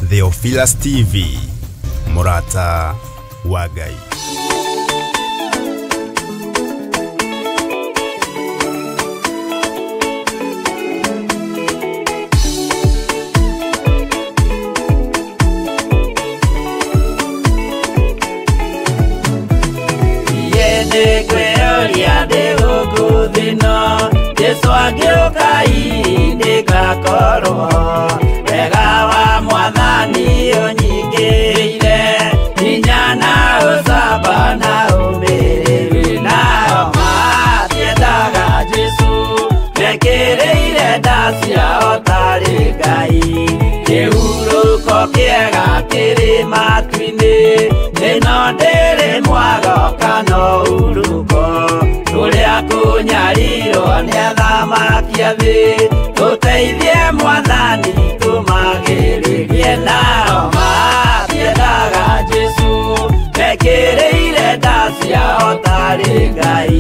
Theophilus TV, Murata wa Ngai. Jesu agĩũka ndĩgakorwo wega wa mwathani ũnyingĩrĩire hinya na ũcamba na ũmĩrĩru nao matiendaga Jesu mekĩrĩire nda ciao tarĩ Ngai kĩhurũko kĩega kĩrĩ matu-inĩ ĩno ndĩrĩ mwago kana ũhurũko tũrĩa kũnyarirwo nĩ athamaki a thĩ tũteithie mwathani tũmagĩrĩrie nao matiendaga Jesu mekĩrĩire nda ciao tarĩ Ngai.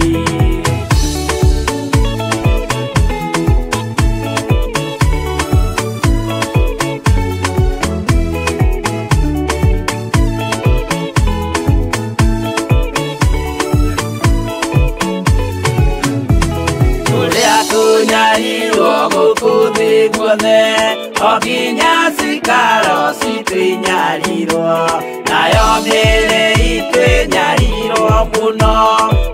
Kunyarirwo gũkũ thĩ guothe o nginya cikaro citũ inyarirwo nayo mĩĩrĩ itũ ĩnyarirwo mũno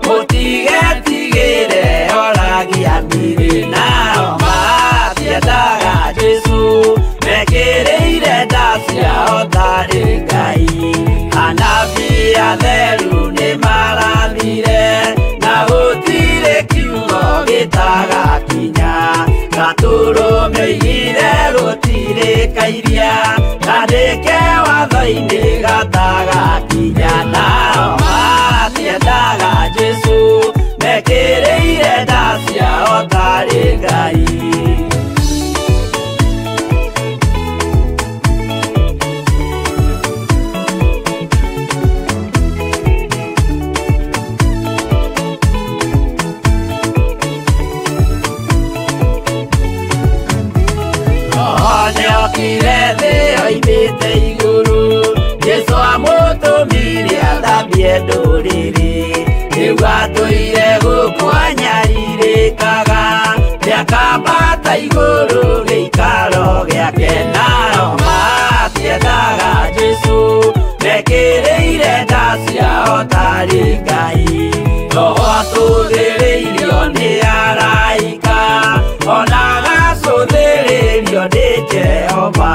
mũtigetigĩre oragia mĩĩrĩ nao matiendaga Jesu mekĩrĩire nda ciao tarĩ Ngai anabii atheru nĩmarathire na gũtirĩ kiugo gĩtagakinya gatũrũmĩire gũtirĩ kairia kandĩke watho-inĩ gatagakinya nao matiendaga Jesu mekĩrĩire nda ciao tarĩ Ngai. Nĩokire thĩ oimĩte igũrũ Jesu amũtũmire athambie ndũrĩrĩ rĩu atũire gũkũ anyarirĩkaga nĩakambata igũrũ gĩikaro gĩake nao matiendaga Jesu mekĩrĩire nda ciao tarĩ Ngai Roho atũthĩrĩirio nĩ araika ona agacũthĩrĩrio nĩ Jehova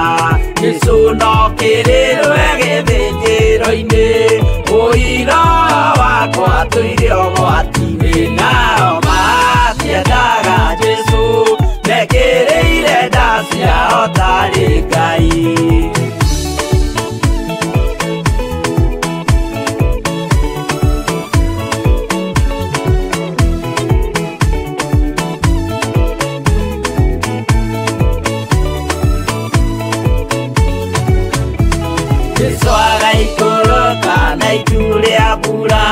Jesu no kĩrĩrwe gĩthĩnjĩro-inĩ ũira wakwa tũire ũgwati-inĩ nao matiendaga Jesu mekĩrĩire nda ciao tarĩ Ngai. Jesu agaikũrũka na itu rĩa mbura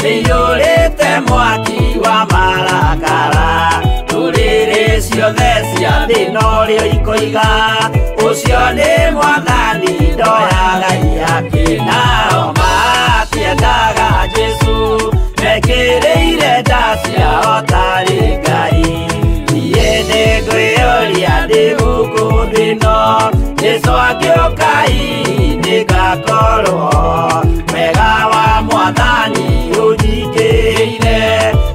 rĩiyũrĩte mwaki wa marakara ndũrĩrĩ ciothe cia thĩ norĩo ikoiga ũcio nĩ mwathani ndoyaga ihaki nao matiendaga Jesu mekĩrĩire nda ciao tarĩ Ngai niĩ nĩngwĩyũria ndĩ gũkũ thĩ ĩno Jesu agĩũka ndĩgakorwo wega wa mwathani ũnyingĩrĩire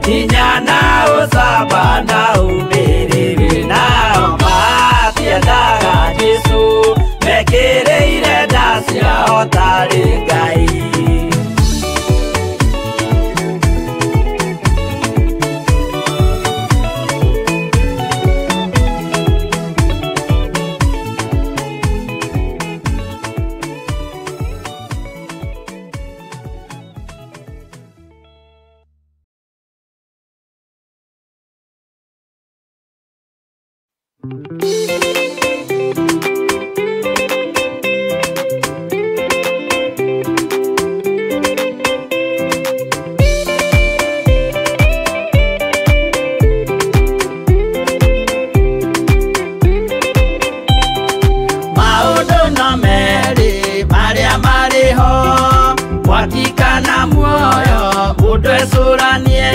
hinya na ũcamba na ũmĩrĩru nao matiendaga Jesu mekĩrĩire nda ciao tarĩ Ngai. Maũndũ no merĩ marĩa marĩ ho, mwaki kana muoyo, mũndũ ecũranie.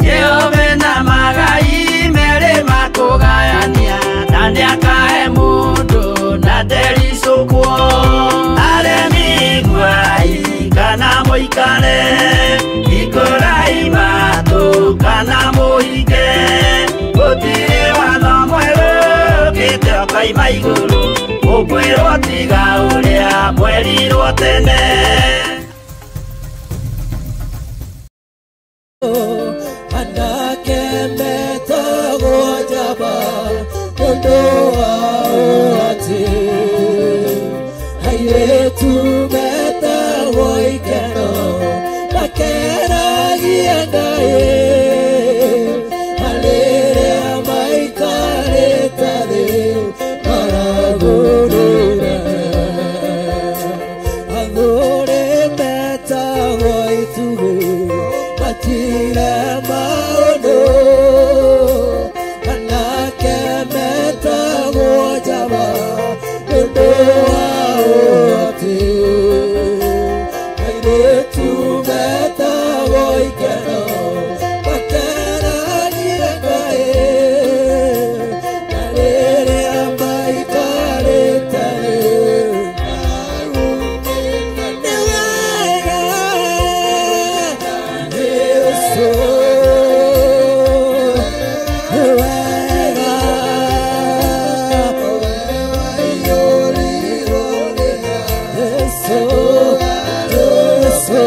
Jehova na magai merĩ makũgayania, na nĩakahe mũndũ na ndericũkwo. Aremi iguai kana mũikare, hingũrai matũ kana mũhinge. Gũtirĩ watho mwerũ ũkĩte ũkoima igũrũ, mũkwĩrwo tiga ũrĩa mwerirwo tene. Anake metagwo njamba nĩ ũndũ wa ũhoti, airĩtu metagwo ikeno makenagie Ngai, rĩrĩa maikarĩte thĩ maragũrũra. Athuri metagwo itugĩ matire maũndũ, anake metagwo njamba nĩ ũndũ wa ũhoti, airĩtu metagwo ikeno makenagie Ngai, na rĩrĩa maikarĩte thĩ nĩ wega Jesũ, nĩ wega Jesũ, Jesũ.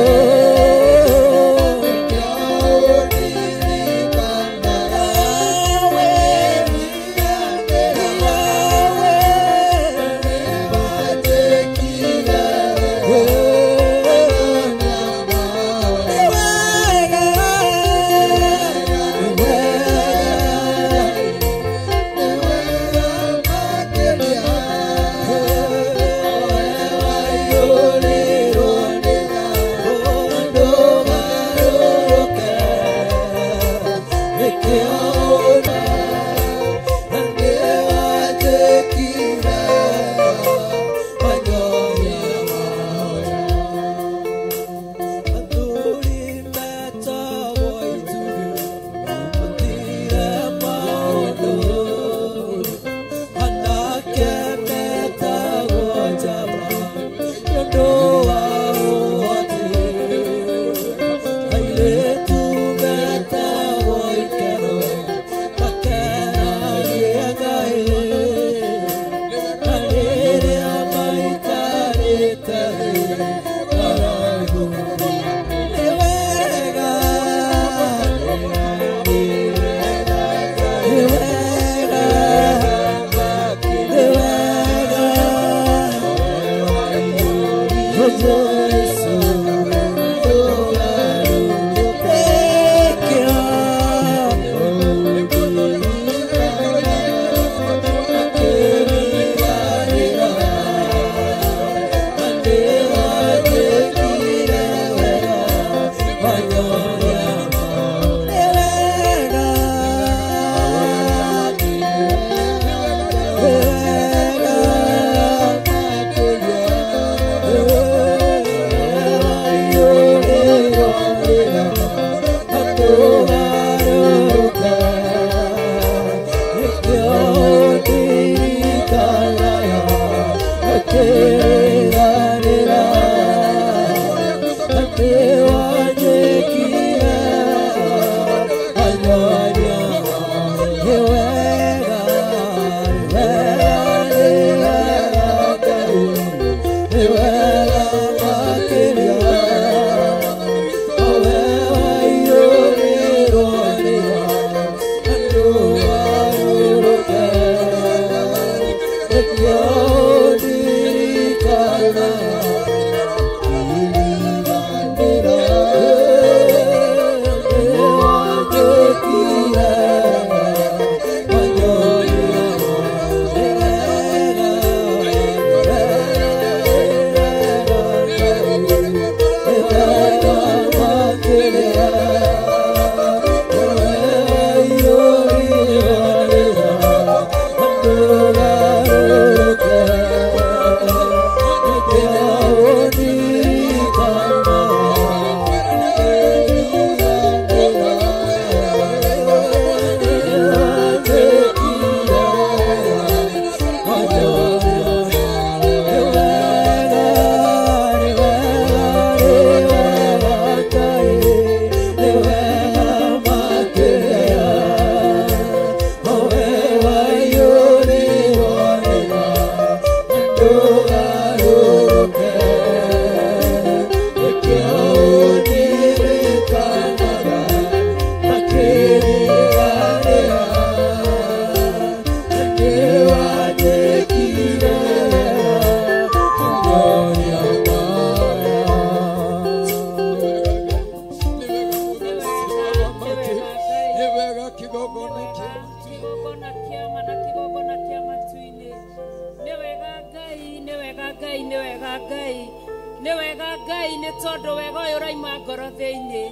Tondũ wega ũyũ ũraima ngoro thĩinĩ.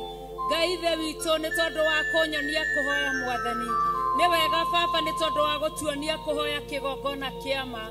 Ngai Ithe witũ nĩ tondũ wa kũnyonia kũhoya Mwathani. Nĩ wega Baba nĩ tondũ wa gũtuonia kũhoya kĩgongona kĩama.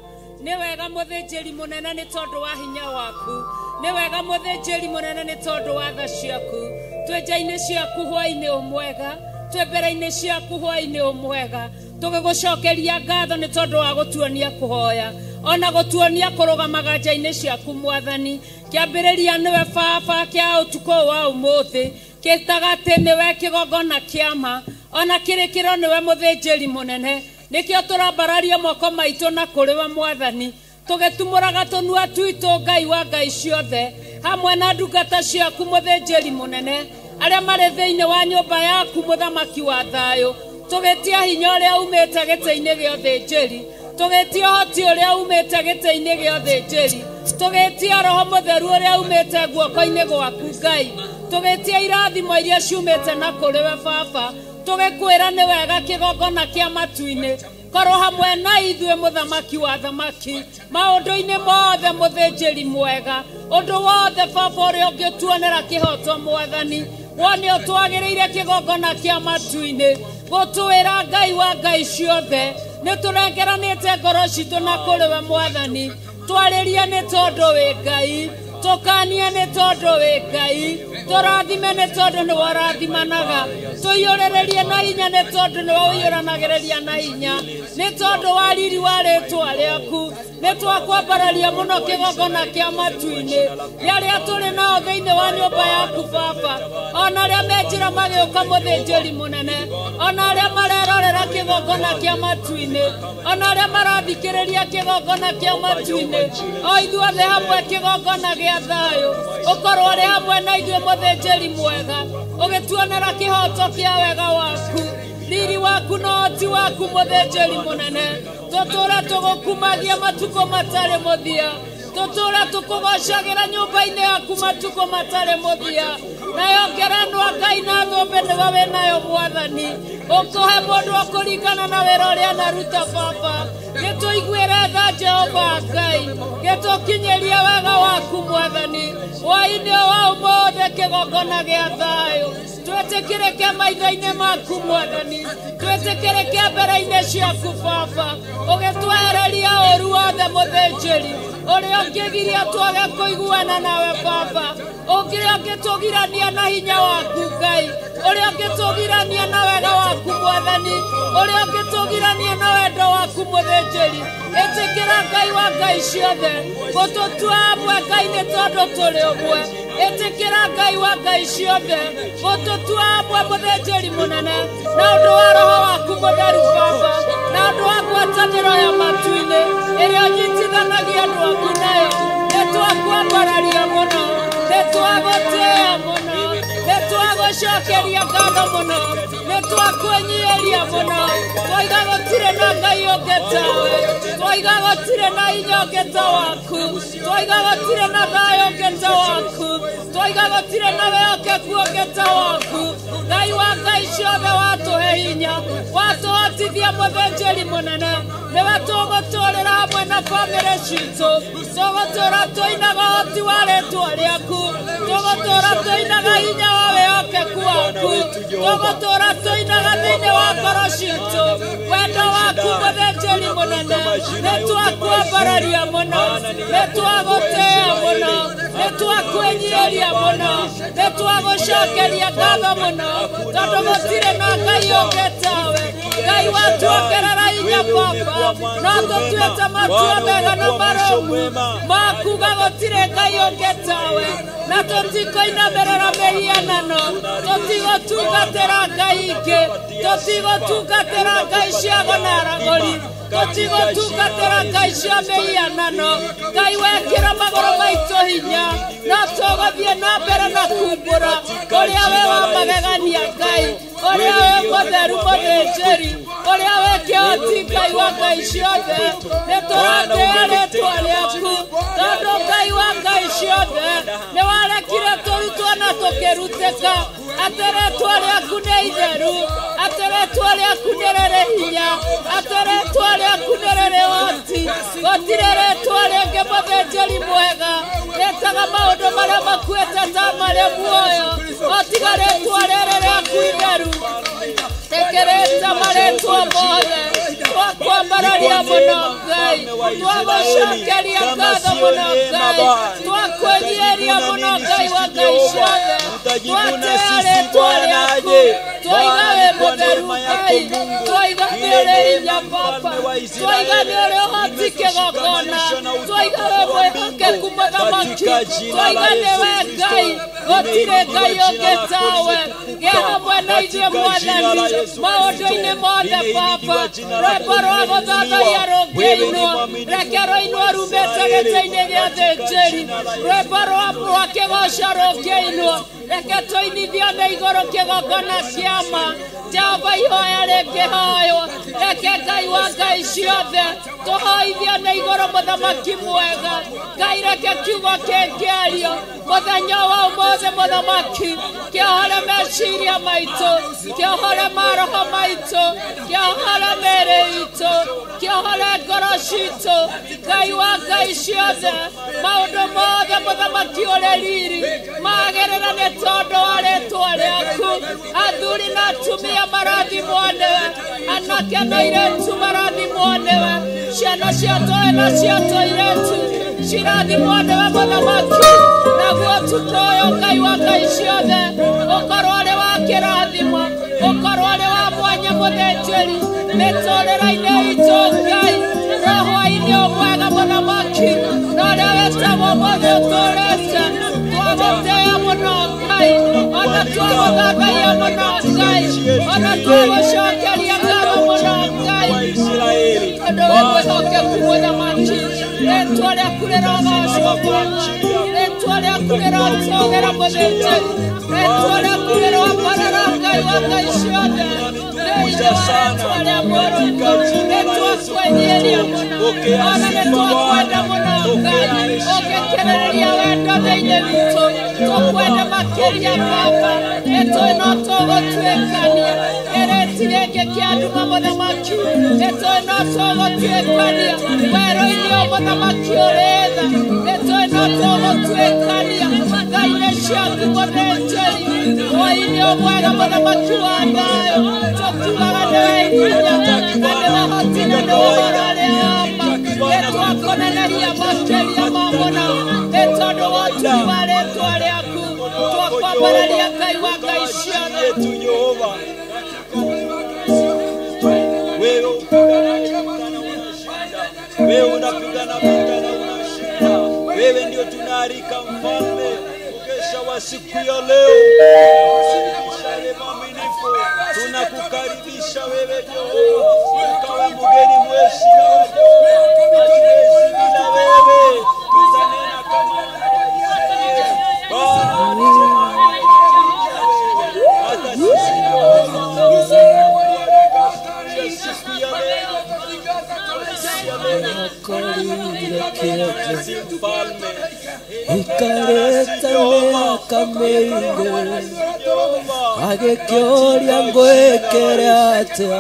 Nĩ wega mũthĩnjĩri mũnene nĩ tondũ wa hinya waku. Nĩ wega mũthĩnjĩri mũnene nĩ tondũ wa tha ciaku. Twĩ nja-inĩ ciaku hwaĩ-inĩ ũmwega, twĩ mbere-inĩ ciaku hwaĩ-inĩ ũmwega. Tũgĩgũcokeria ngatho nĩ tondũ wa gũtuonia kũhoya, ona gũtuonia kũrũgamaga nja-inĩ ciaku Mwathani. Kĩambĩrĩria nĩwe Baba kĩa ũtukũ wa ũmũthĩ, gĩtagatĩ nĩwe kĩgongona kĩama, ona kĩrĩkĩro nĩwe mũthĩnjĩri mũnene. Nĩkĩo tũrambararia moko maitũ na kũrĩ we Mwathani, tũgĩtumũraga tũnua twitũ Ngai wa ngai ciothe, hamwe na ndungata ciaku mũthĩnjĩri mũnene, arĩa marĩ thĩinĩ wa nyũmba yaku mũthamaki wa thayũ. Tũgĩtia hinya ũrĩa umĩte gĩtĩ-inĩ gĩa ũthĩnjĩri, tũgĩtia ũhoti ũrĩa umĩte gĩtĩ-inĩ gĩa ũthĩnjĩri, tũgĩtia roho mũtheru ũrĩa umĩte guoko-inĩ gwaku Ngai, tũgĩtia irathimo iria ciumĩte na kũrĩ we Baba. Tũgĩkwĩra nĩ wega kĩgongona kĩa matu-inĩ, korwo hamwe na ithuĩ mũthamaki wa thamaki, maũndũ-inĩ mothe mũthĩnjĩri mwega, ũndũ wothe Baba ũrĩa ũngĩtuonera kĩhoto Mwathani, wone ũtwagĩrĩire kĩgongona kĩa matu-inĩ, gũtwĩra Ngai wa ngai ciothe, nĩ tũrengeranĩte ngoro citũ na kũrĩ we Mwathani. Twarĩrie nĩ tondũ wĩ Ngai, tũkanie nĩ tondũ wĩ Ngai, tũrathime nĩ tondũ nĩwe ũrathimanaga, tũiyũrĩrĩrie na hinya nĩ tondũ nĩwe ũiyũranagĩrĩria na hinya, nĩ tondũ wa riri wa rĩtwa rĩaku. Nĩ twakwambararia mũno kĩgongona kĩa matu-inĩ, nĩ arĩa tũrĩ nao thĩinĩ wa nyũmba yaku Baba, ona arĩa me njĩra magĩũka mũthĩnjĩri mũnene, ona arĩa marerorera kĩgongona kĩa matu-inĩ, ona arĩa marathikĩrĩria kĩgongona kĩa matu-inĩ, o ithuothe hamwe kĩgongona gĩa thayũ, ũkorwo ũrĩ hamwe na ithuĩ mũthĩnjĩri mwega, ũgĩtuonera kĩhoto kĩa wega waku, riri waku na ũhoti waku mũthĩnjĩri mũnene. Tũtũra tũgũkumagia matukũ matarĩ mũthia, tũtũra tũkũgocagĩra nyũmba-inĩ yaku matukũ matarĩ mũthia. Nayo ngerenwa Ngai na thũmbĩ nĩwe wĩnayo Mwathani, ũkũhe mũndũ ũkũringana na wĩra ũrĩa anaruta Baba. Gĩtũiguĩre tha Jehova Ngai, gĩtũkinyĩrie wega waku Mwathani, hwaĩ-inĩ wa ũmũthĩ kĩgongona gĩa thayũ. Twĩtĩkĩrĩke maitho-inĩ maku Mwathani, twĩtĩkĩrĩke mbere-inĩ ciaku Baba, ũgĩtwehereria ũũru wothe mũthĩnjĩri, ũrĩa ũngĩgiria twage kũiguana nawe Baba, ũrĩa ũngĩtũgirania na hinya waku Ngai, ũrĩa ũngĩtũgirania na wega waku Mwathani, ũrĩa ũngĩtũgirania na wendo waku mũthĩnjĩri. Ĩtĩkĩra Ngai wa ngai ciothe gũtũtua amwe Ngai nĩ tondũ tũrĩ ũmwe. Ĩtĩkĩra Ngai wa ngai ciothe gũtũtua amwe mũthĩnjĩri mũnene, na ũndũ wa roho waku mũtheru Baba, na ũndũ wa ngwatanĩro ya matu-inĩ ĩrĩa ũnyitithanagia andũ aku nayo. Nĩ twakwambararia mũno, nĩ twagũtĩĩa mũno, nĩ twagũcokeria ngatho mũno, nĩ twakwĩnyihĩria mũno. Twaiga gũtirĩ na Ngai ũngĩ tawe, twaiga gũtirĩ na hinya ũngĩ ta waku, twaiga gũtirĩ na thayũ ũngĩ ta waku, twaiga gũtirĩ na wĩhokeku ũngĩ ta waku. Ngai wa ngai ciothe watũhe hinya, watũhotithia mũthĩnjĩri mũnene, nĩwe tũgũtũrĩra hamwe na bamĩrĩ citũ, tũgũtũra tũinaga ũhoti wa rĩtwa rĩaku, tũgũtũra tũinaga hinya wa wĩhokeku waku, tũgũtũra tũinaga thĩinĩ wa ngoro citũ wendo waku mũthĩnjĩri mũnene. Nĩ twakwambararia mũno, nĩ twagũtĩĩa mũno, nĩ twakwĩnyihĩria mũno, nĩ twagũcokeria ngatho mũno, tondũ gũtirĩ na Ngai ũngĩ tawe. Ngai watuongerera hinya Baba, no tũtuĩte matua mega na marũmu makuga gũtirĩ Ngai ũngĩ tawe, na tũtikũinamĩrĩra mĩhianano, tũtigũtungatĩra ngai ingĩ, tũtigũtungatĩra ngai cia ago na aragũri, tũtigũtungatĩra ngai cia mĩhianano. Ngai wekĩra magũrũ maitũ hinya, no tũgũthiĩ na mbere na kumbũra ũrĩa wĩ wa magegania Ngai, ũrĩa wĩ mũtheru mũthĩnjĩri, ũrĩa wĩ kĩhoti Ngai wa ngai ciothe. Nĩ tũratĩĩa rĩtwa rĩaku, tondũ Ngai wa ngai ciothe nĩ warekire tũrutwo na na tũkĩrutĩka atĩ rĩtwa rĩaku nĩ itheru atĩ rĩtwa rĩaku nĩ rĩrĩ hinya atĩ rĩtwa rĩaku nĩ rĩrĩ ũhoti gũtirĩ rĩtwa rĩngĩ mũthĩnjĩri mwega rĩtaga maũndũ marĩa makuĩte ta marĩ muoyo o tiga rĩtwa rĩrĩ rĩaku itheru rĩkĩrĩte marĩtwa mothe twakwambararia mũno Ngai twagũcokeria ngatho mũno Ngai twakwĩnyihĩria mũno Ngai wa Ngai ciothe twatĩĩa rĩtwa rĩaku twaiga wĩ mũtheru Ngai twaiga nĩ ũrĩ hinya Baba twaiga nĩ ũrĩ ũhoti kĩgongona twaiga wĩ mwĩhokeku mũthamaki twaiga nĩwe Ngai gũtirĩ Ngai ũngĩ tawe gĩa hamwe na ithuĩ Mwathani maũndũ-inĩ mothe Baba rwĩmbo rwa gũthathaiya rũngĩinwo reke rũinwo rumĩte gĩtĩ-inĩ gĩa thĩnjĩri rwĩmbo rwa kĩgoco rũngĩinwo reke tũinithio nĩ igũrũ kĩgongona kĩama Jehova ihoya rĩngĩhoywo reke Ngai wa Ngai ciothe tũhoithio nĩ igũrũ mũthamaki mwega Ngai reke kiugo kĩngĩario mũthenya wa ũmũthĩ mũthamaki kĩohore meciria maitũ kĩohore maroho maitũ kĩohore mĩĩrĩ itũ kĩohore ngoro citũ Ngai wa Ngai ciothe maũndũ mothe mũthamaki ũrĩ riri magĩrĩra nĩ tondũ wa rĩtwa rĩaku athuri na atumia marathimwo nĩwe anake na airĩtu marathimwo nĩwe ciana cia tũhĩ na cia tũirĩtu cirathimwo nĩwe mũthamaki naguo ũtukũ ũyũ Ngai wa Ngai ciothe ũkorwo ũrĩ wa kĩrathimo ũkorwo ũrĩ wa mwanya mũthĩnjĩri mĩtũrĩre-inĩ itũ Ngai roho-inĩ ũmwega mũthamaki na ũrĩa wĩtagwo ũmũthĩ ũtũrĩte twagũtĩĩa mũno Ngai ona twagũthathaiya mũno Ngai ona twagũcokeria ngatho mũno Ngai tondũ wĩ mwĩhokeku mũthamaki rĩtwa rĩaku rĩrogocwo Bwana rĩtwa rĩaku rĩrotũgĩra mũthĩnjĩri rĩtwa rĩaku rĩroambarara Ngai wa Ngai ciothe thĩinĩ wa rĩtwa rĩa Mũrungu nĩtwakwĩnyihĩria mũno ona nĩtwakwenda mũno Ngai ũngĩkĩrĩrĩria wendo thĩinĩ witũ tũkwenda makĩria Baba nĩtũĩ no tũgũtuĩkania kĩrĩti gĩkĩ kĩa nduma mũthamaki nĩtũĩ no tũgũtuĩkania werũ-inĩ ũyũ mũthamaki ũrĩ tha nĩtũĩ no tũgũtuĩkania Ngai-inĩ ciaku mũthĩnjĩri hwaĩ-inĩ ũyũ mwega mũthamaki wa thayũ tũkiugaga nĩwe hinya na nĩwe hoti na nĩwe ũhoro ũrĩa wa ma nĩtwakũneneria makĩria ma mũno nĩ tondũ wa ũtugi wa rĩtwa rĩaku twakwambararia Ngai wa Ngai ciothe. Wewe unapigana vita na unashinda. Wewe ndio tunaalika mfalme ukesha wa siku ya leo. Mwaminifu, tunakukaribisha wewe Jehova, ukawe mgeni mheshimiwa Jehova. Hatuwezi bila wewe, tutanena kama wana wa Israeli. Bwana, hata sisi Jehova siku ya leo ikareta mĩaka mĩingĩ agĩkĩũria ngwĩkĩre atĩa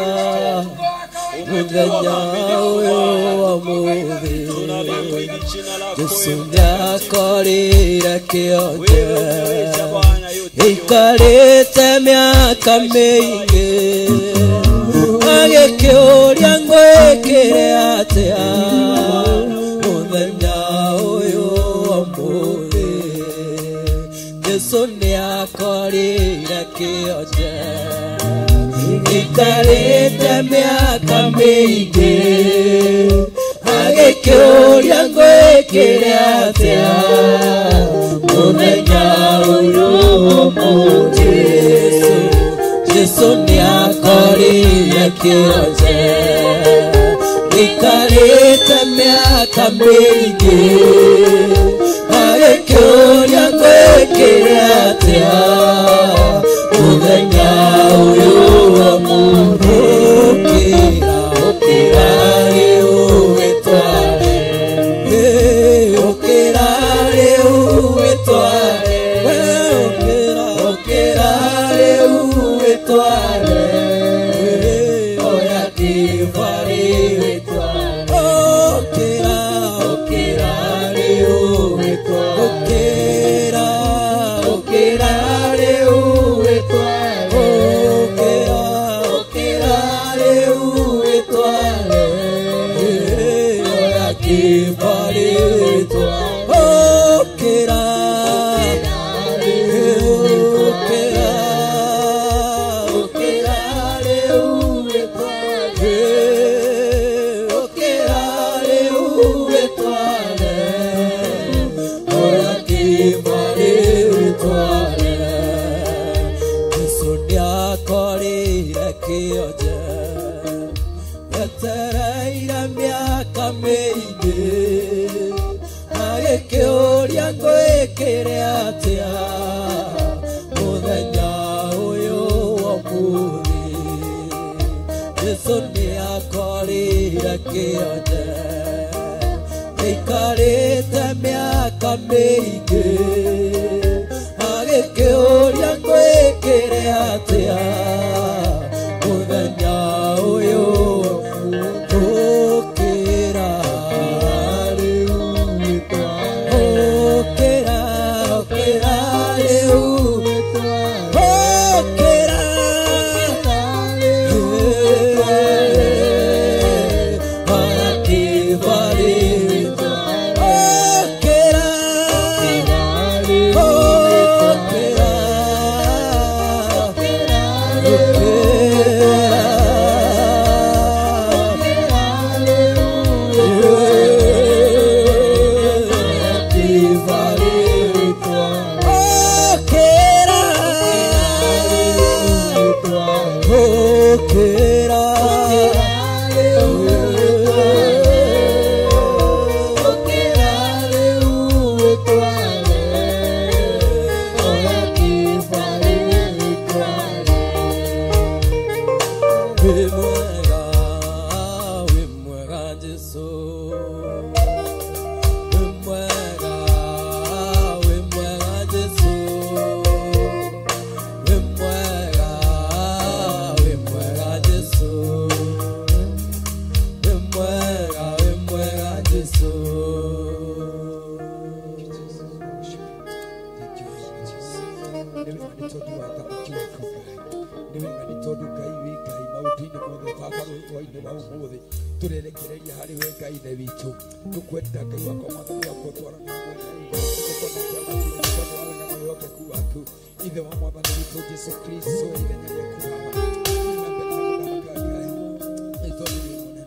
mũthenya ũyũ wa mũthĩ Jesũ nĩakorire kĩonje ikarĩte mĩaka mĩingĩ agĩkĩũria ngwĩkĩre atĩa mũthenya ũyũ wa mũthĩ Jesũ nĩakorire kĩonje ikarĩte mĩaka mĩingĩ agĩkĩũria ngwĩkĩre atĩa mũthenya ũyũ wa mũthĩ Jesũ nĩakorire kĩonje ikarĩte mĩaka mĩingĩ agĩkĩũria ngwĩkĩre atĩa mũthenya ũyũ wa mũthĩ ũkĩra ũkĩra rĩu wĩtware ũkĩra rĩu wĩtware we ũkĩra. Ũkĩra rĩu wĩtware, ũkĩra, ũkĩra rĩu wĩtware, oya kĩbarĩ wĩtware. Ũkĩra, ũkĩra, ũkĩra rĩu wĩtware, ũkĩra rĩu wĩtware, oya kĩbarĩ wĩtware. Jesũ nĩakorire kĩonje, etereire mĩaka mĩingĩ, agĩkĩũria ngwĩkĩre atĩa mũthenya ũyũ wa ũmũthĩ. Jesũ nĩakorire kĩonje, aikarĩte mĩaka mĩingĩ, agĩkĩũria ngwĩkĩre atĩa mũthenya ũyũ. Ũkĩra rĩu wĩtware, ũkĩra, ũkĩra rĩu wĩtware, ũkĩra rĩu wĩtware, oya kĩbarĩ wĩtware. Ũkĩra, ũkĩra, Wĩ mwega, wĩ mwega Jesũ. Wĩ mwega, wĩ mwega Jesũ. Wĩ mwega, wĩ mwega Jesũ. Wĩ mwega, wĩ mwega Jesũ. Thank you very much, Jesus. Nĩ wega nĩ tondũ wa thamaki waku Ngai. Nĩ wega nĩ tondũ Ngai wĩ Ngai maũndũ-inĩ mothe Baba rũhwainĩ wa ũmũthĩ tũrerekereria harĩ we Ngai Ithe witũ. Tũkwenda Ngai wakwa Mwathani wakwa twarane hamwe na ithuĩ tũgekona kĩama kĩnene tondũ wa wega na wĩhokeku waku. Ithe wa Mwathani witũ Jesũ Kristo ithenya rĩaku Baba. Thiĩ na mbere na gũthamaka Ngai. Nĩ tondũ wĩ mũnene.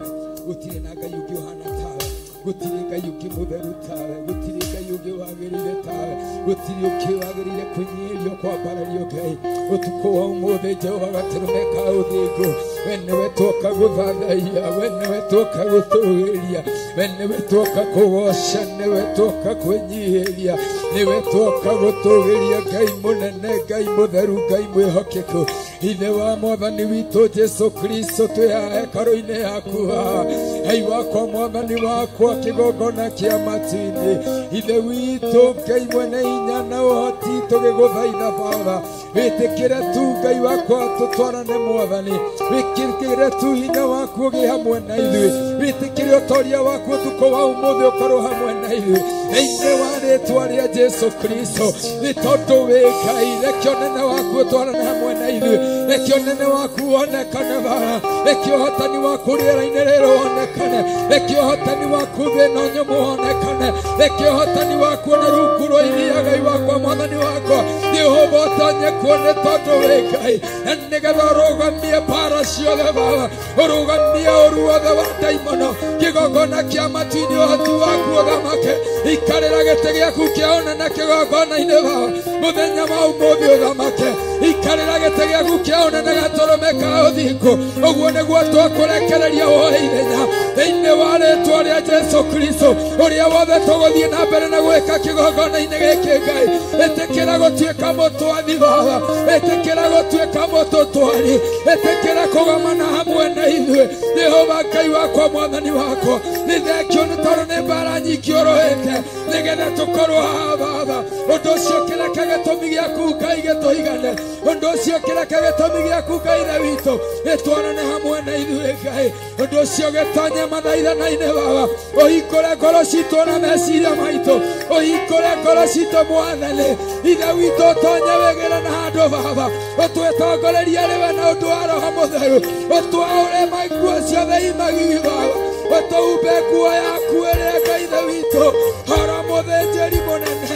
Gũtirĩ na Ngai ũngĩ ũhana tawe, gũtirĩ Ngai ũngĩ mũtheru tawe, gũtirĩ Ngai ũngĩ wagĩrĩire tawe, gũtirĩ ũngĩ wagĩrĩire kũnyihĩrio kwambarario Ngai. Ũtukũ wa ũmũthĩ Jehova gatũrũme ka ũthingu, we nĩwe twoka gũthathaiya, we nĩwe twoka gũtũgĩria, we nĩwe twoka kũgoca, nĩwe twoka kwĩnyihĩria, nĩwe twoka gũtũgĩria Ngai mũnene, Ngai mũtheru, Ngai mwĩhokeku. Ithe wa Mwathani witũ Jesũ Kristo twĩ haha hekarũ-inĩ yaku haha. Ngai wakwa Mwathani wakwa kĩgongona kĩa matu-inĩ. Ithe witũ Ngai mwene hinya na ũhoti tũgĩgũthaitha Baba. Wĩtĩkĩre tu Ngai wakwa tũtwarane Mwathani. Wĩtĩkĩre tu hinya waku ũgĩe hamwe na ithuĩ. Wĩtĩkĩre ũtoria waku ũtukũ wa ũmũthĩ ũkorwo hamwe na ithuĩ. Thĩinĩ wa rĩtwa rĩa Jesũ Kristo, nĩ tondũ wĩ Ngai, reke ũnene waku ũtwarane hamwe na ithuĩ. Reke ũnene waku wonekane Baba. Reke ũhotani waku rĩera-inĩ rĩrĩ wonekane. Reke ũhotani waku thĩ ĩno nyũmũ wonekane. Reke ũhotani waku ona rungu rwa iria Ngai wakwa Mwathani wakwa. Jehova ũtonye kuo nĩ tondũ wĩ Ngai. Na nĩgetha ũrũgamie mbara ciothe Baba, ũrũgamie ũru wothe wa ndaimono, kĩgongona kĩa matu-inĩ ũhoti waku ũthamake. Ikarĩra gĩtĩ gĩaku kĩa ũnene kĩgongona-inĩ Baba, mũthenya wa ũmũthĩ ũthamake. Ikarĩra gĩtĩ gĩaku kĩa ũnene gatũrũme ka ũthingu. Ũguo nĩguo twakũrekereria woe ithenya thĩinĩ wa rĩtwa rĩa Jesũ Kristo. Ũrĩa wothe tũgũthiĩ na mbere na gwĩka kĩgongona-inĩ gĩkĩ Ngai, ĩtĩkĩra gũtuĩka mũtwathi Baba, ĩtĩkĩra gũtuĩka mũtũtwari, ĩtĩkĩra kũgomana hamwe na ithuĩ. Jehova Ngai wakwa Mwathani wakwa, nĩ thengio nĩ tondũ nĩ mbara nyingĩ ũrũĩte nĩgetha tũkorwo haha Baba. Ũndũ ũcio kĩreke gĩtũmi gĩaku Ngai gĩtũigane. Ũndũ ũcio kĩreke gĩtũmi gĩaku Ngai Ithe witũ gĩtwarane hamwe na ithuĩ Ngai. Ngai ũndũ ũcio ũgĩtonye mathaithana-inĩ baba ũhingũre ngoro citũ na meciria maitũ ũhingũre ngoro citũ mwathani ithe witũ ũtonye wĩgĩre na handũ baba ũtwĩtongorerie rĩwe na ũndũ wa roho mũtheru ũtwaũre nguo ciothe imagigi baba ũtũhumbe nguo yaku ĩrĩa Ngai ithe witũ horo mũthĩnjĩri mũnene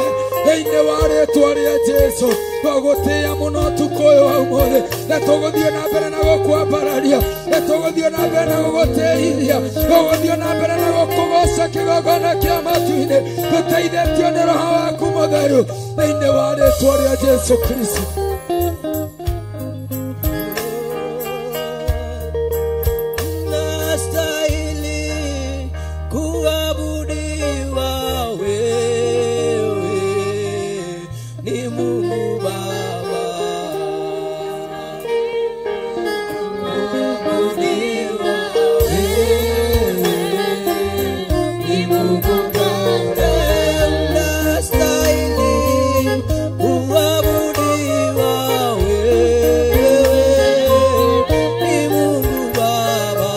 thĩinĩ wa rĩtwa rĩa Jesũ tũgũtĩĩa mũno ũtukũ ũyũ wa ũmũthĩ na tũgũthiĩ na mbere na gũkwambararia na tũgũthiĩ na mbere na gũgũtĩithia tũgũthiĩ na mbere na gũkũgoca kĩgongona kĩa matu-inĩ tũteithĩtio nĩ roho waku mũtheru thĩinĩ wa rĩtwa rĩa Jesũ Kristo. Unastahili kuabudiwa wewe ni Mungu Baba. Kuabudiwa wewe ni Mungu Baba. Unastahili kuabudiwa wewe ni Mungu Baba.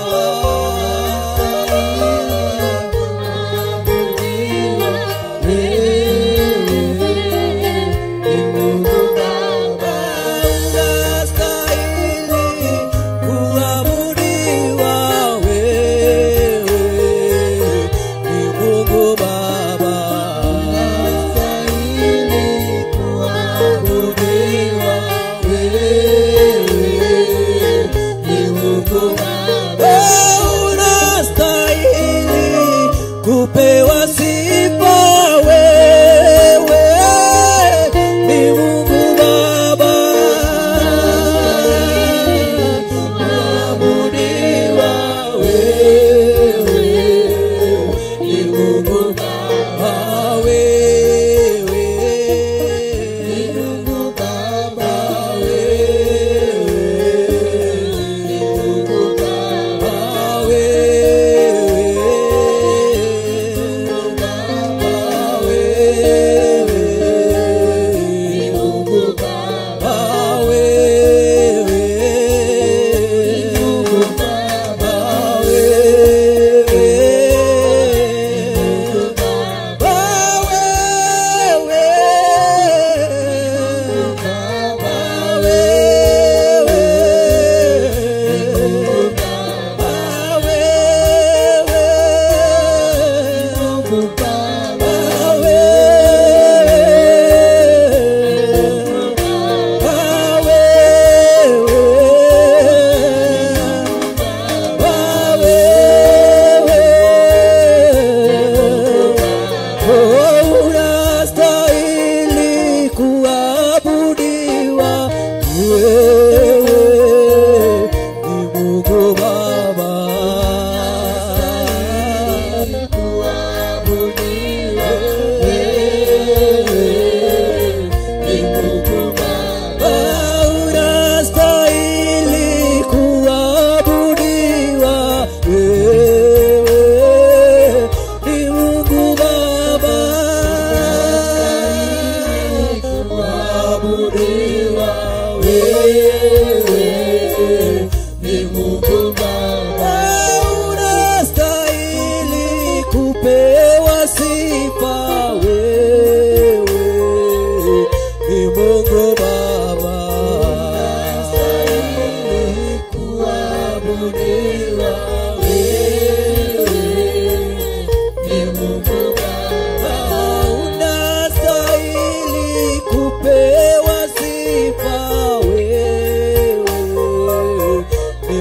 Unastahili kupewa sifa wewe ni Mungu Baba. Kuabudiwa wewe ni Mungu Baba. Wewe ni Mungu Baba. Wewe ni Mungu Baba. Wewe ni Mungu Baba. Wewe ni Mungu Baba. Wewe ni Mungu Baba. Wewe ni Mungu Baba. Wewe ni Mungu Baba. Wewe ni Mungu Baba. Wewe Unastahili kuabudiwa wewe ni Mungu Baba. Kuabudiwa wewe ni Mungu Baba. Unastahili kuabudiwa wewe ni Mungu Baba. Kuabudiwa wewe ni Mungu Baba. Unastahili kupewa sifa wewe ni Mungu Baba. Unastahili kuabudiwa wewe ni Mungu Baba. Unastahili kupewa sifa wewe ni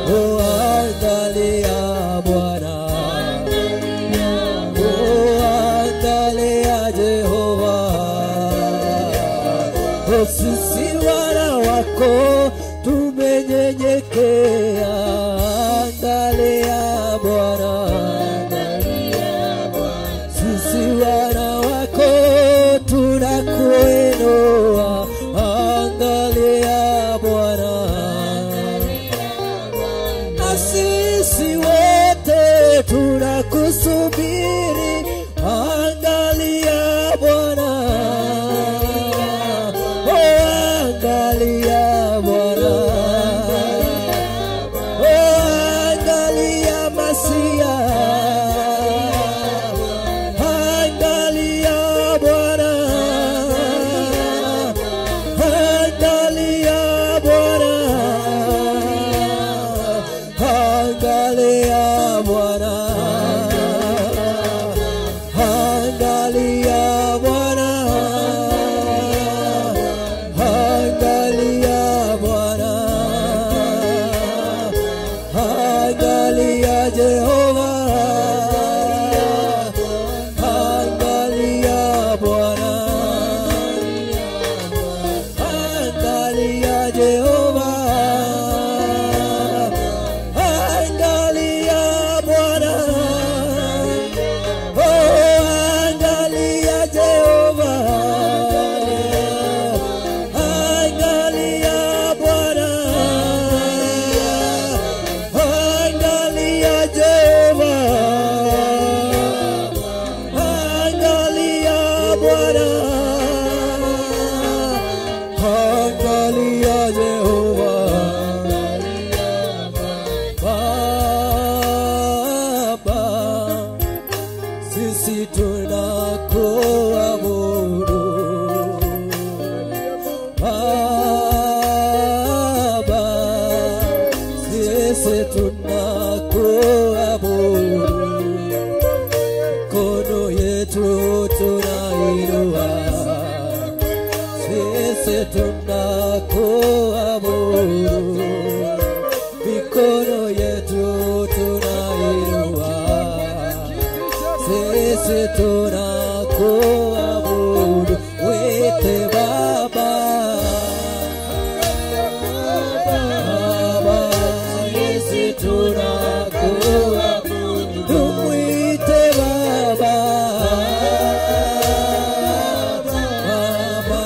Oh, angalia Bwana, oh, angalia Jehova. Oh, sisi wana wako tumenyenyekea, angalia Bwana, sisi wana wako tunakuinua, angalia Bwana. Na sisi wote tunakusubiri, angalia Bwana, oh, angalia Bwana, oh, angalia Masia, angalia Bwana, angalia Bwana, angalia Bwana, angalia Bwana, angalia Bwana, angalia Jehova, angalia Bwana, angalia Jehova, angalia Bwana, oh, angalia Jehova, angalia Bwana, angalia Jehova, angalia Bwana, angalia Jehova. Baba, sisi tunakuabudu. Baba, sisi tunakuabudu. Mikono yetu tunainua, sisi tunakuabudu. Mikono yetu tunainua, sisi tunakuabudu. Wete Baba, Baba, sisi tunakuabudu. Tumwite Baba, Baba,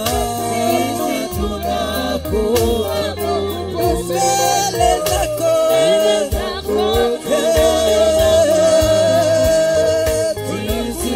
sisi tunakuabudu. Mbele zako, sisi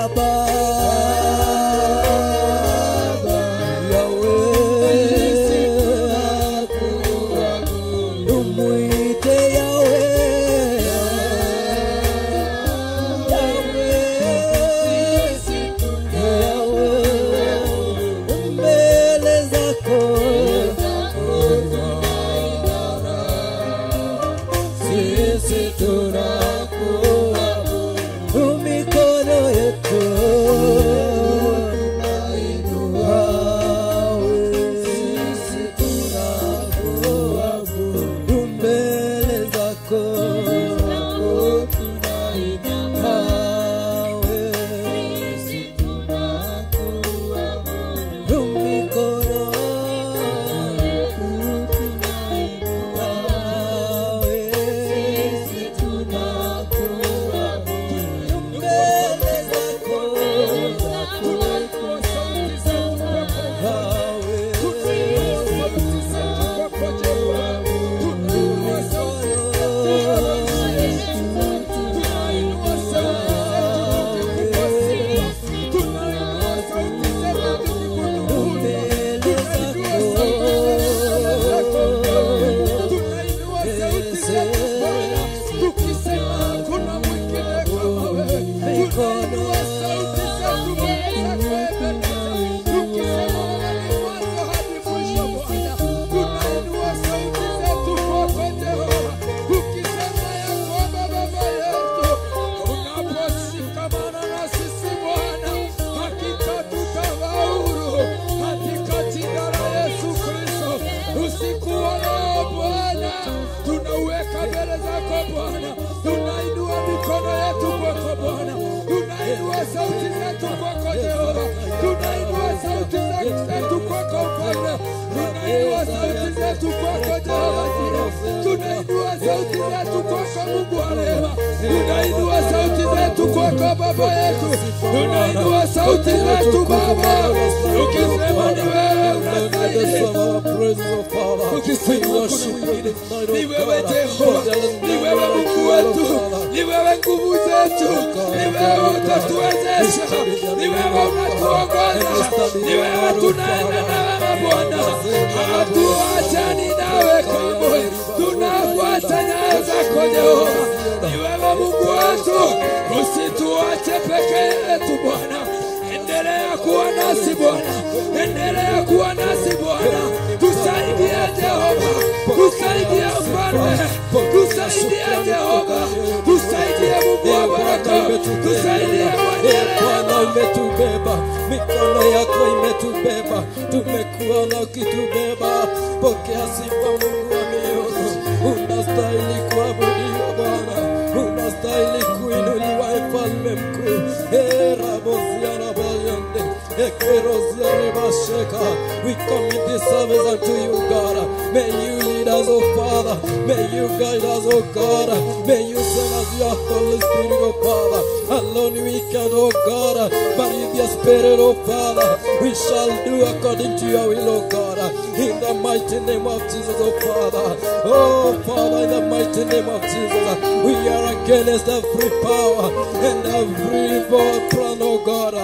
Baba, Yahweh, tumuite Yahweh, Yahweh, Yahweh, mbele zako sisi tunakuabudu, mikono yetu tunainua, sisi tunakuabudu, mbele zako tunainua, sisi tunakuabudu, mikono yetu tunainua, sisi tunakuabudu, mbele zako Tunainua sauti zetu kwako, tunainua sauti zetu kwako Jehova, tunainua sauti zetu kwa Yesu, tunainua sauti zetu tukikupa sifa, tunainua sauti zetu tukikutukuza, tunainua sauti zetu mbele zako Mfalme, tunainua sauti zetu Bwana, tukisema hakuna mwingine kama wewe, tunainua sauti zetu mbele zako Ebeneza, tukisema wewe ni mwanzo hadi mwisho Bwana, tunainua sauti zetu kwako Jehova, tukisema ya kwamba Baba yetu unaposhikamana na sisi Bwana, hakika tutafaulu katika jina la Yesu Kristo. Usiku wa leo Bwana, tunauweka mbele zako Bwana, tunainua mikono yetu kwako Bwana, tunainua sauti zetu kwako Jehova, tunainua sauti zetu kwako Mfalme, tunainua sauti zetu kwako Jehova Jire, tunainua sauti zetu kwako Mungu wa rehema, tunainua sauti zetu kwako Baba yetu, tunainua sauti zetu Baba, tukisema ni wewe unastahili. Tukisema hakuna mwingine, ni wewe Jehova, ni wewe Mungu wetu, ni wewe nguvu zetu, ni wewe utatuwezesha, ni wewe unatuongoza, ni wewe tunaenda na wewe Bwana, hatuachani nawe kamwe, tunafuata nyayo zako Jehova, ni wewe Mungu wetu, usituache peke yetu Bwana. Endelea kuwa nasi Bwana, endelea kuwa nasi Bwana, tusaidie Jehova, tusaidie Mfalme, tusaidie Jehova, tusaidie Mungu wa baraka, tusaidie mwenye Bwana rehema. umetubeba, mikono yako imetubeba, tumekuona ukitubeba. Pokea sifa Mungu wa miungu, unastahili kuabudiwa Bwana, unastahili kuinuliwa mfalme mkuu. Eraboziarabayande, ekeroziarebasheka. We commit this service unto you, God. May you lead us, O Father. May you guide us, O God. May you send us your Holy Spirit, O Father. Alone we can, O God, but with your Spirit, O Father, we shall do according to your will, O God. In the mighty name of Jesus, O Father. Oh Father, in the mighty name of Jesus, we are against every power and every evil plan, O God.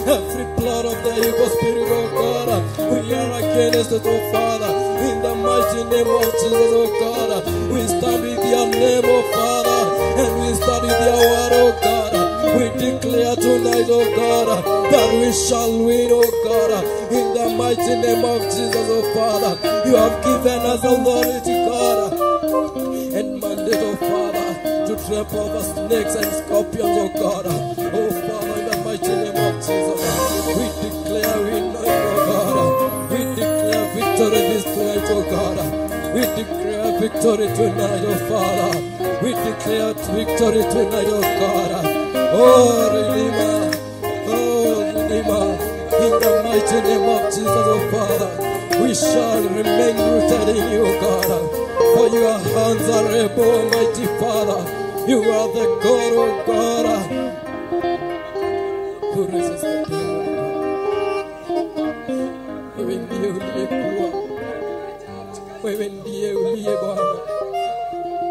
Every plot of the evil spirit, O God. We are against it, O Father. In the mighty name of Jesus, O God. We stand with your name, O Father, and we stand with your word, O God. We declare tonight, O God, that we shall win, O God, in the mighty name of Jesus, O Father. You have given us authority, God, and mandate, O Father, to trample over snakes and scorpions, O God. O Father, in the mighty name of Jesus, we declare we know, O God. We declare victory this night, O God. We declare victory tonight, O Father. We declare victory tonight, O God. Oh, Redeemer. Oh, Redeemer. In the mighty name of Jesus, O Father, we shall remain rooted in you, God. For your hands are able, mighty Father. You are the God, O God, who raises the dead, O God. Wewe ndiye uliyekuwa, wewe ndiye uliye Bwana,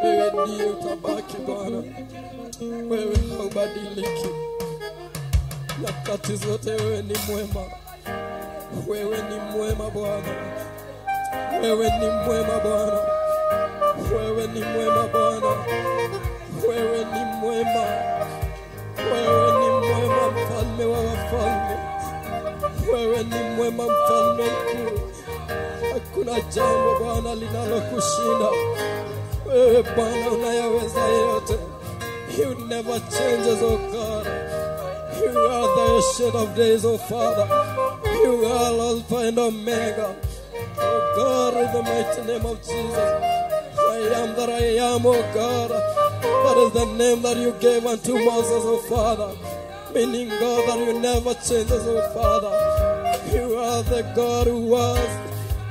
wewe ndiye utabaki Bwana, wewe haubadiliki. Nyakati zote wewe ni mwema. Wewe ni mwema Bwana. Wewe ni mwema Bwana. Wewe ni mwema Bwana. Wewe ni mwema. Wewe ni mwema mfalme wa wafalme. Wewe ni mwema mfalme mkuu. Hakuna jambo Bwana linalokushinda. Wewe Bwana unayaweza yote. You never changes, oh God. You are the Ancient of Days, oh Father. You are Alpha and Omega. Oh God, in the mighty name of Jesus. I am that I am, oh God. That is the name that you gave unto Moses, oh Father. Meaning, God, that you never changes, oh Father. You are the God who was.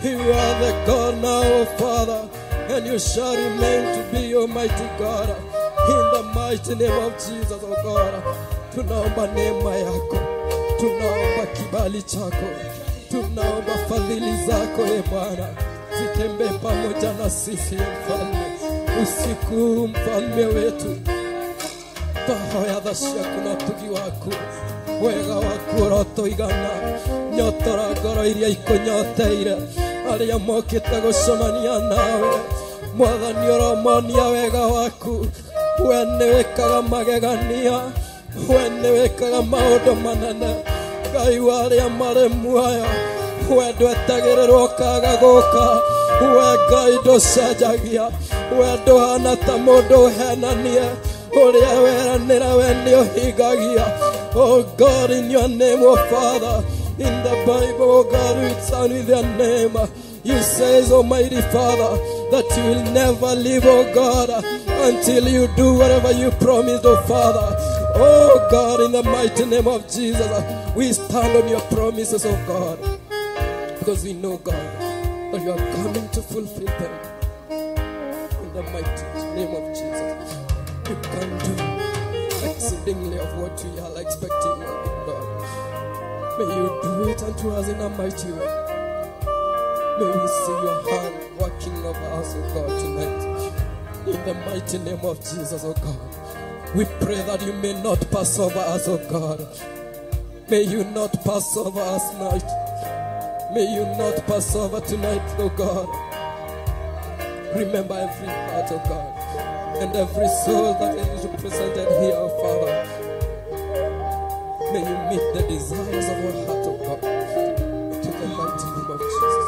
You are the God now, oh Father. And you shall remain to be Almighty God. In the mighty name of Jesus, oh God. Tunaomba neema yako. Tunaomba kibali chako. Tunaomba fadhili zako, e Bwana. Zitembee pamoja na sisi, Mfalme. Usiku mfalme wetu. Twahoya tha ciaku na ũtugi waku. Wega waku ũrotũigana. Nyotora ngoro iria ikũnyoteire. Arĩa mokĩte gũcemania nawe. Mwathani ũromonia wega waku. We nĩwĩkaga magegania. We nĩwĩkaga maũndũ manene. Ngai wa arĩa marĩ muoyo. We ndwetagĩrĩrwo ũkaga gũka. We Ngai ndũcenjagia. We ndũhana ta mũndũ ũhenanie. Ũrĩa weranĩra we nĩũhingagia. Oh God, in your name, oh Father, in the Bible, oh God, we stand with your name. You say, Almighty Father, that you will never leave, oh God, until you do whatever you promised, oh Father. Oh God, in the mighty name of Jesus, we stand on your promises, oh God, because we know, God, that you are coming to fulfill them. In the mighty name of Jesus, you can do exceedingly of what we are expecting, oh God. May you do it unto us in a mighty way. May we see your hand working over us, oh God, tonight. In the mighty name of Jesus, oh God. We pray that you may not pass over us, oh God. May you not pass over us tonight. May you not pass over tonight, oh God. Remember every heart, oh God, and every soul that is represented here, oh Father. May you meet the desires of our heart, oh God, to the mighty name of Jesus.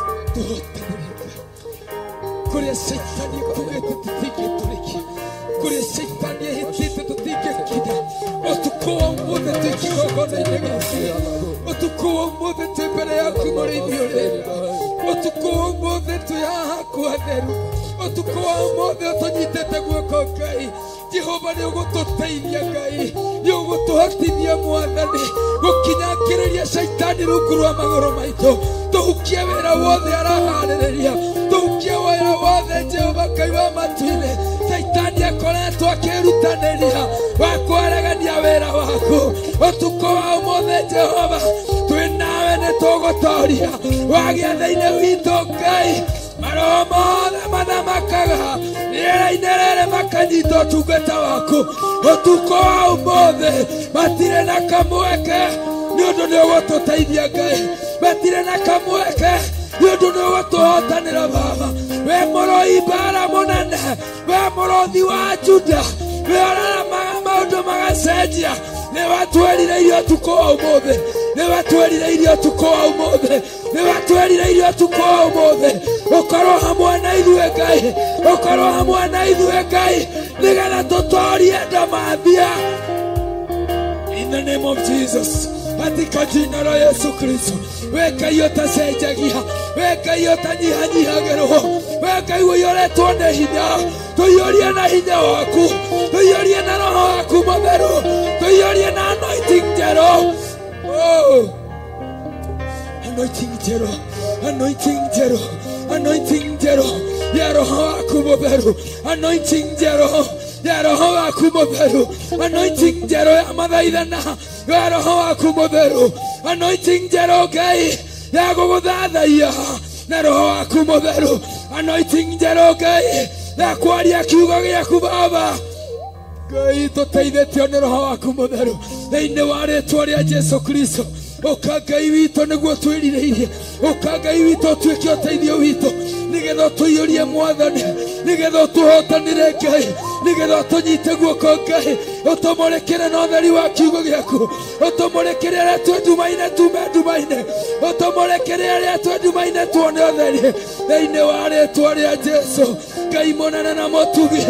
Kuria shaitani ehitite tutingĩkinya. Ũtukũ wa ũmũthĩ twĩ kĩgongona-inĩ gĩkĩ. Ũtukũ wa ũmũthĩ twĩ mbere yaku mũrĩithi ũrĩa. Ũtukũ wa ũmũthĩ twĩ haha haku hatheru. Ũtukũ wa ũmũthĩ ũtũnyitĩte guoko Ngai. Jehova nĩ ũgũtũteithia Ngai. Nĩ ũgũtũhotithia Mwathani gũkinyangĩrĩria shaitani rungu rwa magũrũ maitũ. Tũhukie wĩra wothe araharĩrĩria. Tũhukie wĩra wothe Jehova Ngai wa matu-inĩ. Shaitani akoretwo akĩrutanĩria wa kwaragania wĩra waku. Ũtukũ wa ũmũthĩ Jehova twĩ nawe nĩ tũgũtoria. Wagĩa thĩinĩ witũ Ngai. Maroho mothe mathamakaga rĩera-inĩ rĩrĩ makanyita ũtungata waku. Ũtukũ wa ũmũthĩ matirĩ na kamweke nĩ ũndũ nĩ ũgũtũteithia Ngai. Matirĩ na kamweke nĩ ũndũ nĩ ũgũtũhotanĩra Baba. We mũrũi mbara mũnene, we mũrũthi wa Juda, we ũraramaga maũndũ magacenjia. Nĩ watwĩrire irio ũtukũ wa ũmũthĩ. Nĩ watwĩrire irio ũtukũ wa ũmũthĩ. Nĩ watwĩrire irio ũtukũ wa ũmũthĩ. Ũkorwo hamwe na ithuĩ Ngai. Ũkorwo hamwe na ithuĩ Ngai. Nĩgetha tũtorie ndamathia. In the name of Jesus. Katika jina la Yesu Kristo. We Ngai ũtacenjagia. We Ngai ũtanyihanyihagĩrwo. We Ngai ũiyũrĩtwo nĩ hinya. Tũiyũrie na hinya waku. Tũiyũrie na roho waku mũtheru. Tũiyũrie na anointing njerũ. Oh. Anointing njerũ. Anointing njerũ. Anointing njerũ ya roho waku mũtheru. Anointing njerũ ya roho waku mũtheru. Anointing njerũ ya mathaithana ya roho waku mũtheru. Anointing njerũ Ngai ya gũgũthathaiya na roho waku mũtheru. Anointing njerũ Ngai ya kwaria kiugo gĩaku Baba. Ngai tũteithĩtio nĩ roho waku mũtheru. Thĩinĩ wa rĩtwa rĩa Jesu Kristo ũka Ngai witũ nĩguo twĩrirĩirie ũka Ngai witũ ũtuĩke ũteithio witũ nĩgetha ũtũiyũrie mwathani nĩgetha ũtũhotanĩre Ngai nĩgetha ũtũnyite guoko Ngai ũtũmũrĩkĩre na ũtheri wa kiugo gĩaku ũtũmũrĩkĩre arĩa twĩ nduma-inĩ tume nduma-inĩ ũtũmũrĩkĩre arĩa twĩ nduma-inĩ tuone ũtheri thĩinĩ wa rĩtwa rĩa Jesu Ngai mũnene na mũtugi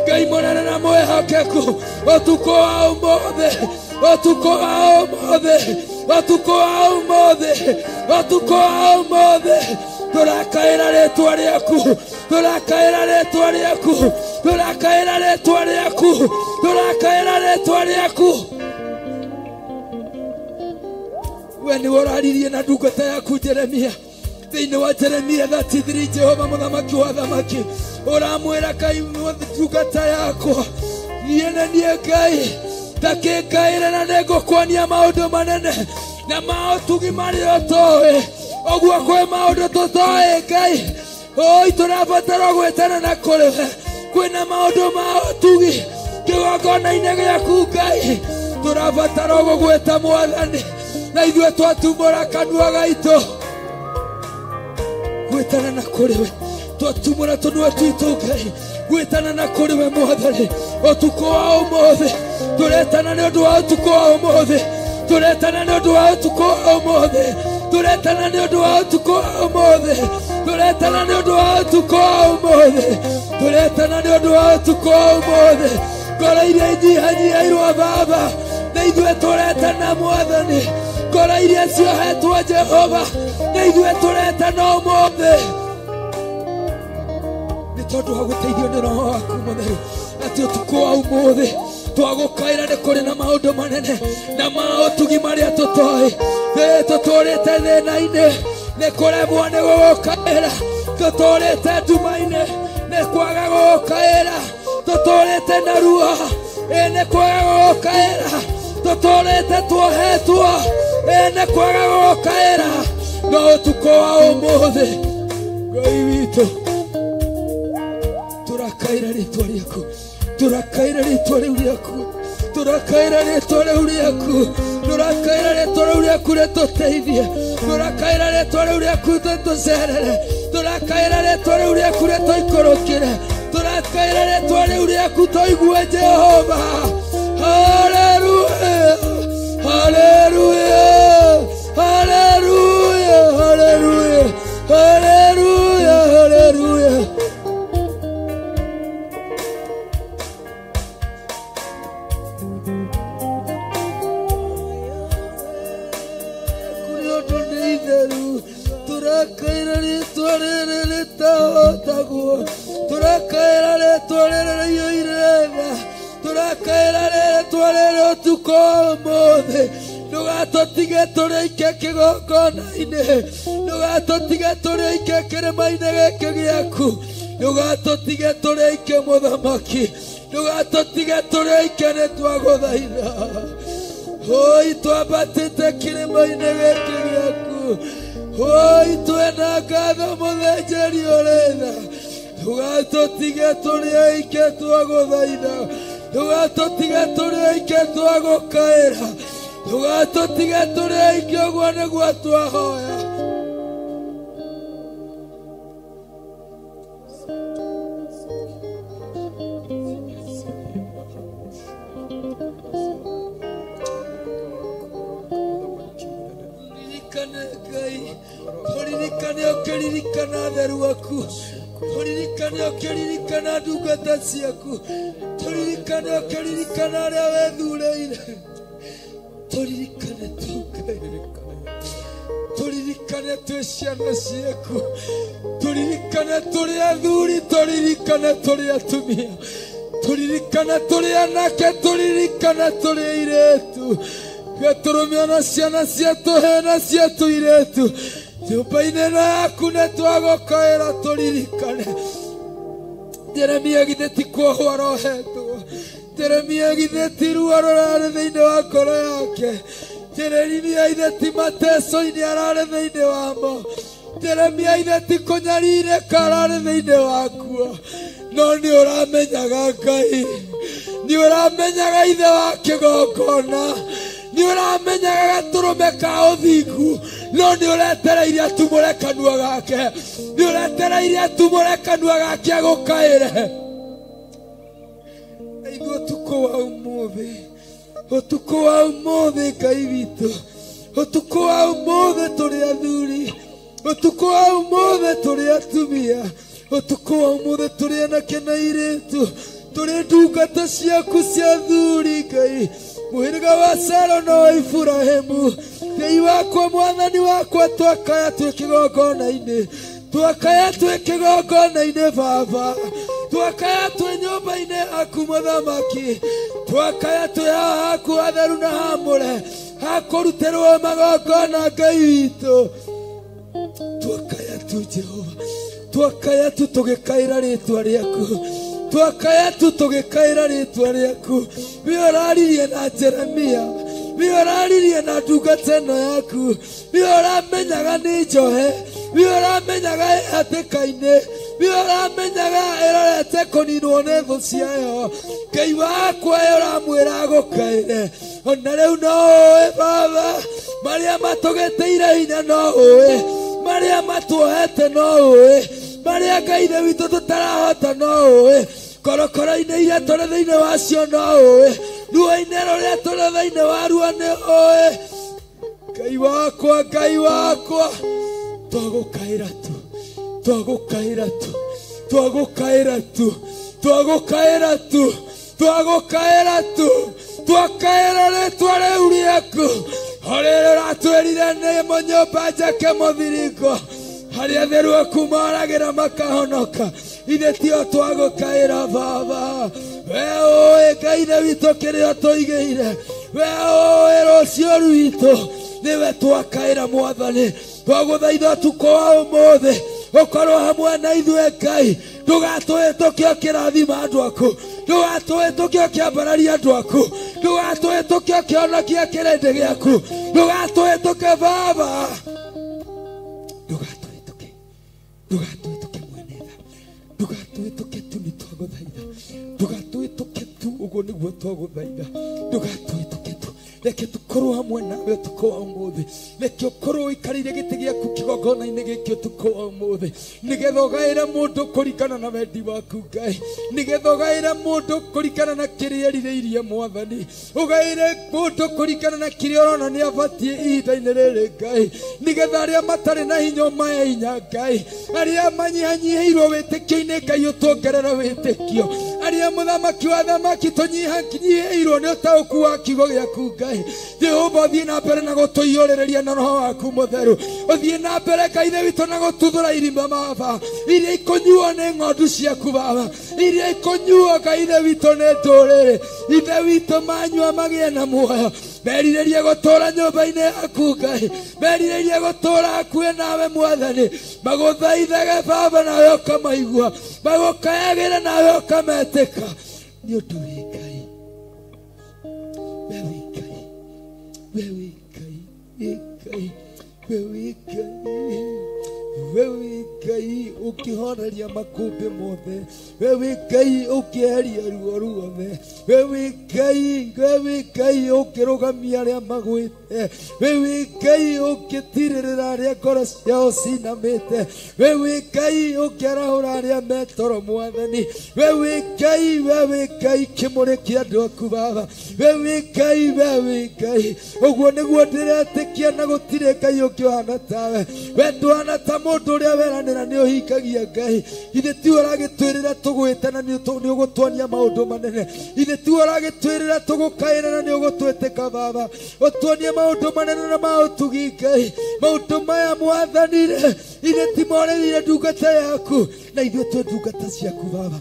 Ngai mũnene na mwĩhokeku ũtukũ wa ũmũthĩ ũtukũ wa ũmũthĩ ũtukũ wa ũmũthĩ ũtukũ wa ũmũthĩ tũrakaĩra rĩtwa rĩaku tũrakaĩra rĩtwa rĩaku tũrakaĩra rĩtwa rĩaku tũrakaĩra rĩtwa rĩaku we nĩwe ũraririe na ndungata yaku Jeremia thĩinĩ wa Jeremia 33 Jehova mũthamaki wa thamaki ũramwĩra Ngai ndungata yakwa niĩ na niĩ Ngai ndakĩngaĩre na nĩngũkuonia maũndũ manene na maũtugi marĩa ũtoĩ ũguo kwĩ maũndũ tũtoĩ Ngai oi tũrabatara gwĩtana na kũrĩ we kwĩna maũndũ ma ũtugi kĩgongona-inĩ gĩaku Ngai tũrabatara gũgwĩta mwathani na ithuĩ twatumũra kanua gaitũ gwĩtana na kũrĩ we twatumũra tũnua twitũ Ngai gwĩtana na kũrĩ we mwathani ũtukũ wa ũmũthĩ tũretana nĩ ũndũ wa ũtukũ wa ũmũthĩ tũretana nĩ ũndũ wa ũtukũ wa ũmũthĩ tũretana nĩ ũndũ wa ũtukũ wa ũmũthĩ tũretana nĩ ũndũ wa ũtukũ wa ũmũthĩ tũretana nĩ ũndũ wa ũtukũ wa ũmũthĩ ngoro iria inyihanyihairwo Baba nĩ ithuĩ tũretana mwathani ngoro iria ciohetwo Jehova nĩ ithuĩ tũretana ũmũthĩ nĩ tondũ wa gũteithio nĩ Roho waku Mũtheru atĩ ũtukũ wa ũmũthĩ twagũkaĩra nĩ kũrĩ na maũndũ manene na maũtugi marĩa tũtoĩ tũtũrĩte thĩna-inĩ nĩ kũremwo nĩ gũgũkaĩra tũtũrĩte nduma-inĩ nĩ kwaga gũgũkaĩra tũtũrĩte na ruo nĩ kwaga gũgũkaĩra tũtũrĩte tuohetwo nĩ kwaga gũgũkaĩra no ũtukũ wa ũmũthĩ Ngai witũ tũrakaĩra rĩtwa rĩaku tũrakaĩra rĩtwa rĩu rĩaku tũrakaĩra rĩtwa rĩu rĩaku tũrakaĩra rĩtwa rĩu rĩaku rĩtũteithie tũrakaĩra rĩtwa rĩu rĩaku rĩtũcerere tũrakaĩra rĩtwa rĩu rĩaku rĩtũikũrũkĩre tũrakaĩra rĩtwa rĩu rĩaku tũigue Jehova haleluya haleluya haleluya haleluya haleluya haleluya tũrakaĩra rĩtwa rĩrĩ rĩtahotagwo tũrakaĩra rĩtwa rĩrĩ rĩiyũire tha tũrakaĩra rĩtwa rĩrĩ ũtukũ wa ũmũthĩ ndũgatũtige tũrĩ aike kĩgongona-inĩ ndũgatũtige tũrĩ aike kĩrĩma-inĩ gĩkĩ gĩaku ndũgatũtige tũrĩ aike mũthamaki ndũgatũtige tũrĩ aike nĩ twagũthaitha hoi twambatĩte kĩrĩma-inĩ gĩkĩ gĩaku hoi twĩna ngatho mũthĩnjĩri ũrĩ tha ndũgatũtige tũrĩ aike twagũthaitha ndũgatũtige tũrĩ aike twagũkaĩra ndũgatũtige tũrĩ aike ũguo nĩguo twahoya tũririkane ũkĩririkana atheru aku tũririkane ũkĩririkana ndungata ciaku tũririkane ũkĩririkana arĩa wethurĩire tũririkane tu Ngai tũririkane twĩ ciana ciaku tũririkane tũrĩ athuri tũririkane tũrĩ atumia tũririkane tũrĩ anake tũririkane tũrĩ airĩtu gĩtũrũmio na ciana ciatũ hena ciatũ irĩtu nyũmba-inĩ ĩno yaku nĩ twagũkaĩra tũririkane Jeremia githĩ ti kuohwo arohetwo Jeremia githĩ ti ruo rũrarĩ thĩinĩ wa ngoro yake Jeremia ithe ti mateso-inĩ ararĩ thĩinĩ wamo Jeremia ithe ti kũnyarirĩka ararĩ thĩinĩ wakuo no nĩ ũramenyaga Ngai nĩ ũramenyaga ithe wa kĩgongona Nĩ ũramenyaga gatũrũme ka ũthingu, no nĩ ũretereire atumũre kanua gake. Nĩ ũretereire atumũre kanua gake agũkaĩre. Ithuĩ ũtukũ wa ũmũthĩ, ũtukũ wa ũmũthĩ Ngai witũ, ũtukũ wa ũmũthĩ tũrĩ athuri, ũtukũ wa ũmũthĩ tũrĩ atumia, ũtukũ wa ũmũthĩ tũrĩ anake na airĩtu, tũrĩ ndungata ciaku cia athuri Ngai. Mũhĩrĩga wa Sara na wa Iburahĩmu, Ngai wakwa, Mwathani wakwa, twakaya twĩ kĩgongona-inĩ, twakaya twĩ kĩgongona-inĩ Baba, twakaya twĩ nyũmba-inĩ yaku Mũthamaki, twakaya twĩ haha haku hatheru na hamũre, hakũrutĩrwo magongona Ngai witũ. Twakaya tu Jehova, twakaya tu tũgĩkaĩra rĩtwa rĩaku, twakaya tu tũgĩkaĩra rĩtwa rĩaku. We ũraririe na Jeremia, we ũraririe na ndungata ĩno yaku, we ũramenyaga nĩ njohe, we ũramenyaga ĩ hatĩka-inĩ, we ũramenyaga ĩrorete kũninwo nĩ thũ ciayo. Ngai wakwa ũramwĩra agũkaĩre, ona rĩu no ũĩ Baba, marĩa matũgĩtĩire hinya no ũĩ, marĩa matuohete no ũĩ, marĩa Ngai ithe witũ tũtarahota no ũĩ, korokoro-inĩ iria tũrĩ thĩinĩ wacio no ũĩ, ruo-inĩ rũrĩa tũrĩ thĩinĩ waruo nĩ ũĩ. Ngai wakwa, Ngai wakwa, twagũkaĩra tu, twagũkaĩra tu, twagũkaĩra tu, twagũkaĩra tu, twagũkaĩra tu, twakaĩra rĩtwa rĩu rĩaku, o rĩrĩ ũratwĩrire nĩ nyũmba njake mũthiringo, harĩa atheru aku moragĩra makahonoka. Ithe tio twagũkaĩra Baba, we ũĩ Ngai ithe witũ kĩrĩa ũtũigĩire, we ũĩ rũciũ rwitũ, nĩwe twakaĩra Mwathani. Twagũthaitha ũtukũ wa ũmũthĩ ũkorwo hamwe na ithuĩ Ngai, ndũgatũhĩtũke ũkĩrathima andũ aku, ndũgatũhĩtũke ũkĩambararia andũ aku, ndũgatũhĩtũke ũkĩhonokia kĩrĩndĩ gĩaku, ndũgatũhĩtũke Baba, ndũgatũhĩtũke, ndũgatũhĩtũke mwene tha, ndũgatũhĩtũke tu nĩ twagũthaitha, ndũgatũhĩtũke tu, ũguo nĩguo twagũthaitha, ndũgatũhĩtũke tu. Reke tũkorwo hamwe nawe ũtukũ wa ũmũthĩ, reke ũkorwo ũikarĩire gĩtĩ gĩaku kĩgongona-inĩ gĩkĩ ũtukũ wa ũmũthĩ, nĩgetha ũgaĩre mũndũ kũringana na wendi waku Ngai, nĩgetha ũgaĩre mũndũ kũringana na kĩrĩa erirĩirie Mwathani, ũgaĩre mũndũ kũringana na kĩrĩa ũrona nĩ abatiĩ ihinda-inĩ rĩrĩ Ngai, nĩgetha arĩa matarĩ na hinya ũmahe hinya Ngai, arĩa manyihanyihĩirwo wĩtĩkio-inĩ Ngai ũtuongerere wĩtĩkio, arĩa mũthamaki wa thamaki tũnyihanyihĩirwo nĩ ũtaũku wa kiugo gĩaku Ngai. Jehova ũthiĩ na mbere na gũtũiyũrĩrĩria na roho waku mũtheru, ũthiĩ na mbere Ngai ithe witũ na gũtuthũra irima Baba, iria ikũnyuo nĩ ng'ondu ciaku Baba, iria ikũnyuo Ngai ithe witũ nĩ ndũrĩrĩ, ithe witũ manyua magĩe na muoyo, merirĩrie gũtũũra nyũmba-inĩ yaku Ngai, merirĩrie gũtũũra hakuhĩ nawe Mwathani, magũthaithage Baba nawe ũkamaigua, magũkayagĩra nawe ũkametĩka, nĩ ũndũ wĩ Ngai, we wĩ Ngai, we wĩ Ngai, wĩ Ngai, we wĩ Ngai, we wĩ Ngai ũkĩhoreria makũmbĩ mothe, we wĩ Ngai ũkĩeheria ruo ruothe, we wĩ Ngai, we wĩ Ngai ũkĩrũgamia arĩa magwĩte, we wĩ Ngai ũkĩtirĩrĩra arĩa ngoro ciao cinamĩte, we wĩ Ngai ũkĩarahũra arĩa metoro Mwathani, we wĩ Ngai, we wĩ Ngai kĩmũrĩ kĩa andũ aku Baba, we wĩ Ngai, we wĩ Ngai, ũguo nĩguo ndĩretĩkia na gũtirĩ Ngai ũngĩ ũhana tawe, we ndũhana ta mũndũ ũrĩa weranĩra nĩ ũhingagia Ngai, ithe tiwe ũragĩtwĩrĩra tũgwĩte na nĩ ũgũtuonia maũndũ manene, ithe tiwe ũragĩtwĩrĩra tũgũkaĩra na nĩ ũgũtwĩtĩka Baba, ũtuonie maũndũ manene na ma ũtugi Ngai, maũndũ maya Mwathani rĩ, ithe ti morĩrĩire ndungata yaku, na ithuĩ twĩ ndungata ciaku Baba,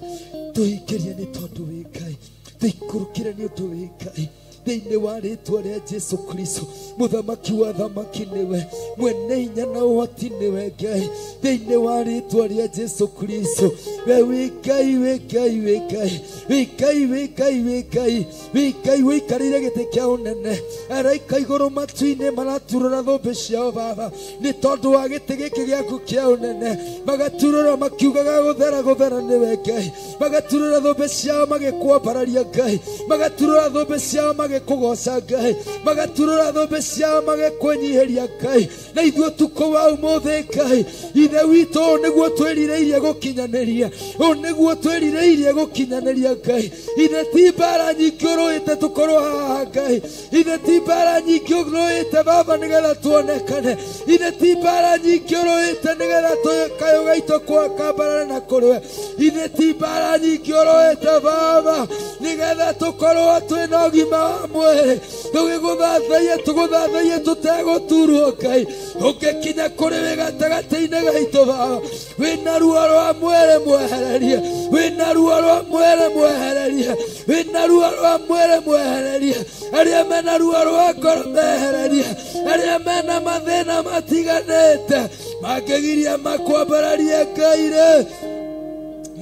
tũhingĩrie nĩ tondũ wĩ Ngai, tũikũrũkĩre nĩ ũndũ wĩ Ngai, thĩinĩ wa rĩtwa rĩa Jesu Kristo, mũthamaki wa thamaki nĩwe, mwene hinya na ũhoti nĩwe Ngai, thĩinĩ wa rĩtwa rĩa Jesu Kristo, we wĩ Ngai, wĩ Ngai, wĩ Ngai, wĩ Ngai, wĩ Ngai, wĩ Ngai, wĩ Ngai ũikarĩire gĩtĩ kĩa ũnene, araika igũrũ matu-inĩ maraturũra thũmbĩ ciao Baba, nĩ tondũ wa gĩtĩ gĩkĩ gĩaku kĩa ũnene, magaturũra makiugaga gũthera gũthera nĩwe Ngai, magaturũra thũmbĩ ciao magĩkwambararia Ngai, magaturũra thũmbĩ ciao magĩ magĩkũgoca Ngai, magaturũra thũmbĩ ciao magĩkwĩnyihĩria Ngai. Na ithuĩ ũtukũ wa ũmũthĩ Ngai, Ithe witũ, ũũ nĩguo twĩrirĩirie gũkinyanĩria, ũũ nĩguo twĩrirĩirie gũkinyanĩria Ngai. Ithe ti mbara nyingĩ ũrũĩte tũkorwo haha Ngai, ithe ti mbara nyingĩ ũrũĩte Baba nĩgetha tuonekane, ithe ti mbara nyingĩ ũrũĩte nĩgetha kayũ gaitũ kambarare na kũrĩ we, ithe ti mbara nyingĩ ũrũĩte Baba nĩgetha tũkorwo twĩna ũgima wa mwĩrĩ, tũgĩgũthathaiye tũgũthathaiye tũtegũturwo Ngai. Ũngĩkinya kũrĩ wĩ gatagatĩ-inĩ gaitũ Baba, wĩna ruo rwa mwĩrĩ mwehererie, wĩna ruo rwa mwĩrĩ mwehererie, wĩna ruo rwa mwĩrĩ mwehererie, arĩa mena ruo rwa ngoro mehererie, arĩa mena mathĩna matiganĩte mangĩgiria makwambararie Ngai rĩ,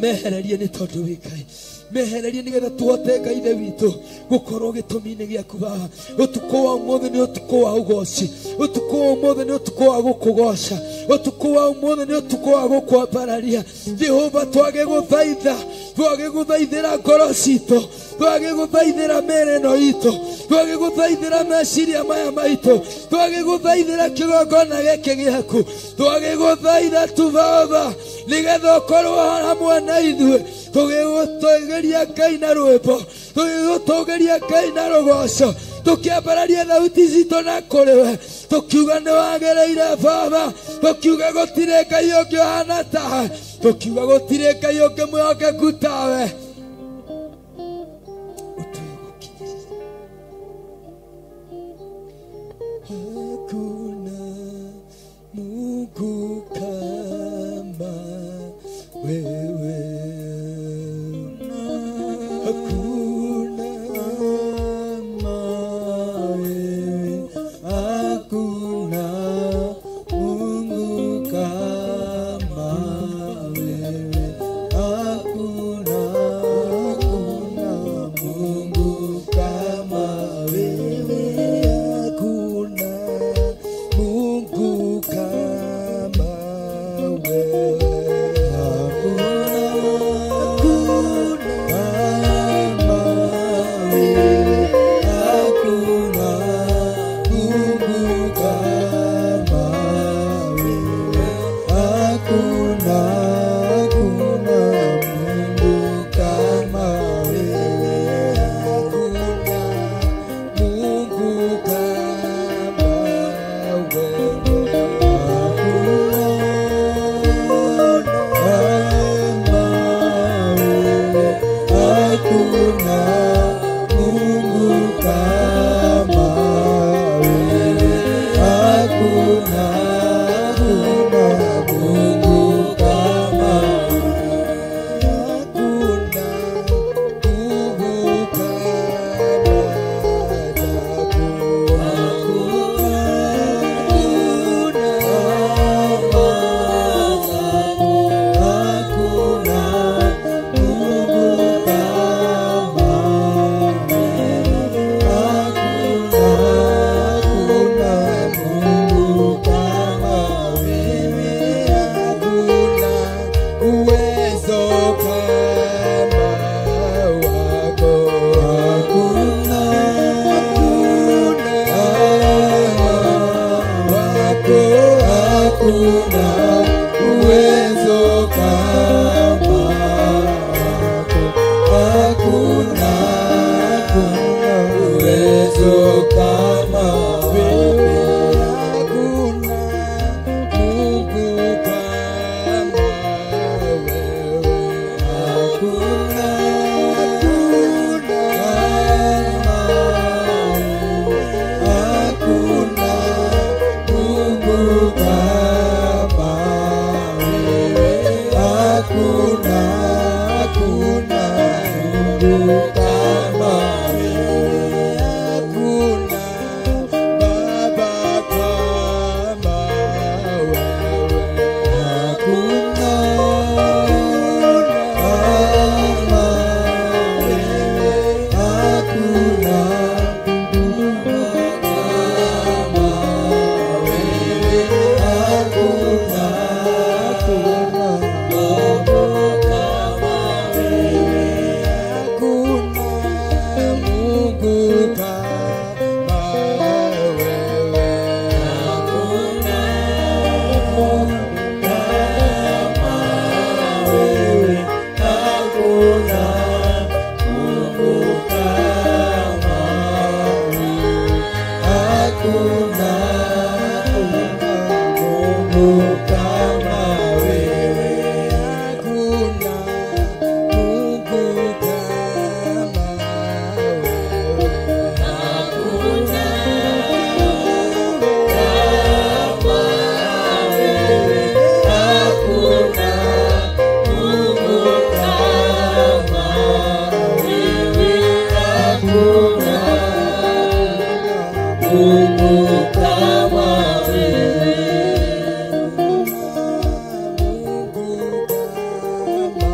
mehererie nĩ tondũ wĩ Ngai. Mehererie nĩgetha tũhote Ngai Ithe witũ gũkorwo gĩtũmi-inĩ gĩaku Baba. Ũtukũ wa ũmũthĩ nĩ ũtukũ wa ũgoci, ũtukũ wa ũmũthĩ nĩ ũtukũ wa gũkũgoca, ũtukũ wa ũmũthĩ nĩ ũtukũ wa gũkwambararia Jehova. Twagĩgũthaitha, twagĩgũthaithĩra ngoro citũ, twagĩgũthaithĩra mĩĩrĩ ĩno itũ, twagĩgũthaithĩra meciria maya maitũ, twagĩgũthaithĩra kĩgongona gĩkĩ gĩaku, twagĩgũthaitha tu Baba nĩgetha ũkorwo hamwe na ithuĩ, tũgĩgũtũgĩria Ngai na rwĩmbo, tũgĩgũtũgĩria Ngai na rũgoco, tũkĩambararia thauti citũ na kũrĩ we, tũkiuga nĩ wagĩrĩire Baba, tũkiuga gũtirĩ Ngai ũngĩ ũhana tawe, tũkiuga gũtirĩ Ngai ũngĩ mwĩhokeku tawe. Hakuna Mungu kama wewe, hakuna kama wewe, hakuna Mungu kama wewe, hakuna, hakuna Mungu kama wewe, hakuna Mungu kama wewe, hakuna kama wewe, hakuna Mungu kama wewe, hakuna, hakuna Mungu kama wewe, hakuna Mungu kama wewe, kama wewe, hakuna Mungu kama wewe, hakuna, hakuna Mungu kama wewe, hakuna Mungu kama hakuna hakuna Mungu kama wewe, hakuna, hakuna Mungu kama wewe, hakuna uwezo kama wako, hakuna, wako, hakuna uwezo kama wako, hakuna, hakuna uwezo kama wewe, hakuna Mungu kama wewe, hakuna, kama wewe, hakuna Mungu kama Mungu kama wewe, hakuna Mungu kama wewe, hakuna kama wewe, hakuna Mungu kama wewe, hakuna Mungu kama wewe, Mungu kama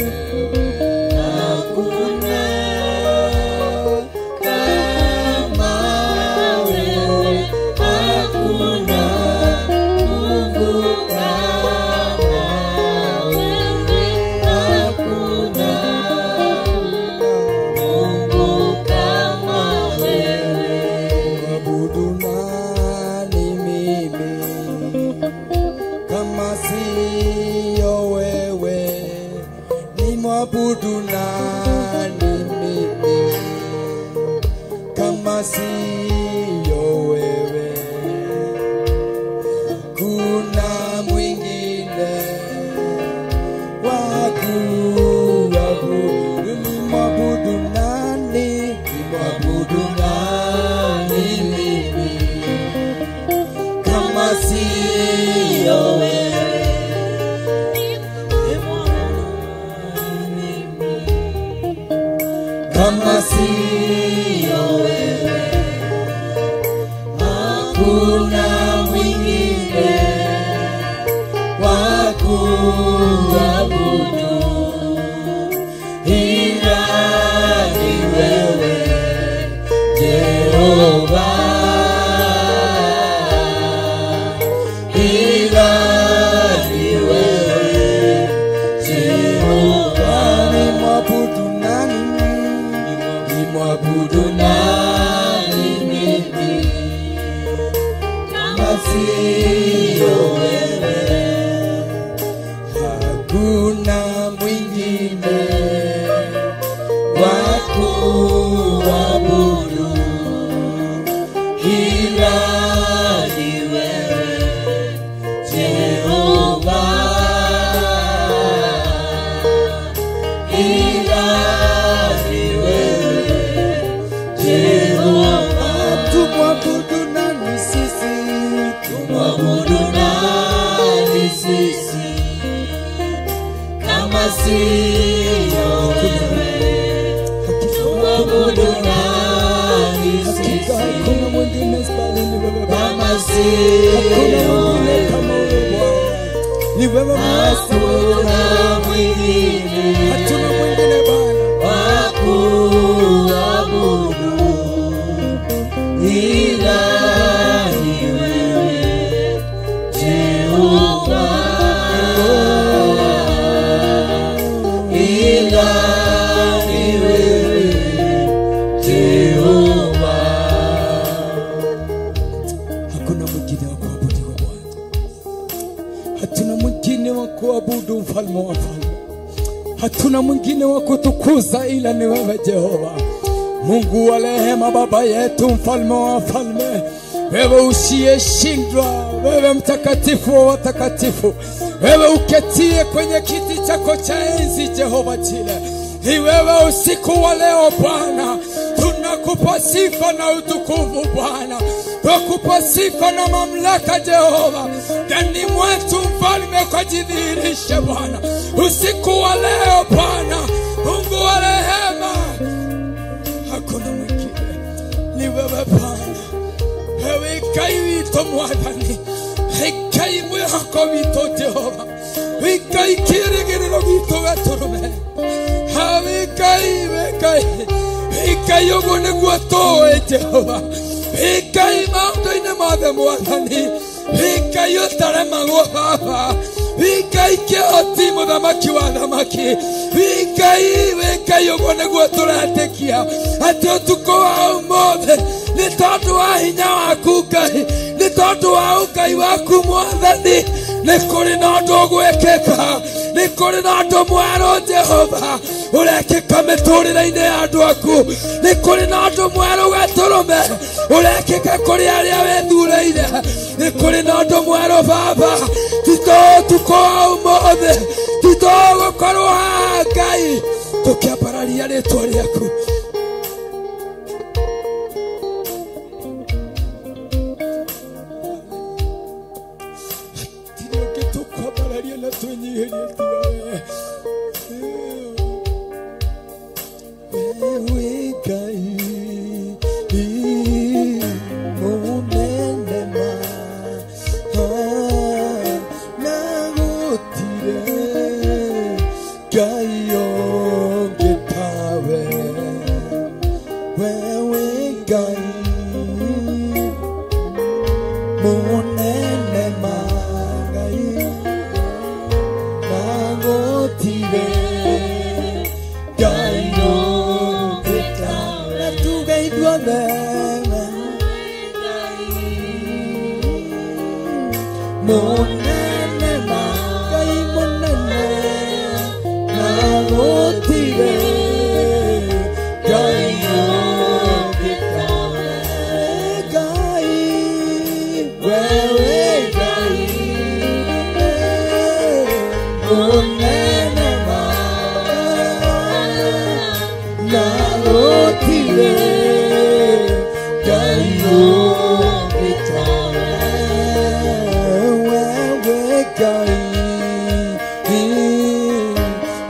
wewe, hakuna kama wewe, hakuna Mungu kama wewe, hakuna Mungu kama wewe. Mwabudu nani mimi kama siyo wewe? Ni mwabudu nani mimi kama siyo wewe? Kuna mwingine wa kuabudu? Ni mwabudu nani? Ni mwabudu nani mimi kama siyo wewe? Kama siyo wewe, hakuna mwingine wa kuabudu ila ni wewe Jehova, ila ni wewe Jehova. Ni mwabudu nani? Ni mwabudu nani mimi kama siyo wewe? Hakuna mwingine wa kuabudu ila ni wewe Jehova, ila ni wewe Jehova. Tumwabudu nani sisi? Tumwabudu nani sisi kama siyo wewe? Tumwabudu nani sisi Hakuna mwingine bali ni wewe Bwana. kama siyo Hakuna mwingine kama wewe Bwana. Ni wewe Mweza wetu. Hakuna mwingine Hatuna mwingine Bwana. wa kuabudu ila ni wewe Jehova, ila ni wewe Jehova. Hakuna mwingine wa kuabudiwa Bwana. Hatuna mwingine wa kuabudu mfalme wa falme. Hatuna mwingine wa kutukuza ila ni wewe Jehova. Mungu wa rehema, Baba yetu, mfalme wa falme, wewe usiyeshindwa, wewe mtakatifu wa watakatifu, wewe uketie kwenye kiti chako cha enzi, Jehova Jile, ni wewe usiku wa leo Bwana, tunakupa sifa na utukufu Bwana, twakupa sifa na mamlaka Jehova, ndani mwetu mfalme ukajidhihirishe Bwana usiku wa leo Bwana, Mungu wa rehema, hakuna mwingine, ni wewe Bwana. Wewe Ngai witũ Mwathani, Ngai mwĩhoko witũ Jehova, Ngai kĩĩrĩgĩrĩro gitũ we tũrũme, Ngai we Ngai, Ngai ũguo nĩguo tũĩ Jehova, Ngai maũndũ-inĩ mothe Mwathani, Ngai ũtaremagwo Baba, Ngai kĩhoti mũthamaki wa thamaki, Ngai we Ngai ũguo nĩguo tũretĩkia atĩ ũtukũ wa ũmũthĩ nĩ tondũ wa hinya waku Ngai, nĩ tondũ wa ũngai waku Mwathani, nĩ kũrĩ na ũndũ ũgwĩkĩka, nĩ kũrĩ na ũndũ mwerũ Jehova, Ũrekĩka mĩtũrĩre-inĩ ya andũ aku. Nĩ kũrĩ na ũndũ mwerũ Gatũrũme ũrekĩka kũrĩ arĩa wĩthurĩire. Nĩ kũrĩ na ũndũ mwerũ Baba, ti to ũtukũ wa ũmũthĩ, ti to gũkorwo haha Ngai tũkĩambararia rĩtwa rĩaku. Hatirĩ ũngĩ tũkwambararia na twĩnyihĩrie tiga we. Wewe Ngai mũnene ma na gũtirĩ Ngai ũngĩ tawe. Wewe Ngai mũnene ma Ngai na gũtirĩ Ngai ũngĩ tawe. Na tuge ithuothe mũnene ma Ngai mũnene na gũtirĩ Ngai ũngĩ tawe. Ngai wewe Ngai mũnene ma na gũtirĩ Ngai ũngĩ tawe. Wewe Ngai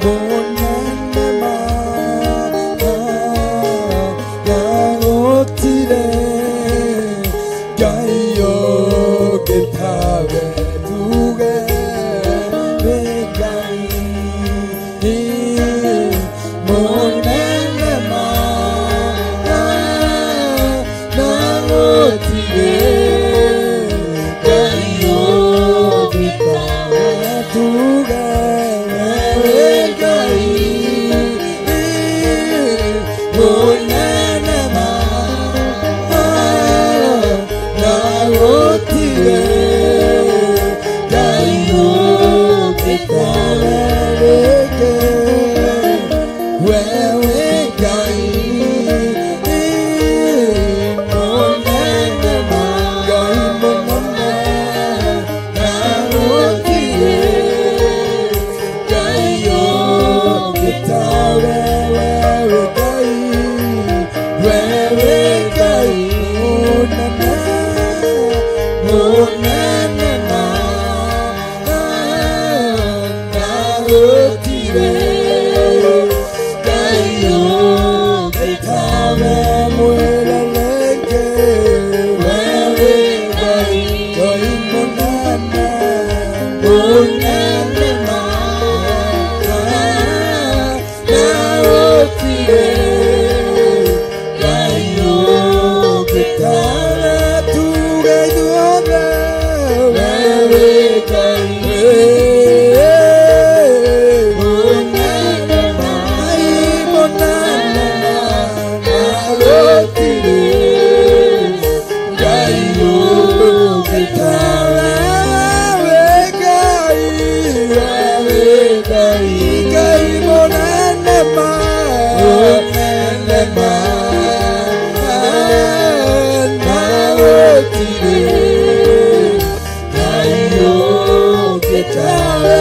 mũnene ma na gũtirĩ Ngai ũngĩ tawe. Tuge we Ngai mũnene ma na gũtirĩ Ngai ũngĩ tawe. Tuge we Ngai mũnene ma na gũtirĩ Ngai ũngĩ tawe. Wewe Ngai mũnene ma Ngai mũnene na gũtirĩ Ngai ũngĩ tawe. Wewe Ngai, wewe Ngai mũnene, mũnene ma na gũtirĩ Ngai ũngĩ tawe. Mwĩrelenge wewe Ngai, Ngai mũnene, mũnene ma na gũtirĩ Ngai ũngĩ tawe. Tuge ithuothe wewe Ngai mũnene ma Ngai mũnene ma na gũtirĩ Ngai ũngĩ tawe. Wewe Ngai, wewe Ngai, Ngai mũnene ma, mũnene ma na gũtirĩ Ngai ũngĩ tawe.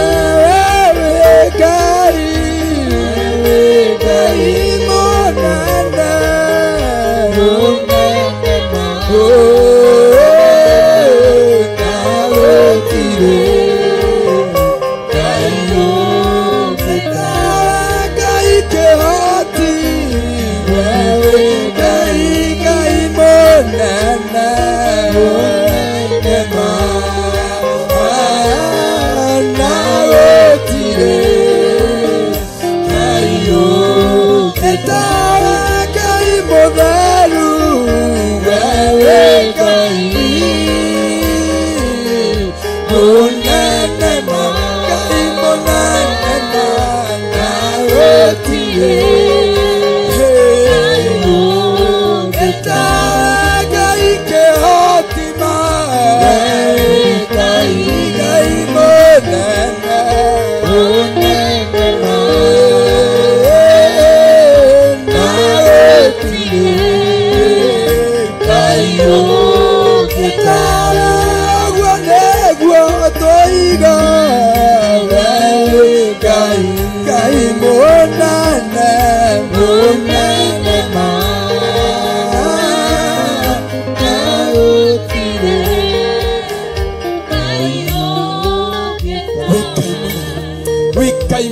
Wewe Ngai, wewe Ngai mũnene, mũnene ma na gũtirĩ Ngai ũngĩ tawe. Ngai kĩhoti, wewe Ngai, Ngai mũnene, mũnene ma na gũtirĩ Ngai ũngĩ tawe. Ngai mũtheru, wewe Ngai mũnene ma Ngai mũnene ma na gũtirĩ Ngai ũngĩ tawe. Ngai kĩhoti ma Ngai, Ngai mũnene, mũnene ma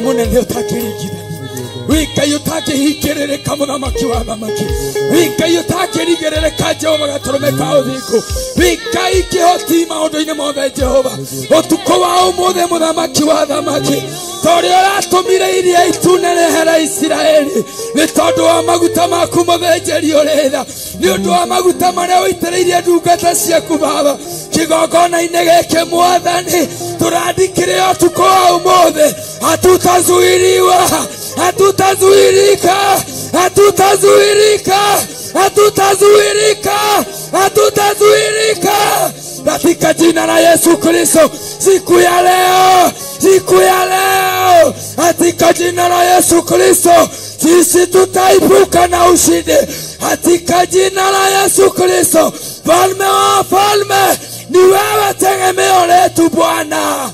Munene ũtangĩringithanio, wĩ Ngai ũtangĩhingĩrĩrĩka, mũthamaki wa thamaki, wĩ Ngai ũtangĩrigĩrĩrĩka, Jehova gatũrũme ka ũthingu, wĩ Ngai kĩhoti maũndũ-inĩ mothe. Jehova, ũtukũ wa ũmũthĩ, mũthamaki wa thamaki, torĩa ũratũmire iria itune rĩhere Isiraeli nĩ tondũ wa maguta maku mũthĩnjĩri ũrĩ tha, nĩ ũndũ wa maguta marĩa ũitĩrĩirie ndungata ciaku Baba kĩgongona-inĩ gĩkĩ, Mwathani, tũrandĩkĩre ũtukũ wa ũmũthĩ, hatutazuiliwa, hatutazuilika, hatutazuilika, hatutazuilika, hatutazuilika katika jina la Yesu Kristo. Siku ya leo, siku ya leo, katika jina la Yesu Kristo, sisi tutaibuka na ushindi katika jina la Yesu Kristo. Mfalme wa wafalme, ni wewe tegemeo letu Bwana.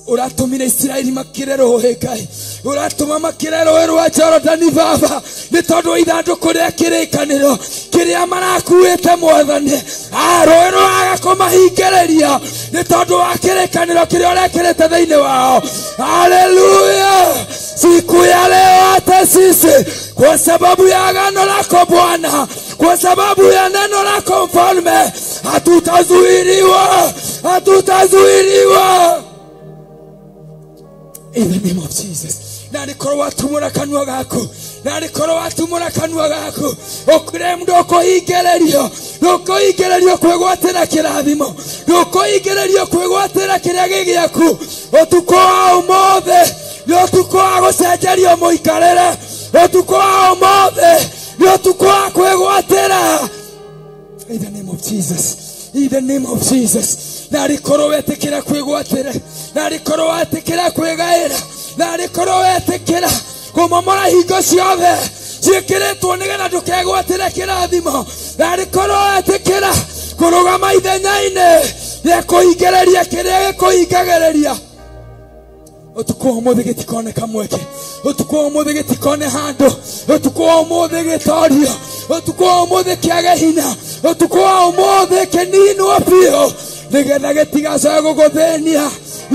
Ũratũmire Isiraeli makĩre rũĩ, Ngai, ũratũma makĩre rũĩ rwa Jorodani Baba, nĩ tondũ wa ithandũkũ rĩa kĩrĩkanĩro kĩrĩa marakuĩte Mwathani, rũĩ rũraga kũmahingĩrĩria nĩ tondũ wa kĩrĩkanĩro kĩrĩa ũrekĩrĩte thĩinĩ wao. Haleluya! Siku ya leo hata sisi kwa sababu ya agano lako Bwana, kwa sababu ya neno lako Mfalme, hatutazuiliwa, hatutazuiliwa. In the name of Jesus. Na rĩkorwo watumũra kanua gaku, na rĩkorwo watumũra kanua gaku, ũkũre ndũkũhingĩrĩrio, ndũkũhingĩrĩrio kwĩgwatĩra kĩrathimo, ndũkũhingĩrĩrio kwĩgwatĩra kĩrĩa gĩ gĩaku. Ũtukũ wa ũmũthĩ nĩ ũtukũ wa gũcenjerio mũikarĩre, ũtukũ wa ũmũthĩ nĩ ũtukũ wa kwĩgwatĩra. In the name of Jesus. In the name of Jesus. Na rĩkorwo wetĩkĩra kwĩgwatĩra, na rĩkorwo wetĩkĩra kwĩgaĩra, na rĩkorwo wetĩkĩra kũmomora hingo ciothe ciĩkĩrĩtwo nĩgetha ndũkegwatĩre kĩrathimo, na rĩkorwo wetĩkĩra kũrũgama ithenya-inĩ rĩa kũhingĩrĩria kĩrĩa gĩkũhingagĩrĩria. Ũtukũ wa ũmũthĩ gĩtikoneka mweke, ũtukũ wa ũmũthĩ gĩtikone handũ, ũtukũ wa ũmũthĩ gĩtorio, ũtukũ wa ũmũthĩ kĩage hinya, ũtukũ wa ũmũthĩ kĩninwo biũ, nĩgetha gĩtigacoke gũgũthĩnia.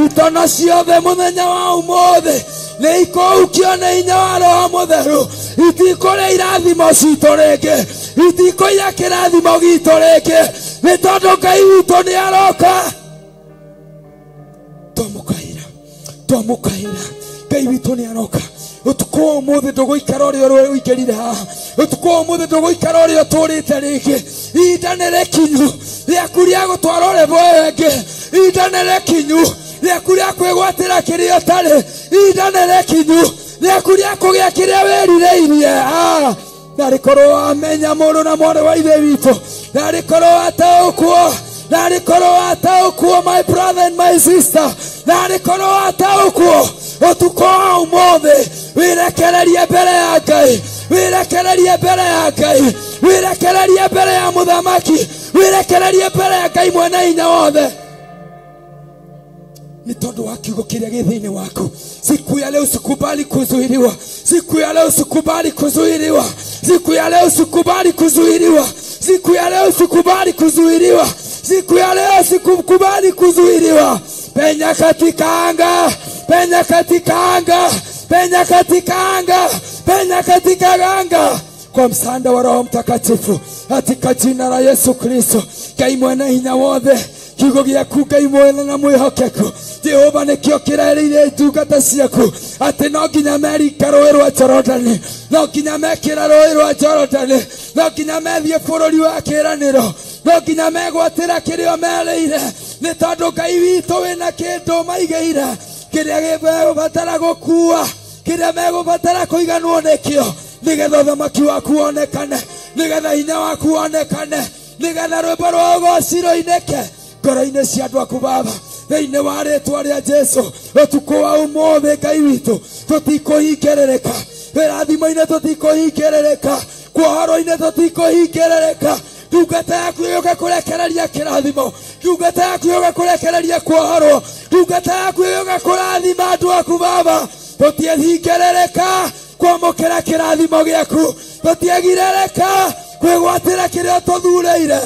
Itono ciothe mũthenya wa ũmũthĩ nĩ ikũhukio nĩ hinya wa Roho Mũtheru, itikũrĩa irathimo citũ rĩngĩ, itikũiya kĩrathimo gitũ rĩngĩ, nĩ tondũ Ngai witũ nĩ aroka. Twamũkaĩra, twamũkaĩra, Ngai witũ nĩ aroka. Ũtukũ wa ũmũthĩ ndũgũikara ũrĩa ũingĩrire haha, ũtukũ wa ũmũthĩ ndũgũikara ũrĩa ũtũrĩte rĩngĩ. Ihinda nĩ rĩkinyu rĩaku rĩa gũtwara ũrĩmwe ũyũ ũngĩ, ihinda nĩ rĩkinyu rĩaku rĩa kwĩgwatĩra kĩrĩa ũtarĩ, ihinda nĩ rĩkinyu rĩaku rĩa kũgĩa kĩrĩa wĩrirĩirie. Na rĩkorwo wamenya mũrũ na mwarĩ wa ithe witũ, na rĩkorwo wataũkwo, na rĩkorwo wataũkwo, my brother and my sister, na rĩkorwo wataũkwo, ũtukũ wa ũmũthĩ wĩrekererie mbere ya Ngai, wĩrekererie mbere ya Ngai, wĩrekererie mbere ya mũthamaki, wĩrekererie mbere ya Ngai mwene hinya wothe, nĩ tondũ wa kiugo kĩrĩa gĩ thĩinĩ waku. Siku ya leo usikubali kuzuiliwa, siku ya leo usikubali kuzuiliwa, siku ya leo usikubali kuzuiliwa, siku ya leo usikubali kuzuiliwa, siku ya leo usikubali kuzuiliwa. Penya katika anga, penya katika anga, penya katika anga, penya katika anga kwa msaada wa Roho Mtakatifu, katika jina la Yesu Kristo. Ngai mwene hinya wothe, kiugo gĩaku Ngai mwene na mwĩhokeku, Jehova, nĩkĩo kĩrerĩire ndungata ciaku atĩ no nginya meringa rũĩ rwa Jorodani, no nginya mekĩra rũĩ rwa Jorodani, no nginya methiĩ bũrũri wa kĩĩranĩro, no nginya megwatĩra kĩrĩa merĩire, nĩ tondũ Ngai witũ wĩna kĩndũ maigĩire kĩrĩa megũbatara gũkua, kĩrĩa megũbatara kũiganwo nĩkĩo, nĩgetha ũthamaki waku wonekane, nĩgetha hinya waku wonekane, nĩgetha rwĩmbo rwa ũgoci rũinĩke ngoro-inĩ cia andũ aku Baba, thĩinĩ wa rĩtwa rĩa Jesu. Ũtukũ wa ũmũthĩ Ngai witũ tũtikũhingĩrĩrĩka, wĩrathimo-inĩ tũtikũhingĩrĩrĩka, kuohorwo-inĩ tũtikũhingĩrĩrĩka. Ndungata yaku yũke kũrekereria kĩrathimo, ndungata yaku yũke kũrekereria kuohorwo, ndungata yaku yũke kũrathima andũ aku Baba. Tũtiehingĩrĩrĩka kwamũkĩra kĩrathimo gĩaku, tũtiegirĩrĩka kwĩgwatĩra kĩrĩa tũthurĩire,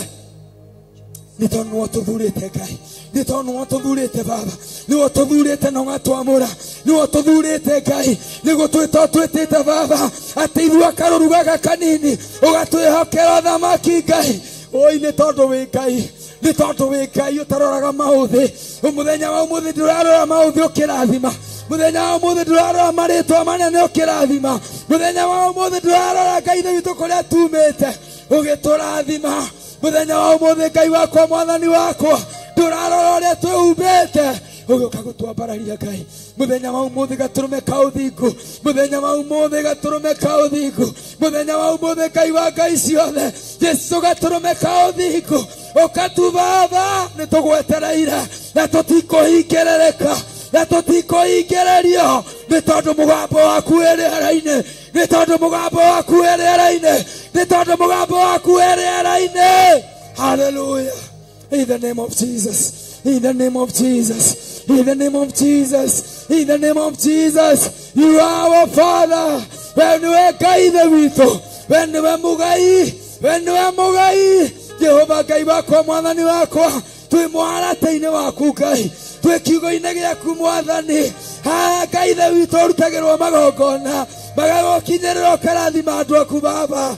nĩ tondũ nĩwe ũtũthurĩte Ngai, nĩ tondũ nĩwe ũtũthurĩte Baba, nĩwe ũtũthurĩte na ũgatwamũra, Nĩwe ũtũthurĩte Ngai nĩguo twĩtĩte baba atĩ ithuĩ akarũru gaka kanini ũgatwĩhokera thamaki Ngai. Oi nĩ tondũ wĩ Ngai, nĩ tondũ wĩ Ngai ũtaroraga maũthĩ. Mũthenya wa ũmũthĩ ndũrarora maũthĩ ũkĩrathima, mũthenya wa ũmũthĩ ndũrarora marĩtwa manene ũkĩrathima, mũthenya wa ũmũthĩ ndũrarora Ngai ithe witũ kũrĩa tumĩte ũgĩtũrathima. Mũthenya wa ũmũthĩ Ngai wakwa mwathani wakwa ndũrarora ũrĩa twĩhumbĩte ũgĩũka gũtwambararia Ngai. Mũthenya wa ũmũthĩ gatũrũme ka ũthingu, mũthenya wa ũmũthĩ gatũrũme ka ũthingu, mũthenya wa ũmũthĩ Ngai wa Ngai ciothe Jesũ gatũrũme ka ũthingu ũkatu baba nĩ tũgwetereire na tũtikũhingĩrĩrĩka na tũtikũhingĩrĩrio nĩ tondũ mũgambo waku wĩ rĩera-inĩ, nĩ tondũ mũgambo waku wĩ rĩera-inĩ, nĩ tondũ mũgambo waku wĩ rĩera-inĩ. Hallelujah. In the name of Jesus, in the name of Jesus, in the name of Jesus, in the name of Jesus, you are our Father. We niwe Ngai ithe witũ, we niwe Mũgai, we niwe Mũgai, Jehova Ngai wakwa mwathani wakwa, twĩ mũharatĩ-inĩ waku Ngai, twĩ kiugo-inĩ gĩaku mwathani. Ha Ngai ithe witũ ũrutagĩrwo magongona magagũkinyĩrĩra ũkarathima andũ aku baba.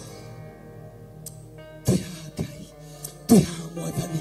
Twĩ haha Ngai, twĩ haha mwathani,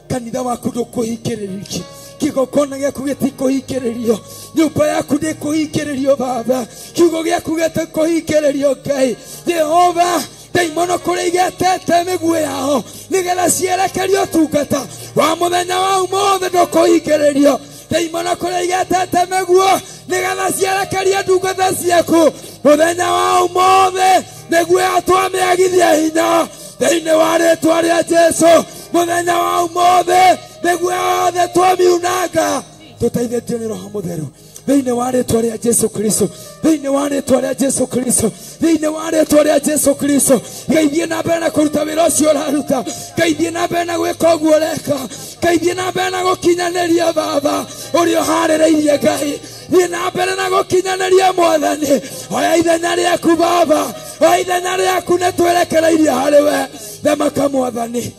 kanitha waku ndũkũhingĩrĩrio, kĩgongona gĩaku gĩtikũhingĩrĩrio, nyũmba yaku ndĩkũhingĩrĩrio baba, kiugo gĩaku gĩtikũhingĩrĩrio Ngai. Jehova ndaimono kũrĩa igetete mĩguĩ yao nĩgetha cierekerio ũtungata wa mũthenya wa ũmũthĩ ndũkũhingĩrĩrio. Ndaimono kũrĩa igetete mĩguo nĩgetha cierekerio ndungata ciaku mũthenya wa ũmũthĩ, mĩguĩ yao twamĩagithia hinya thĩinĩ wa rĩtwa rĩa Jesũ. Mũthenya wa ũmũthĩ mĩguĩ yothe twamiunanga tũteithĩtio nĩ Roho Mũtheru thĩinĩ wa rĩtwa rĩa Jesũ Kristo, thĩinĩ wa rĩtwa rĩa Jesũ Kristo, thĩinĩ wa rĩtwa rĩa Jesũ Kristo. Ngai thiĩ na mbere na kũruta wĩra ũcio ũraruta, Ngai thiĩ na mbere na gwĩka ũguo ũreka, Ngai thiĩ na mbere na gũkinyanĩria baba ũrĩa ũharĩrĩirie. Ngai thiĩ na mbere na gũkinyanĩria mwathani. Oya ithenya rĩaku baba, oya ithenya rĩaku, nĩ twerekereirie harĩ we. Thamaka mwathani,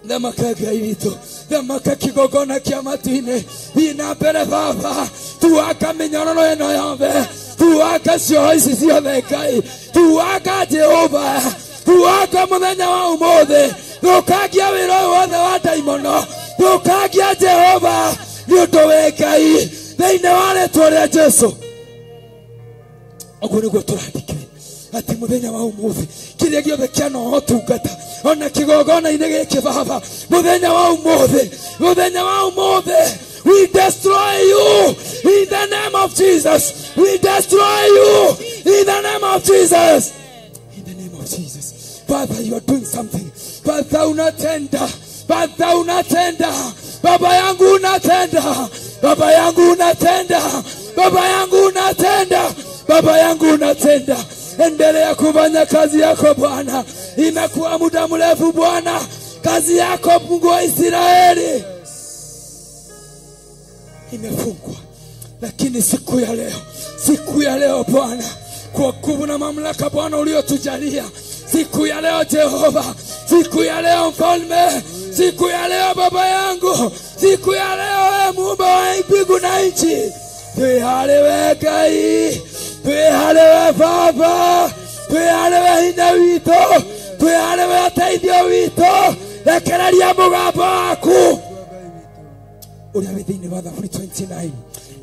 thamaka Ngai witũ, thamaka kĩgongona kĩa matu-inĩ. Thiĩ na mbere baba, tuanga mĩnyororo ĩno yothe, tuanga cioho ici ciothe Ngai, tuanga Jehova, tuanga mũthenya wa ũmũthĩ, thũkangia wĩra ũyũ wothe wa ndaimono, thũkangia Jehova nĩ ũndũ wĩ Ngai thĩinĩ wa rĩtwa rĩa Jesũ. Ũguo nĩguo tũrandĩkire atĩ mũthenya wa ũmũthĩ kĩrĩa gĩothe kĩanoho tungata ona kĩgongona-inĩ gĩkĩ baba, mũthenya wa ũmũthĩ, mũthenya wa ũmũthĩ, we destroy you in the name of Jesus. We destroy you in the name of Jesus. In the name of Jesus. Father, you are doing something. Father, unatenda. Father, unatenda. Baba yangu unatenda. Baba yangu unatenda. Baba yangu unatenda. Baba yangu unatenda. Endelea kufanya kazi yako Bwana. Imekuwa muda mrefu Bwana, kazi yako Mungu wa Israeli imefungwa, lakini siku ya leo, siku ya leo Bwana, kwa nguvu na mamlaka Bwana uliotujalia, siku ya leo Jehova, siku ya leo Mfalme, siku ya leo Baba yangu, siku ya leo Muumba wa mbingu na nchi, twihariwe Ngai, twihariwe Baba, twihariwe hinya witũ, twihariwe ũteithio witũ. Rekereria mũgambo waku ũrĩa wĩ thĩinĩ wa Thaburi 29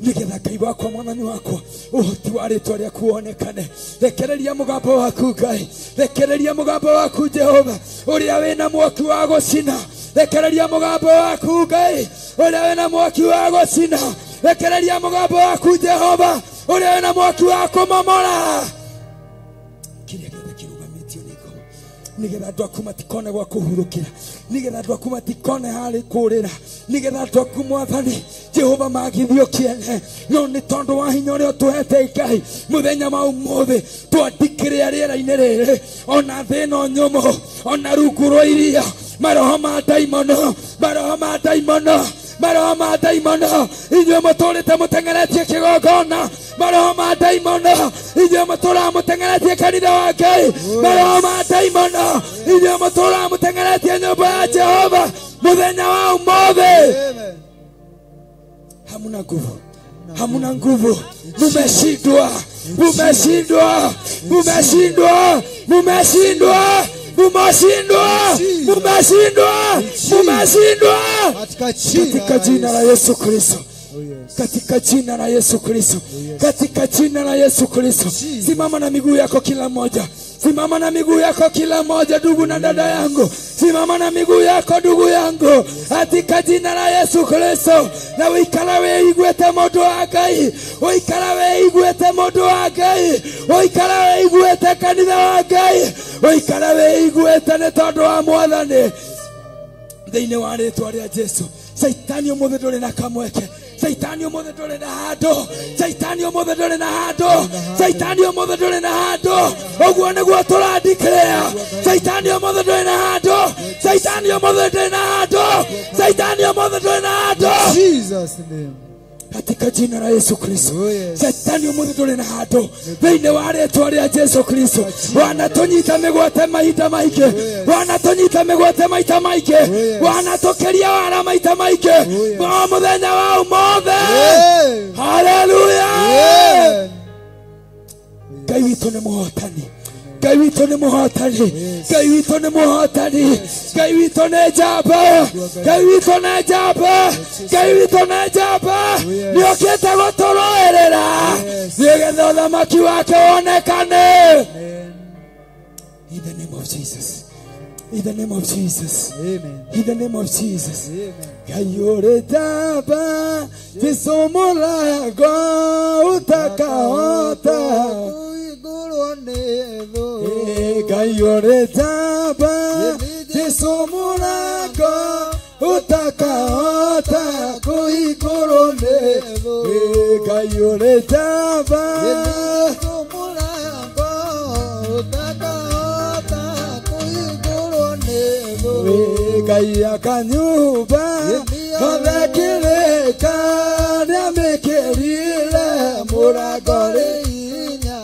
nĩgetha Ngai wakwa mwathani wakwa ũhoti wa rĩtwa rĩaku wonekane. Rekereria mũgambo waku Ngai, rekereria mũgambo waku Jehova ũrĩa wĩna mwaki wa gũcina. Rekereria mũgambo waku Ngai ũrĩa wĩna mwaki wa gũcina. Rekereria mũgambo waku Jehova ũrĩa wĩna mwaki wa kũmomora kĩrĩa gĩothe kĩrũgamĩtio nĩ ngoma, nĩgetha andũ aku matikone gwa kũhurũkĩra, nĩgetha andũ aku matikone harĩ kũrĩra, nĩgetha andũ aku mwathani Jehova magithio kĩene. No nĩ tondũ wa hinya ũrĩa ũtũhete Ngai mũthenya wa ũmũthĩ twandĩkĩrĩa rĩera-inĩ rĩrĩ, ona thĩ ĩno nyũmũ, ona rungu rwa iria, maroho ma ndaimono, maroho ma ndaimono, maroho ma ndaimono, inyuĩ mũtũrĩte mũteng'eretie kĩgongona, maroho ma ndaimono, inyuĩ mũtũraga mũteng'eretie kanitha wa Ngai, maroho ma ndaimono, inyuĩ mũtũraga mũteng'eretie nyũmba ya Jehova mũthenya wa ũmũthĩ. Hamuna nguvu, Hamuna nguvu. Mumeshindwa. Mumeshindwa. Mumeshindwa. Mumeshindwa. Mumeshindwa. Mumeshindwa. Mumeshindwa. Katika jina la Yesu Kristo. Katika jina la Yesu Kristo. Katika jina la Yesu Kristo. Simama na miguu yako kila mmoja. Simama na miguu yako kila mmoja, ndugu na dada yangu. Simama na miguu yako ndugu yangu. Katika jina la Yesu Kristo. Na uikala weigwete modo wa Ngai. Uikala weigwete modo wa Ngai. Uikala weigwete kanitha wa Ngai. Uikala weigwete nĩ tondũ wa Mwathani. Thĩinĩ wa rĩtwa rĩa Jesu. Saitani ũmũthĩ ndũrĩ na kamweke. Saitani ũmũthĩ ndũrĩ na handũ. Saitani ũmũthĩ ndũrĩ na handũ. Saitani ũmũthĩ ndũrĩ na handũ. Ũguo nĩguo tũrandikĩrĩa. Saitani ũmũthĩ ndũrĩ na handũ. Saitani ũmũthĩ ndũrĩ na handũ. Saitani ũmũthĩ ndũrĩ na handũ. Jesus name. Katika jina la Yesu Kristo. Saitani ũmũthĩ ndũrĩ na handũ. Thĩinĩ wa rĩtwa rĩa Jesu Kristo. Wanatũnyita mĩgwate mahinda maingĩ. Wanatũnyita mĩgwate maita maingĩ. Wanatũkĩria wara maita maingĩ. O mũthenya wa ũmũthĩ. Haleluya. Ngai witũ nĩ mũhotani. Ngai witũ nĩ mũhotani. Ngai witũ nĩ mũhotani. Ngai witũ nĩ njamba. Ngai witũ nĩ njamba. Ngai witũ nĩ njamba. Nĩokĩte gũtũrũĩrĩra nĩgetha ũthamaki wake wonekane. In the name of Jesus. In the name of Jesus. Amen. In the name of Jesus. Amen. Ngai ũrĩ njamba, Jesu mũrango ũtakahota. Ngai ũrĩ njamba, Jesu mũrango ũtakahota kũhingũrwo nĩ thũ. Ngai ũrĩ njamba, Jesu mũrango ũtakahota kũhingũrwo nĩ thũ. Ngai akanyumba kĩrĩka nĩamĩkĩrire mũrango rĩ Hinya.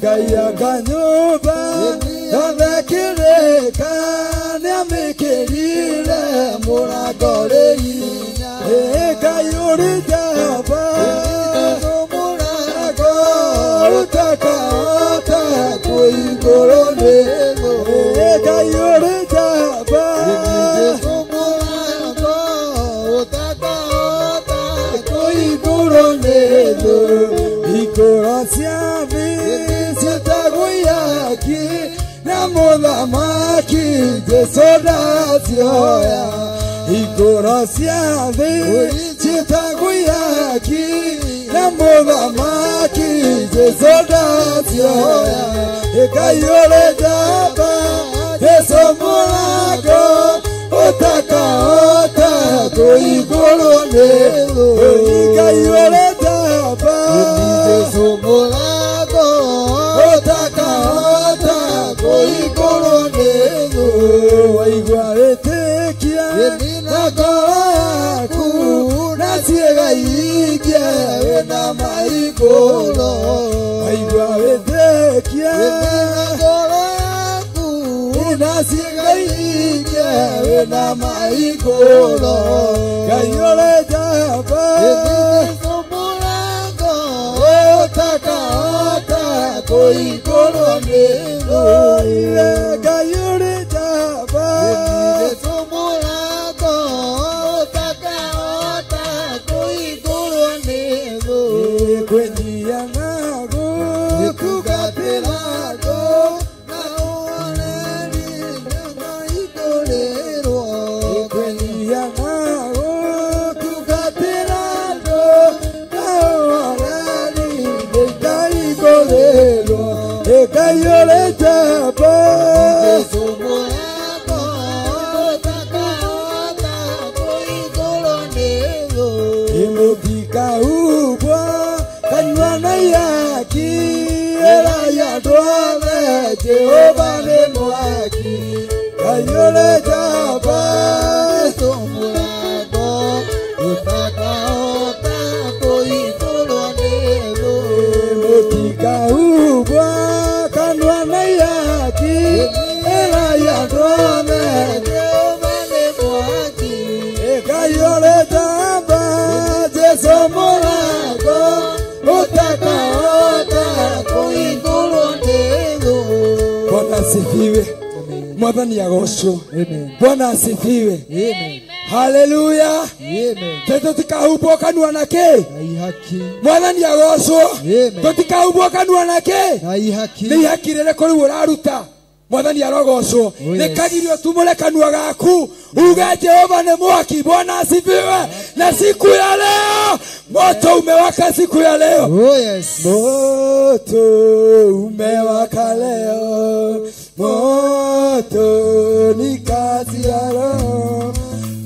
Ngai akanyumba kĩrĩka nĩamĩkĩrire mũrango rĩ Hinya. Ngai ũrĩ njamba Jesu mũrango ũtakahota kũhingũrwo nĩ thũ. Ngai ũrĩ njamba Jesu mũrango ũtakahota kũhingũrwo nĩ thũ. Ikũro cia thĩ ciĩtagwo ihaki na mũthamaki Jesu ndacioya. Ikũro cia thĩ ciĩtagwo ihaki na mũthamaki Jesu ndacioya. Ngai ũrĩ njamba, Jesu mũrango ũtakahota kũhingũrwo nĩ thũ. Ngai ũrĩ njamba, Jesu mũrango ũtakahota kũhingũrwo nĩ thũ. Waigua wĩtĩkia na ngoro yaku na ciĩga ingĩ wĩna maikũrũ. Waigua wĩtĩkia na ngoro yaku na ciĩga ingĩ wĩna maikũrũ. Ngai ũrĩ njamba Jesu mũrango ũtakahota kũhingũrwo nĩ thũ. Ngai ũrĩ njamba Jesu mũrango ũtakahota kũhingũrwo nĩ thũ. Kwĩnyia nago Kugatĩra ngũ na ũreri nĩmaikũrĩrwo. Kwĩnyia nago kugatĩra ngũ na ũreri nĩngaikũrĩrwo. Ngai ũrĩ njamba Jesu mũrango ũtakahota kũhingũrwo nĩ thũ. Mũtikaubwa kanyua na ihaki ĩra ya andũ othe Jehova nĩ mwaki. Ngai ũrĩ njamba Jesu mũrango ũtakahota kũhingũrwo nĩ thũ. Mũtikaubwa kanua na ihaki ĩra ya andũ othe Jehova nĩ mwaki. Ngai ũrĩ njamba Jesu mũrango asifiwe. Mwathani agocwo. Bwana asifiwe. Haleluya. Tũtikahumbwo kanua na kĩ? Mwathani agocwo. Tũtikahumbwo kanua na kĩ? Nĩ ihaki rĩrĩkũ rĩu ũraruta? Mwathani arogocwo. Nĩ kagirio tumũre kanua gaku uge Jehova nĩ mwaki. Bwana asifiwe. Na siku ya leo moto umewaka, siku ya leo. Oh yes. Moto umewaka leo. Moto ni kazi ya Roho.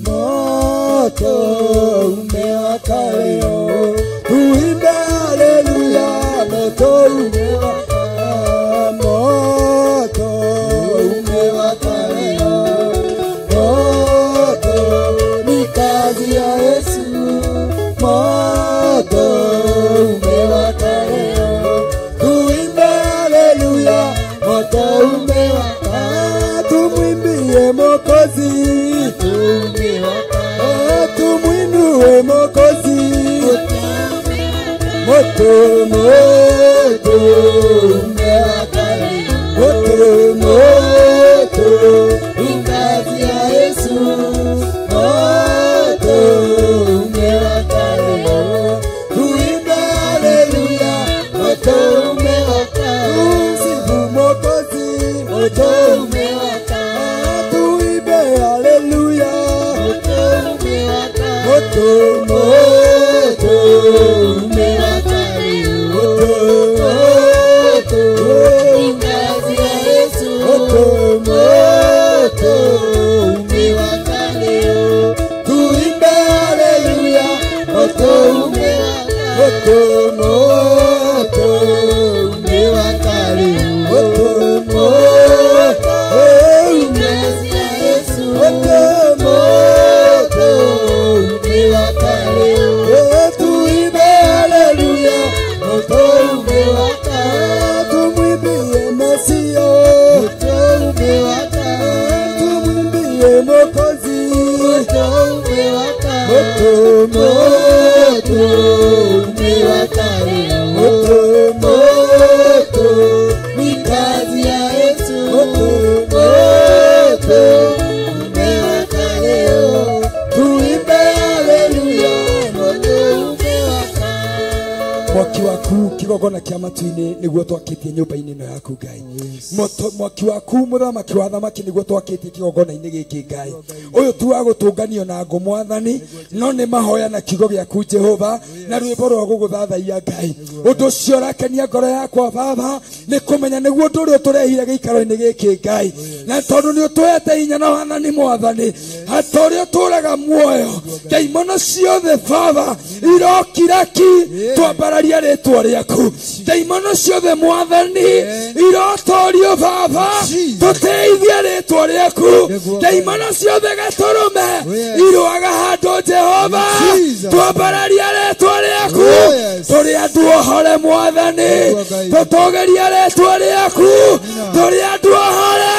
Moto umewaka leo. Tuimbe haleluya. Moto umewaka. Moto umewaka leo. Moto ni kazi ya Yesu. Moto umewaka leo. Tuimbe haleluya. Moto umewaka. Tumwimbie Mwokozi. Tumwinue Mwokozi. Moto, moto umewaka. Moto, moto ni kazi ya Yesu. Moto umewaka leo. Tuimbe haleluya. Moto umewaka. Tumsifu Mwokozi. Moto umewaka. Tuimbe haleluya. Moto umewaka. Moto, moto umewaka. Moto, moto ni kazi ya Yesu. Moto, moto umewaka leo. Tuimbe haleluya. Moto umewaka. Moto, moto umewaka leo. Moto, moto ni kazi ya Yesu. Moto, moto umewaka leo. Tuimbe haleluya. Moto umewaka. Tumwimbie Mesia. Moto umewaka. Tumwimbie Mwokozi. Moto umewaka. Moto, moto umewaka leo. Moto, moto ni kazi ya Yesu. Moto, moto umewaka leo. Tuimbe haleluya. Moto umewaka. Mwaki waku kigongona kia matu-inĩ nĩguo twakĩtie nyũmba-inĩ ĩno yaku Ngai. Moto mwaki waku mũthamaki wa thamaki nĩguo twakĩtie kigongona-inĩ gĩkĩ Ngai. Ũyũ tu wa gũtũnganio na ngũ Mwathani, no nĩ mahoya na kiugo gĩaku Jehova na rwĩmbo rwa gũgũthathaiya Ngai. Ũndũ ũcio ũrakenia ngoro yakwa Baba nĩ kũmenya nĩguo ũndũ ũrĩa ũtũrehire gĩikaro-inĩ gĩkĩ Ngai. Na tondũ nĩ ũtũhete hinya na wathani Mwathani, hata ũrĩa ũtũraga muoyo ndaimono ciothe Baba irokira ki twambararia rĩtwa rĩaku. Ndaimono ciothe Mwathani irotorio Baba tũteithie rĩtwa rĩaku. Ndaimono ciothe gatũrũme irũaga handũ Jehova twambararia rĩtwa rĩaku. Tũrĩ andũ ohore Mwathani, tũtũgĩrie rĩtwa rĩaku. Tũrĩ andũ ohore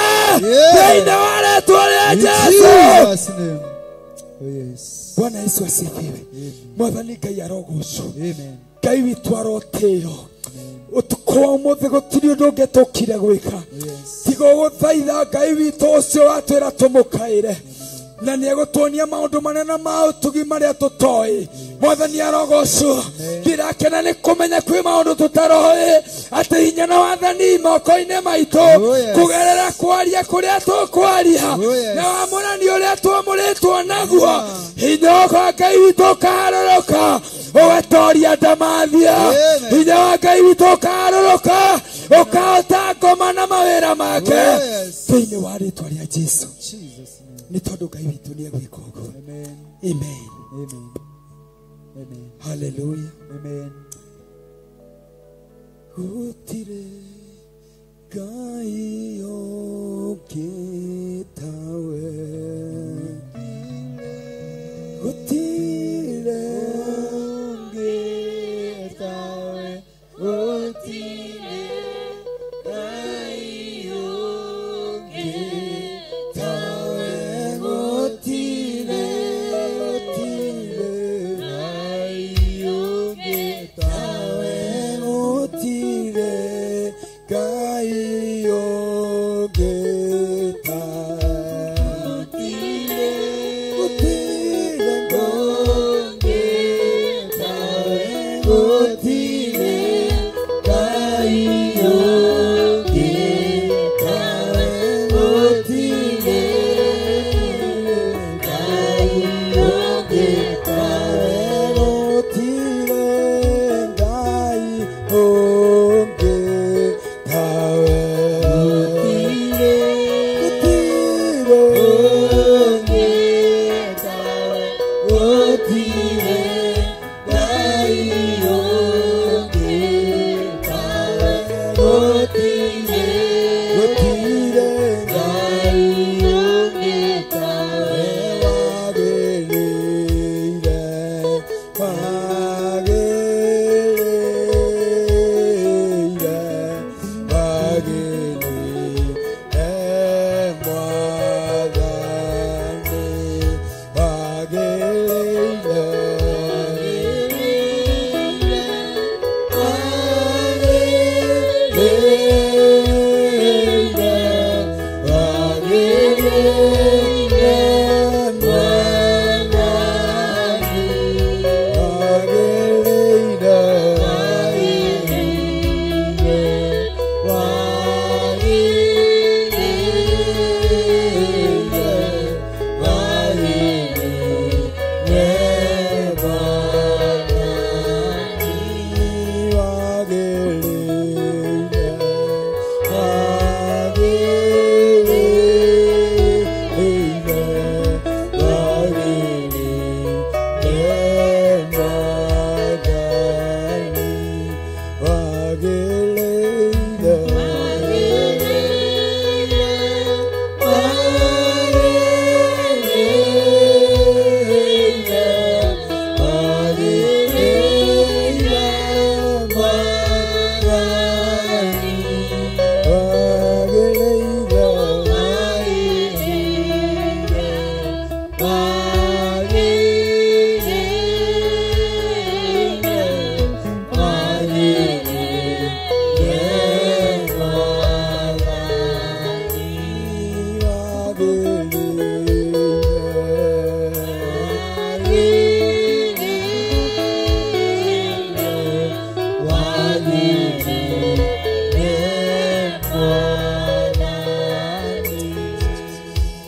thĩinĩ wa rĩtwa rĩa Jesũ. Bwana Yesu asifiwe. Mwathani Ngai arogocwo. Ngai witũ arotĩo. Ũtukũ wa ũmũthĩ gũtirĩ ũndũ ũngĩ tũkire gwĩka tiga gũthaitha Ngai witũ ũcio watwĩra tũmũkaĩre, na nĩ egũtuonia maũndũ manene ma ũtugi marĩa tũtoĩ. Mwathani arogocwo. Ndirakena nĩ kũmenya kwĩ maũndũ tũtaroĩ, atĩ hinya na wathani moko-inĩ maitũ kũgerera kwaria kũrĩa tũkwaria na wamũrani ũrĩa twamũrĩtwo naguo. Hinya wa Ngai witũ ũkaharũrũka ũgatoria ndamathia. Hinya wa Ngai witũ ũkaharũrũka ũkahota ngoma na mawĩra make thĩinĩ wa rĩtwa rĩa Jesũ. Nĩ tondũ Ngai witũ nĩ egwĩka ũguo. Amen. Amen. Hallelujah. Amen. Gũtirĩ Ngai ũngĩ tawe. Gũtirĩ ũngĩ tawe. Gũtirĩ Ngai ũngĩ tawe. Gũtirĩ, gũtirĩ Ngai ũngĩ tawe. Gũtirĩ Ngai ũngĩ Gũtirĩ Ngai ũngĩ tawe. Gũtirĩ Ngai ũngĩ tawe. Wagĩrĩire, wagĩrĩire, wagĩrĩire Mwathani, wagĩrĩire. Wagĩrĩire, wagĩrĩire Mwathani, wagĩrĩire, wagĩrĩire, wagĩrĩire Mwathani, wagĩrĩire, wagĩrĩire, wagĩrĩire Mwathani, wagĩrĩire, wagĩrĩire, wagĩrĩire Mwathani, wagĩrĩire,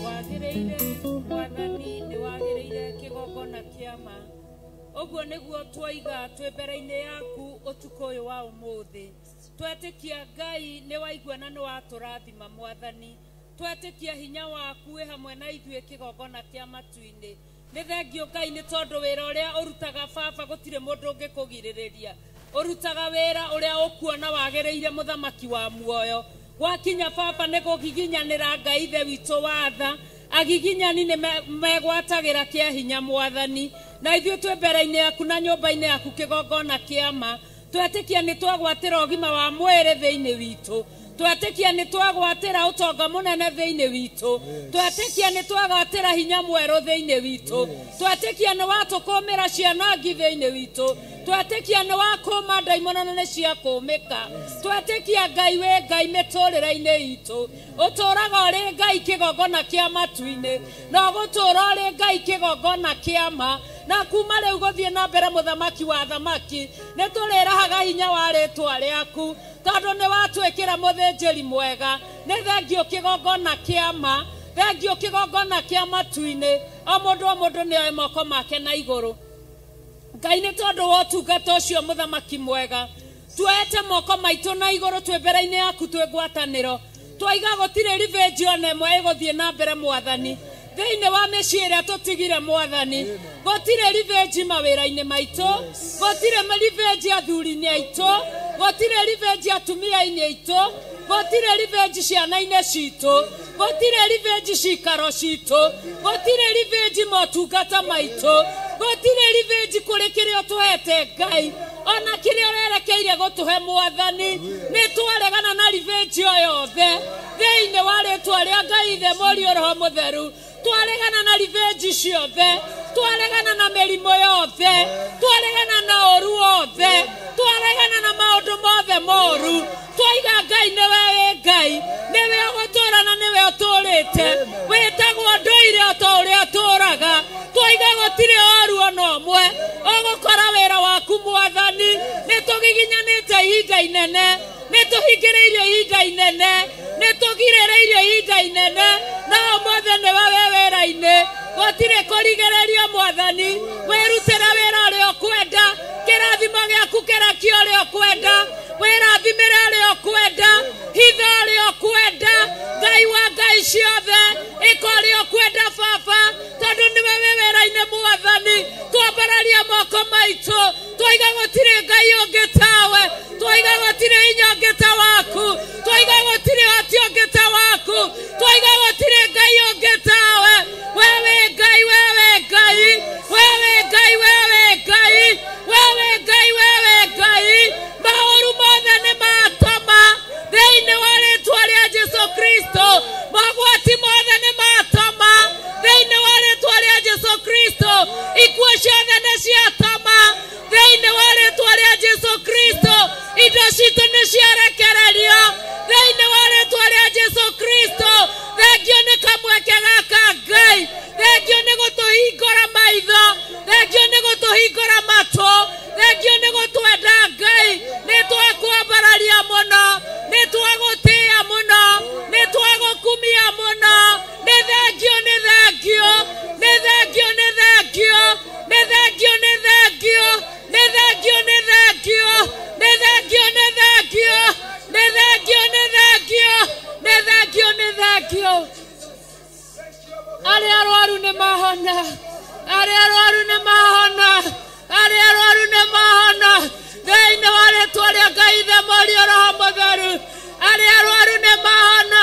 Wagĩrĩire Mwathani nĩ wagĩrĩire kĩgongona kĩa ma. Ũguo nĩguo twoiga twĩ mbere-inĩ yaku ũtukũ ũyũ wa ũmũthĩ. Twetĩkia Ngai nĩ waigua na nĩ watũrathima Mwathani. Twetĩkia hinya waku wĩ hamwe na ithuĩ kĩgongona kĩa matu-inĩ. Nĩ thengio Ngai nĩ tondũ wĩra ũrĩa ũrutaga baba gũtirĩ mũndũ ũngĩkũgirĩrĩria. Ũrutaga wĩra ũrĩa ũkuona wagĩrĩire mũthamaki wa muoyo. Gwakinya baba nĩ kũgiginyanĩra Ngai ithe witũ watha. Agiginyani nĩ megwatagĩra kĩa hinya Mwathani. Na ithuĩ twĩ mbere-inĩ yaku na nyũmba-inĩ yaku kĩgongona kĩa ma. Twetĩkia nĩ twagwatĩra ũgima wa mwĩrĩ thĩinĩ witũ. Twetĩkia nĩ twagwatĩra ũtonga mũnene thĩinĩ witũ. Twetĩkia nĩ twagwatĩra hinya mwerũ thĩinĩ witũ. Twetĩkia nĩ watũkũmĩra ciana ngi thĩinĩ witũ. Twetĩkia nĩ wakũma ndaimono na nĩ ciakũmĩka. Twetĩkia Ngai wĩ Ngai mĩtũrĩre-inĩ itũ. Ũtũraga ũrĩ Ngai kĩgongona kĩa matu-inĩ. Na ũgũtũra ũrĩ Ngai kĩgongona kĩa ma. Na kuma rĩu gũthiĩ na mbere mũthamaki wa thamaki, nĩ tũrĩrahaga hinya wa rĩtwa rĩaku, tondũ nĩ watwĩkĩra mũthĩnjĩri mwega. Nĩ thengio kĩgongona kĩa ma, thengio kĩgongona kĩa matu-inĩ. O mũndũ o mũndũ nĩ oe moko make na igũrũ. Ngai nĩ tondũ wa ũtungata ũcio mũthamaki mwega, tuoete moko maitũ na igũrũ twĩ mbere-inĩ yaku twĩ ngwatanĩro. Twaiga gũtirĩ revenge ona ĩmwe ĩgũthiĩ na mbere Mwathani. Thĩinĩ wa mĩciĩ ĩrĩa tũtigire Mwathani, gũtirĩ revenge mawĩra-inĩ maitũ, gũtirĩ revenge athuri-inĩ aitũ, gũtirĩ revenge atumia-inĩ aitũ, gũtirĩ revenge ciana-inĩ citũ, gũtirĩ revenge cikaro citũ, gũtirĩ revenge motungata maitũ, gũtirĩ revenge kũrĩ kĩrĩa ũtũhete Ngai, ona kĩrĩa ũrerekeire gũtũhe Mwathani. Nĩ twaregana na revenge o yothe thĩinĩ wa rĩtwa rĩa Ngai Ithe, Mũriũ, Roho Mũtheru. Twaregana na revenge ciothe, twaregana na mĩrimũ yothe, twaregana na ũru wothe, twaregana na maũndũ mothe moru. Twaiga Ngai nĩwe wĩ Ngai, nĩwe ũgũtũũra na nĩwe ũtũũrĩte. Wĩtagwo ndũire o ta ũrĩa ũtũũraga. Twaiga gũtirĩ ũru ona ũmwe ũgũkora wĩra waku Mwathani. Nĩ tũgiginyanĩte ihinda inene, nĩ tũhingĩrĩirio ihinda inene, nĩ tũgirĩrĩirio ihinda inene, na ũmũthĩ nĩwe wĩ wĩra-inĩ. Gũtirĩ kũrigĩrĩrio Mwathani, wĩrutĩre wĩra ũrĩa ũkwenda, kĩrathimo gĩaku kĩrakie ũrĩa ũkwenda, wĩrathimĩre ũrĩa ũkwenda, hitha ũrĩa ũkwenda. Ngai wa Ngai ciothe, ĩka ũrĩa ũkwenda Baba, tondũ nĩwe wĩ wĩra-inĩ Mwathani. Twambararia moko maitũ, twaiga gũtirĩ Ngai ũngĩ tawe, twaiga gũtirĩ hinya ũngĩ ta waku, twaiga gũtirĩ ũhoti ũngĩ ta waku, twaiga gũtirĩ Ngai ũngĩ tawe. Wewe Ngai, wewe Ngai, wewe Ngai, wewe Ngai, wewe Ngai, wewe Ngai. Maũru mothe nĩ matoma thĩinĩ wa rĩtwa rĩa Jesu Kristo. Mogwati mothe nĩ matoma thĩinĩ wa rĩtwa rĩa Jesu Kristo. Ikuũ ciothe nĩ ciatoma thĩinĩ wa rĩtwa rĩa Jesu Kristo. Indo citũ nĩ ciarekererio thĩinĩ wa rĩtwa rĩa Jesu Kristo. Thengio nĩ kamweke gaka Ngai, thengio nĩ gũtũhingũra maitho, thengio nĩ gũtũhingũra matũ, thengio nĩ gũtwenda Ngai. Nĩ twakwambararia mũno, nĩ twagũtĩĩa mũno, nĩ twagũkumia mũno. Nĩ thengio, nĩ thengio, nĩ thengio, nĩ thengio, nĩ thengio, nĩ thengio, nĩ thengio, nĩ thengio, nĩ thengio, nĩ thengio, nĩ thengio, nĩ thengio, nĩ thengio, nĩ thengio. Arĩa arwaru nĩ mahona, arĩa arwaru nĩ mahona, arĩa arwaru nĩ mahona thĩinĩ wa rĩtwa rĩa Ngai Ithe, Mũriũ, Roho Mũtheru. Arĩa arwaru nĩ mahona,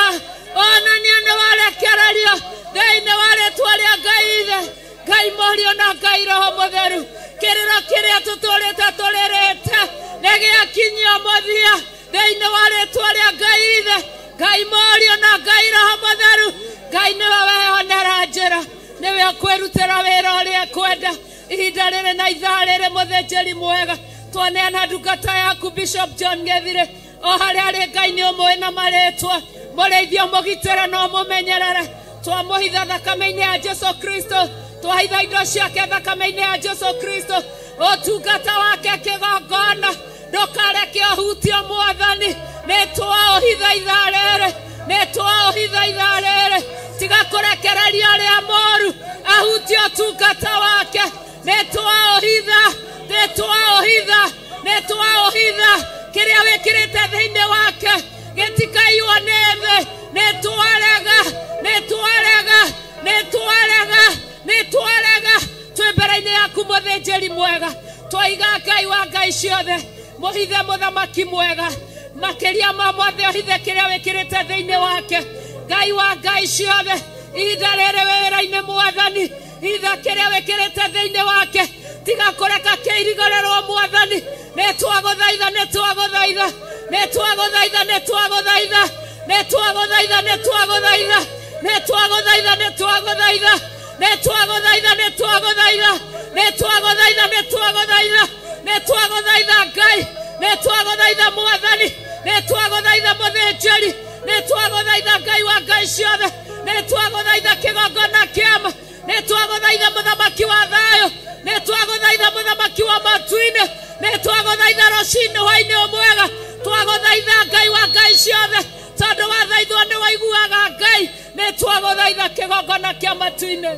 onania nĩ warekererio thĩinĩ wa rĩtwa rĩa Ngai Ithe, Ngai Mũriũ na Ngai Roho Mũtheru. Kĩrĩro kĩrĩa tũtũrĩte tũrĩrĩte nĩ gĩakinyio mũthia thĩinĩ wa rĩtwa rĩa Ngai Ithe, Ngai Mũriũ na Ngai Roho Mũtheru. Ngai nĩwe weyonera njĩra, nĩwe ũkwĩrutĩra wĩra ũrĩa ekwenda. Ihinda rĩrĩ na ithaa rĩrĩ, mũthĩnjĩri mwega, twaneana ndungata yaku Bishop John Gethire o harĩa arĩ. Ngai nĩ ũmũĩ na marĩtwa, mũrĩithio mũgitĩre na ũmũmenyerere. Twamũhitha thakame-inĩ ya Jesu Kristo, twahitha indo ciake thakame-inĩ ya Jesu Kristo. Ũtungata wake kĩgongona ndũkareke ũhutio Mwathani. Nĩ twaũhitha ithaa rĩrĩ, nĩ twaũhitha ithaa rĩrĩ. Tiga kũrekereria ũrĩa mũũru ahutie ũtungata wake. Nĩ twaũhitha, nĩ twaũhitha, nĩ twaũhitha. Kĩrĩa wĩkĩrĩte thĩinĩ wake gĩtikaiywo nĩ thĩ. Nĩ twarega, nĩ twarega, nĩ twarega, nĩ twarega. Twĩ mbere-inĩ yaku mũthĩnjĩri mwega, twaiga Ngai wa ngai ciothe, mũhithe mũthamaki mwega, makĩria ma mothe ũhithe kĩrĩa wĩkĩrĩte thĩinĩ wake. Ngai wa ngai ciothe, ihinda rĩrĩ wĩra-inĩ Mwathani, hitha kĩrĩa wĩkĩrĩte thĩinĩ wake, tiga kũreka kĩirigorerwo Mwathani. Nĩ twagũthaitha, nĩ twagũthaitha, nĩ twagũthaitha, nĩ twagũthaitha, nĩ twagũthaitha, nĩ twagũthaitha, nĩ twagũthaitha, nĩ twagũthaitha, nĩ twagũthaitha, nĩ twagũthaitha, nĩ twagũthaitha, nĩ twagũthaitha, nĩ twagũthaitha Ngai, nĩ twagũthaitha Mwathani, nĩ twagũthaitha mũthĩnjĩri, nĩ twagũthaitha Ngai wa ngai ciothe, nĩ twagũthaitha kĩgongona kĩama, nĩ twagũthaitha mũthamaki wa thayũ, nĩ twagũthaitha mũthamaki wa matu-inĩ, nĩ twagũthaitha rũcinĩ hwainĩ ũmwega. Twagũthaitha Ngai wa ngai ciothe, tondũ wathaithwo nĩ waiguaga Ngai. Nĩ twagũthaitha kĩgongona kĩa matu-inĩ.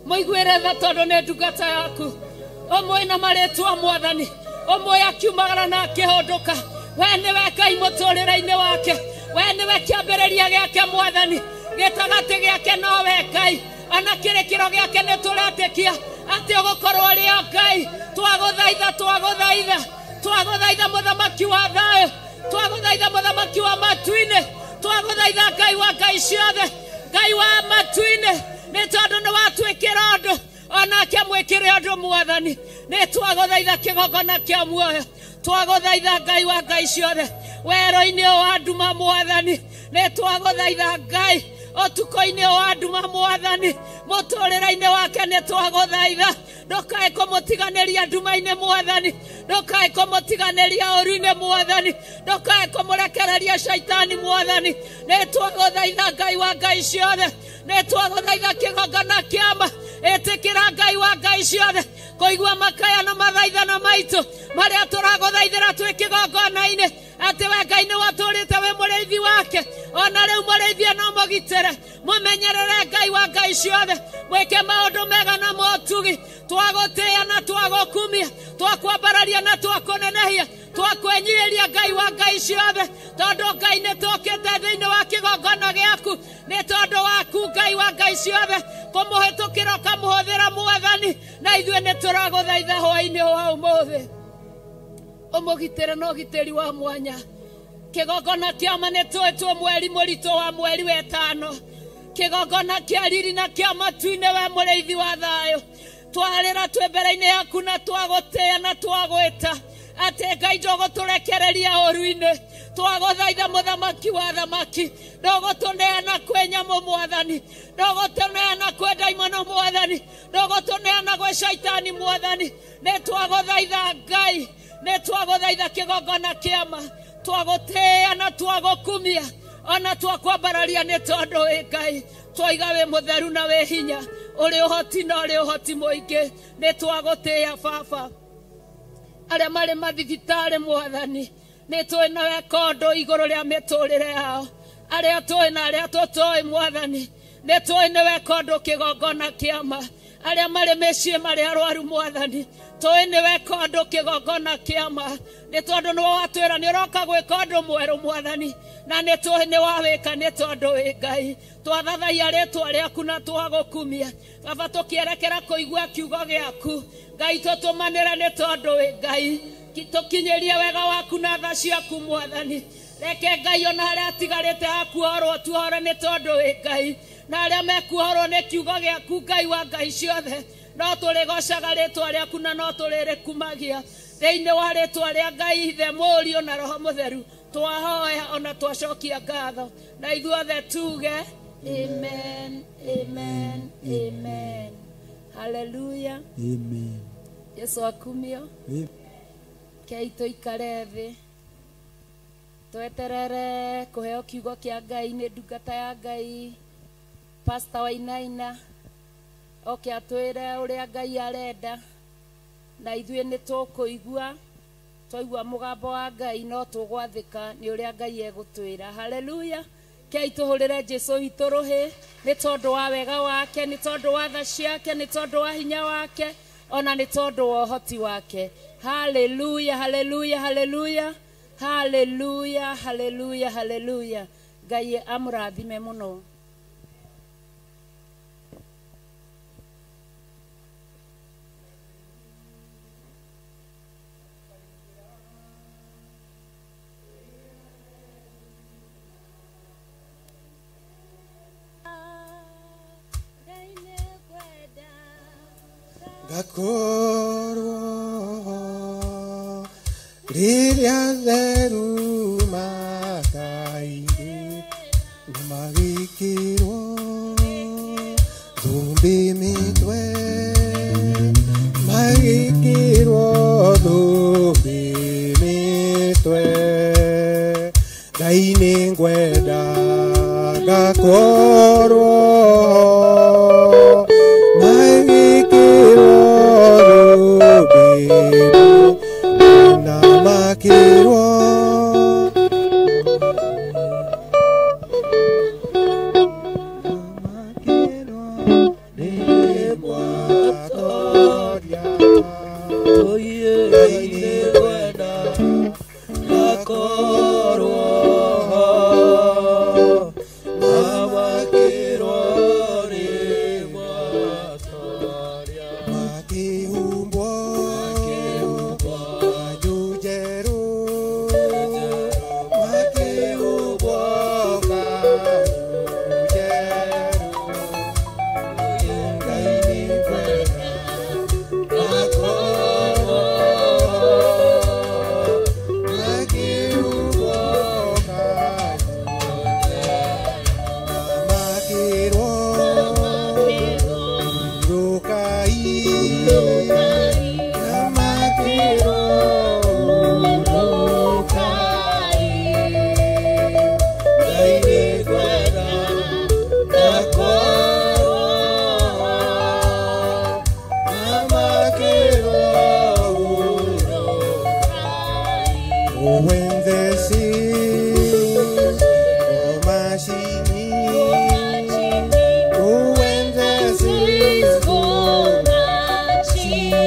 Mũiguĩre tha tondũ nĩ ndungata yaku, ũmũĩ na marĩtwa Mwathani, ũmũĩ akiumagara na akĩhũndũka. We nĩwe Ngai mũtũrĩre-inĩ wake, we nĩwe kĩambĩrĩria gĩake Mwathani, gĩtagatĩ gĩake nowe Ngai, ona kĩrĩkĩro gĩake nĩ tũretĩkia atĩ ũgũkorwo ũrĩ o Ngai. Twagũthaitha, twagũthaitha, twagũthaitha mũthamaki wa thayũ, twagũthaitha mũthamaki wa matu-inĩ, twagũthaitha Ngai wa ngai ciothe, Ngai wa matu-inĩ, nĩ tondũ nĩ watwĩkĩra ũndũ onake mwĩkĩre ũndũ Mwathani. Nĩ twagũthaitha kĩgongona kĩa muoyo, twagũthaitha Ngai wa ngai ciothe, werũ-inĩ ũyũ wa nduma Mwathani, nĩ twagũthaitha Ngai, ũtukũ-inĩ ũyũ wa nduma Mwathani, mũtũrĩre-inĩ wake nĩ twagũthaitha. Ndũkae kũmũtiganĩria nduma-inĩ Mwathani, ndũkae kũmũtiganĩria ũru-inĩ Mwathani, ndũkae kũmũrekereria caitani Mwathani. Nĩ twagũthaitha Ngai wa ngai ciothe, nĩ twagũthaitha kĩgongona kĩama. Ĩtĩkĩra Ngai wa ngai ciothe kũigua makaya na mathaithana maitũ marĩa tũragũthaithĩra twĩ kĩgongona-inĩ, atĩ we Ngai nĩ watũrĩte wĩ mũrĩithi wake, ona rĩu mũrĩithie no mũgitĩre, mũmenyerere Ngai wa ngai ciothe, mwĩke maũndũ mega na motugi. Twagũtĩĩa na twagũkumia, twakwambararia na twakũnenehia, twakwenyihĩria Ngai wa ngai ciothe, tondũ Ngai nĩ tũkĩte thĩinĩ wa kĩgongona gĩaku, nĩ tondũ waku Ngai wa ngai ciothe, kũmũhĩtũkĩra ũkamũhũthĩra Mwathani. Na ithuĩ nĩ tũragũthaitha hwaĩ-inĩ wa ũmũthĩ, ũmũgitĩre na ũgitĩri wa mwanya. Kĩgongona kĩa ma nĩ tũĩtwo mweri mũritũ wa mweri wetano, kĩgongona kĩa riri na kĩa matu-inĩ, we mũrĩithi wa thayũ. Twarĩra twĩ mbere-inĩ yaku na twagũtĩĩa na twagwĩta atĩ Ngai ndũgũtũrekereria ũru-inĩ. Twagũthaitha mũthamaki wa thamaki, ndũgũtũneana kwĩ nyamũ mwathani, ndũgũtũneana kwĩ ndaimono mwathani, ndũgũtũneana gwĩ caitani mwathani. Nĩ twagũthaitha Ngai, nĩ twagũthaitha kĩgongona kĩama, twagũtĩĩa na twagũkumia ona twakwambararia nĩ tondũ wĩ Ngai. Twaiga wĩ mũtheru na wĩ hinya, ũrĩ ũhoti na ũrĩ ũhoti mũingĩ. Nĩ twagũtĩĩa baba. Arĩa marĩ mathibitarĩ mwathani, nĩ tũĩ na weka ũndũ igũrũ rĩa mĩtũrĩre yao. Arĩa tũĩ na arĩa tũtoĩ mwathani, nĩ tũĩ nĩ weka ũndũ kĩgongona kĩama. Arĩa marĩ mĩciĩ marĩ arwaru mwathani, tũĩ nĩ weka ũndũ kĩgongona kĩama, nĩ tondũ nĩwe watwĩra nĩ ũroka gwĩka ũndũ mwerũ mwathani, na nĩ tũĩ nĩ wawĩka nĩ tondũ wĩ Ngai. Twathathaia rĩtwa rĩaku na twagũkumia baba, tũkĩerekera kũigua kiugo gĩaku Ngai, tũtũmanĩre nĩ tondũ wĩ Ngai. Tũkinyĩrie wega waku na tha ciaku mwathani. Reke Ngai ona harĩa atigarĩte hakuohorwo tuohore nĩ tondũ wĩ Ngai, na arĩa mekuohorwo nĩ kiugo gĩaku Ngai wa Ngai ciothe, no tũrĩgocaga rĩtwa rĩaku na no tũrĩrĩkumagia. Thĩinĩ wa rĩtwa rĩa Ngai Ithe, Mũriũ na Roho Mũtheru, twahoya ona twacokia ngatho, na ithuothe tuge amen, amen, amen. Haleluya, amen. Yesu akumio. Kei tũikare thĩ tweterere kũheo kiugo kĩa Ngai nĩ ndungata ya Ngai Pastor Wainaina, oke atwĩre ũrĩa Ngai arenda, na ithuĩ nĩ tũkũigua. Twaigua mũgambo wa Ngai no tũgwathĩka nĩ ũrĩa Ngai egũtwĩra. Haleluya. Kei tũhũrĩre Jesũ witũ rũhĩ nĩ tondũ wa wega wake, nĩ tondũ wa tha ciake, nĩ tondũ wa hinya wake, ona nĩ tondũ wa ũhoti wake. Haleluya, haleluya, haleluya, haleluya, haleluya, haleluya. Ngai amũrathime mũno. Ngakorwo rĩrĩa theru makaingĩ magĩkĩrwo thũmbĩ mĩtwe, magĩkĩrwo thũmbĩ mĩtwe. Ngai nĩ ngwenda ngakorwo magĩkĩrwo thũmbĩ na makĩrwo nĩ mwatoria. Ngai nĩ ngwenda ngakorwo na makĩrwo nĩ mwatoria. Makĩhumbwo kanjũ njerũ, makĩhumbwo kanjũ njerũ. Ngai nĩ ngwenda ngakorwo makĩhumbwo kanjũ njerũ, na makĩrwo hurũkai, na makĩrwo hurũkai. Ngai nĩ ngwenda ngakorwo na makĩrwo hurũkai. When the seas go marching in, oh, when the seas go marching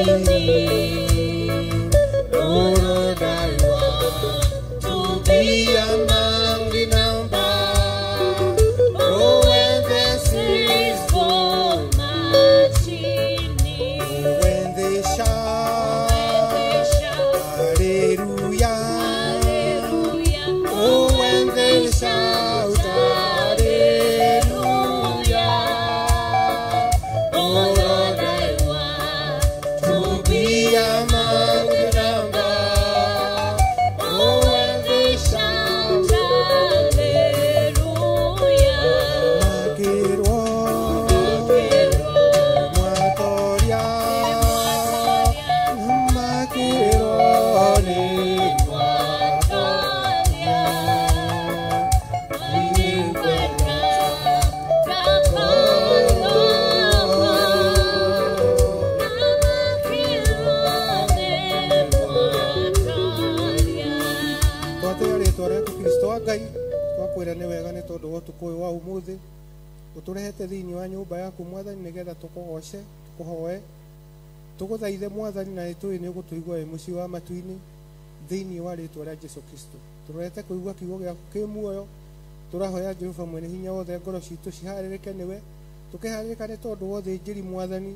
Ũtũrehete thĩinĩ wa nyũmba yaku Mwathani nĩgetha tũkũgoce, tũkũhoe, tũgũthaithe Mwathani, na nĩtũĩ nĩ ũgũtũigua wĩ mũciĩ wa matu-inĩ thĩinĩ wa rĩtwa rĩa Jesũ Kristo. Tũrorete kũigua kiugo gĩaku kĩ muoyo. Tũrahoya Jehova mwene hinya wothe ngoro citũ ciharĩrĩke nĩwe, tũkĩharĩrĩka nĩ tondũ wa ũthĩnjĩri Mwathani.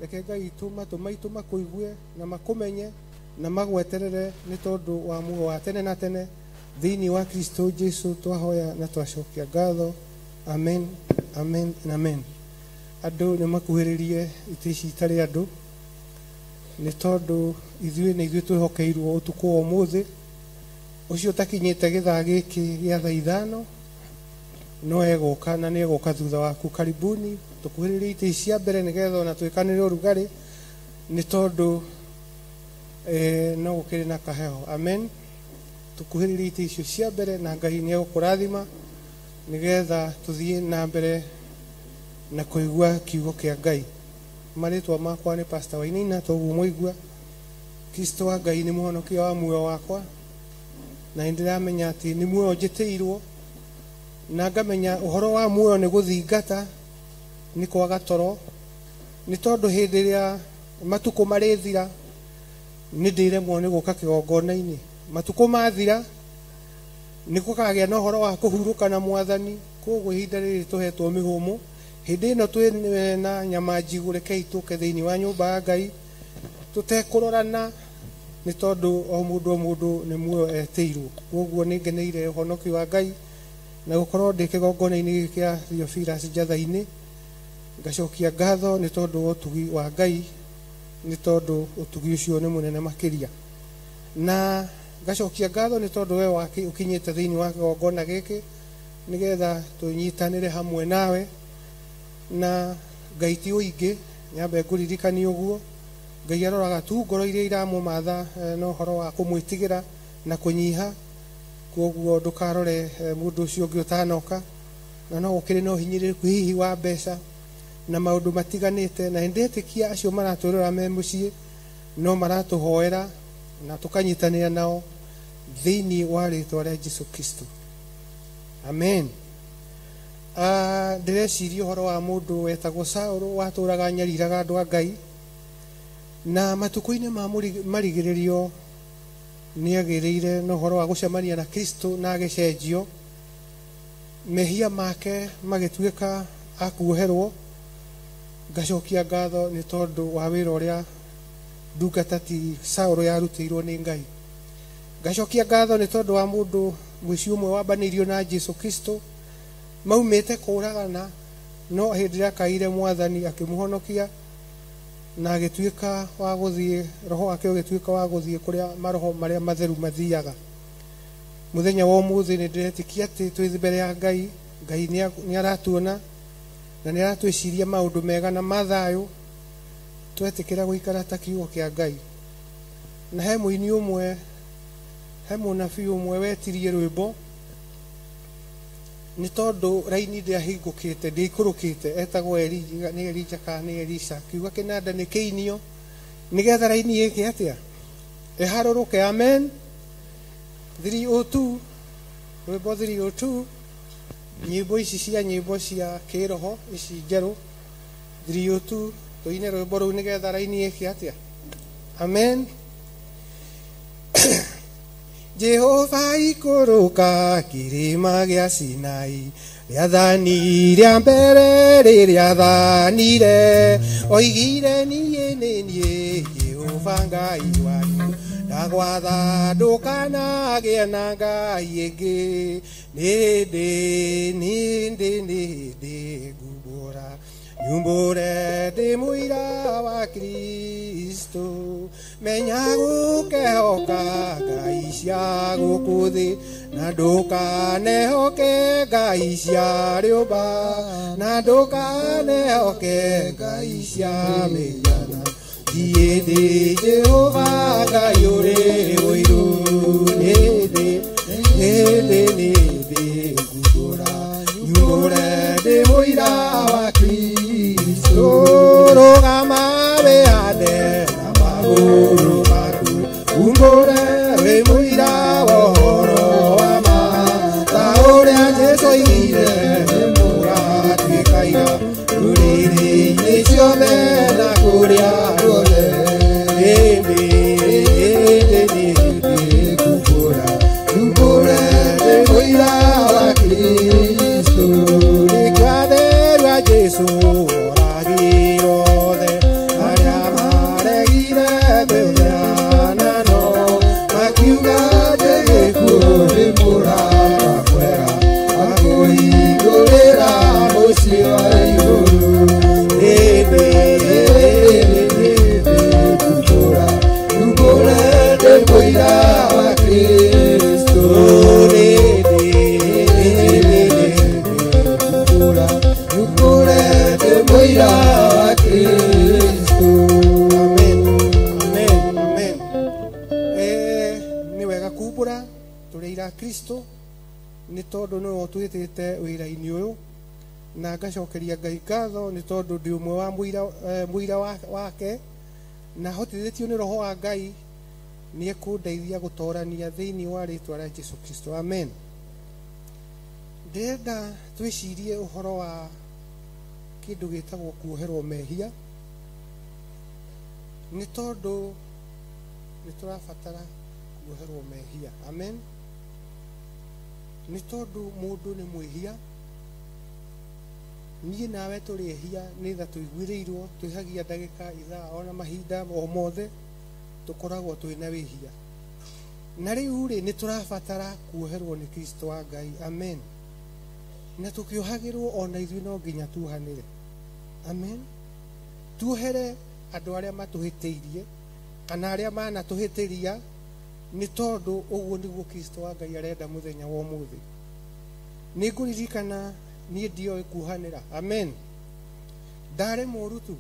Reke Ngai witũ matũ maitũ makũigue na makũmenye na magweterere nĩ tondũ wa muoyo wa tene na tene thĩinĩ wa Kristo Jesu twahoya na twacokia ngatho. Amen, amen na amen. Andũ nĩ makuhĩrĩrie itĩ ici itarĩ andũ nĩ tondũ ithuĩ nĩ ithuĩ twĩhokeirwo ũtukũ wa ũmũthĩ ũcio ũtakinyĩte gĩthaa gĩkĩ gĩa thaa ithano no egũka na nĩ egũka thutha waku. Karibuni, tũkuhĩrĩrie itĩ ici cia mbere nĩgetha ona twĩkanĩre ũrugarĩ nĩ tondũ no gũkĩrĩ na kaheho. Amen. Tũkuhĩrĩrie itĩ icio cia mbere na Ngai nĩ egũkũrathima nĩgetha tũthiĩ na mbere na kũigua kiugo kĩa Ngai. Marĩtwa makwa nĩ Pastor Wainaina, toguo mwaigua. Kristo wa Ngai nĩ mũhonokia wa muoyo wakwa, na nĩ ndĩramenya atĩ nĩ muoyo njĩtĩirwo, na ngamenya ũhoro wa muoyo nĩ gũthingata, nĩ kwaga toro, nĩ tondũ hĩndĩ ĩrĩa matukũ marĩthira nĩ ndĩremwo nĩ gũka kĩgongona-inĩ. Matukũ mathira nĩ gũkagĩa na ũhoro wa kũhurũka na Mwathani. Koguo ihinda rĩrĩ tũhetwo mĩhũmũ, hĩndĩ ĩno twĩ na nyama njigũ, rekei tũke thĩinĩ wa nyũmba ya Ngai tũtekũrorana nĩ tondũ o mũndũ o mũndũ nĩ muoyo etĩirwo. Koguo nĩ ngeneire ũhonokio wa Ngai na gũkorwo ndĩ kĩgongona-inĩ gĩkĩ kĩa Theophilus Njatha-inĩ. Ngacokia ngatho nĩ tondũ wa ũtugi wa Ngai, nĩ tondũ ũtugi ũcio nĩ mũnene makĩria. Na ngacokia ngatho nĩ tondũ we ũkinyĩte thĩinĩ wa kĩgongona gĩkĩ nĩgetha tũnyitanĩre hamwe nawe. Na Ngai ti ũingĩ, nyambe ngũririkanie ũguo. Ngai aroraga tu ngoro iria iramũmatha na ũhoro wa kũmwĩtigĩra na kũnyiha. Koguo ndũkarore mũndũ ũcio ũngĩ ũtanoka, na no gũkĩrĩ na ũhinyĩrĩrĩku hihi wa mbeca na maũndũ matiganĩte, na nĩndetĩkia acio maratwĩrora me mũciĩ no maratũhoera na tũkanyitanĩra nao thĩinĩ wa rĩtwa rĩa Jesũ Kristo. Amen. Ndĩreciria ũhoro wa mũndũ wetagwo Saũlũ watũraga nyariraga andũ a Ngai, na matukũ-inĩ ma marigĩrĩrio nĩagĩrĩire na ũhoro wa gũcemania na Kristo na agĩcenjio, mehia make magĩtuĩka a kuoherwo. Ngacokia ngatho nĩ tondũ wa wĩra ũrĩa ndungata ti Saũlũ yarutĩirwo nĩ Ngai. Ngacokia ngatho nĩ tondũ wa mũndũ mũici ũmwe wambanĩirio na Jesũ Kristo, maumĩte kũragana, no hĩndĩ ĩrĩa akaire Mwathani akĩmũhonokia na agĩtuĩka wa gũthiĩ, roho wake ũgĩtuĩka wa gũthiĩ kũrĩa maroho marĩa matheru mathiaga. Mũthenya wa ũmũthĩ nĩ ndĩretĩkia atĩ twĩ mbere ya Ngai, Ngai nĩ aratuona na nĩ aratwĩciria maũndũ mega na mathayũ twetĩkĩra gũikara ta kiugo kĩa Ngai. Na he mũini ũmwe, he mũnabii ũmwe wetirie rwĩmbo nĩ tondũ raini ndĩahingũkĩte, ndĩikũrũkĩte, etagwo Elija, nĩ Elija kana nĩ Elisha. Kiuga kĩnanda nĩ kĩinio nĩgetha raini ĩke atĩa? Ĩharũrũke. Amen. 302, rwĩmbo 302, nyĩmbo ici cia nyĩmbo cia kĩroho ici njerũ 302, tũine rwĩmbo rũu nĩgetha raini ĩke atĩa? Amen. Jehova ikũrũka kĩrĩma gĩa Sinai, rĩathani rĩa mbere rĩrĩathanire, oigire niĩ nĩ niĩ Jehova Ngai wanyu, ndagwatha ndũkanagĩe na ngai ĩngĩ, nĩndĩ nĩndĩ nĩndĩ ngumbũra nyumbũre ndĩ mũira wa Kristo, menya gũkehoka ngai cia gũkũ thĩ, na ndũkanehoke ngai cia rĩũmba, na ndũkanehoke ngai cia mĩhianano. Niĩ ndĩ Jehova Ngai ũrĩ ũiru, nĩndĩ nĩndĩ nĩndĩ ngumbũra nyumbũre ndĩ mũira wa Kristo, rũgama wĩhande na magũrũ maku, umbũre wĩ mũira wa ũhoro wa ma, ta ũrĩa Jesũ oigire nĩ mũga Kristo nĩ tondũ nĩwe ũtwĩtĩte wĩra-inĩ ũyũ, na ngacokeria Ngai ngatho nĩ tondũ ndĩ ũmwe wa mũira wake, na hotithĩtio nĩ Roho wa Ngai nĩ ekũndeithia gũtorania thĩinĩ wa rĩtwa rĩa Jesu Kristo. Amen. Ndĩrenda twĩcirie ũhoro wa kĩndũ gĩtagwo kuoherwo mehia, nĩ tondũ nĩ tũrabatara kuoherwo mehia. Amen. Nĩ tondũ mũndũ nĩ mwĩhia, niĩ nawe tũrĩ ehia, nĩ tha tũiguĩrĩirwo, twĩhagia ndagĩka, ithaa, ona mahinda o mothe tũkoragwo twĩna wĩhia. Na rĩu rĩ, nĩ tũrabatara kuoherwo nĩ Kristo wa Ngai. Amen. Na tũkĩohagĩrwo ona ithuĩ no nginya tuohanĩre. Amen. Tuohere andũ arĩa matũhĩtĩirie kana arĩa manatũhĩtĩria, nĩ tondũ ũguo nĩguo Kristo wa Ngai arenda mũthenya wa ũmũthĩ. Nĩ ngũririkana niĩ ndioĩ kuohanĩra. Amen. Ndarĩ mũũru tu,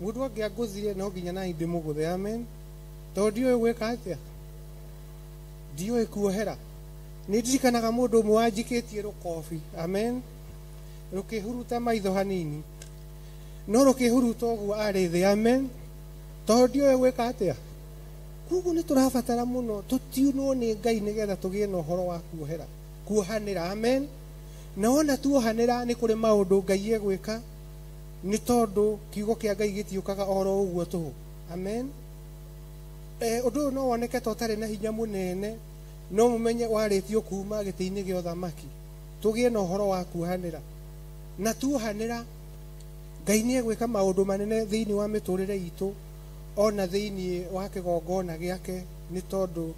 mũndũ angĩangũthire no nginya nani ndĩmũgũthe. Amen. Tondũ ndioĩ gwĩka atĩa, ndioĩ kuohera. Nĩ ndirikanaga mũndũ ũmwe wanjikĩtie rũkobi. Amen. Rũkĩhuruta maitho hanini, no rũkĩhuruta ũguo arĩ thĩ. Amen. Tondũ ndioĩ gwĩka atĩa. Koguo nĩ tũrabatara mũno tũtiunwo nĩ Ngai nĩgetha tũgĩe na ũhoro wa kuohera, kuohanĩra. Amen. Na wona tuohanĩra nĩ kũrĩ maũndũ Ngai egwĩka, nĩ tondũ kiugo kĩa Ngai gĩtiũkaga oro ũguo tũhũ. Amen. Ũndũ ũyũ no woneke ta ũtarĩ na hinya mũnene, no mũmenye warĩtio kuma gĩtĩ-inĩ gĩa ũthamaki. Tũgĩe na ũhoro wa kuohanĩra, na tuohanĩra Ngai nĩ egwĩka maũndũ manene thĩinĩ wa mĩtũrĩre itũ, ona thĩinĩ wa kĩgongona gĩake, nĩ tondũ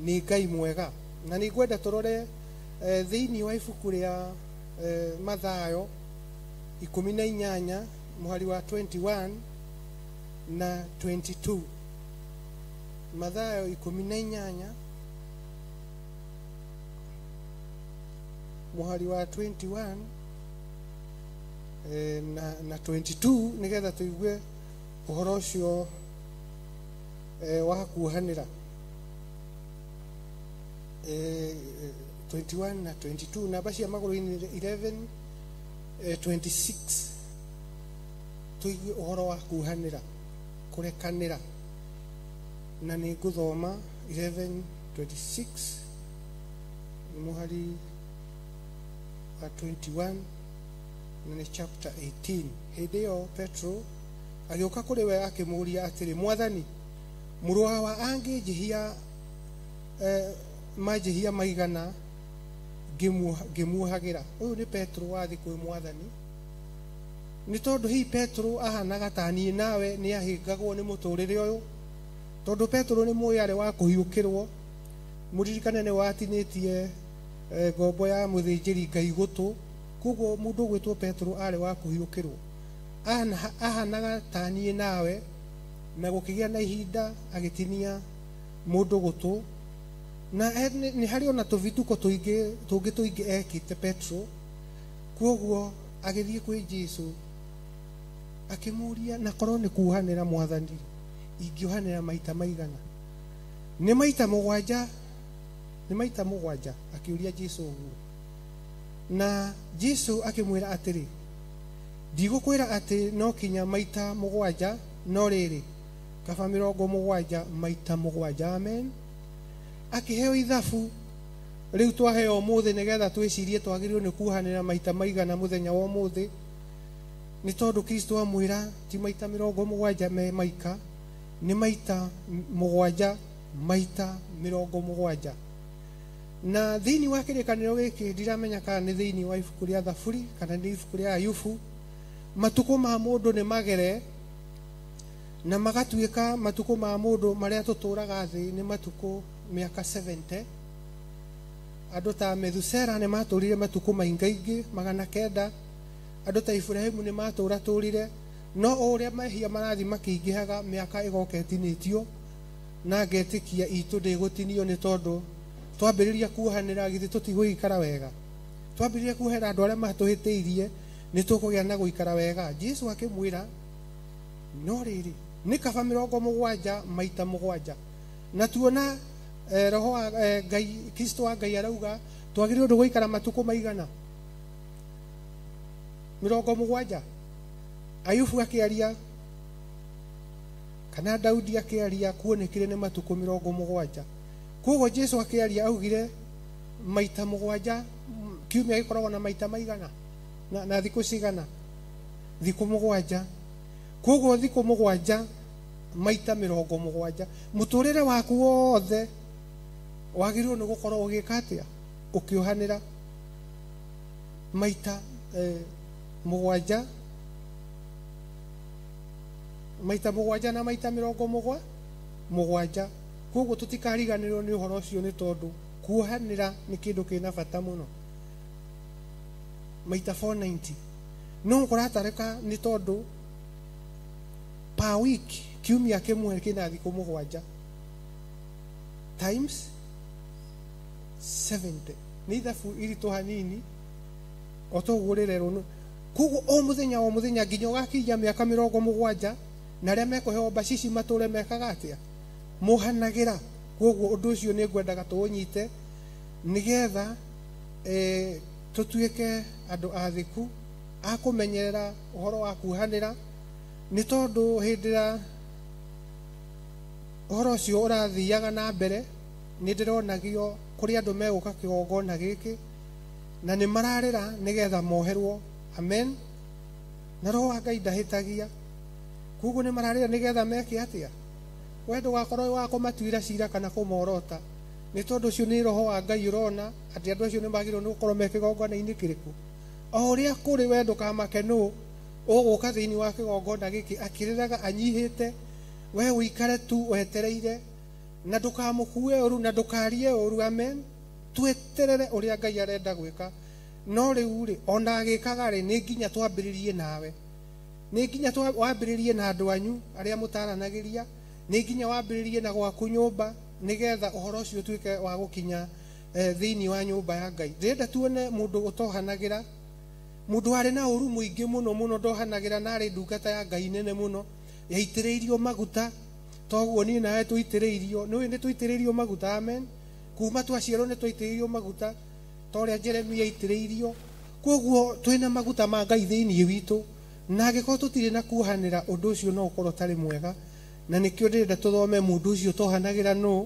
nĩ Ngai mwega. Na nĩ ngwenda tũrore thĩinĩ wa ibuku rĩa Mathayo 18 mũhari wa 21 na 22. Mathayo 18 mũhari wa 21 na 22, nĩgetha tũigue ũhoro ũcio wa kuohanĩra. 21 na 22, namba cia magũrũ-inĩ 11 26, tũigue ũhoro wa kuohanĩra, kũrekanĩra. Na nĩ ngũthoma 11:26 mũhari wa 21, na nĩ chapter 18. Hĩndĩ ĩyo Petro agĩũka kũrĩ we akĩmũũria atĩrĩ, Mwathani, mũrũ wa angĩnjĩhia manjĩhia maigana ngĩmuohagĩra? Ũyũ nĩ Petro wathiĩ kwĩ Mwathani, nĩ tondũ hihi Petro ahanaga ta niĩ nawe, nĩ ahĩngagwo nĩ mũtũrĩre ũyũ, tondũ Petro nĩ mũĩ arĩ wa kũhiũkĩrwo. Mũririkane nĩ watinĩtie ngombo ya mũthĩnjĩri Ngai gũtũ, koguo mũndũ ũgwĩtwo Petro arĩ wa kũhiũkĩrwo. Ahanaga ta niĩ nawe, na gũkĩgĩa na ihinda agĩtinia mũndũ gũtũ. Na nĩ harĩ ona tũbituko tũingĩ tũngĩ tũingĩ ekĩte Petro. Koguo agĩthiĩ kwĩ Jesu akĩmũũria, na korwo nĩ kuohanĩra Mwathani, ingĩohanĩra maita maigana? Nĩ maita mũgwanja, nĩ maita mũgwanja, akĩũria Jesu ũguo. Na Jesu akĩmwĩra atĩrĩ, ndigũkwĩra atĩ no kinya maita mũgwanja, no rĩrĩ, kaba 70 maita 7. Amen. Akĩheo ithabu rĩu twaheo ũmũthĩ nĩgetha twĩcirie twagĩrĩirwo nĩ kuohanĩra maita maigana mũthenya wa ũmũthĩ, nĩ tondũ Kristo amwĩra ti maita 70 me maika, nĩ maita 7 maita 70. Na thĩinĩ wa kĩrĩkanĩro gĩkĩ ndiramenya kana nĩ thĩinĩ wa ibuku rĩa Thaburi kana nĩ ibuku rĩa Ayubu, matukũ ma mũndũ nĩ magere na magatuĩka matukũ ma mũndũ marĩa tũtũraga thĩ nĩ matukũ mĩaka 70. Andũ ta Methusela nĩ matũrire matukũ maingaingĩ 900, andũ ta Ibrahimu nĩ matũratũrire, no o ũrĩa mehia marathiĩ makĩingĩhaga mĩaka ĩgoka ĩtinĩtio, na ngetĩkia itũ ndĩgũtinio, nĩ tondũ twambĩrĩria kuohanĩra githĩ tũtigũikara wega. Twambĩrĩria kuohera andũ arĩa matũhĩtĩirie nĩ tũkũgĩa na gũikara wega. Jesu akĩmwĩra, no rĩrĩ, nĩ kaba 70 maita 7. Na tuona roho wa Ngai Kristo wa Ngai arauga twagĩrĩirwo nĩ gũikara matukũ maigana 70. Ayubu akĩaria kana Daudi akĩaria kuonekire nĩ matukũ 70. Koguo Jesu akĩaria augire maita 7 kiumia gĩkoragwo na maita maigana na thikũ cigana thikũ 7. Koguo thikũ 7 maita 70 mũtũrĩre waku wothe wagĩrĩirwo nĩ gũkorwo ũgĩka atĩa ũkĩohanĩra maita 7 maita 7 na maita 77. Koguo tũtikariganĩrwo nĩ ũhoro ũcio nĩ tondũ kuohanĩra nĩ kĩndũ kĩna bata mũno. Maita 490 no kũratarĩka nĩ tondũ per week kiumia kĩmwe kĩna thikũ 7 times 70 nĩ ithabu iritũ hanini o toguo rĩrerwo. Koguo o mũthenya nginya ũgakinya mĩaka 70 na arĩa mekũheo mbacici matũre mekaga atĩa mohanagĩra. Koguo ũndũ ũcio nĩ ngwendaga tũũnyite nĩgetha tũtuĩke andũ athĩku a kũmenyerera ũhoro wa kuohanĩra nĩ tondũ hĩndĩ ĩrĩa ũhoro ũcio ũrathiaga na mbere nĩ ndĩronagio kũrĩ andũ megũka kĩgongona gĩkĩ na nĩ mararĩra nĩgetha moherwo. Amen. Na roho wa Ngai ndahĩtagia. Koguo nĩ mararĩra nĩgetha meke atĩa we ndũgakorwo wa kũmatuĩra cira kana kũmorota nĩ tondũ ũcio nĩ roho wa Ngai ũrona atĩ andũ acio nĩ magĩrĩirwo nĩ gũkorwo me kĩgongona-inĩ kĩrĩkũ. O ũrĩa kũrĩ we ndũkamake nũ ũgũka thĩinĩ wa kĩgongona gĩkĩ akĩrĩraga anyihĩte we ũikare tu wetereire na ndũkamũkue ũru na ndũkarie ũru. Amen. Tweterere ũrĩa Ngai arenda gwĩka. No rĩu rĩ ona agĩkaga rĩ nĩ nginya twambĩrĩrie nawe, nĩ nginya wambĩrĩrie na andũ anyu arĩa mũtaranagĩria, nĩ nginya wambĩrĩrie na gwaku nyũmba nĩgetha ũhoro ũcio ũtuĩke wa gũkinya thĩinĩ wa nyũmba ya Ngai. Ndĩrenda tuone mũndũ ũtohanagĩra, mũndũ warĩ na ũru mũingĩ mũno mũno ndohanagĩra na arĩ ndungata ya Ngai nene mũno yaitĩrĩirio maguta toguo niĩ nawe tũitĩrĩirio nĩũĩ nĩ tũitĩrĩirio maguta. Amen. Kuma twaciarwo nĩ twaitĩrĩirio maguta ta ũrĩa Jeremia aitĩrĩirio. Koguo twĩna maguta ma Ngai thĩinĩ witũ na angĩkorwo tũtirĩ na kuohanĩra ũndũ ũcio no ũkorwo ũtarĩ mwega na nĩkĩo ndĩrenda tũthome mũndũ ũcio tohanagĩra nũ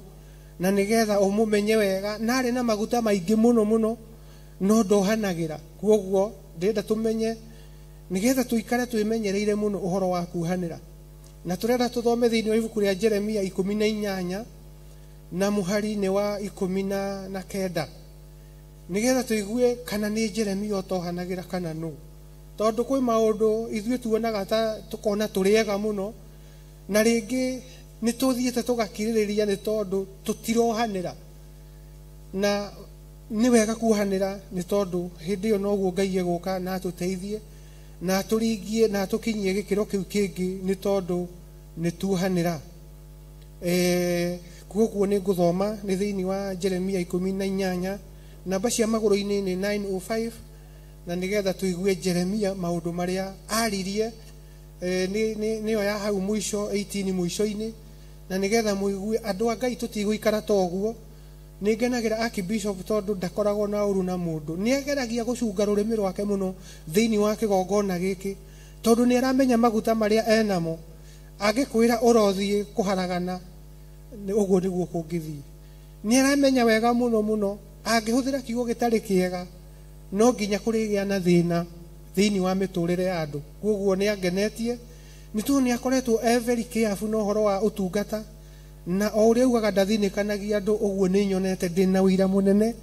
na nĩgetha ũmũmenye wega na arĩ na maguta maingĩ mũno mũno no ndohanagĩra. Koguo ndĩrenda tũmenye nĩgetha tũikare twĩmenyereire mũno ũhoro wa kuohanĩra. Na tũrenda tũthome thĩinĩ wa ibuku rĩa Jeremia 18 na mũhari-inĩ wa 19 nĩgetha tũigue kana nĩ Jeremia ũtohanagĩra kana nũ, tondũ kwĩ maũndũ ithuĩ tuonaga ta tũkona tũrĩ ega mũno na rĩngĩ nĩ tũthiĩte tũgakirĩrĩria nĩ tondũ tũtirohanĩra. Na nĩ wega kuohanĩra nĩ tondũ hĩndĩ ĩyo noguo Ngai egũka na atũteithie na atũringie na atũkinyie gĩkĩro kĩu kĩngĩ nĩ tondũ nĩ tuohanĩra. Koguo nĩ ngũthoma nĩ thĩinĩ wa Jeremia 18 namba cia magũrũ-inĩ nĩ 905 na nĩgetha tũigue Jeremia maũndũ marĩa aririe nĩyo ya hau mũico 18 mũico-inĩ na nĩgetha mũigue andũ a Ngai tũtigũikara ta ũguo. Nĩ ngenagĩra Archbishop tondũ ndakoragwo na ũru na mũndũ, nĩ ageragia gũcunga rũrĩmĩ rwake mũno thĩinĩ wa kĩgongona gĩkĩ tondũ nĩ aramenya maguta marĩa enamo. Angĩkwĩra ũrothiĩ kũharagana ũguo nĩguo kũngĩthiĩ. Nĩ aramenya wega mũno mũno angĩhũthĩra kiugo gĩtarĩ kĩega no nginya kũrĩgĩa na thĩna thĩinĩ wa mĩtũrĩre ya andũ. Koguo nĩ angenetie nĩ tondũ nĩ akoretwo e very careful na ũhoro wa ũtungata na o ũrĩa augaga ndathinĩkanagia andũ ũguo nĩ nyonete ndĩna ũira mũnene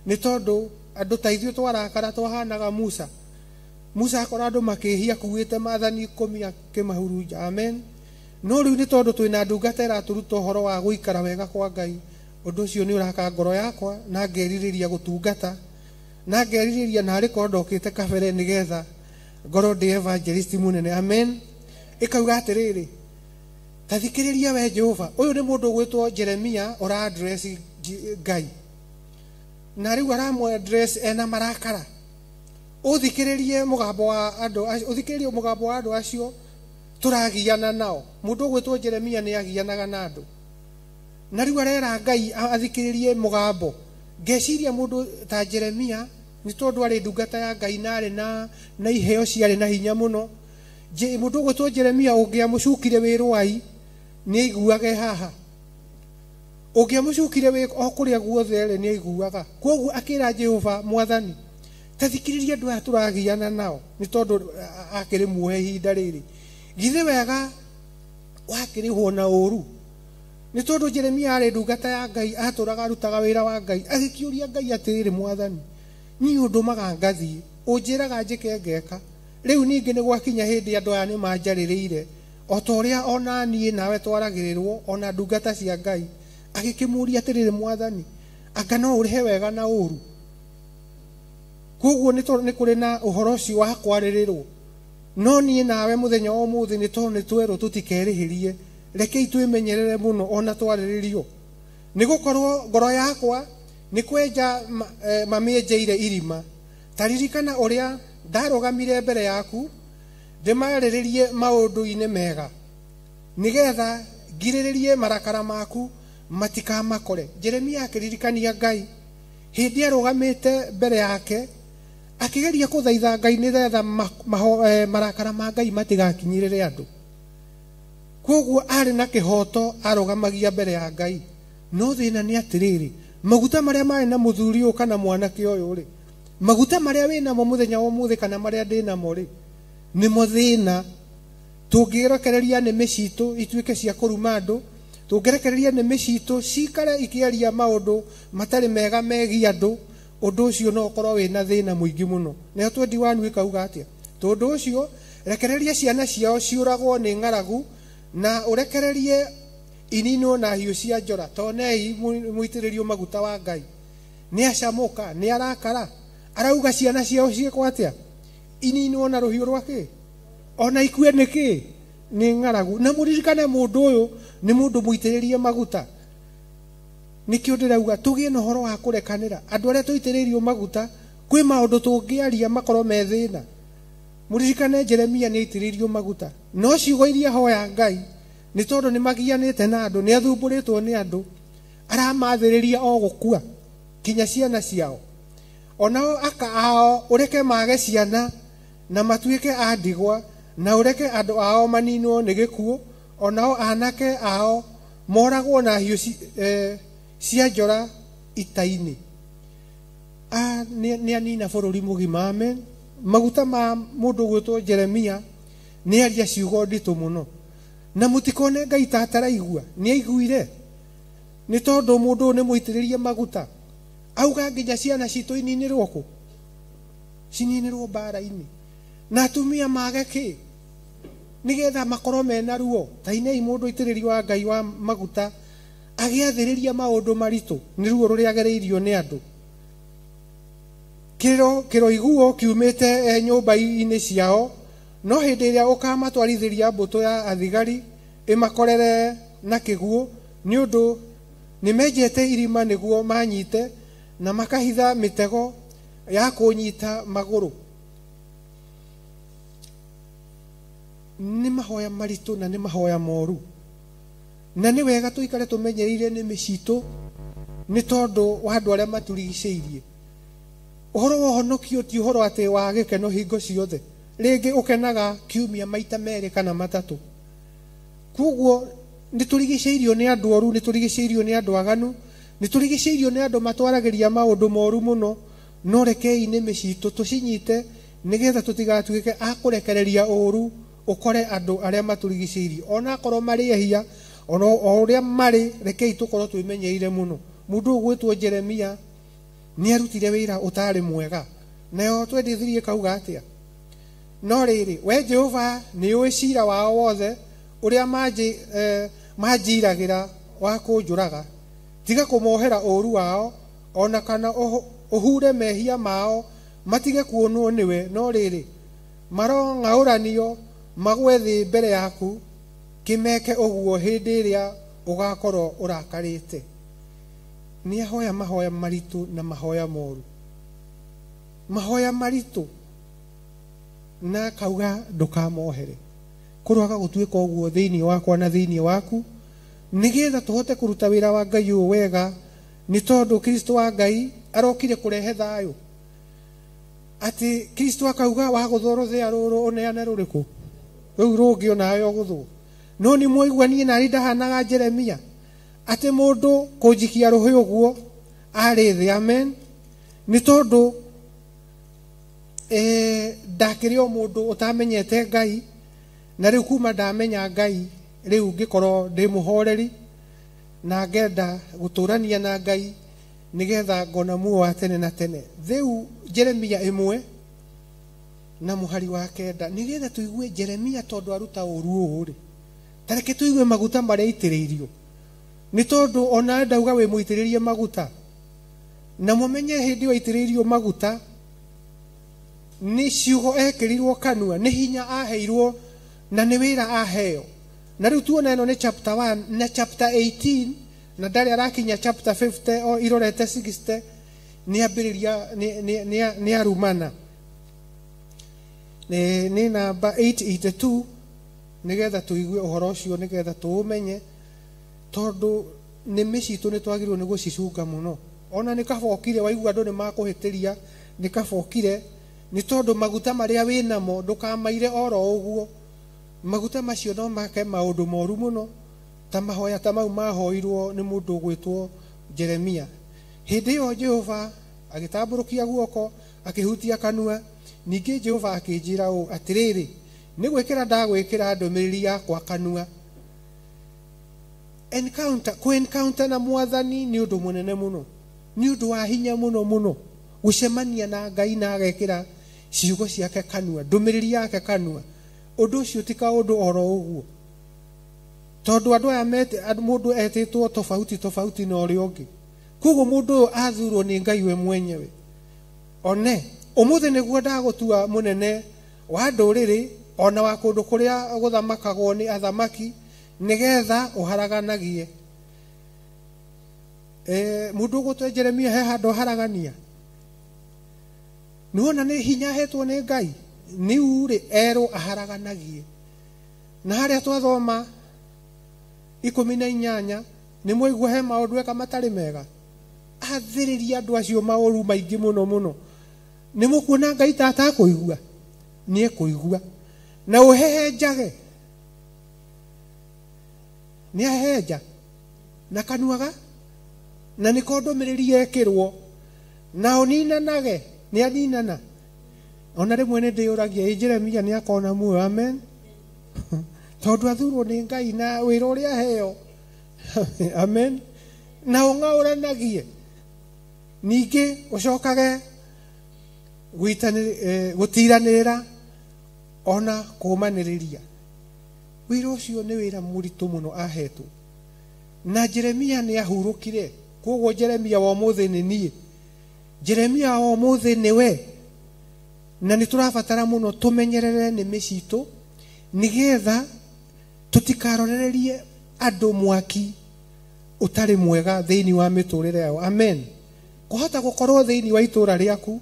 nĩ tondũ andũ ta ithuĩ twarakara twahanaga Musa. Musa akora andũ makĩhia kuĩte maathani 10 akĩmahurunja. Amen. No rĩu nĩ tondũ twĩna ndungata ĩratũruta ũhoro wa gũikara wega kwa Ngai, ũndũ ũcio nĩ ũraka ngoro yakwa na ngerirĩria gũtungata na ngerirĩria na arĩ korwo ndokĩte kabere nĩgetha ngorwo ndĩ evangelist mũnene. Amen. Ĩkauga atĩrĩrĩ, ta thikĩrĩria we Jehova. Ũyũ nĩ mũndũ ũgwĩtwo Jeremia ũra address Ngai na rĩu aramũ address ena marakara. Ũthikĩrĩrie mũgambo wa andũ, ũthikĩrĩrie mũgambo wa andũ acio tũragiana nao. Mũndũ ũgwĩtwo Jeremia nĩ agianaga na andũ. Na rĩu arera Ngai athikĩrĩrie mũgambo. Ngeciria mũndũ ta Jeremia nĩ tondũ arĩ ndungata ya Ngai na arĩ na iheo ciarĩ na hinya mũno. Mũndũ ũgwĩtwo Jeremia ũngĩamũcukire wĩ rwai nĩ aiguage haha. Ũngĩamũcukire wĩ o kũrĩa guothe rĩ nĩ aiguaga. Kwoguo akĩra Jehova Mwathani, ta thikĩrĩria andũ aya tũragiana nao nĩ tondũ akĩrĩ muohe ihinda rĩrĩ. Githĩ wega wakĩrĩhwo na ũru? Nĩ tondũ Jeremia arĩ ndungata ya Ngai, atũraga arutaga wĩra wa Ngai. Agĩkĩũria Ngai atĩrĩrĩ, Mwathani, niĩ ũndũmaga ngathiĩ, ũnjĩraga njĩke ngeka. Rĩu ningĩ nĩ gwakinya hĩndĩ andũ aya nĩ manjarĩrĩire o ta ũrĩa ona niĩ nawe twaragĩrĩrwo ona ndungata cia Ngai. Agĩkĩmũũria atĩrĩrĩ, Mwathani, anga no ũrĩhe wega na ũru? Koguo nĩ kũrĩ na ũhoro ũcio wa kwarĩrĩrwo. No niĩ nawe mũthenya wa ũmũthĩ nĩ tondũ nĩ twerwo tũtikerĩhĩrie, rekei twĩmenyerere mũno ona twarĩrĩrio. Nĩ gũkorwo ngoro yakwa nĩ kwenja mamĩenjeire irima. Ta ririkana ũrĩa ndarũgamire mbere yaku ndĩmarĩrĩrie maũndũ-inĩ mega, nĩgetha ngirĩrĩrie marakara maku matikamakore. Jeremia akĩririkania Ngai hĩndĩ arũgamĩte mbere yake akĩgeria kũthaitha Ngai nĩgetha marakara ma Ngai matigakinyĩrĩre andũ. Koguo arĩ na kĩhoto arũgamagia mbere ya Ngai. No thĩna nĩ atĩrĩrĩ, maguta marĩa marĩ na mũthuri ũyũ kana mwanake ũyũ rĩ, maguta marĩa wĩ namo mũthenya wa ũmũthĩ kana marĩa ndĩ namo rĩ, nĩmo thĩna. Tũngĩrekereria nĩmĩ citũ ituĩke cia kũruma andũ, tũngĩrekereria nĩmĩ citũ cikare ikĩaria maũndũ matarĩ mega megiĩ andũ, ũndũ ũcio no ũkorwo wĩna thĩna mũingĩ mũno. Nayo 21 ĩkauga atĩa? Tondũ ũcio rekereria ciana ciao ciũragwo nĩ ng'aragu, na ũrekererie ininwo na hiũ cia njora. Tonei mũitĩrĩrio maguta wa Ngai nĩ acamũka, nĩ arakara, arauga ciana ciao ciĩkwo atĩa? Ininwo na rũhiũ rwa kĩ? Ona ikue nĩ kĩ? Nĩ ng'aragu. Na mũririkane mũndũ ũyũ nĩ mũndũ mũitĩrĩrie maguta. Nĩkĩo ndĩrauga tũgĩe na ũhoro wa kũrekanĩra. Andũ arĩa tũitĩrĩirio maguta kwĩ maũndũ tũngĩaria makorwo me thĩna. Mũririkane Jeremia nĩ aitĩrĩirio maguta, no ciugo iria hoya Ngai nĩ tondũ nĩ magianĩte na andũ, nĩ athumbũrĩtwo nĩ andũ, aramathĩrĩria o gũkua kinya ciana ciao. Onao aka ao ũreke mage ciana na matuĩke a ndigwa, na ũreke andũ ao maninwo nĩ gĩkuũ. Onao anake ao moragwo na hiũ cia njora ita-inĩ. Nĩ anina bũrũri mũgima. Amen. Maguta ma mũndũ ũgwĩtwo Jeremia nĩ aria ciugo nditũ mũno. Na mũtikone Ngai ta ataraigua, nĩ aiguire. Nĩ tondũ mũndũ ũyũ nĩ mũitĩrĩrie maguta. Auga nginya ciana citũ ininĩrwo kũ? Cininĩrwo mbara-inĩ. Na atumia mage kĩ? Nĩgetha makorwo mena ruo. Ta inei mũndũ aitĩrĩrio wa Ngai wa maguta agĩathĩrĩria maũndũ maritũ nĩ ruo rũrĩa agereirio nĩ andũ. Kĩroiguo kiumĩte nyũmba-inĩ ciao, no hĩndĩ ĩrĩa ũkamatwarithĩria mbũtũ ya athigari ĩmakorere na kĩguũ, nĩ ũndũ nĩmenjete irima nĩguo manyite na makahitha mĩtego ya kũnyita magũrũ. Nĩ mahoya maritũ na nĩ mahoya moru. Na nĩ wega tũikare tũmenyereire nĩmĩ citũ nĩ tondũ wa andũ arĩa matũrigicĩirie. Ũhoro wa ũhonokio ti ũhoro atĩ wa gĩkeno hingo ciothe. Rĩngĩ ũkenaga kiumia maita merĩ kana matatũ. Koguo nĩ tũrigicĩirio nĩ andũ oru, nĩ tũrigicĩirio nĩ andũ aganu, nĩ tũrigicĩirio nĩ andũ matwaragĩria maũndũ moru mũno. No rekei nĩmĩ citũ tũcinyite nĩgetha tũtigatuĩke a kũrekereria ũru ũkore andũ arĩa matũrigicĩirie. Ona akorwo marĩ ehia, ona o ũrĩa marĩ, rekei tũkorwo twĩmenyereire mũno. Mũndũ ũgwĩtwo Jeremia nĩ arutire wĩra ũtarĩ mwega. Nayo 23 ĩkauga atĩa? No rĩrĩ, we Jehova nĩ ũĩ ciira wao wothe ũrĩa manjiragĩra wa kũnjũraga. Tiga kũmohera ũũru wao, ona kana ũhure mehia mao matige kuonwo nĩwe. No rĩrĩ, marong'aũranio magwe thĩ mbere yaku, kĩmeke ũguo hĩndĩ ĩrĩa ũgakorwo ũrakarĩte. Nĩ ahoya mahoya maritũ na mahoya moru. Mahoya maritũ na kauga ndũkamohere. Kũroaga gũtuĩka ũguo thĩinĩ wakwa na thĩinĩ waku. Nĩgetha tũhote kũruta wĩra wa Ngai ũyũ wega, nĩ tondũ Kristo wa Ngai arokire kũrehe thayũ. Atĩ Kristo akauga wagũthwo rũthĩa rũrũ ũneane rũrĩkũ? Rũu rũngĩ onawe ũgũthwo. No nĩ mwaigua niĩ narĩ ndahanaga Jeremia atĩ mũndũ kũnjikia rũhĩ ũguo arĩ thĩ. Amen. Nĩ tondũ ndakĩrĩ o mũndũ ũtamenyete Ngai, na rĩu kuma ndamenya Ngai rĩu ngĩkorwo ndĩ mũhoreri na ngenda gũtũrania na Ngai nĩgetha ngona muoyo wa tene na tene. Rĩu Jeremia 1 na mũhari wa 9, nĩgetha tũigue Jeremia tondũ aruta ũru ũũ rĩ, ta reke tũigue maguta marĩa aitĩrĩirio. Nĩ tondũ ona ndauga wĩ mũitĩrĩrie maguta, na mũmenye hĩndĩ ĩyo aitĩrĩirio maguta nĩ ciugo ekĩrirwo kanua, nĩ hinya aheirwo na nĩ wĩra aheo. Na rĩu tuona ĩno nĩ chapter 1 na chapter 18, na ndarĩ arakinya chapter 50 o irorete 60, nĩ ambĩrĩria nĩ arumana. Nĩ namba 882, nĩgetha tũigue ũhoro ũcio, nĩgetha tũũmenye, tondũ nĩmĩ citũ nĩ twagĩrĩirwo nĩ gũcicunga mũno. Ona nĩ kaba ũkire, waigua andũ nĩ makũhĩtĩria, nĩ kaba ũkire, nĩ tondũ maguta marĩa wĩnamo ndũkamaire oro ũguo. Maguta macio no make maũndũ moru mũno, ta mahoya ta mau mahoirwo nĩ mũndũ ũgwĩtwo Jeremia. Hĩndĩ ĩyo Jehova agĩtambũrũkia guoko akĩhutia kanua. Ningĩ Jehova akĩnjĩra ũũ, atĩrĩrĩ, nĩ gwĩkĩra ndagwĩkĩra ndũmĩrĩri yakwa kanua. Encounter, kũ encounter na mwathani nĩ ũndũ mũnene mũno, nĩ ũndũ wa hinya mũno mũno, gũcemania na Ngai na agekĩra ciugo ciake kanua, ndũmĩrĩri yake kanua. Ũndũ ũcio ti kaũndũ oro ũguo, tondũ andũ aya mũndũ etĩtwo tofauti tofauti na ũrĩa ũngĩ. Koguo mũndũ ũyũ athurwo nĩ Ngai we mwenyewe. One ũmũthĩ nĩguo ndagũtua mũnene wa ndũrĩrĩ ona wa kũndũ kũrĩa gũthamakagwo nĩ athamaki, nĩgetha ũharaganagie. Mũndũ ũgũtwo Jeremia he handũ aharagania. Nĩwona nĩ hinya ahetwo nĩ Ngai, nĩu rĩ erwo aharaganagie. Na harĩa twathoma 18 nĩ mwaigua he maũndũ eka matarĩ mega, athĩrĩria andũ acio maũru maingĩ mũno mũno. Nĩ mũkuona Ngai ta atakũigua? Nĩ ekũigua. Na ũhehenjage. Nĩ ahehenja na kanuaga, na nĩko ndũmĩrĩri yekĩrwo, na ũninanage. Nĩ aninana. Ona rĩmwe nĩ ndĩyũragia, ĩ Jeremia nĩ akona muoyo? Amen. Tondũ athurwo nĩ Ngai na wĩra ũrĩa aheo. Amen. Na ũng'aũranagie. Ningĩ ũcokage gũtiranĩrĩra ona kũũmanĩrĩria. Wĩra ũcio nĩ wĩra mũritũ mũno ahetwo. Na Jeremia nĩ ahurũkire. Koguo Jeremia wa ũmũthĩ nĩ niĩ, Jeremia wa ũmũthĩ nĩ we. Na nĩ tũrabatara mũno tũmenyerere nĩmĩ citũ, nĩgetha tũtikarorererie andũ mwaki ũtarĩ mwega thĩinĩ wa mĩtũrĩre yao. Amen. Kũhota gũkorwo thĩinĩ wa itũra rĩaku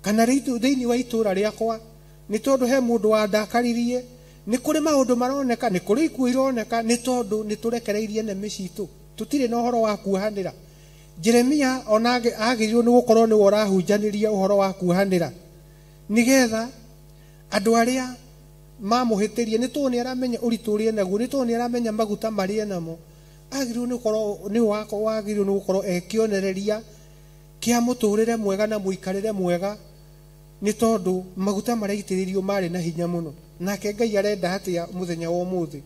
kana thĩinĩ wa itũra rĩakwa, nĩ tondũ he mũndũ wandakaririe, nĩ kũrĩ maũndũ maroneka, nĩ kũrĩ ikuũ ironeka, nĩ tondũ nĩ tũrekereirie nĩmĩ citũ, tũtirĩ na ũhoro wa kuohanĩra. Jeremia ona agĩrĩirwo nĩ gũkorwo nĩwe ũrahunjanĩria ũhoro wa kuohanĩra, nĩgetha andũ arĩa mamũhĩtĩrie, nĩ tondũ nĩ aramenya ũritũ ũrĩa enaguo, nĩ tondũ nĩ aramenya maguta marĩa enamo, agĩrĩirwo nĩ gũkorwo nĩ wagĩrĩirwo nĩ gũkorwo e kĩonereria kĩa mũtũrĩre mwega na mũikarĩre mwega, nĩ tondũ maguta marĩa aitĩrĩirio marĩ na hinya mũno. Nake Ngai arenda atĩa mũthenya wa ũmũthĩ?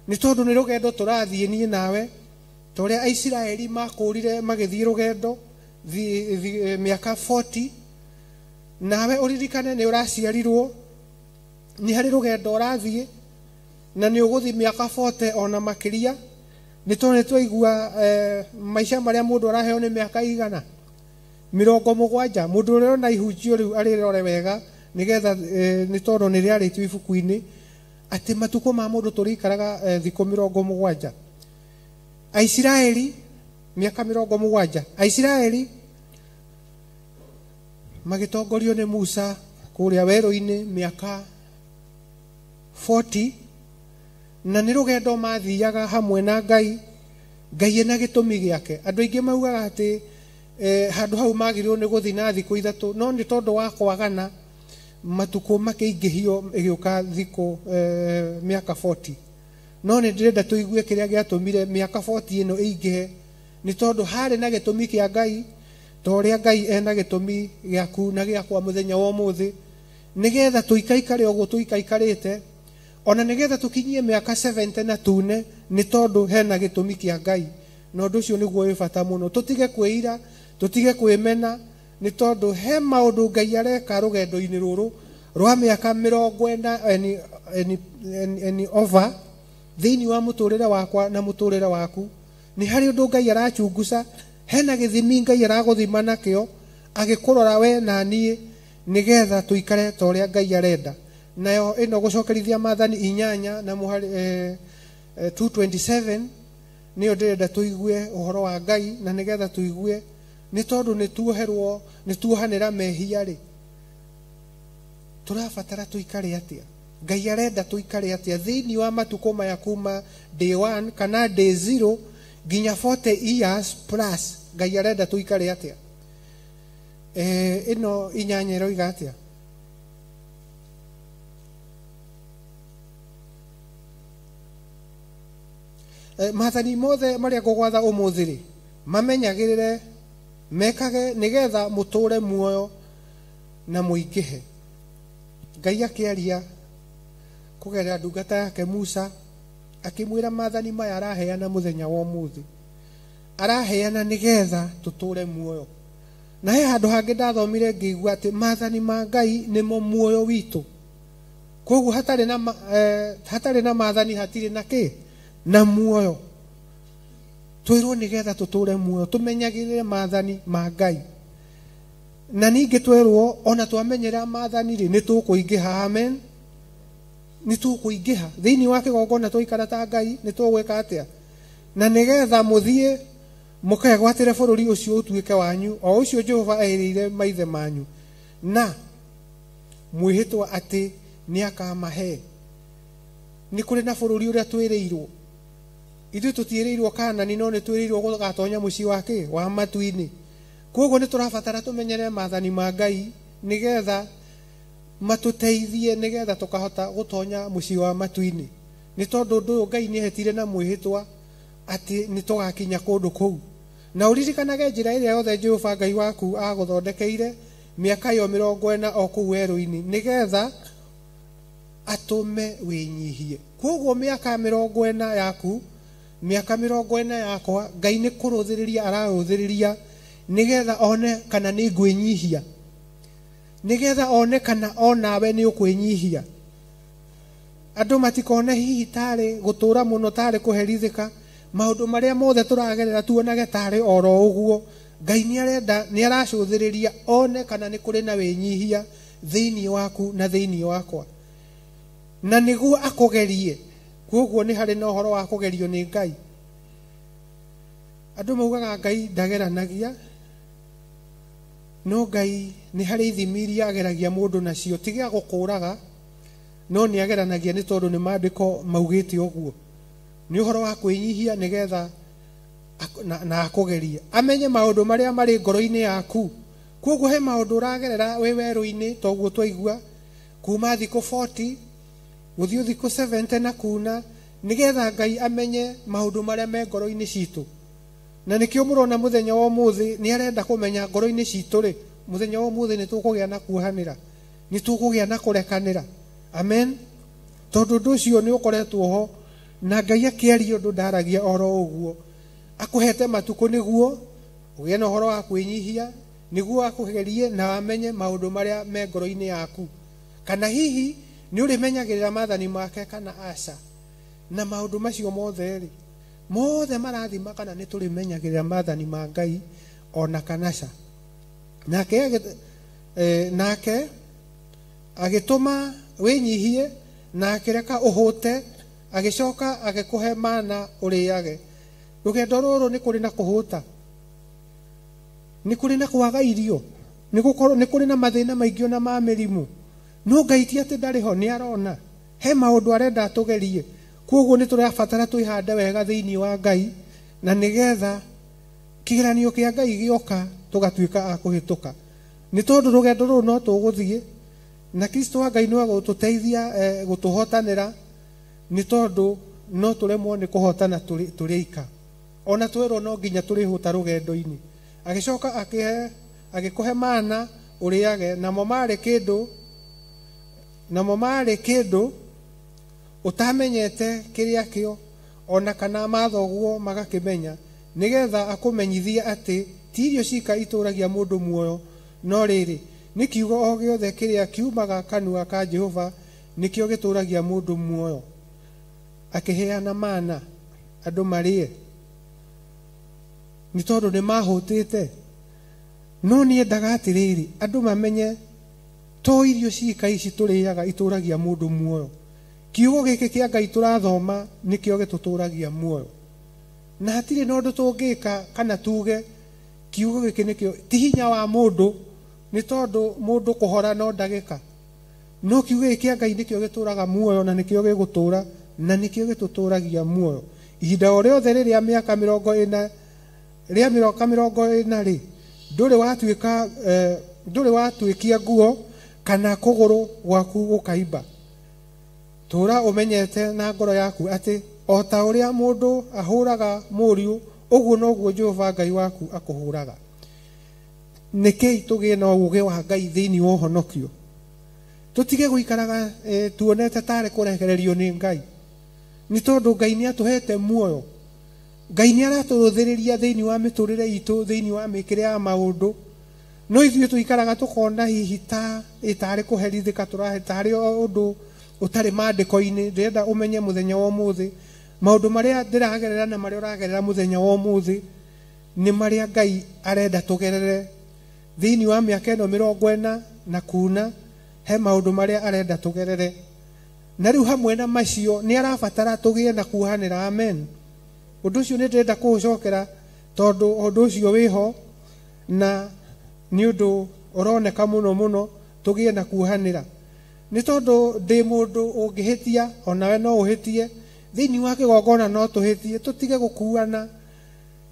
Nĩ tondũ nĩ rũgendo tũrathiĩ niĩ nawe, ta ũrĩa Aisiraeli makũrire magĩthiĩ rũgendo mĩaka 40, nawe ũririkane nĩ ũraciarirwo, nĩ harĩ rũgendo ũrathiĩ, na nĩ ũgũthiĩ mĩaka 40 ona makĩria. Nĩ tondũ nĩ twaigua maica marĩa mũndũ araheo nĩ mĩaka igana 70. Mũndũ ũrĩa ũrona ihunjio rĩu arĩrore wega, nĩgetha nĩ tondũ nĩ rĩarĩtio ibuku-inĩ atĩ matukũ ma mũndũ tũrĩikaraga thikũ 70. Aisiraeli mĩaka 70, Aisiraeli magĩtongorio nĩ Musa kũrĩa werũ-inĩ mĩaka 40. Na nĩ rũgendo mathiaga hamwe na Ngai. Ngai ena gĩtũmi gĩake. Andũ aingĩ maugaga atĩ handũ hau magĩrĩirwo nĩ gũthiĩ na thikũ 3, no nĩ tondũ wa kwagana matukũ makĩingĩhio ĩgĩũka thikũ mĩaka 40. No nĩ ndĩrenda tũigue kĩrĩa gĩatũmire mĩaka 40 ĩno ĩingĩhe, nĩ tondũ harĩ na gĩtũmi kĩa Ngai, ta ũrĩa Ngai ena gĩtũmi gĩaku na gĩakwa mũthenya wa ũmũthĩ, nĩgetha tũikaikare ũguo tũikaikarĩte, ona nĩgetha tũkinyie mĩaka 70 na tune, nĩ tondũ hena gĩtũmi kĩa Ngai. Na ũndũ ũcio nĩguo wĩ bata mũno, tũtige kwĩira, tũtige kwĩmena, nĩ tondũ he maũndũ Ngai areka rũgendo-inĩ rũrũ rwa mĩaka 40 and over thĩinĩ wa mũtũrĩre wakwa na mũtũrĩre waku. Nĩ harĩ ũndũ Ngai arachunguca, hena gĩthimi Ngai aragũthima nakĩo, agĩkũrora we na niĩ, nĩgetha tũikare ta ũrĩa Ngai arenda. Nayo ĩno gũcokerithia maathani 8 na mũhari 227 nĩyo ndĩrenda tũigue ũhoro wa Ngai, na nĩgetha tũigue nĩ tondũ nĩ tuoherwo, nĩ tuohanĩra mehia rĩ, tũrabatara tũikare atĩa? Ngai arenda tũikare atĩa thĩinĩ wa matukũ maya kuma day 1 kana day 0 nginya 40 years plus? Ngai arenda tũikare atĩa? Ĩno 8 ĩroiga atĩa? Maathani mothe marĩa ngũgwatha ũmũthĩ rĩ, mamenyagĩrĩre, mekage, nĩgetha mũtũre muoyo na mũingĩhe. Ngai akĩaria kũgerera ndungata yake Musa, akĩmwĩra maathani maya araheana mũthenya wa ũmũthĩ, araheana nĩgetha tũtũre muoyo. Na he handũ hangĩ ndathomire ngĩigua atĩ maathani ma Ngai nĩmo muoyo witũ. Koguo hatarĩ na maathani hatirĩ na kĩ? Na muoyo. Twĩrwo nĩgetha tũtũre muoyo, tũmenyagĩrĩre maathani ma Ngai. Na ningĩ twerwo ona twamenyera maathani rĩ, nĩ tũkũingĩha. Amen. Nĩ tũkũingĩha thĩinĩ wa kĩgongona twaikara ta Ngai, nĩ tũgwĩka atĩa? Na nĩgetha mũthiĩ mũkegwatĩre bũrũri ũcio ũtuĩke wanyu, o ũcio Jehova erĩire maithe manyu, na mwĩhĩtwa atĩ nĩakamahe. Nĩ kũrĩ na bũrũri ũrĩa twĩrĩirwo. Ithuĩ tũtiĩrĩirwo Kanani, no nĩ twĩrĩirwo gũgatonya mũciĩ wa kĩ? Wa matu-inĩ. Koguo nĩ tũrabatara tũmenyere maathani ma Ngai nĩgetha matũteithie, nĩgetha tũkahota gũtonya mũciĩ wa matu-inĩ. Nĩ tondũ ũndũ ũyũ Ngai nĩehetire na mwĩhĩtwa atĩ nĩ tũgakinya kũndũ kũu. Na ũririkanage njĩra ĩrĩa yothe Jehova Ngai waku agũthondekeire mĩaka ĩyo 40 o kũu werũ-inĩ, nĩgetha atũme wĩnyihie. Koguo mĩaka 40 yaku, mĩaka 40 yakwa, Ngai nĩ kũrũthĩrĩria ararũthĩrĩria nĩgetha one kana nĩ ngwĩnyihia, nĩgetha one kana onawe nĩ ũkwĩnyihia. Andũ matikone hihi tarĩ gũtũra mũno, tarĩ kũherithĩka, maũndũ marĩa mothe tũragerera tuonage tarĩ oro ũguo. Ngai nĩ arenda, nĩ aracũthĩrĩria one kana nĩ kũrĩ na wĩnyihia thĩinĩ waku na thĩinĩ wakwa, na nĩguo akũgerie. Koguo nĩ harĩ na ũhoro wa kũgerio nĩ Ngai. Andũ maugaga Ngai ndageranagia, no Ngai nĩ harĩ ithimi iria ageragia mũndũ nacio, ti gĩa gũkũraga, no nĩ ageranagia nĩ tondũ nĩ maandĩko maugĩte ũguo. Nĩ ũhoro wa kwĩnyihia nĩgetha na akũgerie, amenye maũndũ marĩa marĩ ngoro-inĩ yaku. Koguo he maũndũ ũragerera wĩ werũ-inĩ, toguo twaigua kuma thikũ 40 gũthiĩ thikũ 70 na kuna, nĩgetha Ngai amenye maũndũ marĩa me ngoro-inĩ citũ. Na nĩkĩo mũrona mũthenya wa ũmũthĩ nĩ arenda kũmenya ngoro-inĩ citũ rĩ, mũthenya wa ũmũthĩ nĩ tũkũgĩa na kuohanĩra, nĩ tũkũgĩa na kũrekanĩra. Amen. Tondũ ũndũ ũcio nĩ ũkoretwo ho, na Ngai akĩaria ũndũ ndaragia oro ũguo. Akũhete matukũ nĩguo ũgĩe na ũhoro wa kwĩnyihia, nĩguo akũgerie na amenye maũndũ marĩa me ngoro-inĩ yaku, kana hihi nĩ ũrĩmenyagĩrĩra maathani make kana aca. Na maũndũ macio mothe rĩ, mothe marathima kana nĩ tũrĩmenyagĩrĩra maathani ma Ngai ona kana ca. Nake agĩtũma wĩnyihie, na akĩreka ũhũte, agĩcoka agĩkũhe mana ũrĩage. Rũgendo rũrũ nĩ kũrĩ na kũhũta, nĩ kũrĩ na kwaga irio, nĩ kũrĩ na mathĩna maingĩ ona ma mĩrimũ. No Ngai ti atĩ ndarĩ ho, nĩ arona he maũndũ arenda atũgerie. Koguo nĩ tũrabatara twĩhande wega thĩinĩ wa Ngai na nĩgetha kĩgeranio kĩa Ngai gĩoka tũgatuĩka a kũhĩtũka. Nĩ tondũ rũgendo rũrũ no tũgũthiĩ na Kristo wa Ngai no agũtũteithia gũtũhotanĩra, nĩ tondũ no tũremwo nĩ kũhotana tũrĩ aika. Ona twerwo no nginya tũrĩhũta rũgendo-inĩ. Agĩcoka agĩkũhe mana ũrĩage, namo marĩ kĩndũ ũtamenyete kĩrĩa kĩo, ona kana mathoguo magakĩmenya, nĩgetha akũmenyithie atĩ ti irio cika itũragia mũndũ muoyo, no rĩrĩ nĩ kiugo o gĩothe kĩrĩa kiumaga kanua ka Jehova nĩkĩo gĩtũragia mũndũ muoyo. Akĩheana mana andũ marĩe nĩ tondũ nĩ mahũtĩte. No niendaga atĩrĩrĩ andũ mamenye to irio cika ici tũrĩaga itũragia mũndũ muoyo. Kiugo gĩkĩ kĩa Ngai tũrathoma nĩkĩo gĩtũtũragia muoyo. Na hatirĩ na ũndũ tũngĩka kana tuge kiugo gĩkĩ nĩkĩo ti hinya wa mũndũ, nĩ tondũ mũndũ kũhora no ndagĩka. No kiugo gĩkĩ kĩa Ngai nĩkĩo gĩtũraga muoyo na nĩkĩo gĩgũtũra na nĩkĩo gĩtũtũragia muoyo. Ihinda o rĩothe rĩrĩa mĩaka 40 rĩa mĩaka 40 rĩ, ndũrĩ watuĩkia nguo kana kũgũrũ gwaku gũkaimba. Tũra ũmenyete na ngoro yaku atĩ o ta ũrĩa mũndũ ahũraga mũriũ, ũguo noguo Jehova Ngai waku akũhũraga. Nĩkĩĩ tũgĩe na ũũgĩ wa Ngai thĩinĩ wa ũhonokio? Tũtige gũikaraga tuonete tarĩ kũrekererio nĩ Ngai, nĩ tondũ Ngai nĩ atũhete muoyo. Ngai nĩ aratũrũthĩrĩria thĩinĩ wa mĩtũrĩre itũ, thĩinĩ wa mĩkĩre ya maũndũ. No ithuĩ tũikaraga tũkona hihi ta ĩtarĩ kũherithĩka tũrahe tarĩ ũndũ ũtarĩ maandĩko-inĩ. Ndĩrenda ũmenye mũthenya wa ũmũthĩ maũndũ marĩa ndĩragerera na marĩa ũragerera mũthenya wa ũmũthĩ nĩ marĩa Ngai arenda tũgerere thĩinĩ wa mĩaka ĩno 40 na kuna. He maũndũ marĩa arenda tũgerere, na rĩu hamwe na macio nĩ arabatara tũgĩe na kuohanĩra. Amen. Ũndũ ũcio nĩ ndĩrenda kũũcokera tondũ ũndũ ũcio wĩho na nĩ ũndũ ũroneka mũno mũno tũgĩe na kuohanĩra. Nĩ tondũ ndĩ mũndũ ũngĩhĩtia, onawe no ũhĩtie. Thĩinĩ wa kĩgongona no tũhĩtie, tũtige gũkuana,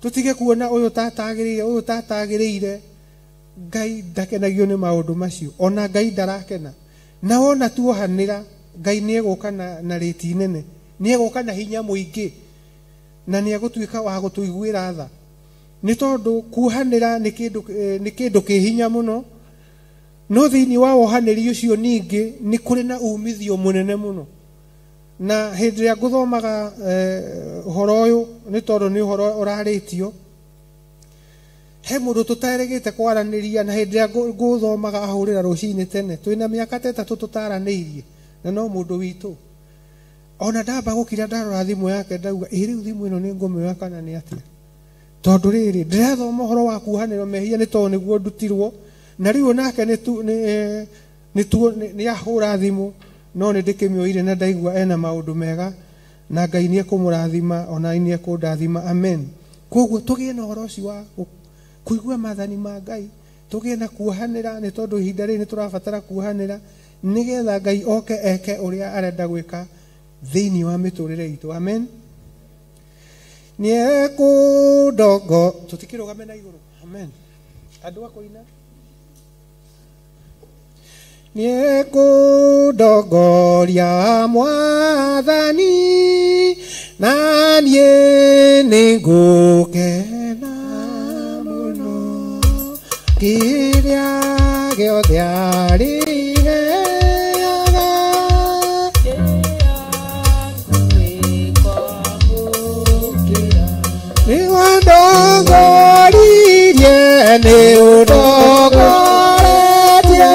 tũtige kuona ũyũ tatagĩrĩire, ũyũ tatagĩrĩire. Ngai ndakenagio nĩ maũndũ macio, ona Ngai ndarakena. Na wona tuohanĩra, Ngai nĩ egũka na rĩti nene, nĩ egũka na hinya mũingĩ, na nĩ egũtuĩka wa gũtũiguĩra tha. Nĩ tondũ kuohanĩra nĩ kĩndũ kĩ hinya mũno, no thĩinĩ wa wohanĩri ũcio ningĩ nĩ kũrĩ na umithio mũnene mũno. Na hĩndĩ ĩrĩa ngũthomaga ũhoro ũyũ, nĩ tondũ nĩ ũhoro ũrarĩtio, he mũndũ tũtaregete kwaranĩria, na hĩndĩ ĩrĩa ngũthomaga ahũrĩra rũcinĩ tene, twĩna mĩaka ta 3 tũtaranĩirie, na no mũndũ witũ. Ona ndamba gũkira ndarora thimũ yake ndauga, ĩ rĩu thimũ ĩno nĩ ngũmĩoya kana nĩ atĩa? Tondũ rĩrĩ ndĩrathoma ũhoro wa kuohanĩrwo mehia nĩ tondũ nĩguo ndutirwo, na rĩu onake nĩ ahũra thimũ, no nĩ ndĩkĩmĩoire na ndaigua ena maũndũ mega, na Ngai nĩ ekũmũrathima ona nĩ ekũndathima. Amen. Koguo tũgĩe na ũhoro ũcio wa kũigua maathani ma Ngai, tũgĩe na kuohanĩra, nĩ tondũ ihinda rĩrĩ nĩ tũrabatara kuohanĩra nĩgetha Ngai oke eke ũrĩa arenda gwĩka thĩinĩ wa mĩtũrĩre itũ. Amen. Nĩekũndongo tũtikĩrũgame na igũrũ. Amen. Andũ a kũina. Nĩekũndongoria Mwathani, na niĩ nĩngũkena mũno kĩrĩa gĩothe arĩheaga. Nĩwandongoririe, nĩũndongoretie.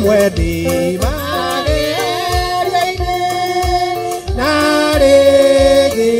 Mwendi mageria-inĩ, na rĩngĩ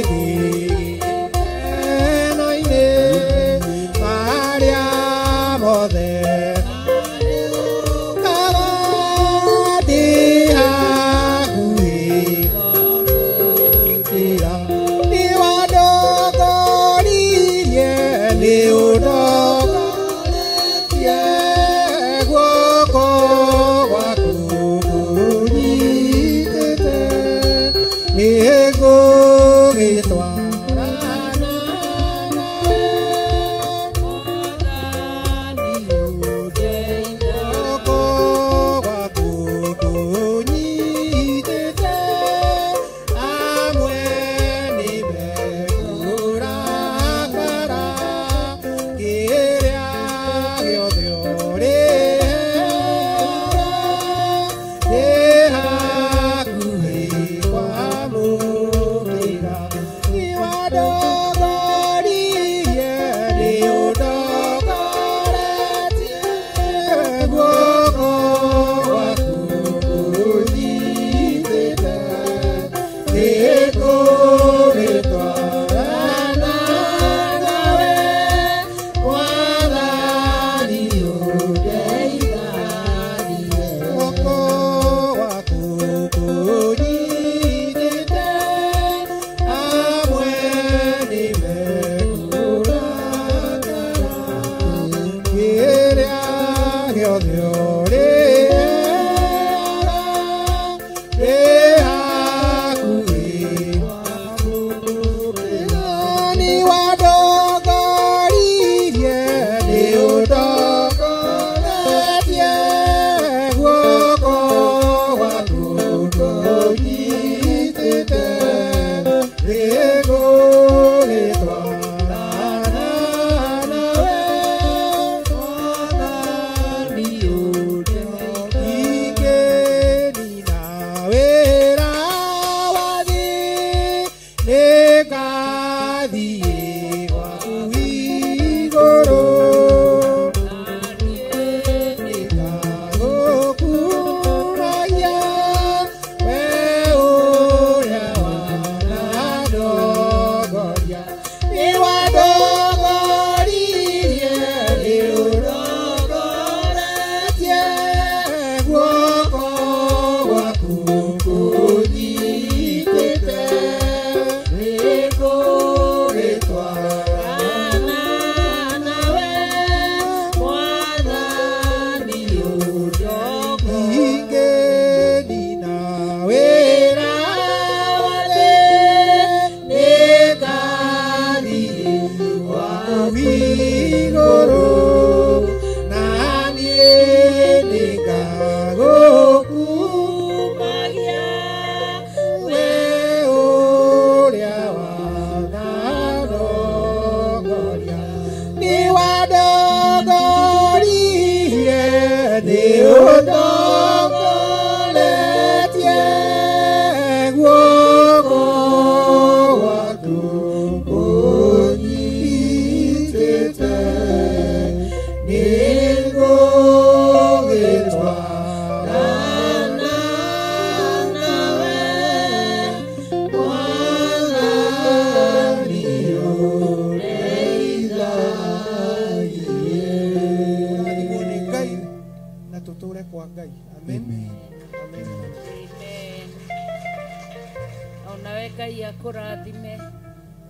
Ngai akũrathime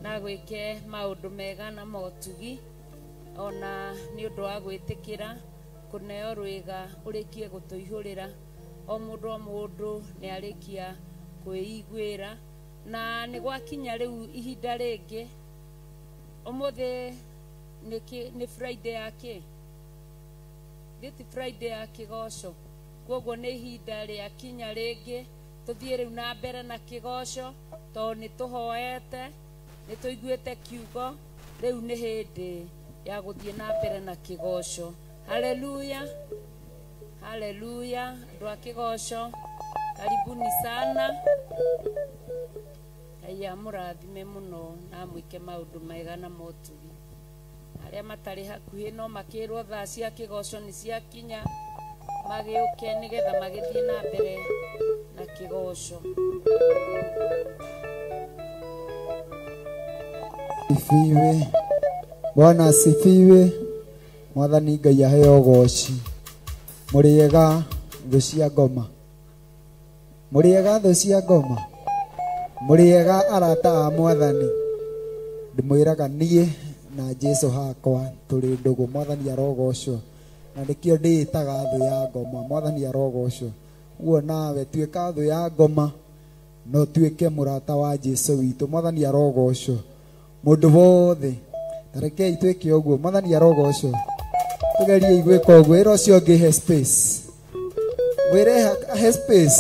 na gwĩke maũndũ mega na motugi ona nĩ ũndũ wa gwĩtĩkĩra kũneo rwĩga ũrĩkie gũtũihũrĩra o mũndũ nĩ arĩkia kwĩiguĩra na nĩ gwakinya rĩu ihinda rĩngĩ ũmũthĩ nĩ Friday ya kĩ This Friday ya kĩgoco koguo nĩ ihinda rĩa kinya rĩngĩ tũthiĩ rĩu na mbere na kĩgoco tondũ nĩ tũhoete nĩ tũiguĩte kiugo rĩu nĩ hĩndĩ ya gũthiĩ na mbere na kĩgoco. Haleluya, haleluya. Andũ a kĩgoco karibuni sana. Ngai amũrathime mũno na amwĩke maũndũ mega na motugi. Arĩa matarĩ hakuhĩ no makĩrwo thaa cia kĩgoco nĩ ciakinya magĩũke nĩgetha magĩthiĩ na mbere na kĩgoco. Asifiwe. Bwana asifiwe. Mwathani Ngai aheo ũgoci. Mũrĩega thũ cia ngoma. Mũrĩega thũ cia ngoma. Mũrĩega arata a Mwathani. Ndĩmwĩraga niĩ na Jesu hakwa tũrĩ ndũgũ. Mwathani arogocwo. Na nĩkĩo ndĩĩtaga thũ ya ngoma. Mwathani arogocwo. Ũguo nawe tuĩka thũ ya ngoma no tuĩke mũrata wa Jesu witũ. Mwathani arogocwo. Mũndũ wothe tarekei twĩke ũguo. Mwathani arogocwo. Tũgerie gwĩka ũguo. Ĩra ũcio ũngĩ he space. Mwĩre he space.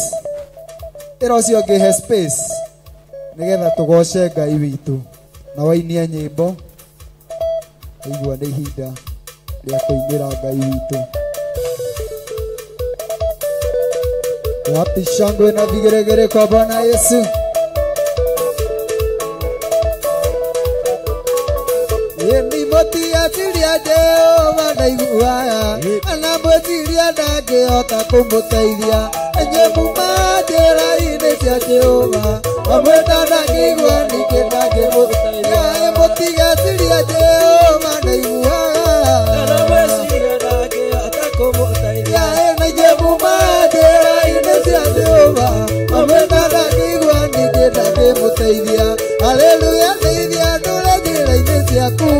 Ĩra ũcio ũngĩ he space nĩgetha tũgoce Ngai witũ na wainie nyĩmbo. Igua nĩ ihinda rĩa kũinĩra Ngai witũ. Wapi shangwe na vigeregere kwa Bwana Yesu. Ni mũtiatiria Jehova ndaiguaga ana mwĩtiria ndangĩhota kũmũteithia inyuĩ muma njĩra-inĩ cia Jehova amwĩta ndangĩigua ningĩ ndangĩmũteithia. Mũtigatiria Jehova ndaiguaga na inyuĩ muma njĩra-inĩ cia Jehova amwĩta ndangĩigua ningĩ ndangĩmũteithia. Haleluya, ndeithia ndũre njĩra-inĩ ciaku.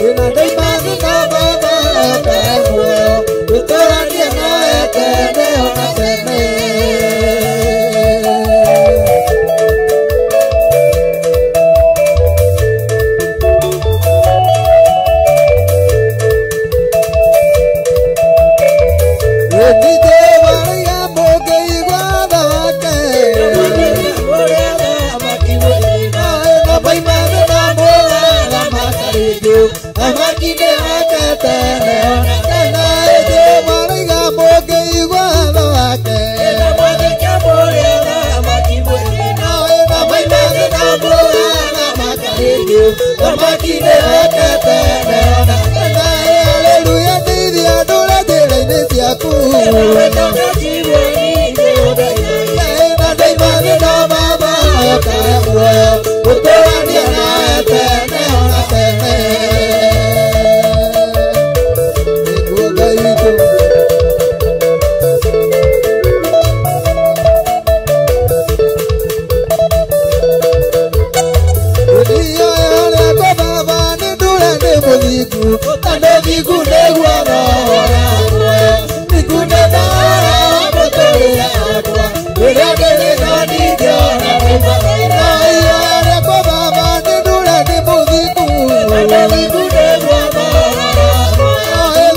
Ĩna ndaima na Baba ũkahe muoyo gũtũranie nawe tene ona tene. Nĩ waraiga mũngĩigua tha wake Haleluya, ndeithia ndũre njĩra-inĩ ciaku. Na ndaima na Baba ũkahe muoyo gũtũranie nawe tene ona tene. Nĩguo Ngai witũ. Ihoya rĩakwa Baba nĩ ndũre ndĩ mũthingu, tondũ thingu nĩguo roho wa muoyo. Thingu nĩ thara wa mũtũrĩre wakwa, rĩrĩa ndĩrĩ no ndingĩona mũma. Ihoya rĩakwa Baba nĩ ndũre ndĩ mũthingu,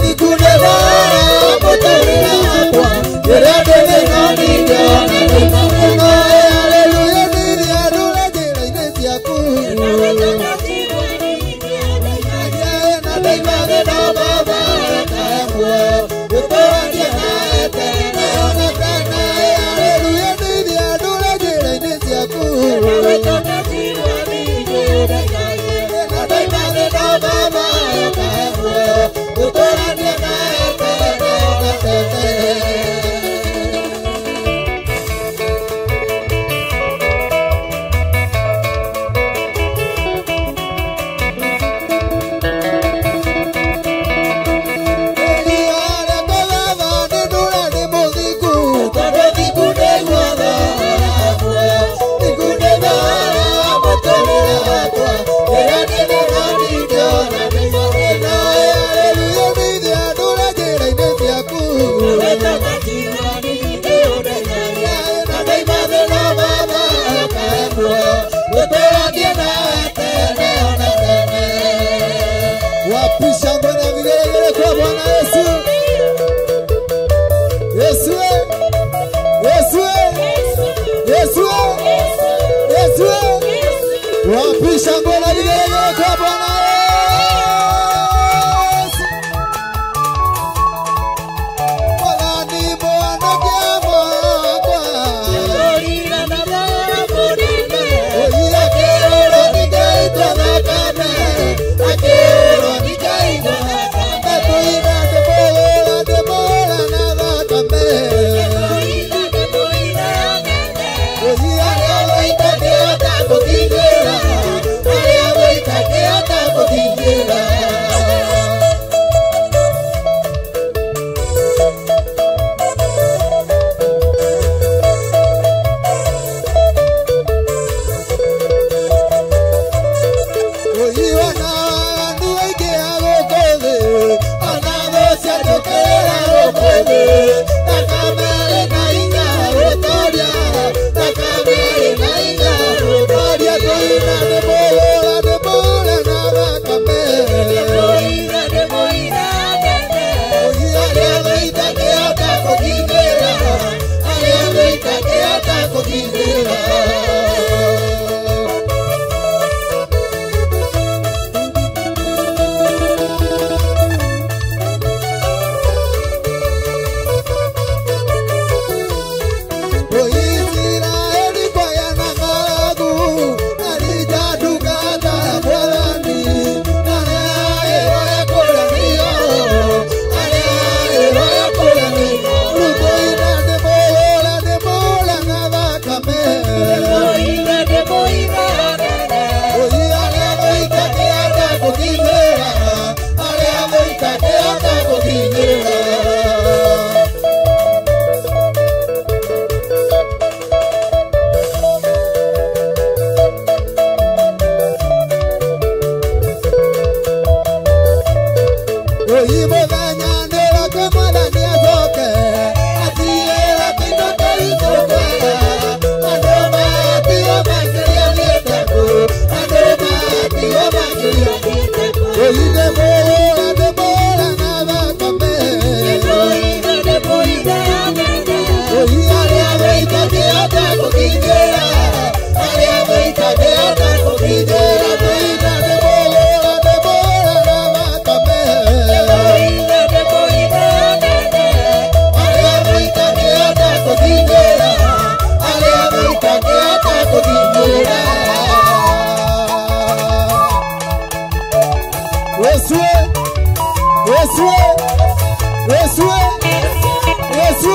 thingu nĩ thara wa mũtũrĩre wakwa, rĩrĩa ndĩrĩ no ndingĩona mũma. Haleluya, ndeithia ndũre njĩra-inĩ ciaku. Wapi shangwe na vigelegele kwa Bwana Yesu? Mwathani mwanake mwakwa. Oira akĩũrwo nĩ Ngai thakame, akĩũrwo nĩ Ngai thakame. Tũina ndĩmũhũra ndĩmũhũra na thakame. Oira arĩa wĩitangĩhota gũkinyĩra, arĩa wĩitangĩhota gũkinyĩra. Oiwana andũ aingĩ a gũkũ thĩ, ona thũ ciatũkĩra gũkũ thĩ. Thakame ĩrĩ na hinya gũtooria, thakame ĩrĩ na hinya gũtooria. Tũina ndĩmũhũra ndĩmũhũra na thakame. Oi arĩa wĩitangĩhota gũkinyĩra, arĩa wĩitangĩhota gũkinyĩra. Isiraeli kwaya na ng'aragu, arija ndungata ya Mwathani, arĩa ĩroya kũrĩa nĩyo, arĩa ĩroya kũrĩa nĩyo. Rĩu tũina ndĩmũhũra ndĩmũhũra na thakame. Oi arĩa mũitangĩhota gũkinyĩra, arĩa mũitangĩhota gũkinyĩra. Oi mũthenya nĩũroka Mwathani acoke, atigĩra kĩndũ kĩritũ kwega. Andũ matigwo makĩria nĩ andũ matigwo makĩria. Oi ndĩmũhũra ndĩmũhũra na thakame. Oi arĩa wĩitangĩhota gũkinyĩra, arĩa wĩitangĩhota gũkinyĩra. Tũina ndĩmũhũra ndĩmũhũra na thakame. Arĩa wĩitangĩhota gũkinyĩra, arĩa wĩitangĩhota gũkinyĩra. Yesu, Yesu, Yesu, Yesu.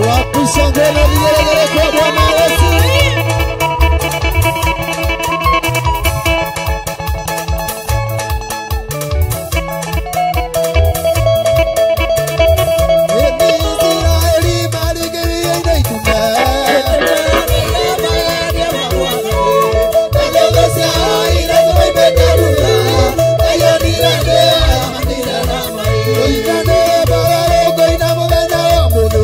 Wapi shangwe na vigelegele kwa Bwana Yesu? Ĩni Isiraeli marigĩrĩire itume. Thũ ciao iria cioimĩte Juda, Oina nĩ bara rũkũina mũthenya wa mũthĩ.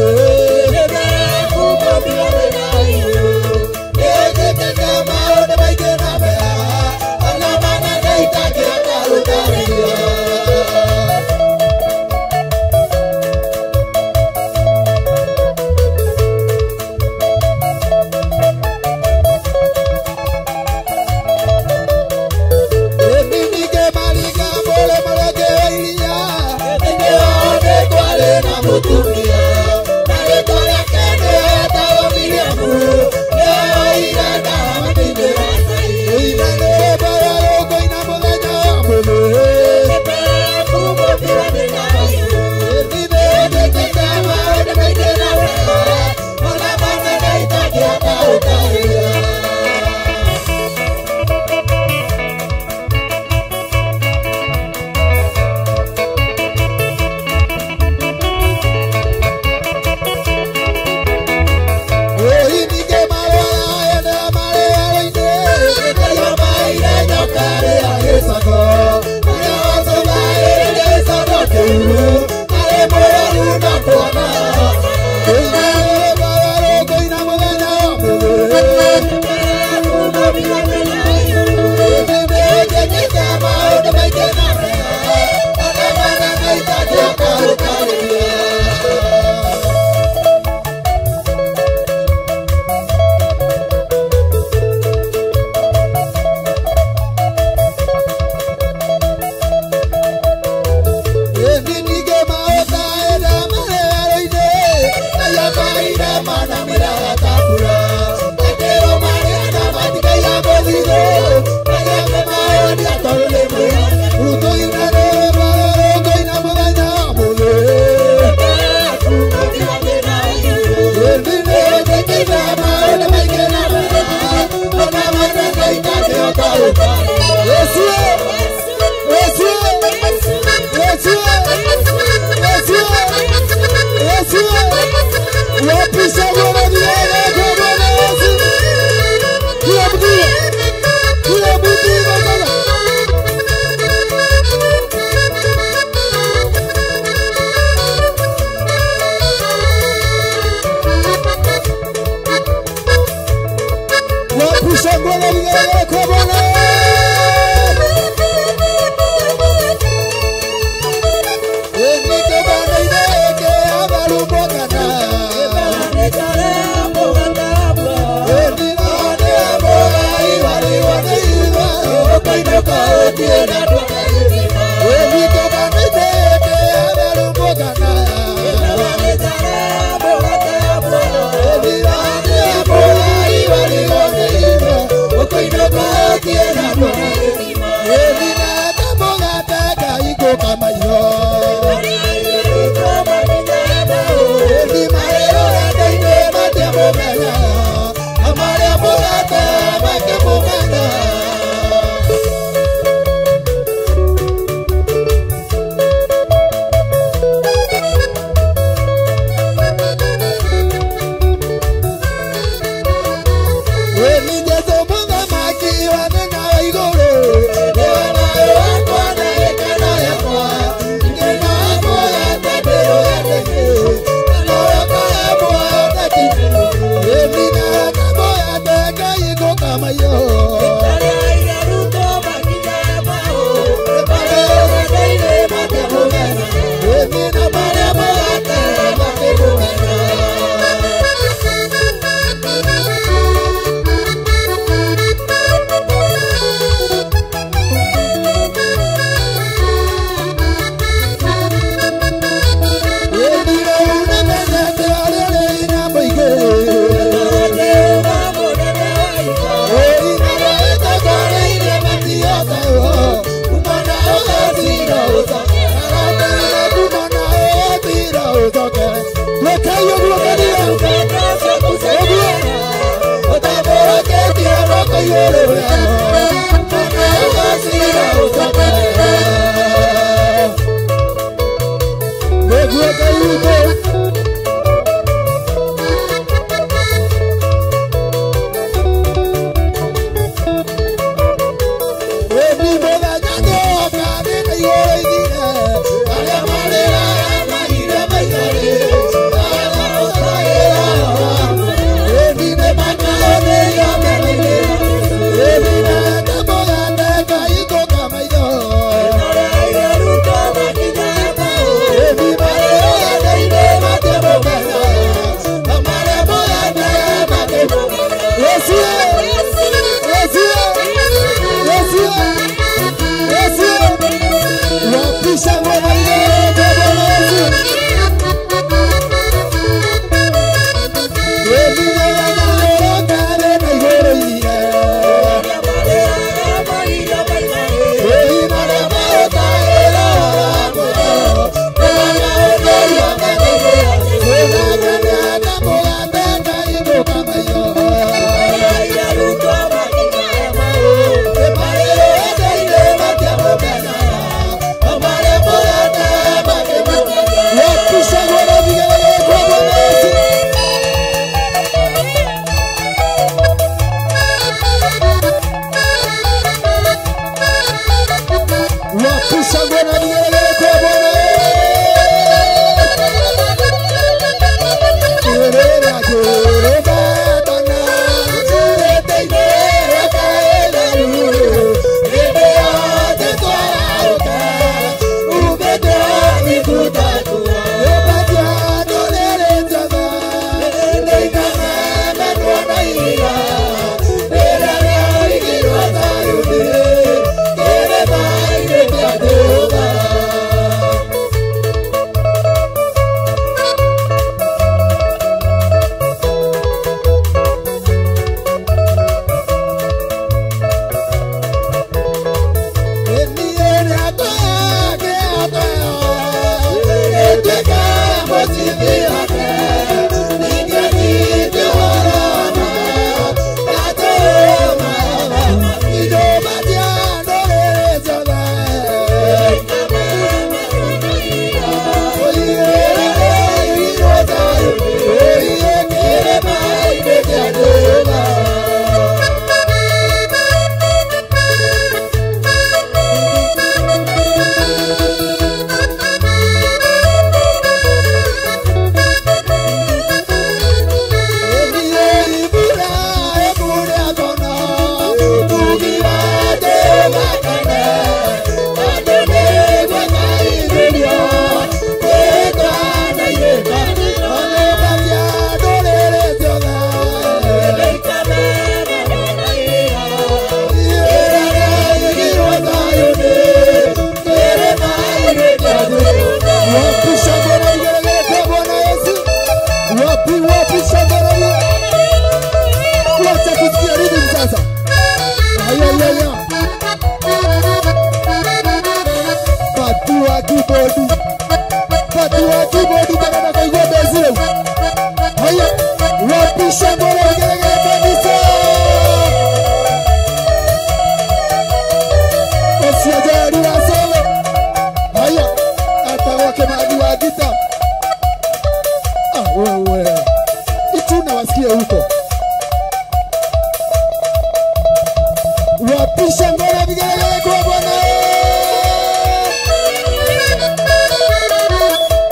Wapisha ngoma vigelegele kwa Bwana.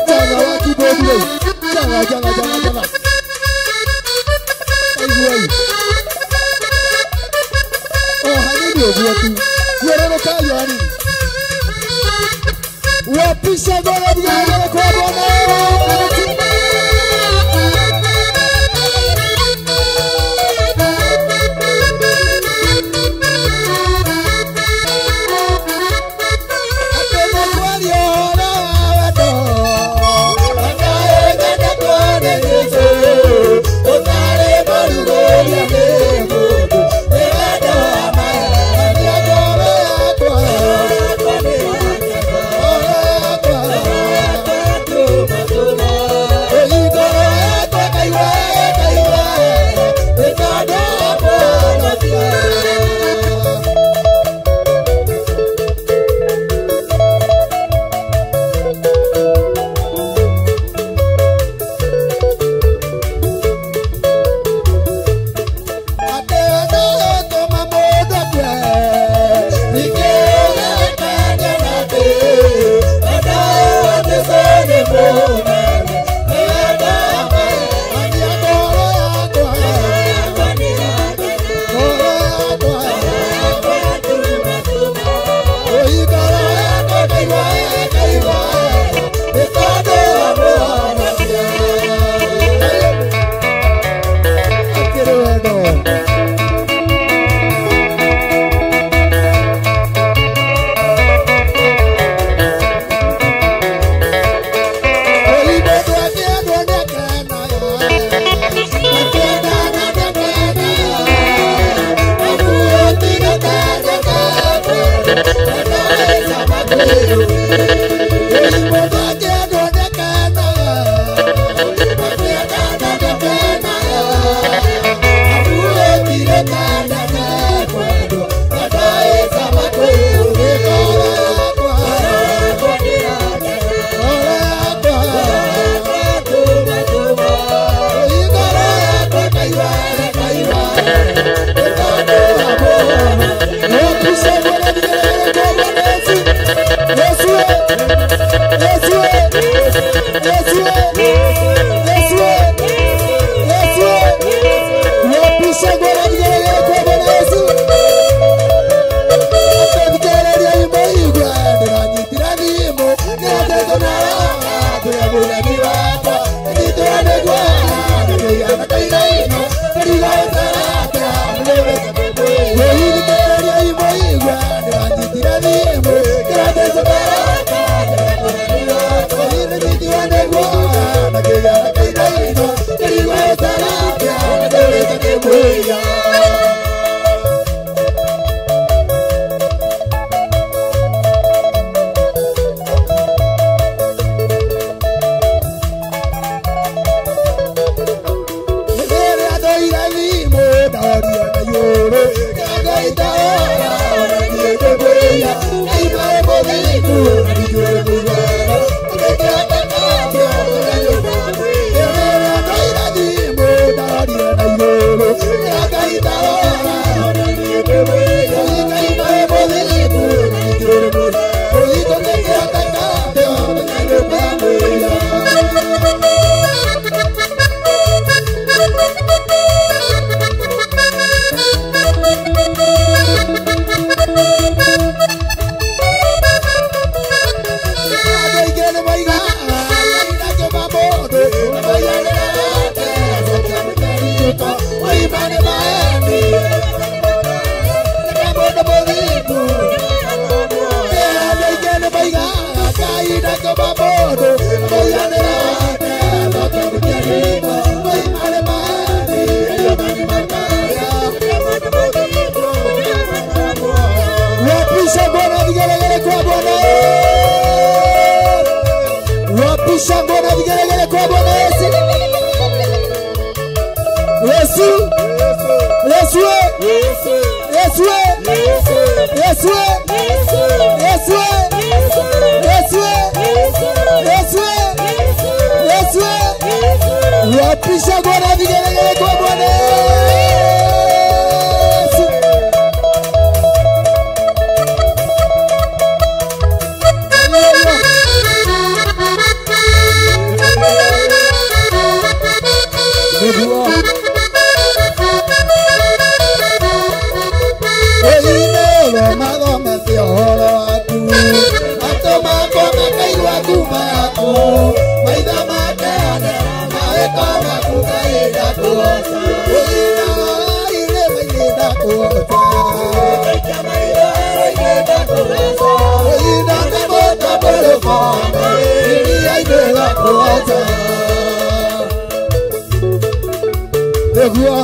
Jana wa kibodi. Jana jana jana jana. Aiwe. Oh hanini oguo tu. Yerero kayo hanini. Wapisha ngoma vigelegele kwa Bwana. Nĩguo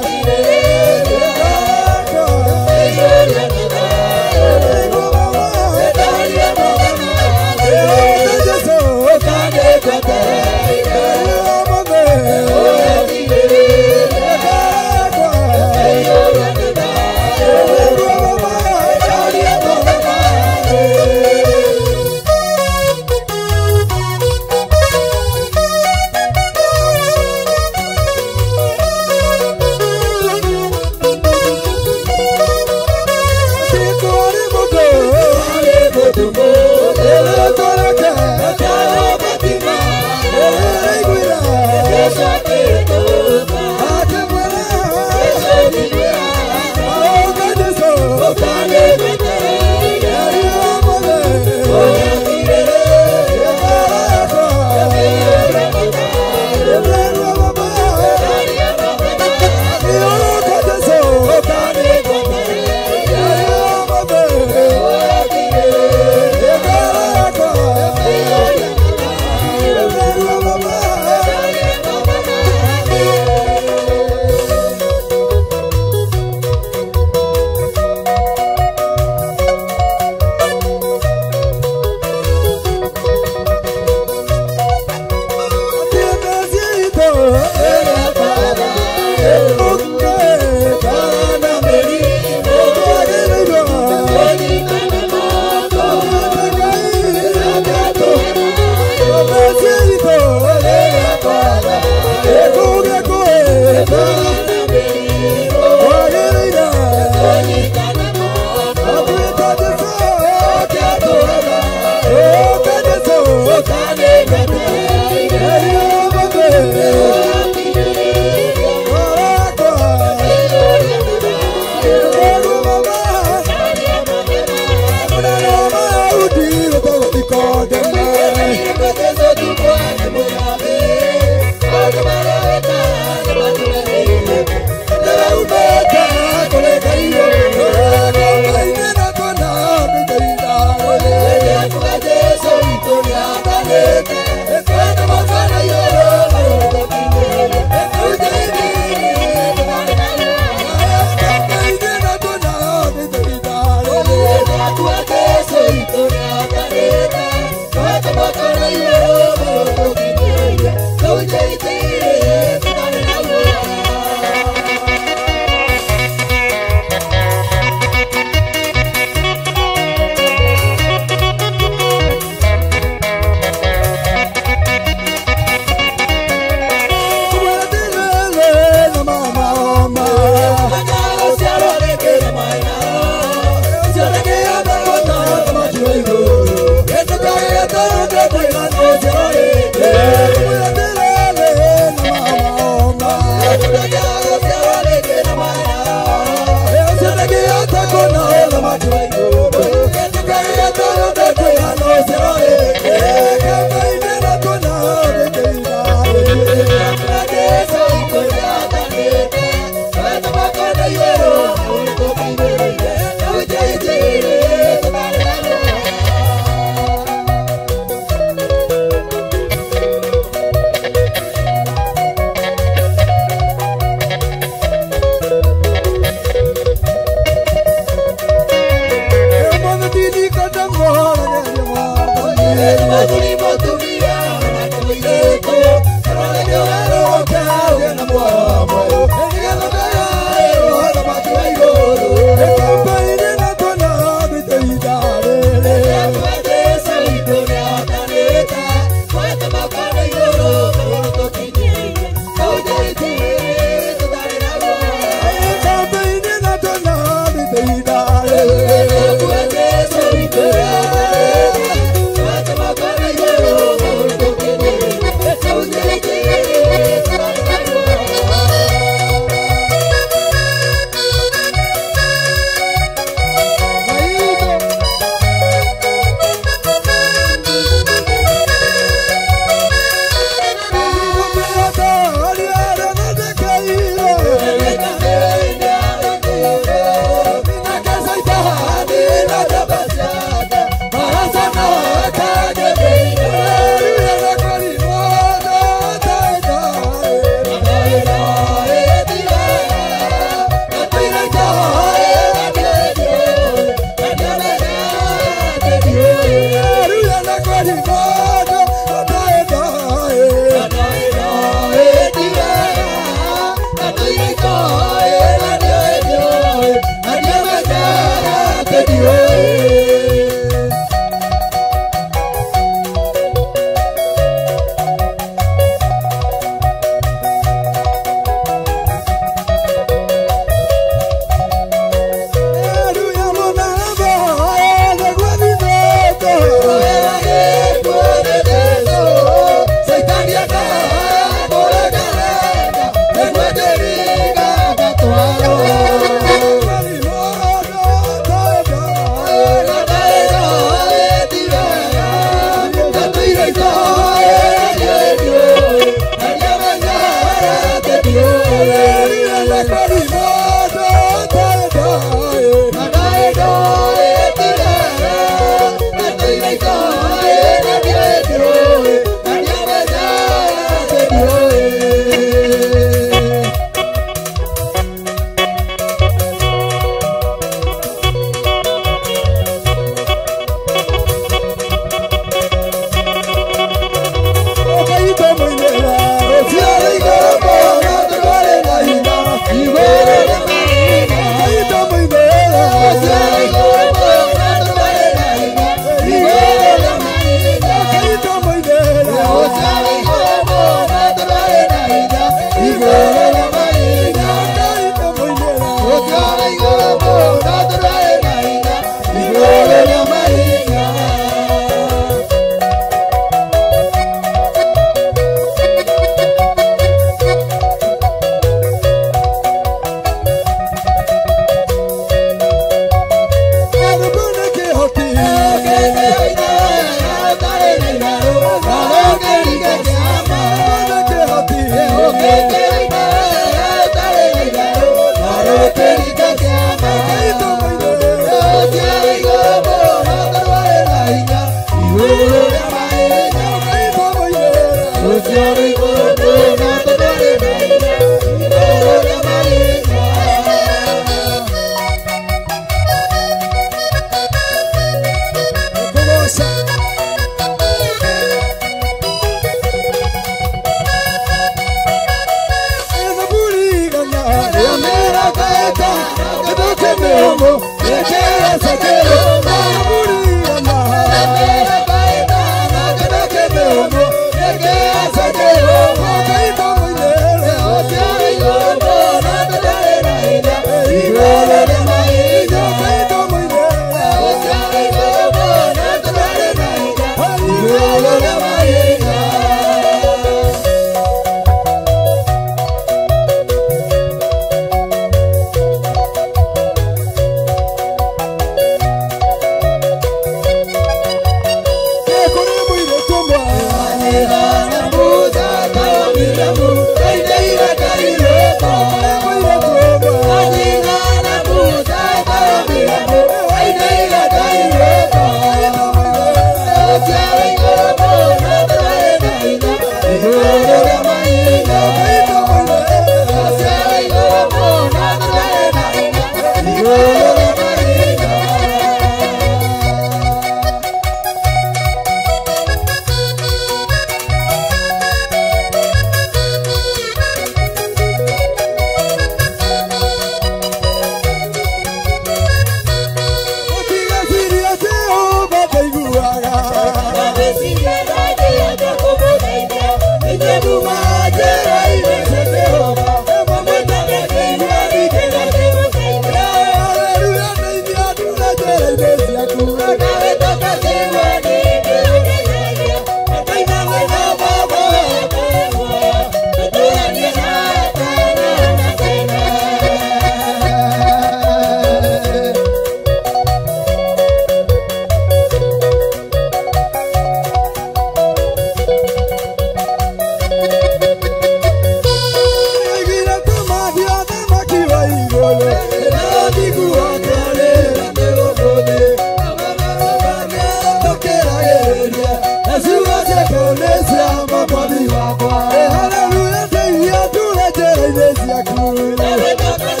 Baba,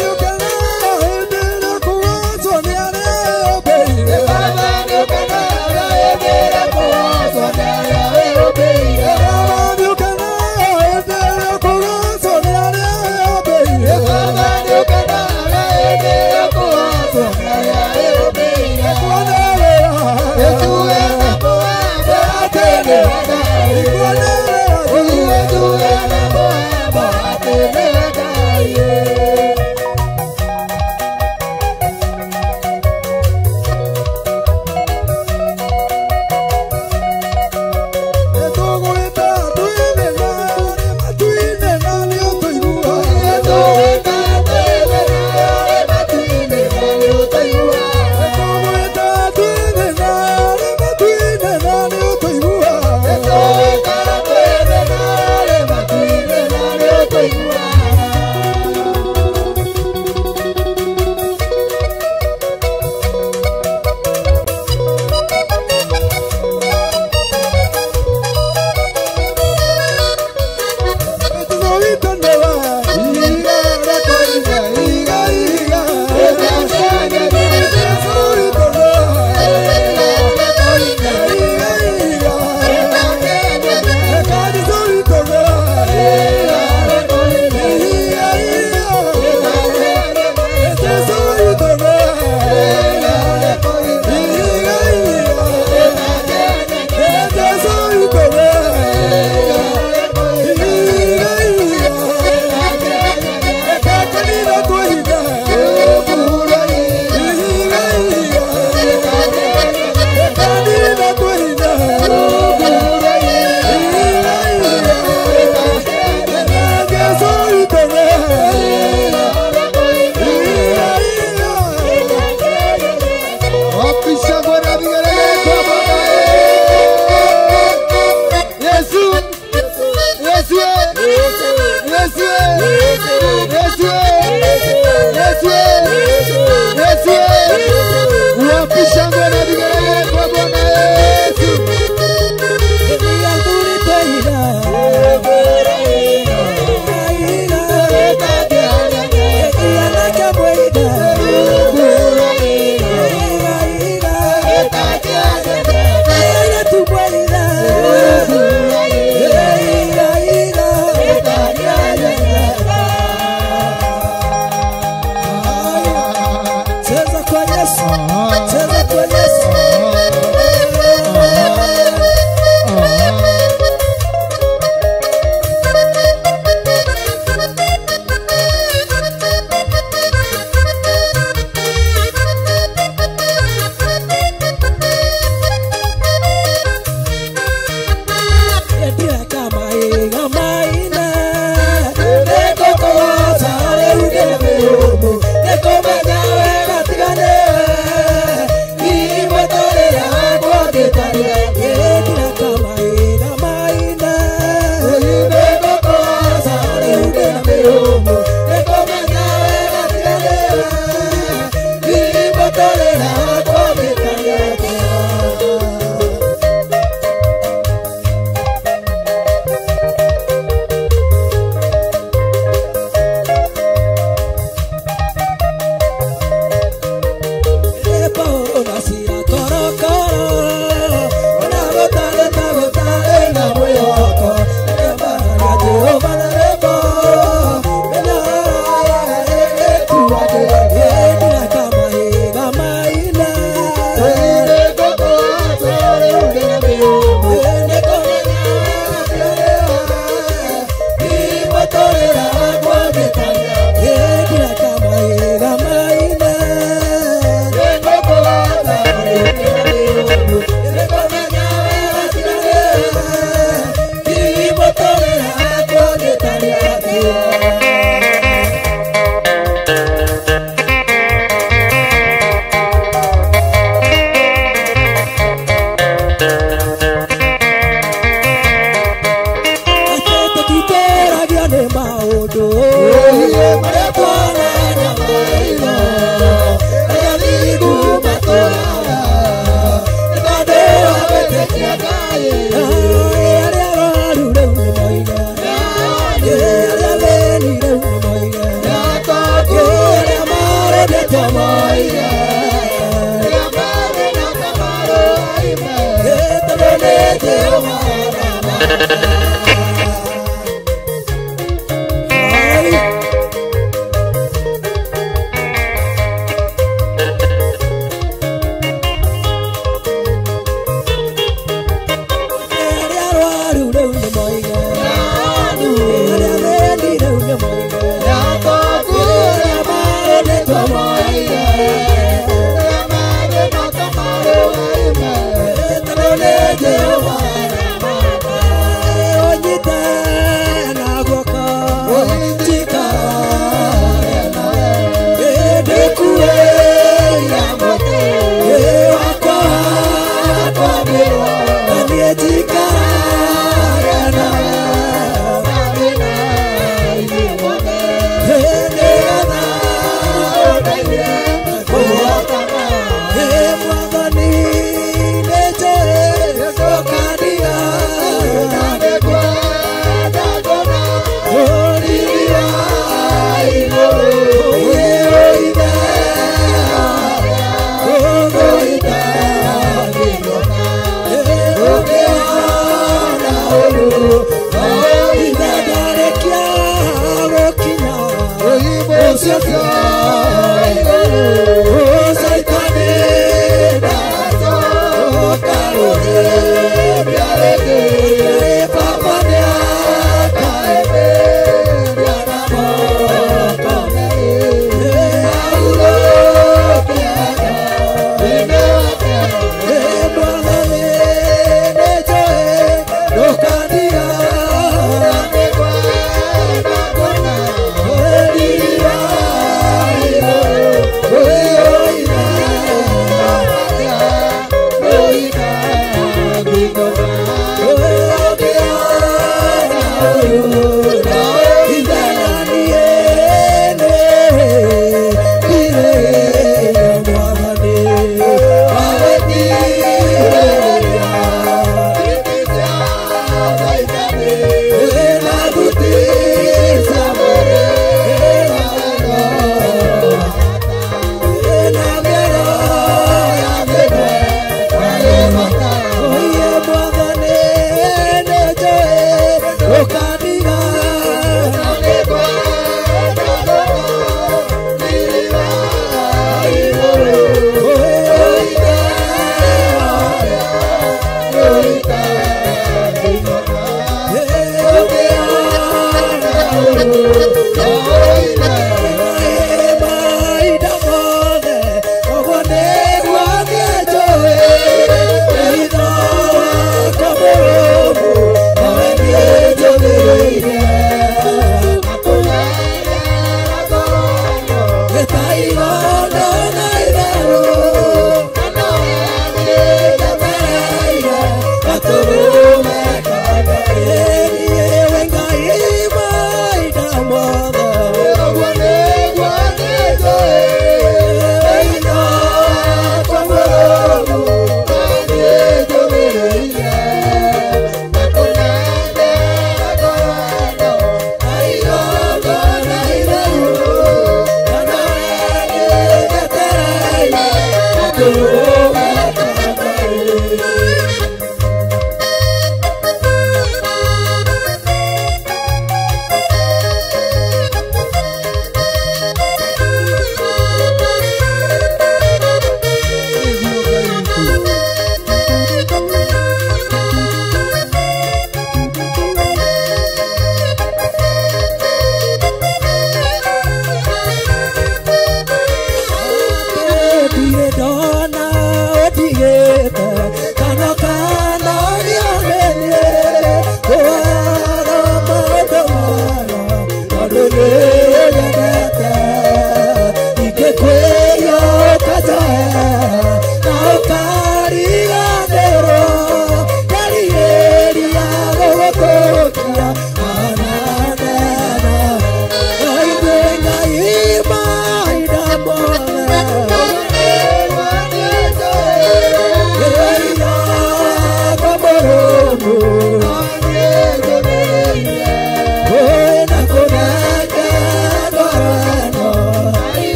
you can Yesu, cheza kwa Yesu.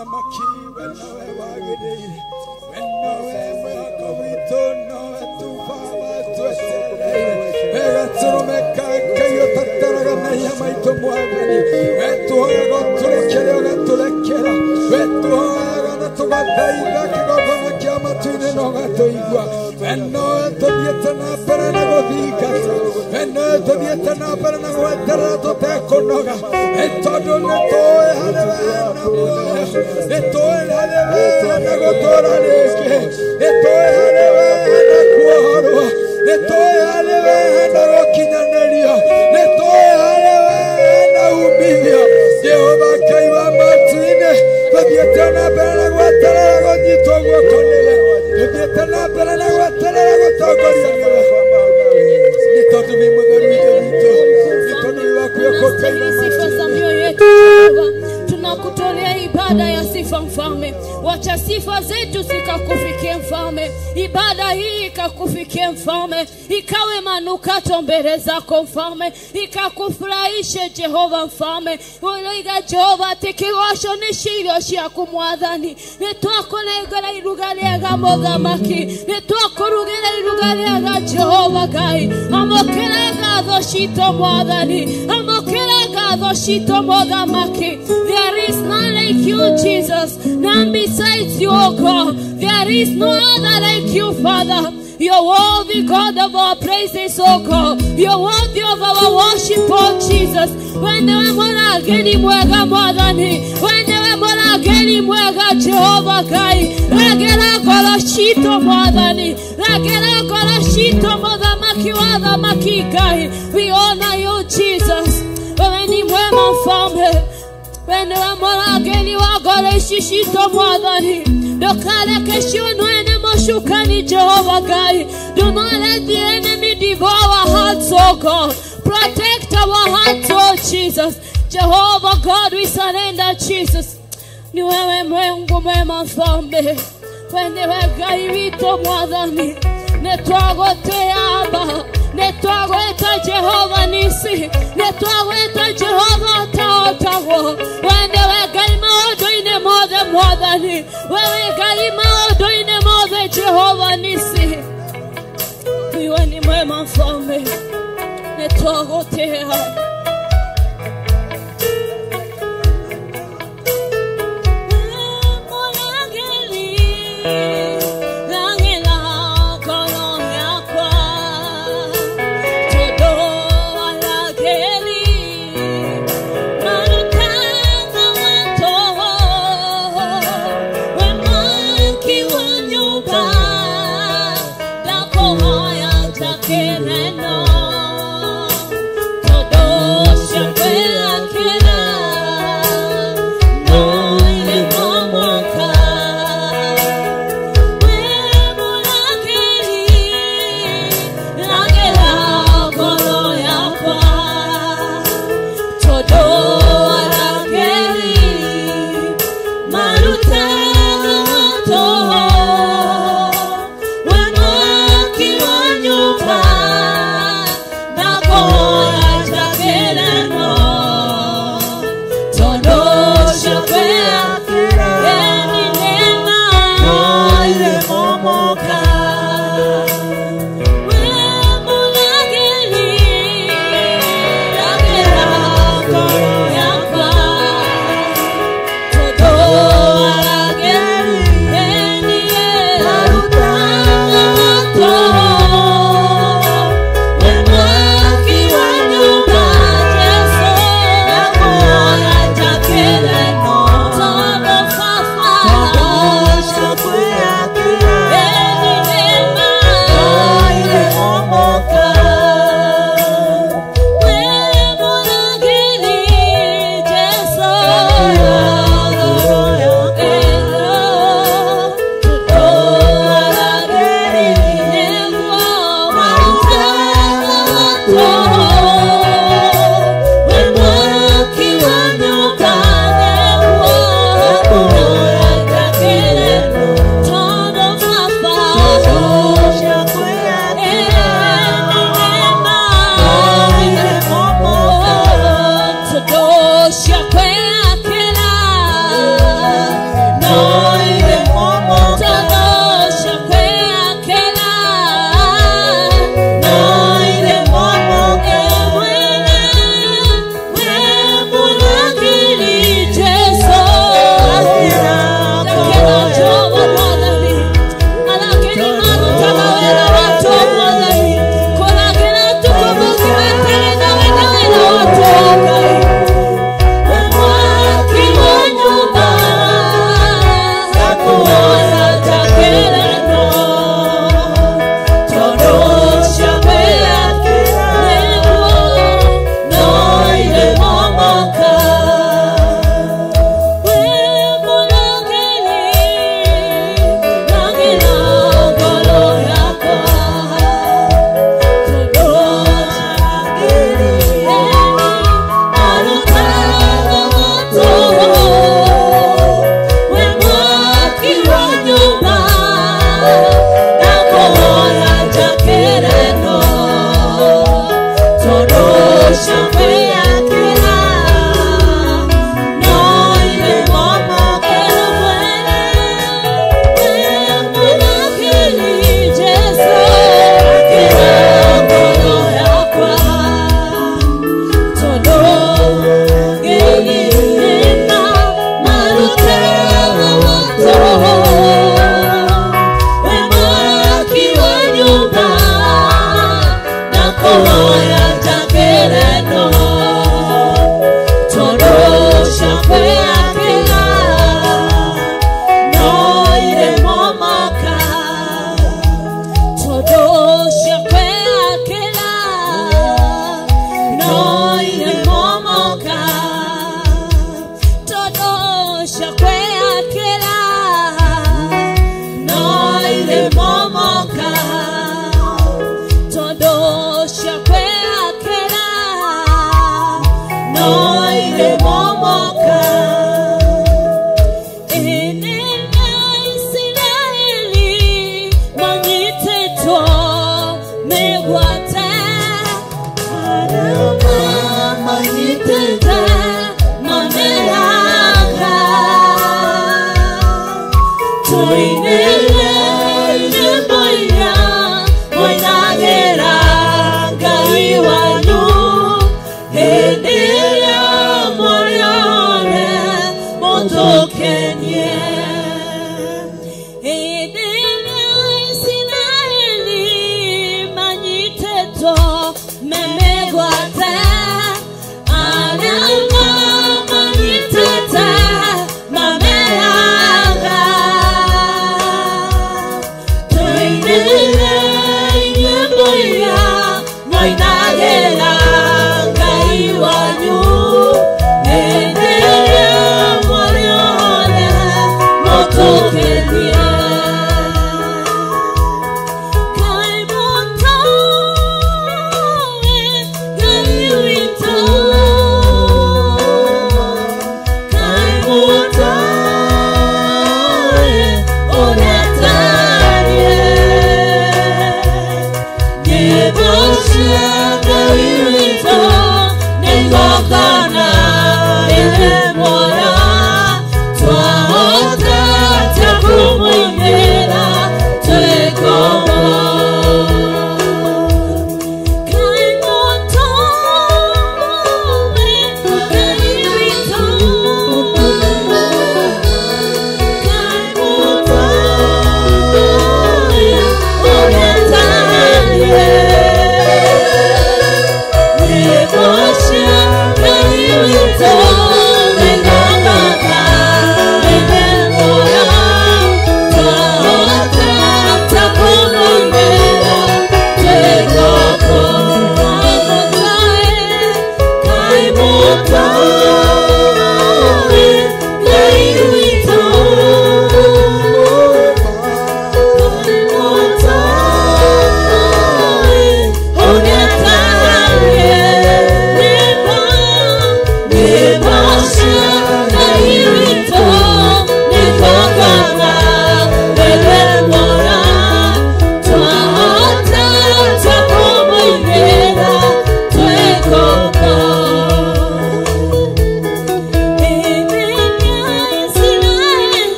Mũthamaki we nowe wagĩrĩire, we nowe mwĩhoko witũ, nowe tu Baba twetereire. We gatũrũme ka Ngai ũtataraga mehia maitũ Mwathani, we tuhoyaga ũtũrekere ũgatũrekera, we tuhoyaga na tũgathaitha kĩgongona kĩa matu-inĩ na ũgatũigua. We nowe tũthiĩte na mbere na gũthingata, we nowe tũthiĩte na mbere na gweterera tũtekũnoga, nĩ tondũ nĩ tũĩ harĩ we hena muoyo, nĩ tũĩ harĩ we hena gũtũũra rĩngĩ, nĩ tũĩ harĩ we hena kuohorwo, nĩ tũĩ harĩ we hena gũkinyanĩrio, nĩ tũĩ harĩ we hena umithio. Jehova Ngai wa matu-inĩ, tũthiĩte na mbere na gweterera kũnyitwo guoko nĩwe, tũthiĩte na mbere na gweterera gũtongorio nĩwe, nĩ tondũ wĩ mũtheru Ithe witũ, nĩ tondũ wĩ wa kwĩhokwo Ngai wa Unastahili sifa za matu-inĩ. mioyo yetu Jehova. Tunakutolea ibada ya sifa mfalme, wacha sifa zetu zikakufikie mfalme, ibada hii ikakufikie mfalme, ikawe manukato mbele zako mfalme, ikakufurahishe Jehova mfalme. Uliga Jehova atĩ kĩgoco nĩ ciirio ciaku Mwathani, nĩ twakũnengera iruga rĩega mũthamaki, nĩ twakũrugĩra iruga rĩega Jehova Ngai. Amũkĩra ngatho citũ Mwathani, amũkĩra ngatho citũ mũthamaki. There is none like you, Jesus, none besides you, O God. There is no other like you, Father. You're worthy, God, of our praises, O God. You're worthy of our worship, O Jesus. Wewe mũrangĩri mwega Mwathani, wewe mũrangĩri mwega Jehova Ngai. Rangĩra ngoro citũ Mwathani, rangĩra ngoro citũ mũthamaki wa thamaki Ngai. We honor you, Jesus. Wewe ni mwema mfalme, wewe mũrangĩri wa ngoro ici citũ Mwathani. Ndũkareke ciũnwe nĩ mũcukani Jehova Ngai. Do not let the enemy devour our hearts, O God. Protect our hearts, O Jesus. Jehovah God, we surrender, Jesus. Ni wewe Mungu mwema mfalme, wewe Ngai witũ Mwathani. Nĩ twagũtĩa Aba, nĩ twagwĩta Jehova Nisi, nĩ twagwĩta Jehova ũtaotagwo. We nĩwe Ngai maũndũ-inĩ mothe Mwathani, wewe Ngai maũndũ-inĩ mothe Jehova Nisi. Wewe ni mwema mfalme, nĩ twagũtĩa. Todo Yeah.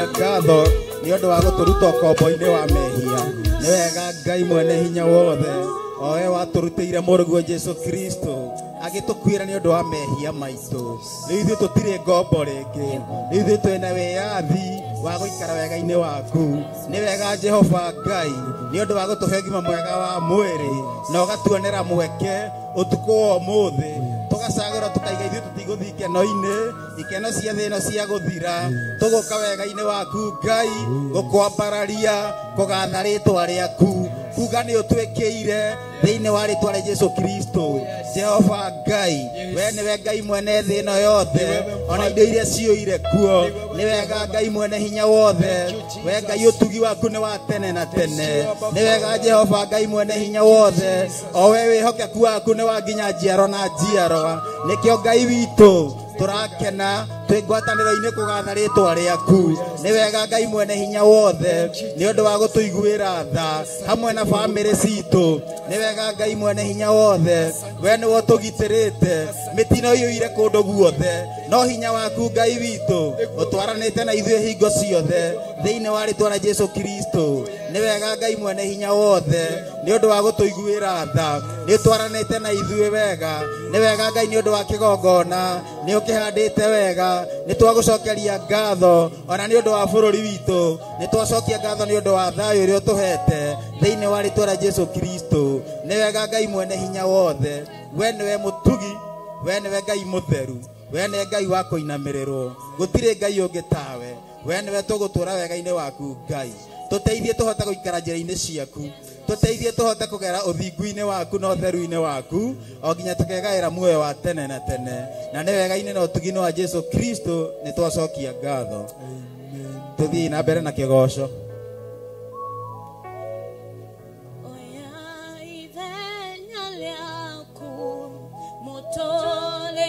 Twacokia ngatho nĩ ũndũ wa gũtũruta ũkombo-inĩ wa mehia. Nĩ wega Ngai mwene hinya wothe, o we watũrutĩire mũrũguo Jesu Kristo agĩtũkuĩra nĩ ũndũ wa mehia maitũ. Rĩu ithuĩ tũtirĩ ngombo rĩngĩ, rĩu ithuĩ twĩna wĩyathi wa gũikara wega-inĩ waku. Nĩ wega Jehova Ngai nĩ ũndũ wa gũtũhe ũgima mwega wa mwĩrĩ na ũgatuonera mweke ũtukũ wa ũmũthĩ, tũgacagũra tũkaiga ithuĩ tũtigũthiĩ ikeno-inĩ, ikeno cia thĩ ĩno cia gũthira, tũgũka wega-inĩ waku Ngai, gũkwambararia, kũgatha rĩtwa rĩaku, kuga nĩ ũtwĩkĩire thĩinĩ wa rĩtwa rĩa Jesu Kristo. Jehova Ngai, we nĩwe Ngai mwene thĩ ĩno yothe, ona indo iria ciũire kuo. Nĩ wega Ngai mwene hinya wothe, we Ngai ũtugi waku nĩ wa tene na tene. Nĩ wega Jehova Ngai mwene hinya wothe, o we wĩhokeku waku nĩ wa nginya njiaro na njiarwa. Nĩkĩo Ngai witũ tũrakena twĩ ngwatanĩro-inĩ kũgatha rĩtwa rĩaku. Nĩ wega Ngai mwene hinya wothe nĩ ũndũ wa gũtũiguĩra tha hamwe na bamĩrĩ citũ. Nĩ wega Ngai mwene hinya wothe, we nĩwe ũtũgitĩrĩte mĩtino iyũire kũndũ guothe, no hinya waku Ngai witũ ũtwaranĩte na ithuĩ hingo ciothe thĩinĩ wa rĩtwa rĩa Jesu Kristo. Nĩ wega Ngai mwene hinya wothe nĩ ũndũ wa gũtũiguĩra tha, nĩ ũtwaranĩte na ithuĩ wega. Nĩ wega Ngai nĩ ũndũ wa kĩgongona, nĩ ũkĩhandĩte wega, nĩ twagũcokeria ngatho ona nĩ ũndũ wa bũrũri witũ, nĩ twacokia ngatho nĩ ũndũ wa thayũ ũrĩa ũtũhete thĩinĩ wa rĩtwa rĩa Jesu Kristo. Nĩ wega Ngai mwene hinya wothe, we nĩwe mũtugi, we nĩwe Ngai mũtheru, we nĩwe Ngai wa kũinamĩrĩrwo, gũtirĩ Ngai ũngĩ tawe. We nĩwe tũgũtũũra wega-inĩ waku Ngai, tũteithie tũhote gũikara njĩra-inĩ ciaku, tũteithie tũhote kũgera ũthingu-inĩ waku na ũtheru-inĩ waku, o nginya tũkegaĩra muoyo wa tene na tene. Na nĩ wega-inĩ na ũtugi-inĩ wa Jesu Kristo nĩ twacokia ngatho. Tũthiĩ na mbere na kĩgoco. Tore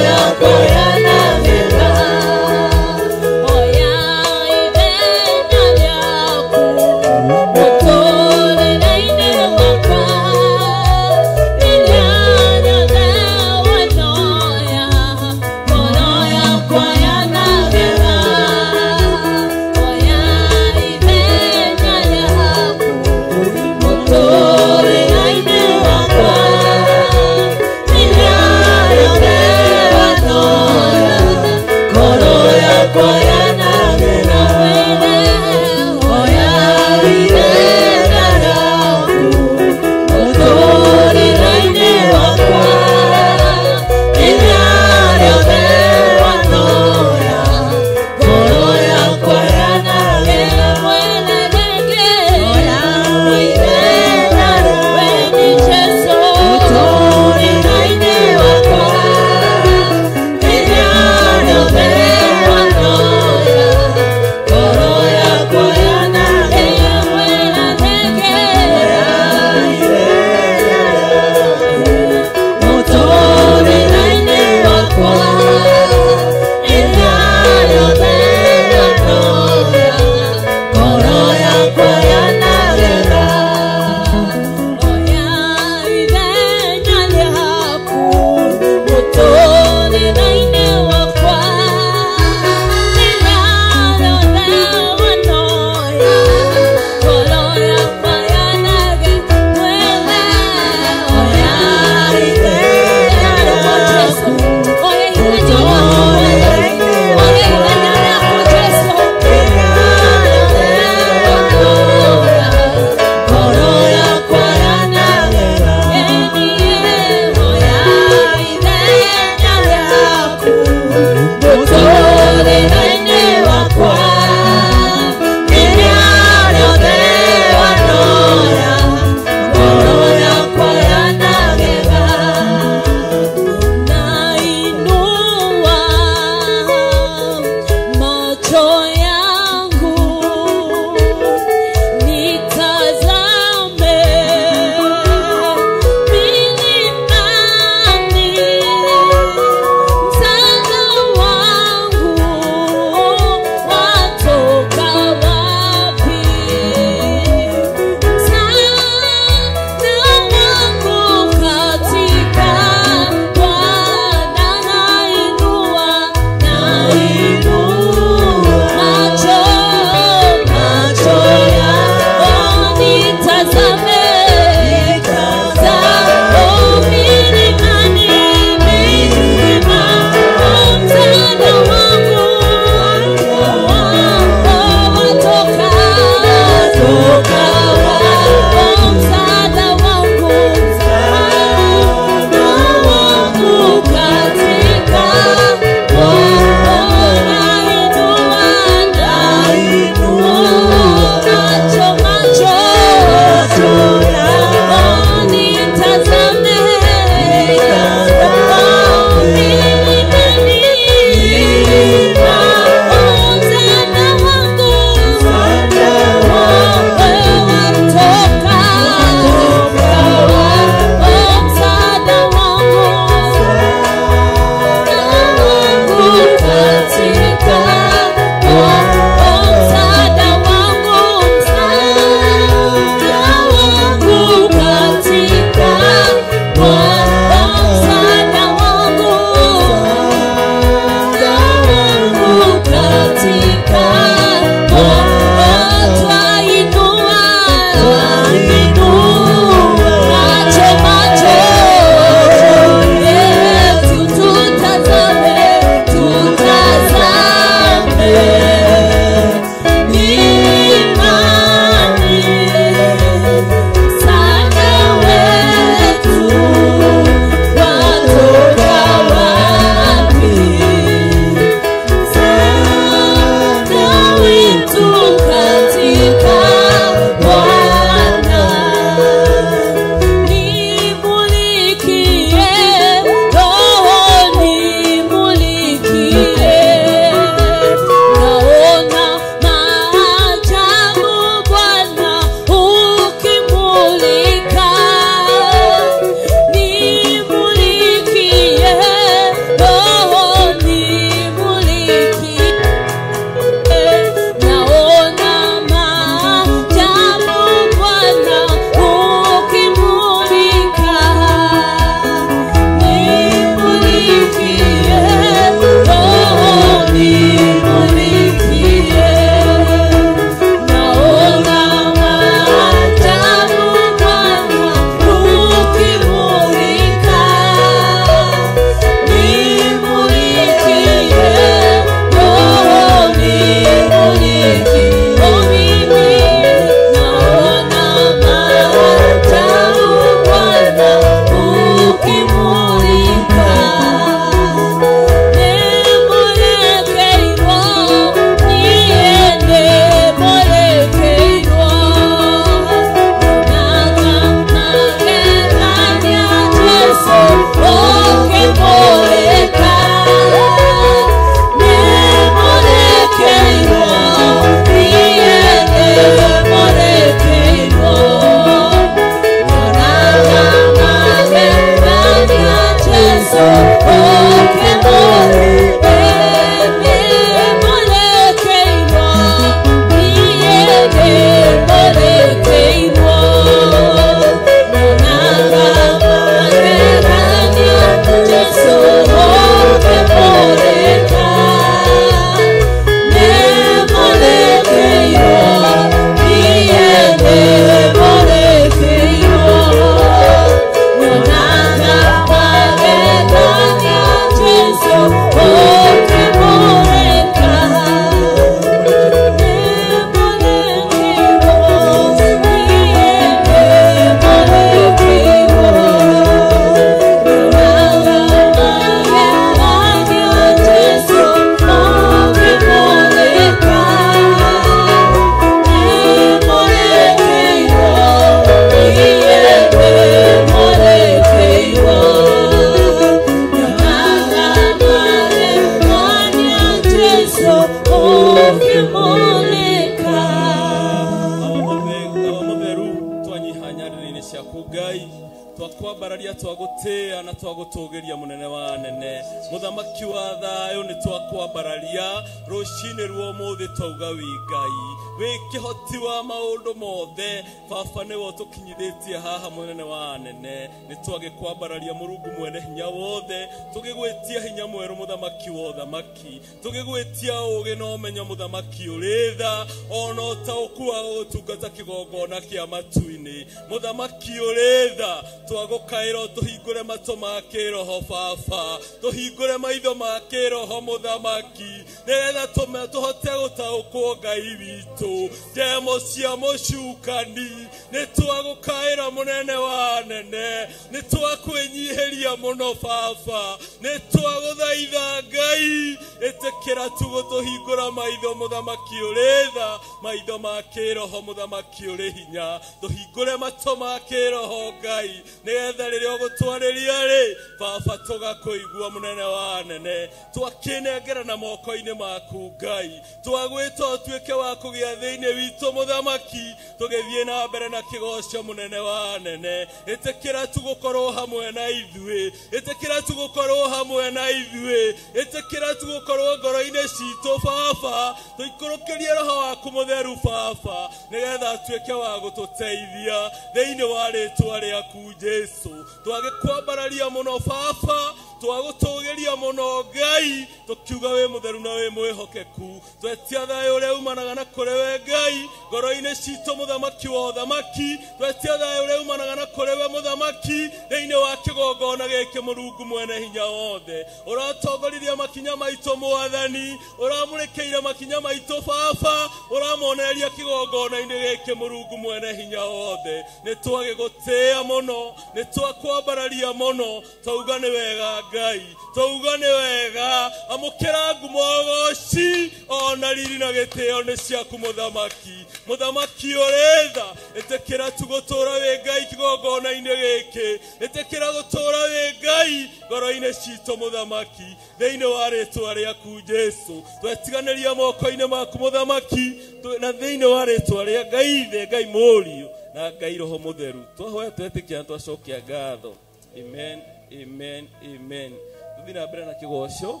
Twakwambararia twagutia na twagutugiria munene wa nene muthamaki wa thayo ni twakwambararia rucini rwa umuthi twauga wi Ngai wi kihoti wa maundu mothe baba niwe utukinyithitie haha munene wa nene ni twagikwambararia Murungu mwene hinya wothe tugigwitia hinya mweru muthamaki wa uthamaki tugigwitia ugi na umenyo muthamaki uri tha ona utauku wa gutungata kigongona kia matu-ini muthamaki uri tha twagukaira tuhingure matu ma kiroho baba tuhingure maitho ma kiroho muthamaki nigetha tuhote gutaukwo Ngai witu ndemo cia mucukani ni twagukaira munene wa nene ni twakwinyihiria muno baba ni twaguthaitha Ngai itikira tugutuhingura maitho muthamaki uri tha maitho ma kiroho muthamaki uri hinya tuhingure matu ma kiroho Ngai nigetha riria ugutwariria ri baba tugakuigua munene wa nene twakinengera na moko-ini maku Ngai twagwita utuike wa kugia thiini witu muthamaki tugithie na mbere na kigoco munene wa nene itikira tugukorwo hamwe na ithuĩ itikira tugukorwo hamwe na ithuĩ itikira tugukorwo ngoro-inĩ citũ baba tuikũrũkĩrie roho waku mutheru baba nigetha atuĩke wa gũtũteithia thĩinĩ wa rĩtwa rĩaku Jesu twagikwambararia muno baba twagutugiria muno Ngai tukiuga wi mutheru na wi mwihokeku twetia thayo uria umanaga na kuri we Ngai ngoro-inĩ citũ muthamaki wa uthamaki twetia thayo uria umanaga na kuri we muthamaki thĩinĩ wa kĩgongona gĩkĩ Mũrungu mwene hinya wothe ũratongoririe makinya maitũ mwathani ũramũrĩkĩire makinya maitũ baba ũramonereria kĩgongona-inĩ gĩkĩ Mũrungu mwene hinya wothe nĩ twagĩgũtĩĩa mũno nĩ twakwambararia mũno twauga nĩ wega Ngai twauga nĩ wega amũkĩra ngumo ũgoci ona riri na gĩtĩo nĩ ciaku muthamaki muthamaki ũrĩ tha ĩtĩkĩra tu gũtũũra wĩ Ngai kĩgongona-inĩ gĩkĩ ĩtĩkĩra gũtũũra wĩ Ngai ngoro-inĩ citũ muthamaki thĩinĩ wa rĩtwa rĩaku Jesu twetiganĩria moko-inĩ maku muthamaki na thĩinĩ wa rĩtwa rĩa Ngai Ithe Ngai Mũriũ na Ngai Roho Mũtheru twahoya twetĩkia na twacokia ngatho. Amen, amen, amen. Tuthiĩ na mbere na kĩgoco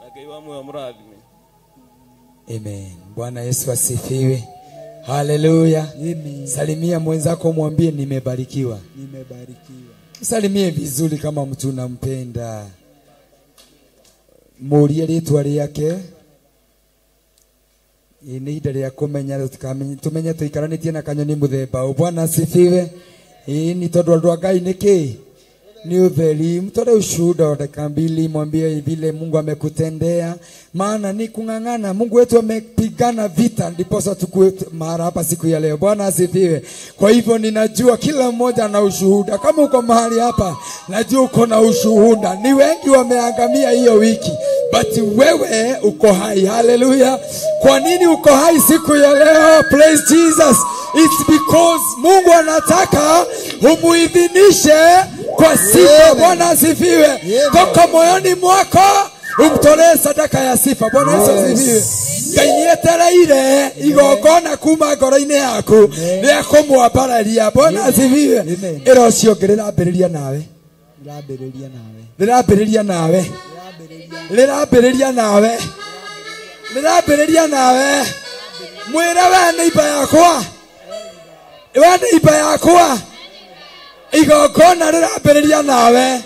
na Ngai wa muoyo mũrathime. Amen. Bwana Yesu asifiwe. Haleluya. Salimia mwenzako mwambie nimebarikiwa. Nimebarikiwa. Msalimie vizuri kama mtu unampenda. Murie rĩtwa rĩake. Nĩ ihinda rĩa kũmenya tumenye tũikaranĩtie na kanyoni mũthemba ũyũ. Bwana asifiwe. Ni tondũ andũ a Ngai nĩ kĩ? Ni utheri. Mtole ushuhuda wa dakika mbili, mwambie vile Mungu amekutendea. Maana ni kung'ang'ana, Mungu wetu amepigana vita ndiposa tukue mahali hapa siku ya leo. Bwana asifiwe. Kwa hivyo ninajua kila mmoja ana ushuhuda. Kama uko mahali hapa, najua uko na ushuhuda. Ni wengi wameangamia hiyo wiki, but wewe uko hai. Haleluya. Kwa nini uko hai siku ya leo? Praise Jesus. It's because Mungu anataka umuidhinishe kwa sifa. Bwana asifiwe. Toka moyoni mwako umtolee sadaka ya sifa. Bwana Yesu asifiwe. Ngai nĩetereire igongona kuma ngoro-inĩ yaku rĩa kũmwambararia. Bwana asifiwe. Ĩra ũcio ũngĩ rĩrambĩrĩria nawe. Rĩrambĩrĩria nawe. Rĩrambĩrĩria nawe. Rĩrambĩrĩria nawe. Rĩrambĩrĩria nawe. Mwĩre we neighbor yakwa. We neighbor yakwa. Igongona rĩrambĩrĩria nawe.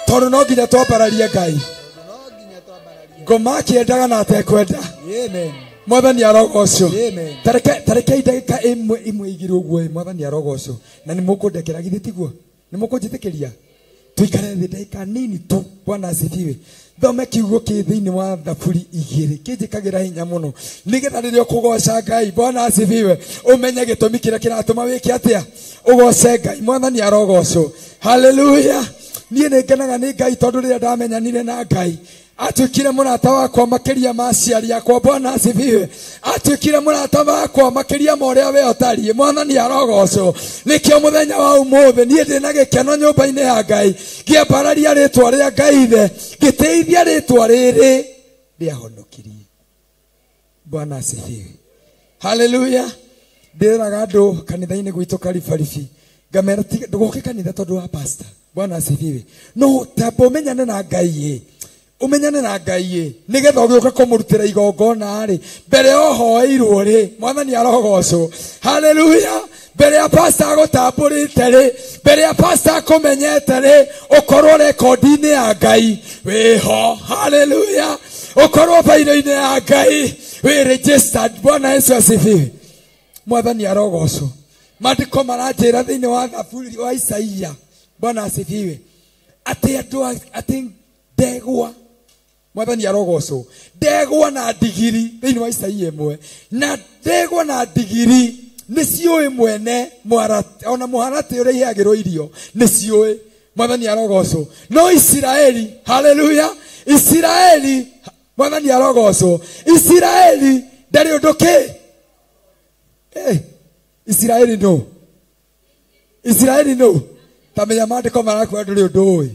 Tondũ no nginya twambararie Ngai. Ngoma akĩendaga na atekwenda. Amen. Mwathani arogocwo. Amen. Tareke ndagĩka ĩmwe igĩrĩ ũguo mwathani arogocwo. Na nĩ mũkũndekera githĩ tiguo? Nĩ mũkũnjĩtĩkĩria? Tuikare thĩ ndagĩka nini tu. Bwana asifiwe. Thome kiugo kĩ thĩinĩ wa Thaburi 2 kĩnjĩkagĩra hinya mũno nĩgetha rĩrĩa ũkũgoca Ngai, Bwana asifiwe, ũmenye gĩtũmi kĩrĩa kĩratũma wĩke atĩa ũgoce Ngai. Mwathani arogocwo. Haleluya. Niĩ nĩ ngenaga nĩ Ngai tondũ rĩrĩa ndamenyanire na Ngai atuĩkire mũrata wakwa makĩria ma aciari akwa. Bwana asifiwe. Atuĩkire mũrata wakwa makĩria ma ũrĩa we ũtariĩ. Mwathani arogocwo. Nĩkĩo mũthenya wa ũmũthĩ niĩ ndĩ na gĩkeno nyũmba-inĩ ya Ngai, ngĩambararia rĩtwa rĩa Ngai ithe, ngĩtĩithia rĩtwa rĩrĩ rĩahonokirie. Bwana asifiwe. Haleluya. Ndĩraga andũ kanitha-inĩ gwitũ Karibaribi, ngamera ndũgoke kanitha tondũ wa pastor. Bwana asifiwe. No tamba ũmenyane na Ngai ĩ. Umenyane na Ngai ĩ nĩgetha ũgĩũka kũmũrutĩra igongona rĩ mbere ũhoeirwo rĩ. Mwathani arogocwo. Haleluya. Mbere ya pastor agũtambũrĩte rĩ, mbere ya pastor akũmenyete rĩ, ũkorwo rekondi-inĩ ya Ngai wĩho. Haleluya. Ũkorwo bairo-inĩ ya Ngai wĩ registered. Bwana Yesu asifiwe. Mwathani arogocwo. Maandĩko maranjĩra thĩinĩ wa Thaburi wa Isaia, Bwana asifiwe, atĩ andũ atĩ ndegwa, Mwathani arogocwo, ndegwa na ndigiri thĩinĩ wa Isaia 1, na ndegwa na ndigiri nĩ ciũĩ mwene ona mũharatĩ ũrĩa iheagĩrwo irio nĩ ciũĩ. Mwathani arogocwo. No Isiraeli, haleluya, Isiraeli, Mwathani arogocwo, Isiraeli ndarĩ ũndũ kĩ. Isiraeli no. Isiraeli no. Tamenya maandĩko marakwĩra ndũrĩ ũndũ ũĩ.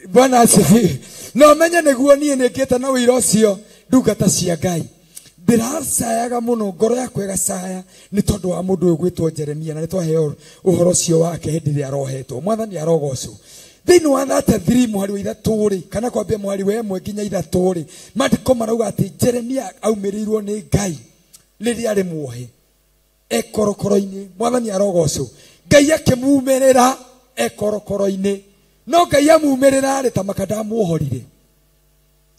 Bwana asifiwe. No menye nĩguo niĩ nĩngĩte na ũira ũcio ndungata cia Ngai. Ndĩracayaga mũno, ngoro yakwa ĩgacaya nĩ tondũ wa mũndũ ũyũ gwĩtwo Jeremia, na nĩ twaheo ũhoro ũcio wake hĩndĩ ĩrĩa arohetwo. Mwathani arogocwo. Thĩinĩ wa 33 mũhari wa 3 rĩ, kana kwambia mũhari wa 1 nginya 3 rĩ, maandĩko marauga atĩ Jeremia aumĩrĩirwo nĩ Ngai rĩrĩa arĩ muohe ekorokoro-inĩ. Mwathani arogocwo. Ngai akĩmumĩrĩra ekorokoro-inĩ. No Ngai amumĩrĩra rĩ, ta maka ndamuohorire.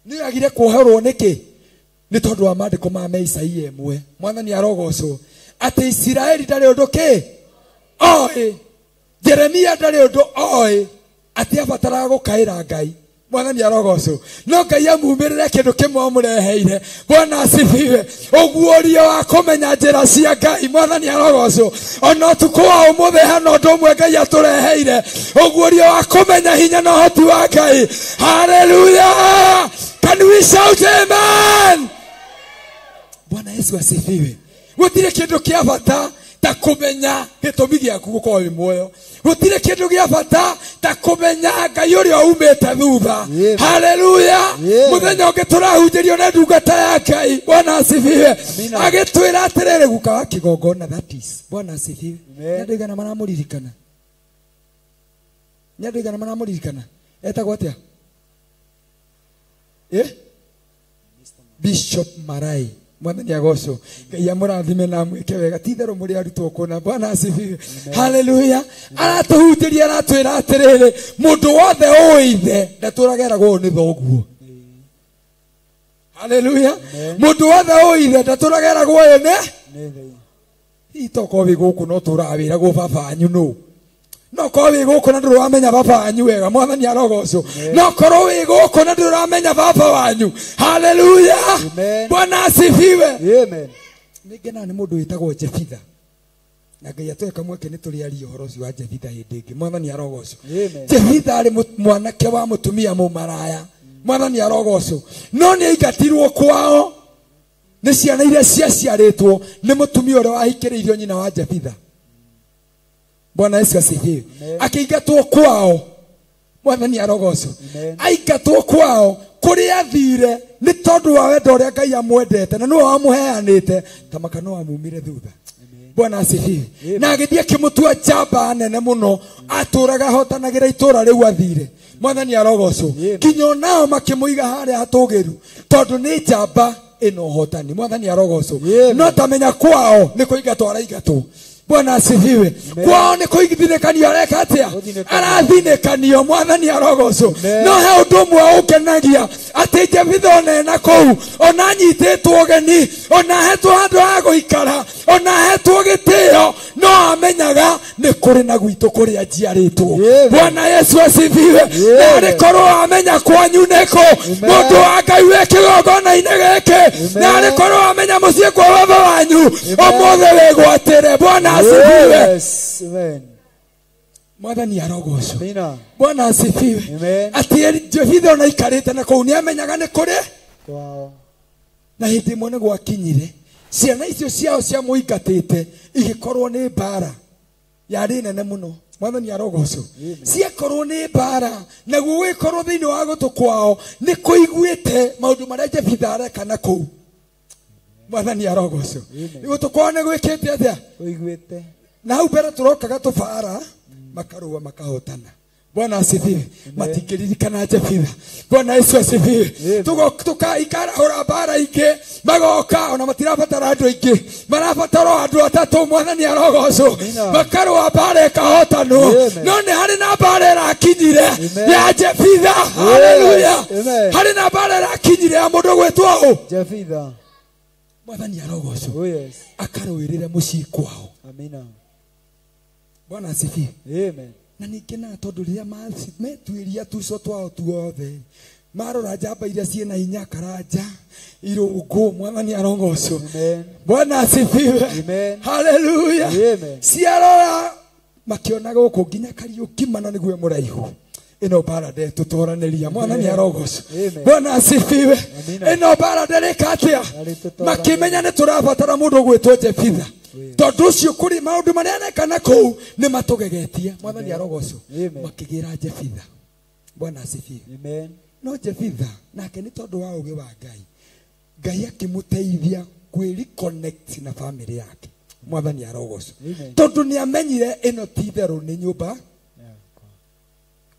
Nĩ agire kuoherwo nĩkĩ? Nĩ tondũ wa maandĩko ma Isaia 1. Mwathani arogocwo. Atĩ Isiraeli ndarĩ ũndũ kĩ oĩ. Jeremia ndarĩ ũndũ oĩ atĩ abataraga gũkaĩra Ngai. Mwathani arogocwo. No Ngai amumĩrĩre kĩndũ kĩmwe amũreheire. Bwana asifiwe. Ũguũrio wa kũmenya njĩra cia Ngai. Mwathani arogocwo. Ona ũtukũ wa ũmũthĩ hena ũndũ ũmwe Ngai atũreheire. Ũguũrio wa kũmenya hinya na ũhoti wa Ngai. Haleluya. Can we shout amen? Bwana Yesu asifiwe. Gũtirĩ kĩndũ kĩa bata ta kũmenya gĩtũmi gĩaku gũkorwo wĩ muoyo. Gũtirĩ kĩndũ gĩa bata ta kũmenya Ngai ũrĩa umĩte thutha. Haleluya. Mũthenya ũngĩ tũrahunjĩrio nĩ ndungata ya Ngai. Bwana asifiwe. Agĩtwĩra atĩrĩrĩ, guka wa kĩgongona, that is. Bwana asifiwe. Nĩ andũ aigana maramũririkana? Nĩ andũ aigana maramũririkana? Etagwo atĩa? Bishop Marai. Mwathani agocwo. Ngai amũrathime na amwĩke wega. Ti itherũ mũrĩ arutwo kũna. Bwana asifiwe. Haleluya. Aratũhunjĩria, aratwĩra atĩrĩrĩ, mũndũ wothe ũĩ ithe ndatũraga eragwo ũũ nĩ thoguo. Haleluya. Mũndũ wothe ũĩ ithe ndatũraga eragwo ũyũ nĩ hihi tokorwo wĩ gũkũ no tũraga wĩragwo baba wanyu nũ. No korwo wĩ gũkũ na ndũramenya baba wanyu wega. Mwathani arogocwo. No korwo wĩ gũkũ na ndũramenya baba wanyu. Haleluya. Bwana asifiwe. Amen. Nĩ ngenaga nĩ mũndũ wĩtagwo Jefitha. Na Ngai atũhe kamweke nĩ tũrĩaria ũhoro ũcio wa Jefitha hĩndĩ ĩngĩ. Mwathani arogocwo. Jefitha arĩ mwanake wa mũtumia mũmaraya. Mwathani arogocwo. No nĩ aingatirwo kwao nĩ ciana iria ciaciarĩtwo nĩ mũtumia ũrĩa wahikĩrĩirio nyina wa Jefitha. Bwana Yesu asifiwe. Akĩingatwo kwao. Mwathani arogocwo. Aingatwo kwao kũrĩa athire nĩ tondũ wa wendo ũrĩa Ngai amwendete na nĩwe wamũheanĩte, ta maka no amumire thutha. Bwana asifiwe. Na agĩthiĩ akĩmũtua njamba nene mũno, atũraga ahotanagĩra itũra rĩu athire. Mwathani arogocwo. Kinya onao makĩmũiga harĩa hatũgĩru tondũ nĩ njamba ĩna ũhotani. Mwathani arogocwo. No tamenya kwao nĩ kũingatwo araingatwo. Bwana asifiwe. Kwao nĩ kũithinĩkanio areka atĩa? Arathinĩkanio. Mwathani arogocwo. No he ũndũ ũmwe ũngenagia atĩ Jefitha ona ena kũu, ona anyitĩtwo ũgeni, ona ahetwo handũ ha gũikara, ona ahetwo gĩtĩo, no amenyaga nĩ kũrĩ na gwitũ kũrĩa njiarĩtwo. Bwana Yesu asifiwe. Na arĩkorwo amenya kwanyu nĩkũ, mũndũ wa Ngai wĩ kĩgongona-inĩ gĩkĩ, na arĩkorwo amenya mũciĩ kwa baba wanyu, ũmũthĩ wĩgwatĩre. Bwana asifiwe. Yes, amen. Mwathani arogocwo. Bwana asifiwe. Atĩ Jefitha ona aikarĩte na kũu nĩamenyaga nĩ kũrĩ kwao. Na hĩndĩ ĩmwe nĩ gwakinyire ciana icio ciao ciamũingatĩte igĩkorwo nĩ mbara yarĩ nene mũno. Mwathani arogocwo. Ciakorwo nĩ mbara, naguo gũgĩkorwo thĩinĩ wa gũtũ kwao nĩ kũiguĩte maũndũ marĩa Jefitha areka na kũu. Mwathani arogocwo. Gũtũ kwao nĩ gwĩkĩte atĩa? Kũiguĩte. Na hau mbere tũrokaga tũbara makarũa makahotana. Bwana asifiwe. Matingĩririkana Jefitha. Bwana Yesu asifiwe. Tũkaikarahũra mbara ingĩ magoka, ona matirabatara andũ aingĩ, marabatara o andũ atatũ. Mwathani arogocwo. Makarũa mbara ĩkahotanwo. No nĩ harĩ na mbara ĩrakinyire ya Jefitha. Haleluya. Harĩ na mbara ĩrakinyire ya mũndũ gwĩtwo ũ? Jefitha. Mwathani arogocwo. Akarũĩrĩra mũciĩ kwao. Amina. Bwana asifiwe. Amen. Na ningĩ tondũ rĩrĩa metuĩria tuco twao tuothe, marora njamba iria ciĩna hinya, Karanja, Irũngũ. Mwathani arogocwo. Bwana asifiwe. Haleluya. Ciarora makĩona gũkũ nginya Kariũki mana nĩguo mũraihu. Ĩno mbara ndetũtoranĩria. Mwathani arogocwo. Bwana asifiwe. Ĩno mbara ndĩrĩka atĩa? Makĩmenya nĩ tũrabatara mũndũ ũgwĩtwo Jefitha. Tondũ ũcio kũrĩ maũndũ marĩa areka na kũu nĩ matũgegetie. Mwathani arogocwo. Makĩgĩra Jefitha. Bwana asifiwe. No Jefitha nake nĩ tondũ wa ũũgĩ wa Ngai, Ngai akĩmũteithia kwĩreconnect na family yake. Mwathani arogocwo. Tondũ nĩ amenyire ĩno ti itherũ nĩ nyũmba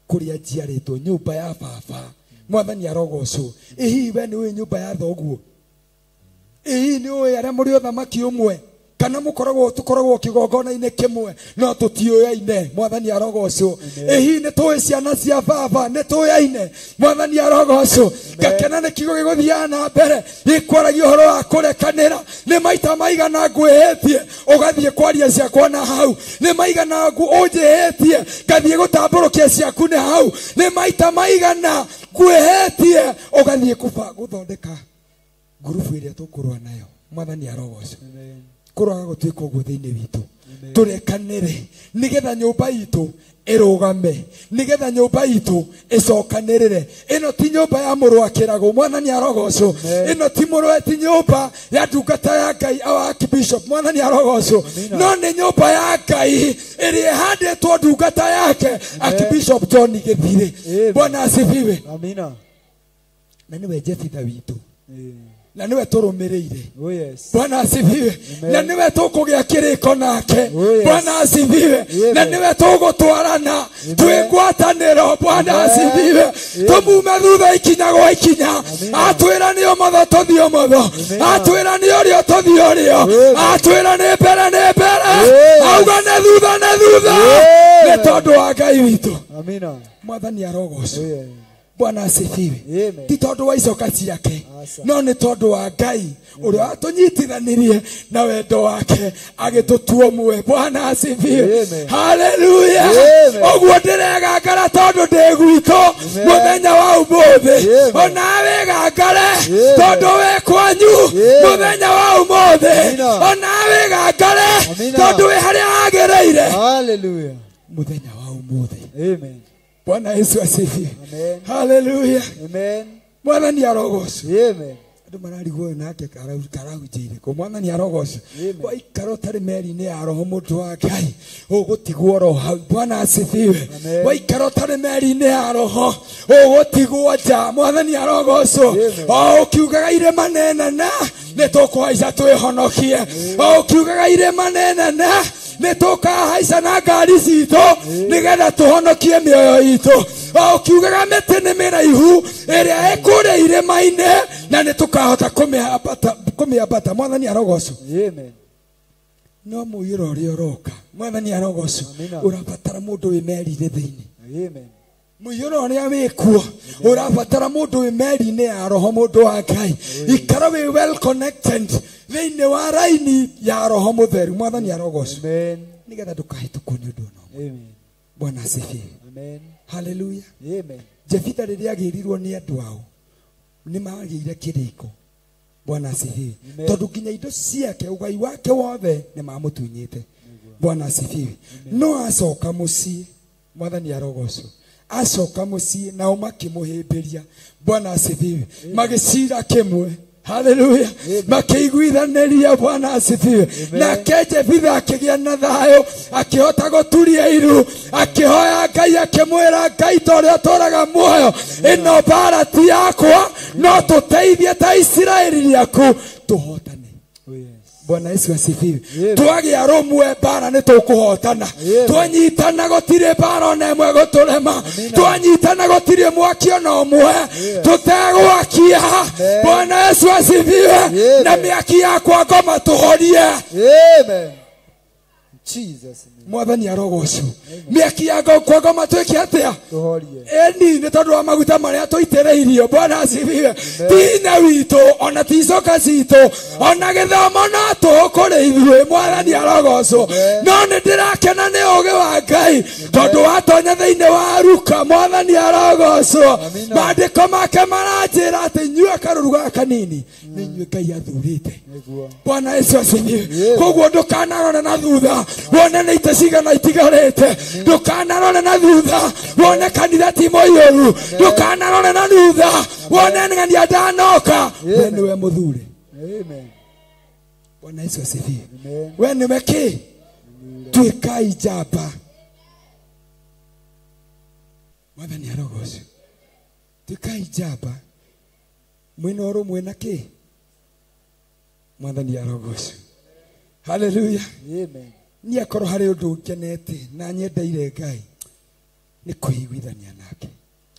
kũrĩa njiarĩtwo, nyũmba ya baba. Mwathani arogocwo. Ĩ hihi we nĩ ũĩ nyũmba ya thoguo? Ĩ hihi nĩ ũĩ arĩa mũrĩ ũthamaki ũmwe? Kana mũkoragwo tũkoragwo kĩgongona-inĩ kĩmwe no tũtiũyaine. Mwathani arogocwo. Ĩ hihi nĩ tũĩ ciana cia baba? Nĩ tũyaine. Mwathani arogocwo. Ngakena nĩ kiugo gĩgũthiaga na mbere gĩkwaragia ũhoro wa kũrekanĩra. Nĩ maita maigana ngwĩhĩtie ũgathiĩ kwaria ciakwa na hau. Nĩ maigana ũnjĩhĩtie ngathiĩ gũtambũrũkia ciaku nĩ hau. Nĩ maita maigana ngwĩhĩtie ũgathiĩ gũthondeka ngurubu ĩrĩa tũkũrũa nayo. Mwathani arogocwo. Kũroaga gũtuĩka ũguo thĩinĩ witũ. Tũrekanĩre nĩgetha nyũmba itũ ĩrũgame, nĩgetha nyũmba itũ ĩcokanĩrĩre. Ĩno ti nyũmba ya mũrũ wa kĩrago. Mwathani arogocwo. Ĩno ti mũrũ, ti nyũmba ya ndungata ya Ngai awa Archbishop. Mwathani arogocwo. No nĩ nyũmba ya Ngai ĩrĩa ĩhandĩtwo ndungata yake Archbishop John Gĩthirĩ. Bwana asifiwe. Amina. Na nĩwe Jefitha witũ. Na nĩwe tũrũmĩrĩire. Oh yes. Bwana asifiwe. Na nĩwe tũkũgĩa kĩrĩko nake. Bwana asifiwe. Na nĩwe tũgũtwarana twĩ ngwatanĩro. Bwana asifiwe. Tũmume thutha ikinya gwa ikinya. Atwĩra nĩ ũmotho tũthiĩ ũmotho. Atwĩra nĩ ũrĩo tũthiĩ ũrĩo. Atwĩra nĩ mbere nĩ mbere. Auga nĩ thutha nĩ thutha. Nĩ tondũ wa Ngai witũ. Amina. Mwathani arogocwo. Bwana asifiwe. Ti tondũ wa icoka ciake, no nĩ tondũ wa Ngai ũrĩa watũnyitithanirie na wendo wake agĩtũtua ũmwe. Bwana asifiwe. Haleluya. Ũguo ndĩregangara tondũ ndĩ gwitũ mũthenya wa ũmũthĩ. Onawe gangare tondũ wĩ kwanyu mũthenya wa ũmũthĩ. Onawe gangare tondũ wĩ harĩa hagĩrĩire. Haleluya. Mũthenya wa ũmũthĩ. Amen. Bwana Yesu asifiwe. Amen. Haleluya. Amen. Mwathani arogocwo. Amen. Andũ mararigwo ũyũ nake karahunjĩire kũ. Mwathani arogocwo. Waikara ũtarĩ meri-inĩ ya roho mũndũ wa Ngai ũgũtigwo oro hau. Bwana asifiwe. Waikara ũtarĩ meri-inĩ ya roho ũgũtigwo nja. Mwathani arogocwo. O ũkiugaga irĩma nenene Nĩ tũkũhaica twĩhonokie. O ũkiugaga irĩma nĩ nene, nĩ tũkahaica na ngari citũ nĩgetha tũhonokie mĩoyo itũ. O ũkiugaga mĩtĩ nĩ mĩraihu ĩrĩa ĩkũrĩa irĩma-inĩ, na nĩ tũkahota kũmĩambata. Mwathani arogocwo. Amen. No mũiyũro ũrĩa ũroka, Mwathani arogocwo, ũrabatara mũndũ wĩ meri-inĩ thĩinĩ. Amen. Mũiyũro ũrĩa wĩkuo ũrabatara mũndũ wĩ meri-inĩ ya roho, mũndũ wa Ngai. Ikara wĩ well connected thĩinĩ wa raini ya roho mũtheru. Mwathani arogocwo. Amen. Nĩgetha ndũkahĩtũkwo nĩ ũndũ ona ũmwe. Amen. Bwana asifiwe. Amen. Haleluya. Amen. Jefitha rĩrĩa agĩrirwo nĩ andũ ao nĩ magĩire kĩrĩko. Bwana asifiwe. Tondũ nginya indo ciake, ũgai wake wothe nĩ mamũtunyĩte. Bwana asifiwe. No acoka mũciĩ, Mwathani arogocwo, acoka mũciĩ nao makĩmũhĩmbĩria. Bwana asifiwe. Magĩcira kĩmwe. Haleluya. Makĩiguithanĩria. Bwana asifiwe. Nake Jefitha akĩgĩa na thayũ, akĩhota gũturia iru, akĩhoya Ngai, akĩmwĩra Ngai, ta ũrĩa ũtũũraga muoyo, ĩno mbara ti yakwa, no tũteithie ta Isiraeli rĩaku tũhotane. Bwana Yesu asifiwe. Twagĩa rũmwe mbara nĩ tũkũhotana. Twanyitana gũtirĩ mbara ona ĩmwe gũtũrema. Twanyitana gũtirĩ mwaki ona ũmwe tũtegwakia. Bwana Yesu asifiwe. Na mĩaki yakwa ngoma tũhorie. Amen. Jesus. Mwathani arogocwo. Mĩaki yakwa ngoma twĩke atĩa? Tũhorie. Eni nĩ tondũ wa maguta marĩa tũitĩrĩirio. Bwana asifiwe. Ti hinya witũ, ona ti icoka citũ, ona gĩthomo no tũhũ kũrĩ ithuĩ. Mwathani arogocwo. No nĩ ndĩrakena nĩ ũũgĩ wa Ngai tondũ watonya thĩinĩ wa Ruka. Mwathani arogocwo. Maandĩko make maranjĩra atĩ inyuĩ karũru gaka kanini nĩ inyuĩ Ngai athurĩte. Bwana Yesu asifiwe. Koguo ndũkanarore na thutha wone nĩ itĩ cigana itigarĩte. Ndũkanarore na thutha wone kanitha ti mũiyũru. Ndũkanarore na thutha wone ng'ania ndanoka. We nĩwe mũthure. Amen. Bwana Yesu asifiwe. We nĩwe kĩ? Tuĩkai njamba. Mwathani arogocwo. Tuĩkai njamba mwĩna ũrũmwe na kĩ? Mwathani arogocwo. Haleluya. Amen. Niĩ akorwo harĩ ũndũ ngenete na nyendeire Ngai nĩ kwĩiguithania nake.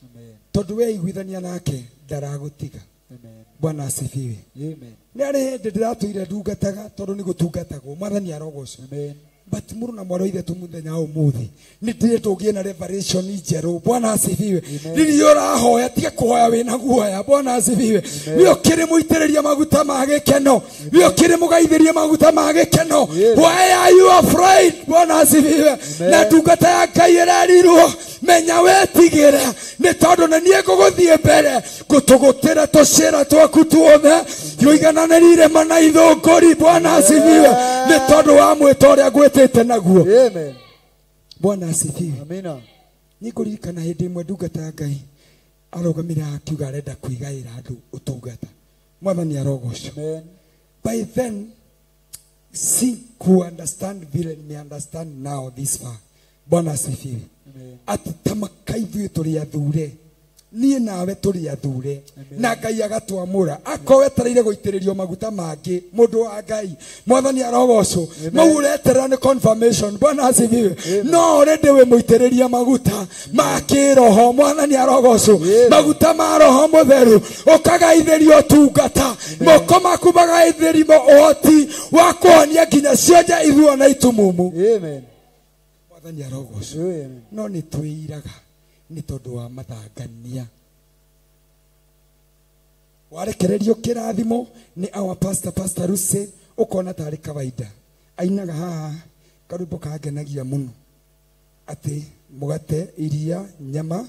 Amen. Tondũ weiguithania nake ndaragũtiga. Amen. Bwana asifiwe. Amen. Nĩ harĩ hĩndĩ ndĩratũire ndungataga tondũ nĩ gũtungatagwo. Mwathani arogocwo. Amen. But mũrũ na mwarĩ wa ithe mũthenya wa ũmũthĩ nĩ ndĩretwo ũgĩe na revelation njerũ. Bwana asifiwe. Rĩrĩa ũrahoya tiga kũhoya wĩna guoya. Bwana asifiwe. We ũkĩrĩ mũitĩrĩria maguta ma gĩkeno. We ũkĩrĩ mũgaithĩrie maguta ma gĩkeno. Why are you afraid? Bwana asifiwe. Na ndungata ya Ngai ĩrerirwo menya wetigĩre nĩ tondũ nĩ niĩ ngũgũthiĩ mbere ngũtũgũtĩra tũcĩra twaku tuothe tũigananĩrie irĩma na ithũngũri. Bwana asifiwe. Nĩ tondũ wa mwĩto ũrĩa ngwĩtĩte naguo. Amen. Bwana asifiwe. Amina. Nĩ ngũririkana hĩndĩ ĩmwe ndungata ya Ngai arũgamire akiuga arenda kwĩgaĩra andũ ũtungata. Mwathani arogocwo. Amen. By then si ku understand vile nime understand now this far. Bwana asifiwe. Atĩ tamaka ithuĩ tũrĩ athure, niĩ nawe tũrĩ athure, na Ngai agatwamũra. Akorwo wetereire gũitĩrĩrio maguta mangĩ, mũndũ wa Ngai, Mwathani arogocwo, mau ũreterera nĩ confirmation. Bwana asifiwe. No already wĩ mũitĩrĩrie maguta ma kĩroho. Mwathani arogocwo. Maguta ma roho mũtheru, ũkagaithĩrio ũtungata, moko maku magaithĩrio ũhoti wa kũhonia nginya cionje ithuo na itumumu. Amen. Mwathani arogocwo. No nĩ twĩiraga nĩ tondũ wa mathangania. Warekererio kĩrathimo nĩ our pastor, Pastor Ruse, ũkona tarĩ kawaida. Ainaga haha karwĩmbo kangenagia mũno atĩ mũgate, iria, nyama.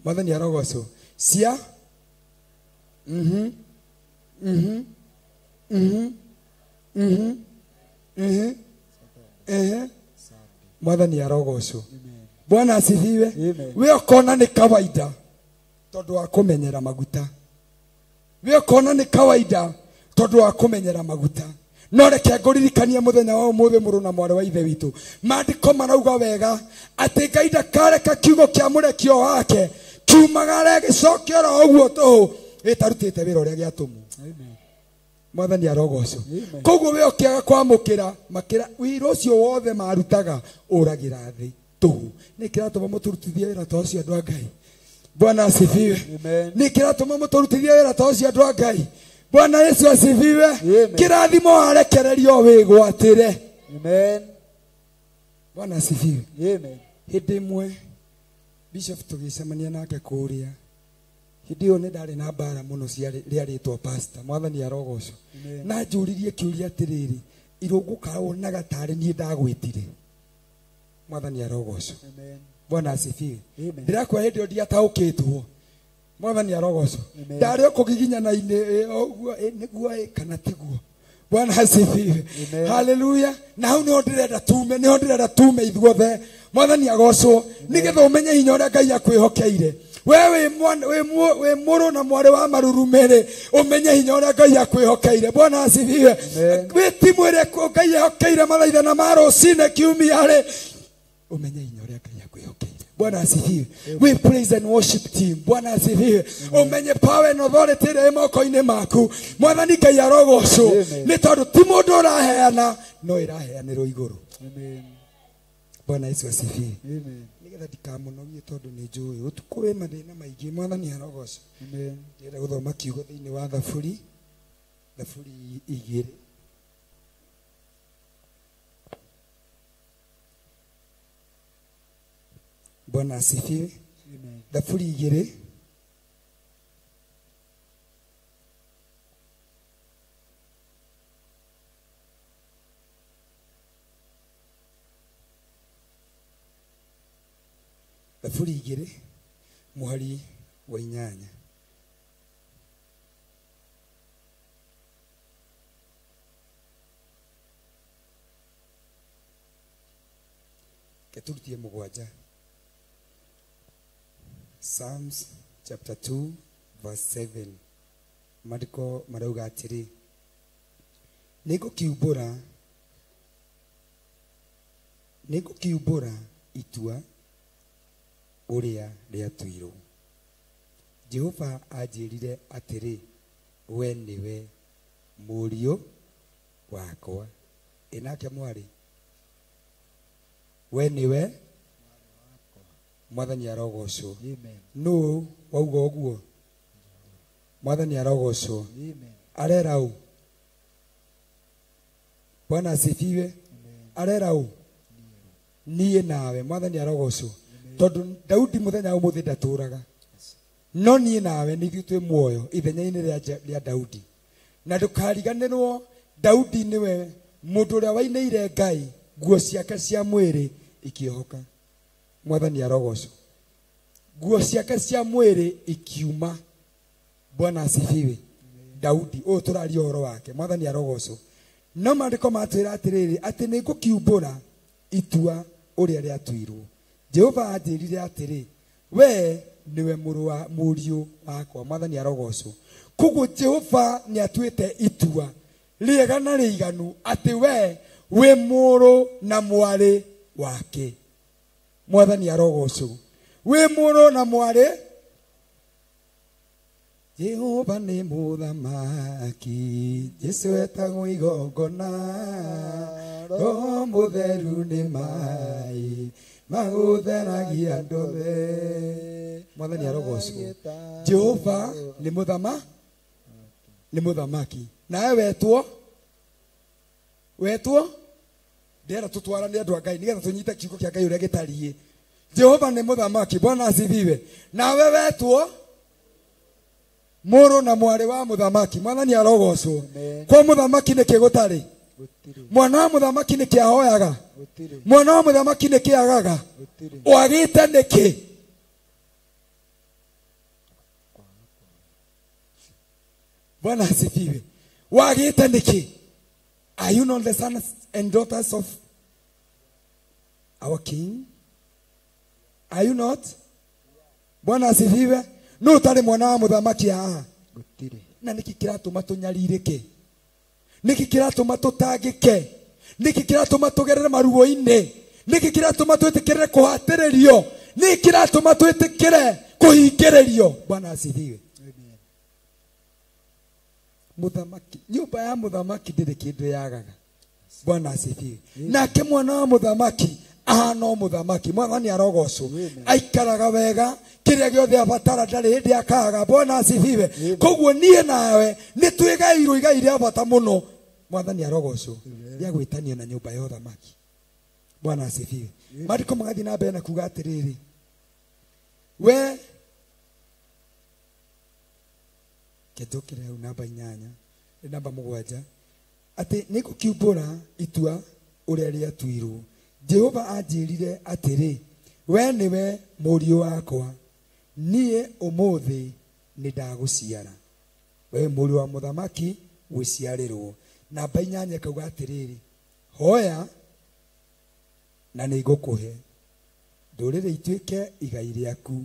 Mwathani arogocwo. Cia Mwathani arogocwo. Bwana asifiwe. We ũkona nĩ kawaida tondũ wa kũmenyera maguta. We ũkona nĩ kawaida tondũ wa kũmenyera maguta. No reke ngũririkanie mũthenya wa ũmũthĩ mũrũ na mwarĩ wa ithe witũ. Maandĩko marauga wega atĩ Ngai ndakareka kiugo kĩa mũrekio wake kiumagare gĩcoke oro ũguo tũhũ. Ĩtarutĩte wĩra ũrĩa gĩatũmwo. Mwathani arogocwo. Koguo we ũkĩaga kwamũkĩra makĩra wĩra ũcio wothe marutaga ũragĩra thĩ tũhũ. Nĩ kĩratũma mũtũrutithie wĩra ta ũcio andũ a Ngai. Bwana asifiwe. Nĩ kĩratũma mũtũrutithie wĩra ta ũcio andũ a Ngai. Bwana Yesu asifiwe. Kĩrathimo warekererio wĩgwatĩre. Amen. Bwana asifiwe. Amen. Hĩndĩ ĩmwe Bishop tũgĩcemania nake kũrĩa hĩndĩ ĩyo nĩ ndarĩ na mbara mũno cia rĩarĩtwo pastor. Mwathani arogocwo. Na njũririe kĩũria atĩrĩrĩ, irũngũ kawonaga tarĩ niĩ ndagwĩtire. Mwathani arogocwo. Bwana asifiwe. Ndĩrakwa hĩndĩ ĩyo ndiataũkĩtwo. Mwathani arogocwo. Ndarĩ o kũgiginyana-inĩ ũguo nĩguo kana tiguo. Bwana asifiwe. Haleluya. Na hau nĩho ndĩrenda tume, nĩho ndĩrenda tume ithuothe. Mwathani agocwo nĩgetha ũmenye hinya ũrĩa Ngai akwĩhokeire. We wĩ mũrũ na mwarĩ wa marurumĩrĩ, ũmenye hinya ũrĩa Ngai akwĩhokeire. Bwana asifiwe. Wĩ timu ĩrĩa Ngai ehokeire mathaithana ma rũcinĩ kiumia rĩ, ũmenye hinya ũrĩa Ngai akwĩhokeire. Bwana asifiwe. We praise and worship team. Bwana asifiwe. Umenye power and authority ĩrĩa ĩ moko-inĩ maku. Mwathani Ngai arogocwo. Nĩ tondũ ti mũndũ ũraheana, no ĩraheanĩrwo igũrũ. Bwana Yesu asifiwe. Nĩgetha ndikamũnogie tondũ nĩ njũĩ ũtukũ wĩ mathĩna maingĩ. Mwathani arogocwo. Ndĩrenda gũthoma kiugo thĩinĩ wa Thaburi, Thaburi 2. Bwana asifiwe. Thaburi 2. Thaburi 2 mũhari wa 8. Keturutie 7. Psalms chapter 2 verse 7. Maandĩko marauga atĩrĩ, nĩngũkiumbũra itua ũrĩa rĩatuirwo. Jehova anjĩrire atĩrĩ, we nĩwe mũriũ wakwa. Ĩ nake mwarĩ, we nĩwe. Mwathani arogocwo. Nũ wauga ũguo? Mwathani arogocwo. Arera ũ? Bwana asifiwe. Arera ũ? Niĩ nawe. Mwathani arogocwo. Tondũ Daudi mũthenya ũmũthĩ ndatũraga, no niĩ nawe nĩ ithuĩ twĩ muoyo ithenya-inĩ rĩa Daudi. Na ndũkariganĩrwo Daudi nĩwe mũndũ ũrĩa wainĩire Ngai nguo ciake cia mwĩrĩ ikĩohoka. Mwathani arogocwo. Nguo ciake cia mwĩrĩ ikiuma. Bwana asifiwe. Daudi ũyũ tũraria ũhoro wake. Mwathani arogocwo. No maandĩko matwĩra atĩrĩrĩ, atĩ nĩngũkiumbũra itua ũrĩa rĩatuirwo. Jehova anjĩrire atĩrĩ, we nĩwe mũrũ wa mũriũ wakwa. Mwathani arogocwo. Koguo Jehova nĩatuĩte itua rĩega na rĩiganu atĩ we wĩ mũrũ na mwarĩ wake. Mwathani arogocwo. Wĩ mũrũ na mwarĩ. Jehova nĩ mũthamaki, Jesu etagwo igongona, Roho mũtheru nĩ maĩ magũtheragia andũ othe. Mwathani arogocwo. Jehova nĩ mũthamaki. Nawe wetwo ndĩrenda tũtwarane andũ a Ngai nĩgetha tũnyite kiugo kĩa Ngai ũrĩa gĩtariĩ. Jehova nĩ mũthamaki. Bwana asifiwe. Nawe wetwo mũrũ na mwarĩ wa mũthamaki. Mwathani arogocwo. Kwa mũthamaki nĩkĩ gũtarĩ? Mwana wa mũthamaki nĩkĩ ahoyaga? Mwana wa mũthamaki nĩkĩ agaga? Wagĩte nĩkĩ? Bwana asifiwe. Wagĩte nĩkĩ? Are you not the sons and daughters of our king? Are you not? Bwana asifiwe. No ũtarĩ mwana wa mũthamaki haha. Na nĩkĩ kĩratũma tũnyarirĩke? Nĩkĩ kĩratũma tũtangĩke? Nĩkĩ kĩratũma tũgerere maruo-inĩ? Nĩkĩ kĩratũma twĩtĩkĩre kũhatĩrĩrio? Nĩkĩ kĩratũma twĩtĩkĩre kũhingĩrĩrio? Bwana asifiwe. Mũthamaki, nyũmba ya mũthamaki ndĩrĩ kĩndũ yagaga. Bwana asifiwe. Nake mwana wa mũthamaki ahana o mũthamaki. Mwathani arogocwo. Aikaraga wega, kĩrĩa gĩothe abatara ndarĩ hĩndĩ akaga. Bwana asifiwe. Koguo niĩ nawe nĩ twĩgairwo igai rĩa bata mũno. Mwathani arogocwo. Rĩa gwĩtanio na nyũmba ya ũthamaki. Bwana asifiwe. Maandĩko magathiĩ na mbere na kuga atĩrĩrĩ, we kĩnjũkĩre hau namba 8, namba 7, atĩ nĩngũkiumbũra itua ũrĩa rĩatuirwo. Jehova anjĩrire atĩrĩ, we nĩwe mũriũ wakwa, niĩ ũmũthĩ nĩndagũciara. We mũriũ wa mũthamaki gwĩciarĩrwo. Namba 8 ĩkauga atĩrĩrĩ, hoya na nĩngũkũhe ndũrĩrĩ ituĩke igai rĩaku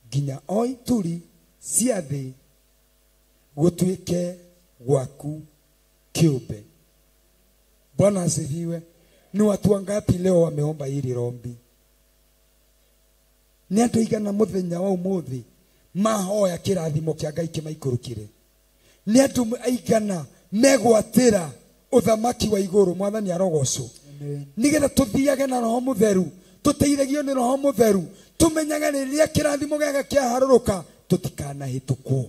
nginya o ituri cia thĩ gũtuĩke gwaku kĩũmbe. Bwana asifiwe. Ni watu wangapi leo wameomba hili rombi? Ni andũ aigana mũthenya wa ũmũthĩ mahoya kĩrathimo kĩa Ngai kĩmaikũrũkĩre? Nĩ andũ aigana megwatĩra ũthamaki wa igũrũ? Mwathani arogocwo. Nĩgetha tũthiage na Roho Mũtheru, tũteithagio nĩ Roho Mũtheru, tũmenyage rĩrĩa kĩrathimo gĩake kĩaharũrũka tũtikanahĩtũkwo.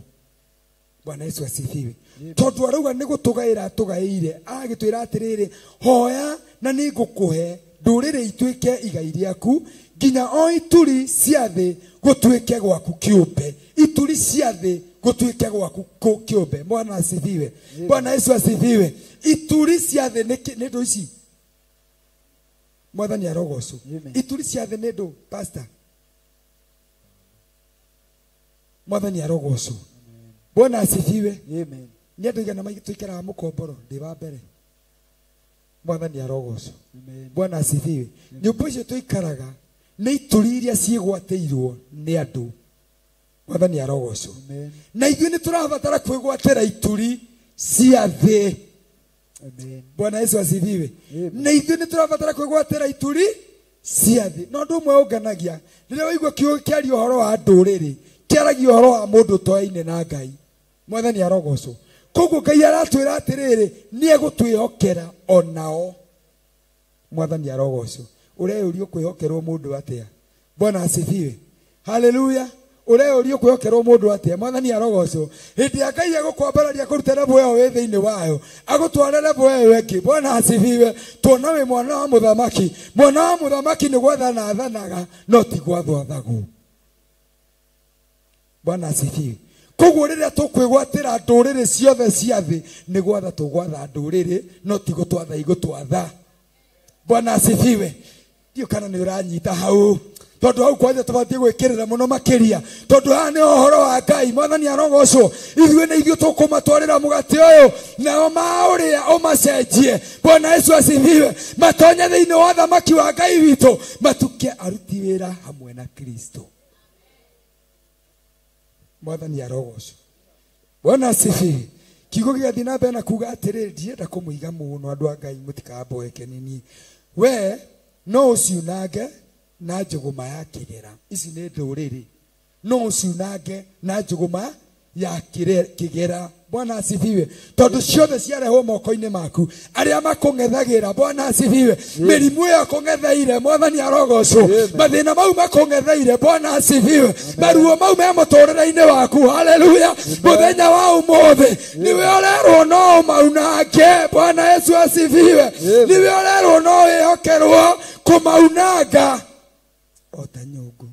Bwana Yesu asifiwe. Tondũ arauga nĩ gũtũgaĩra atũgaĩire, agĩtwĩra atĩrĩrĩ, hoya na nĩngũkũhe ndũrĩrĩ ituĩke igai rĩaku nginya o ituri cia thĩ gũtuĩke gwaku kĩũmbe. Ituri cia thĩ gũtuĩke gwaku kĩũmbe. Bwana asifiwe. Bwana Yesu asifiwe. Ituri cia thĩ nĩ ndũ ici. Mwathani arogocwo. Ituri cia thĩ nĩ ndũ, pastor. Mwathani arogocwo. Bwana asifiwe. Amen. Nĩ andũ aigana tũikaraga mũkomboro? Ndĩ wa mbere. Mwathani arogocwo. Bwana asifiwe. Nyũmba icio tũikaraga nĩ ituri iria ciĩgwatĩirwo nĩ andũ. Mwathani arogocwo. Na ithuĩ nĩ tũrabatara kwĩgwatĩra ituri cia thĩ. Bwana Yesu asifiwe. Na ithuĩ nĩ tũrabatara kwĩgwatĩra ituri cia thĩ. Na ũndũ ũmwe ũnganagia rĩrĩa waigua kiugo kĩaria ũhoro wa ndũrĩrĩ, kĩaragia ũhoro wa mũndũ ũtoaine na Ngai. Mwathani arogocwo. Koguo Ngai aratwĩra atĩrĩrĩ, nĩ egũtwĩhokera onao. Mwathani arogocwo. Ũreyũrio kwĩhokerwo mũndũ atĩa? Bwana asifiwe. Haleluya. Ũreyũrio kwĩhokerwo mũndũ atĩa? Mwathani arogocwo. Hĩndĩ ya Ngai egũkwambararia kũruta level ĩyo wĩ thĩinĩ wayo, agũtware level ĩyo ĩngĩ. Bwana asifiwe. Tuona wĩ mwana wa mũthamaki. Mwana wa mũthamaki nĩ gwathana athanaga, no ti gwathwo athagwo. Bwana asifiwe. Koguo rĩrĩa tũkwĩgwatĩra ndũrĩrĩ ciothe cia thĩ, nĩ gwatha tũgwatha ndũrĩrĩ, no ti gũtwatha igũtwatha. Bwana asifiwe. Ndiũ kana nĩ ũranyita hau, tondũ hau kwanja tũbatiĩ gwĩkĩrĩra mũno makĩria, tondũ haha nĩ ũhoro wa Ngai. Mwathani arogocwo. Ithuĩ nĩ ithuĩ tũkũmatwarĩra mũgate ũyũ, nao maũrĩa ũmacenjie. Bwana Yesu asifiwe. Matonye thĩinĩ wa ũthamaki wa Ngai witũ, matuke aruti wĩra hamwe na Kristo. Mwathani arogocwo. Bwana asifiwe. Kiugo gĩgathiĩ na mbere na kuga atĩrĩrĩ, ndienda kũmũiga mũno andũ a Ngai, mũtikamboeke nini. We no ũciunange na njũgũma ya kĩgera. Ici nĩ ndũrĩrĩ. No ũciunange na njũgũma ya kĩgera. Bwana asifiwe. Tondũ ciothe ciarehwo moko-inĩ maku, arĩa makũng'ethagĩra. Bwana asifiwe. Mĩrimũ ĩyo kũng'etheire, Mwathani arogocwo. Mathĩna mau makũng'etheire, Bwana asifiwe. Maruo mau me mũtũrĩre-inĩ waku. Haleluya. Mũthenya wa ũmũthĩ nĩwe ũrerwo no ũmaunange. Bwana Yesu asifiwe. Nĩwe ũrerwo no wĩhokerwo kũmaunanga o ta nyũngũ.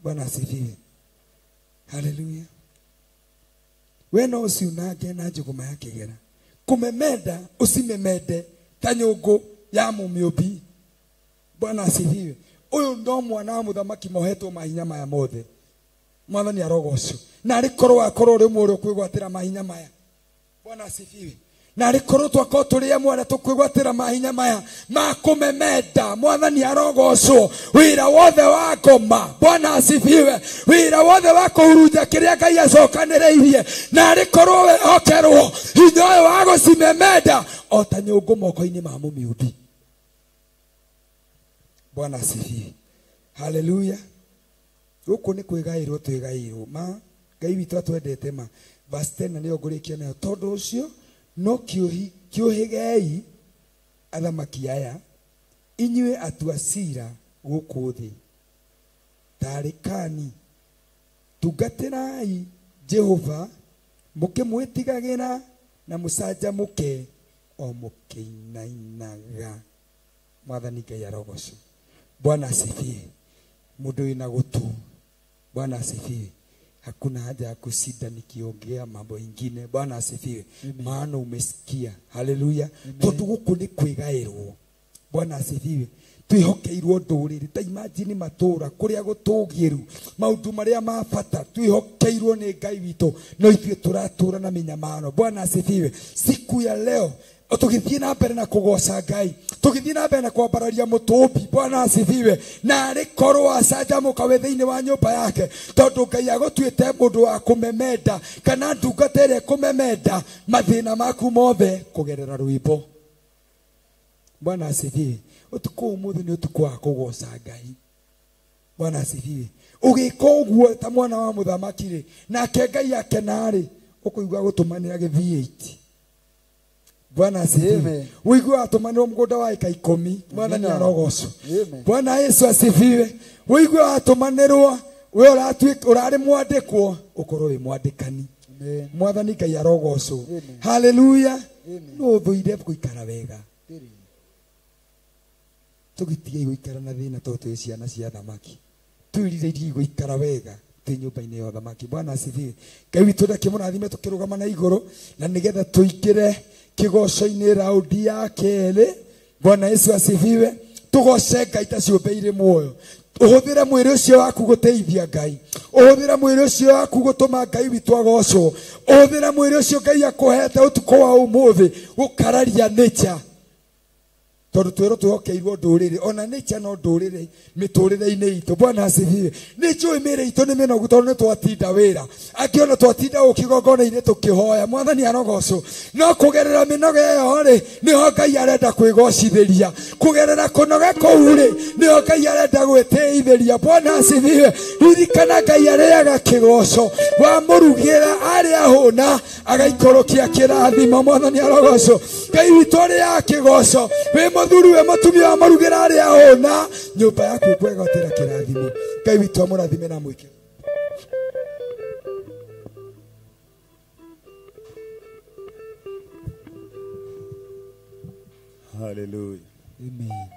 Bwana asifiwe. Haleluya. We no ũciunange na njũgũma ya kĩgera. Kũmemenda ũcimemende ta nyũngũ ya mũmĩũmbi. Bwana asifiwe. Ũyũ no mwana wa mũthamaki mohetwo mahinya maya mothe. Mwathani arogocwo. Na arĩ korwo akorwo ũrĩ ũmwe ũrĩa ũkwĩgwatĩra mahinya maya. Bwana asifiwe. Na arĩ korwo twakorwo tũrĩ amwe arĩa tũkwĩgwatĩra mahinya maya ma kũmemenda. Mwathani arogocwo. Wĩra wothe wa ngoma. Bwana asifiwe. Wĩra wothe wa kũhurunja kĩrĩa Ngai acokanĩrĩirie. Na arĩ korwo wĩhokerwo hinya ũyũ wa gũcimemenda o ta nyũngũ moko-inĩ ma mũmĩũmbi. Bwana asifiwe. Haleluya. Gũkũ nĩ kwĩgaĩrwo twĩgaĩirwo ma Ngai witũ atwendete ma. Verse 10 nĩyo ngũrĩkia nayo. Tondũ ũcio no kĩũhĩgei athamaki aya, inyuĩ atua cira gũkũ thĩ, tarĩkani, tungatĩrai Jehova mũkĩmwĩtigagĩra na mũcanjamũke o mũkĩinainaga. Mwathani Ngai arogocwo. Bwana asifiwe. Mũndũ wĩna gũtũ, Bwana asifiwe. Hakuna haja ya kusida nikiongea mambo ingine. Bwana asifiwe. Maana umesikia. Haleluya. Tondu guku ni kwigairwo. Bwana asifiwe. Twihokeirwo ndũrĩrĩ. Ta imagine matũra kũrĩa gũtũgĩru, maũndũ marĩa ma bata twihokeirwo nĩ Ngai witũ, no ithuĩ tũratũra na mĩnyamaro. Bwana asifiwe. Siku ya leo tũgĩthiĩ na mbere na kũgoca Ngai, tũgĩthiĩ na mbere na kwambararia mũtũmbi. Bwana asifiwe. Na arĩ korwo acanjamũka wĩ thĩinĩ wa nyũmba yake, tondũ Ngai agũtuĩte mũndũ wa kũmemenda kana ndungata ĩrĩa ĩkũmemenda mathĩna maku mothe kũgerera rwĩmbo. Bwana asifiwe. Ũtukũ ũmũthĩ nĩ ũtukũ wa kũgoca Ngai. Bwana asifiwe. Ũgĩka ũguo ta mwana wa mũthamaki rĩ, nake Ngai akena-rĩ, ũkũigua gũtũmanĩra gĩ-V8. Bwana asifiwe. Uigua atumanirwo mugunda wa eka 10. Mwathani arogocwo. Bwana Yesu asifiwe. Uigua atumanirwo we uratuika urari mwandikwo ukorwo wi mwandikani. Mwathani Ngai arogocwo. Haleluya. No thuire guikara wega. Tugitige guikara na thina to twi ciana cia thamaki. Twiriririe guikara wega twĩ nyũmba-inĩ ya ũthamaki. Bwana asifiwe. Ngai witũ ndakĩmũrathime tũkĩrũgama na igũrũ na nĩgetha tũingĩre kĩgoco-inĩ raundi ya kerĩ. Bwana Yesu asifiwe. Tũgoce Ngai ta ciũmbe irĩ muoyo. Ũhũthĩre mwĩrĩ ũcio waku gũteithia Ngai. Ũhũthĩre mwĩrĩ ũcio waku gũtũma Ngai witũ agocwo. Ũhũthĩre mwĩrĩ ũcio Ngai akũhete ũtukũ wa ũmũthĩ gũkararia nature. Tondũ twĩrwo twĩhokeirwo ndũrĩrĩ, ona nature no ndũrĩrĩ mĩtũrĩre-inĩ itũ. Bwana asifiwe. Nĩ njũĩ mĩĩrĩ itũ nĩ mĩnogu tondũ nĩ twatinda wĩra, angĩ ona twatinda gũkũ kĩgongona-inĩ tũkĩhoya. Mwathani arogocwo. No kũgerera mĩnoga ĩyo rĩ, nĩho Ngai arenda kwĩgocithĩria. Kũgerera kũnoga kũu rĩ, nĩho Ngai arenda gwĩtĩithĩria. Bwana asifiwe. Ririkana Ngai arĩaga kĩgoco, wamũrugĩra arĩa hũna agaikũrũkia kĩrathimo. Mwathani arogocwo. Ngai witũ arĩaga kĩgoco, wĩ mũthuri wĩ mũtumia wamũrugĩra arĩa hũna, nyũmba yaku ĩkwegwatĩra kĩrathimo. Ngai witũ amũrathime na amwĩke. Hallelujah. Amen.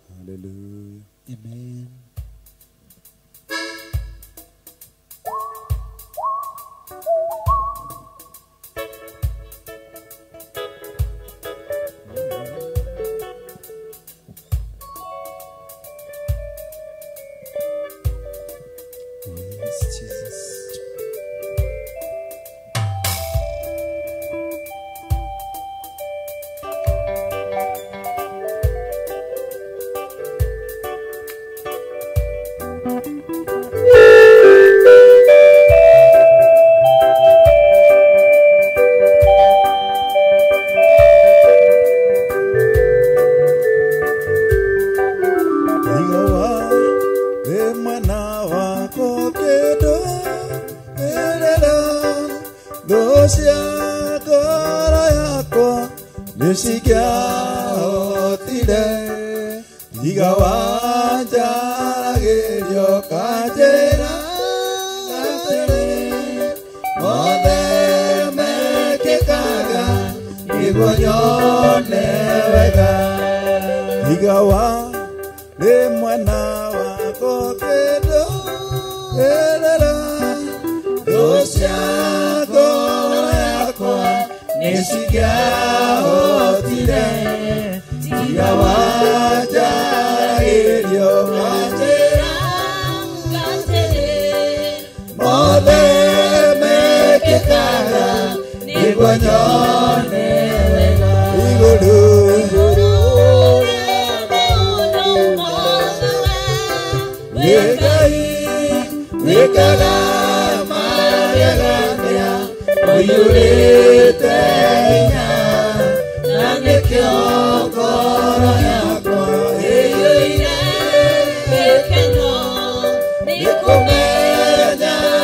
Hallelujah. Amen. Yes, Jesus. Kumenya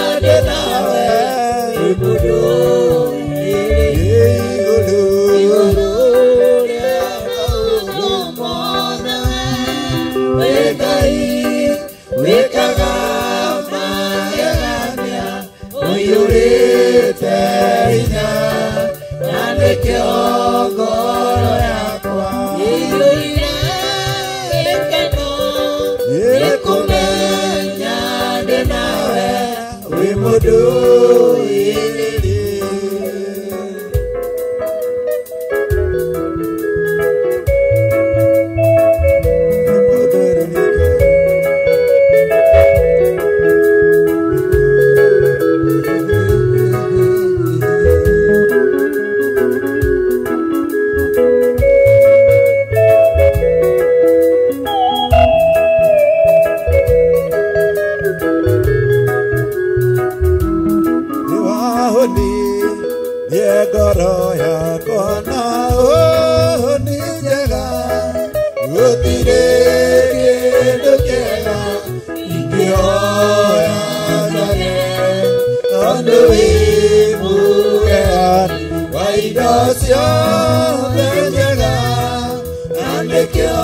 ciothe njega na nĩkĩo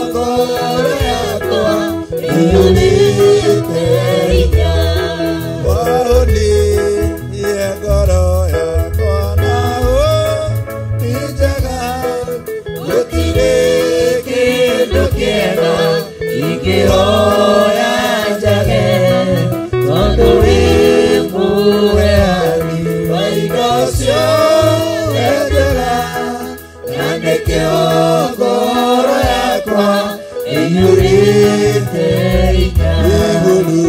ngoro yakwa ĩiyũrĩte hinya. Wahũnirie ngoro yakwa na hũni njega, gũtirĩ kĩndũ kĩega ingĩhoya njage, tondũ wĩ mũheani wa indo ciothe njega, na nĩkĩo ngoro yakwa ĩiyũrĩte hinya. Igũrũ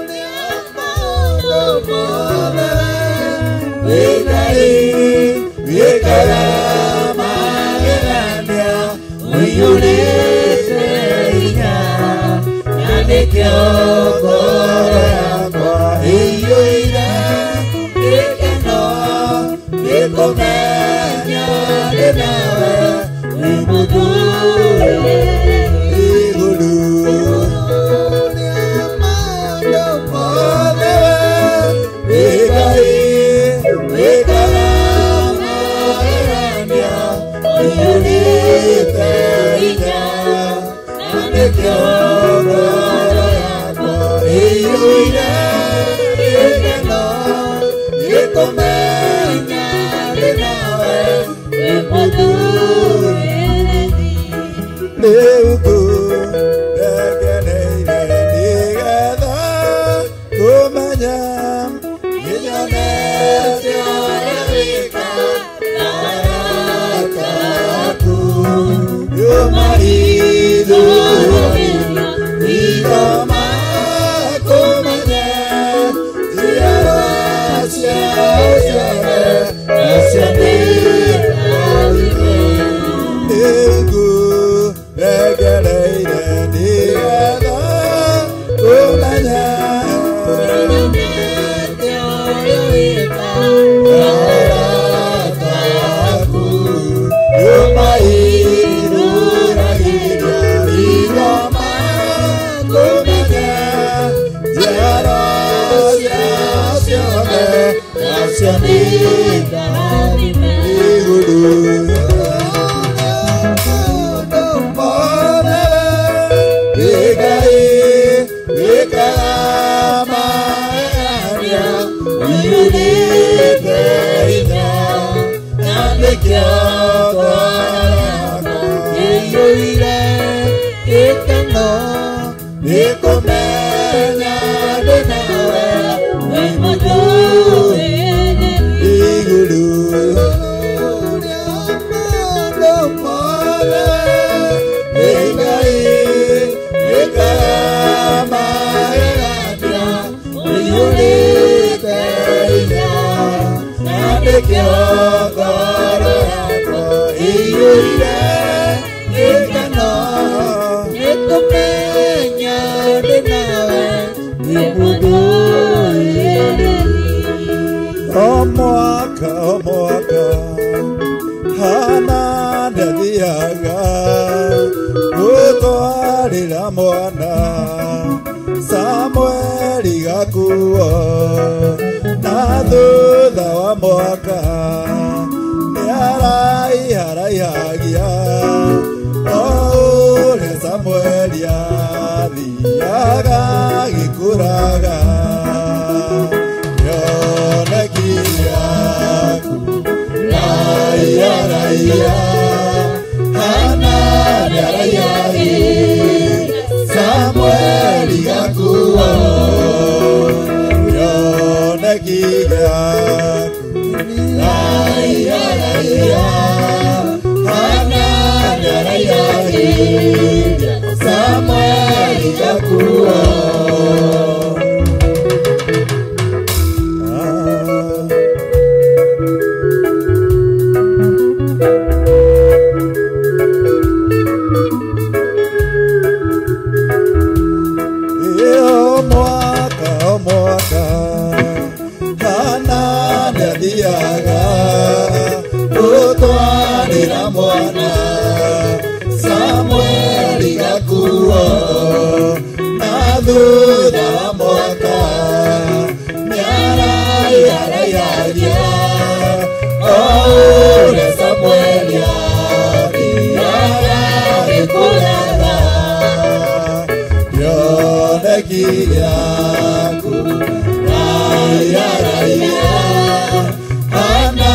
rĩa maũndũ mothe, wĩ Ngai wĩkaga magegania, ũiyũrĩte hinya, na nĩkĩo ngoro yakwa ĩiyũire gĩkeno nĩ kũmenya ndĩ nawe wĩ mũthuri. Igũrũ rĩa maũndũ mothe, wĩ Ngai wĩkaga magegania, ũiyũrĩte hinya, na nĩkĩo ngoro yakwa ĩiyũire gĩkeno nĩ kũmenya ndĩ nawe wĩ mũthuri. Rĩu ngũrekereire nĩgetha kũmenya nĩnyonete ũrĩa wĩkaga na arata aku. Nĩũmaritũhagĩria hitho makũmenye, njiarwa ciao ciothe nacio nĩirathime. Rĩu ngũrekereire nĩgetha kũmenya nĩnyonete ũrĩa wĩkaga na arata aku. Nĩũmairũragĩria hitho makũmenye, njiarwa ciao ciothe nacio nĩirathime. Igũrũ maũndũ mothe, wĩ Ngai wĩkaga magegania, ũiyũrĩte hinya, na nĩkĩo ngoro yakwa ĩiyũire gĩkeno nĩ kũmenya ndĩ nawe wĩ mũthuri. Igũrũ rĩa maũndũ mothe, wĩ Ngai wĩkaga magegania, ũiyũrĩte hinya, na nĩkĩo ngoro yakwa ĩiyũire gĩkeno nĩ kũmenya ndĩ nawe wĩ mũthuri. O mwaka o mwaka Hana ndathiaga gũtwarĩra mwana Samueli gakuo, na thutha wa mwaka nĩaraiharaihagia o ũrĩa Samueli athiaga agĩkũraga. Kĩoneki gĩaku raia raia, Hana nĩaraihagia Samueli gakuo. Kĩoneki gĩaku raia raia, Hana nĩaraihagia Samueli gakuo. O mwaka o mwaka Hana nĩathiaga gũtwarĩra mwana Samueli gakuo, na thutha wa mwaka nĩaraiharaihagia o kũrega kĩoneki gĩaku raia raia Hana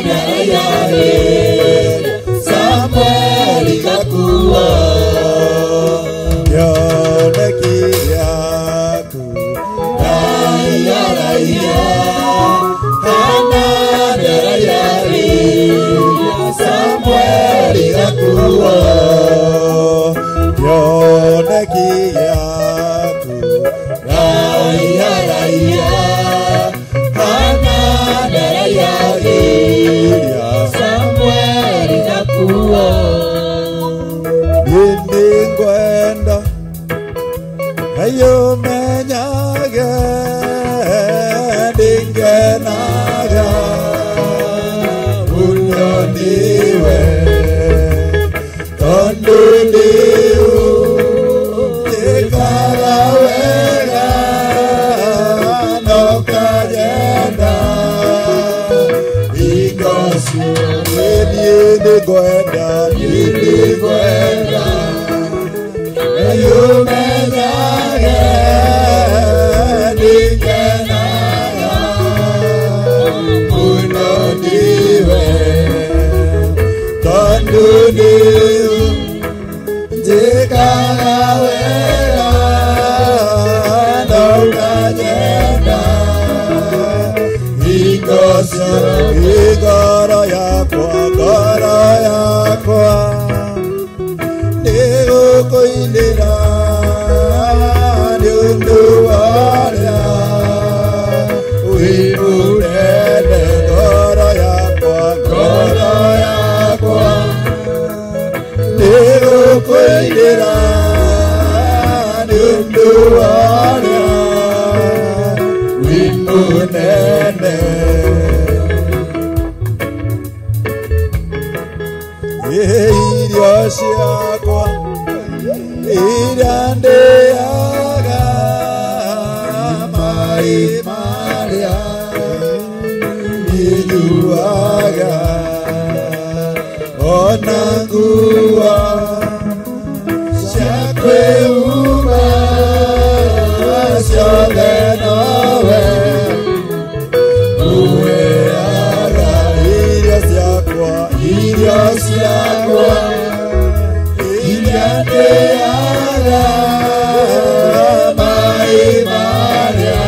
nĩaraiarĩria Samueli gakuo kĩoneki gĩaku raia raia Hana nĩaraiarĩria Samueli gakuo kĩoneki gĩaku raia raia Hana nĩaraiarĩria Samueli gakuo nĩngwenda ayumenyage ndingenaga mũno nĩwe tondũ nĩũnjĩkaga wega na ũkanyenda hingo ciothe niĩ nĩngwenda niĩ nĩngwenda ayumenyage ndingenaga mũno nĩwe tondũ nĩũnjĩkaga wega na ũkanyenda hingo ciothe ngoro yakwa nĩgũkũinĩra nĩ ũndũ wa ũrĩa wĩ mũnene ngoro yakwa nĩgũkũinĩra nĩ ũndũ wa ũrĩa wĩ mũnene irio ciakwa iria ndĩaga maĩ marĩa nyuaga ona nguo cia kwĩhumba ciothe nowe ũheaga irio ciakwa iria ndĩaga maĩ marĩa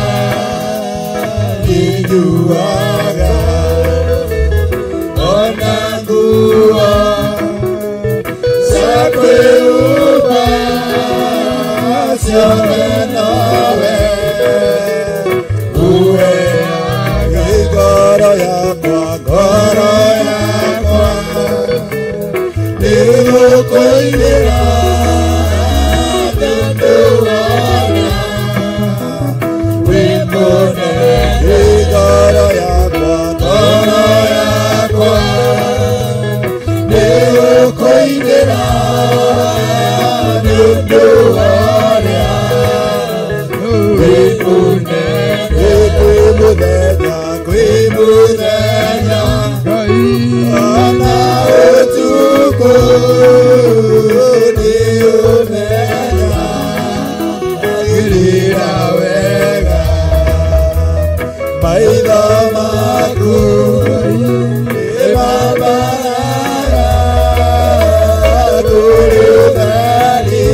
nyuaga ona nguo cia kwĩhumba ciothe nowe ũheaga ngoro yakwa nĩgũkũinĩra nĩ ũndũ wa ũrĩa wĩ mũnene ngoro yakwa nĩgũkũinĩra nĩ ũndũ wa ũrĩa wĩ mũnene kwĩ mũthenya ona ũtukũ nĩũmenyagĩrĩra wega maitho maku nĩmamaraga kũrĩ ũtheri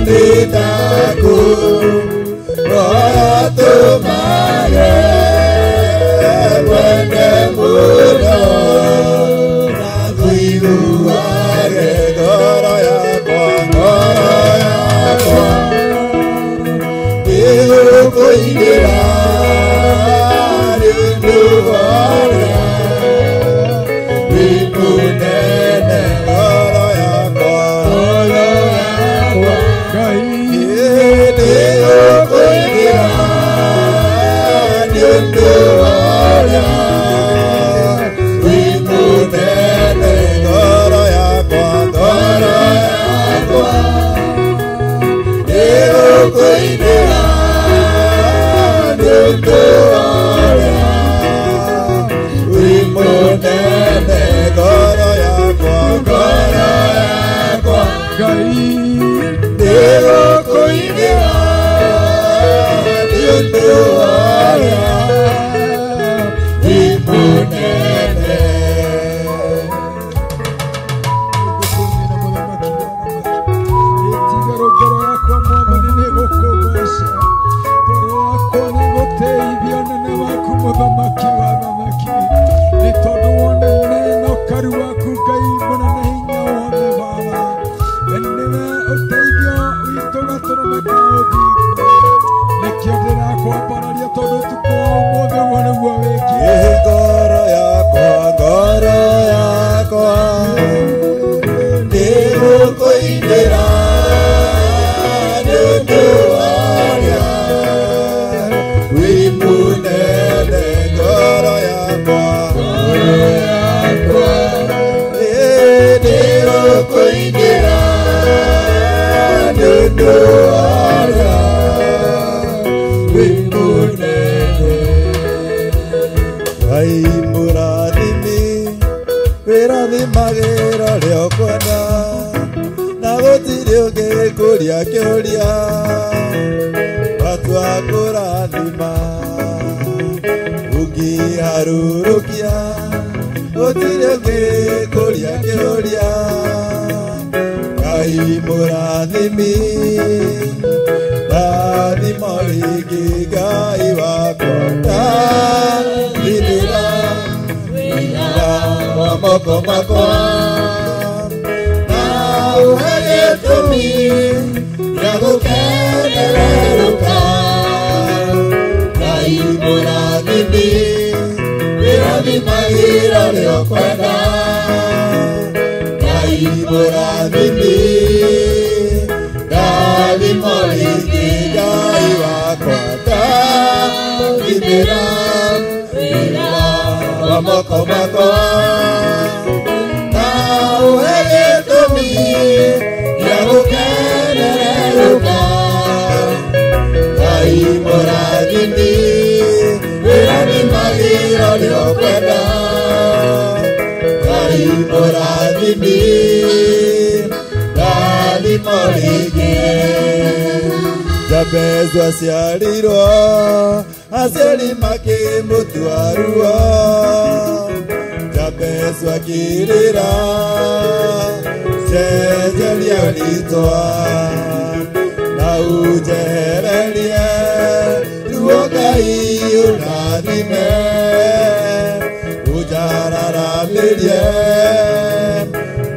nĩ taku roho tũmage wende mũno na tũiguage ngoro yakwa ngoro yakwa ĩgũkũinĩra nĩ ũndũ wa ũrĩa wĩ mũnene ngoro yakwa ngoro yakwa Ngai nĩgũkũinĩra nĩ ũndũ wa ũrĩa wĩ mũnene ngoro yakwa ngoro yakwa nĩgũkũinĩra nĩ ũndũ wa ũrĩa wĩ mũnene ngoro yakwa ngoro yakwa Ngai nĩgũkũinĩra nĩ ũndũ wa ũrĩa wĩ mũnene. Ĩtigĩrwo ngoro yakwa mwathani nĩgũkũgoca ngoro yakwa nĩgũteithia ũnene waku mũthamaki wa athamaki nĩ tondũ wonene na ũkaru waku Ngai mũnene hinya wothe Baba nĩwe ũteithio witũ gatũrũme ka ũthingu nĩkĩo ndĩrakwambararia tondũ ũtukũ wa ũmũthĩ ũguo nĩguo wĩkire. Ngoro yakwa ngoro yakwa nĩgũkũinĩra nĩ ũndũ wa ũrĩa wĩ mũnene ngoro yakwa ngoro yakwa nĩgũkũinĩra nĩ ũndũ wa ũrĩa wĩ mũnene. Ngai mũrathimi wĩrathimagĩra ũrĩa ũkwenda na gũtirĩ ũngĩkũria kĩũria watua kũrathima ũngĩharũrũkia gũtirĩ ũngĩkũria kĩũria Ngai mũrathimi rathima rĩngĩ Ngai wakwa ndathimĩra wĩra wa moko makwa na ũhe gĩtũmi gĩa gũkenererũka Ngai mũrathimi wĩrathimagĩra ũrĩa ũkwenda Ngai mũrathimi ndathima rĩngĩ Ngai wakwa ndathimĩra wĩra wa moko makwa na ũhe gĩtũmi gĩa gũkenererũka Ngai mũrathimi wĩrathimagĩra ũrĩa ũkwenda Ngai mũrathimi ndathima rĩngĩ. Jabezu aciarirwo aciari makĩmũtua ruo Jabezu akĩrĩra cenjeria rĩtwa na ũnjehererie ruo Ngai ũrathime ũnjararamĩrie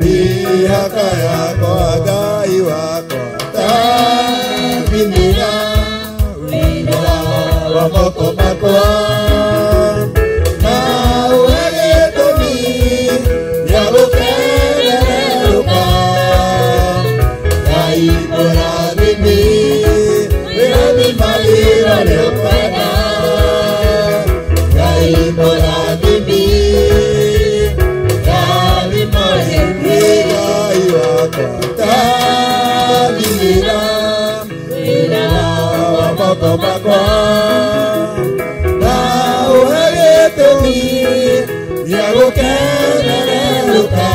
mĩhaka yakwa Ngai wakwa ndathimĩra wĩra wa moko makwa na ũhe gĩtũmi gĩa gũkenererũka Ngai mũrathimi wĩrathimagĩra ũrĩa ũkwenda Ngai mũrathimi ndathima rĩngĩ Ngai wakwa ndathimĩra wĩra wa moko makwa na ũhe gĩtũmi gĩa gũkenererũka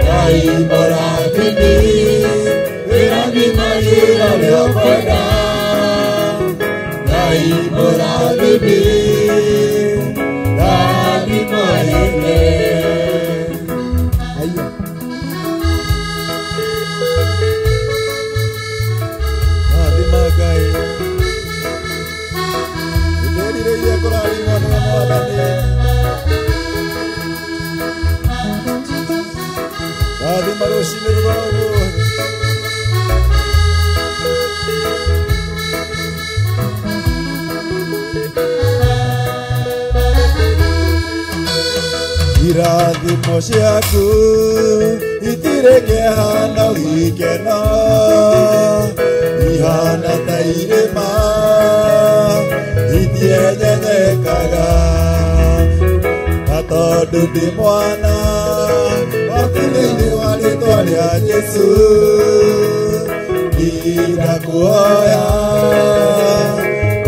Ngai mũrathimi wĩrathimagĩra ũrĩa ũkwenda Ngai mũrathimi ndathima rĩngĩ. Haya. rwa ũmũthĩ. Irathimo ciaku itirĩ kĩeha no gĩkeno, ihana ta irĩma itienyenyekaga. Na tondũ ndĩ mwana waku thĩinĩ wa rĩtwa rĩa Jesũ, ndirakuhoya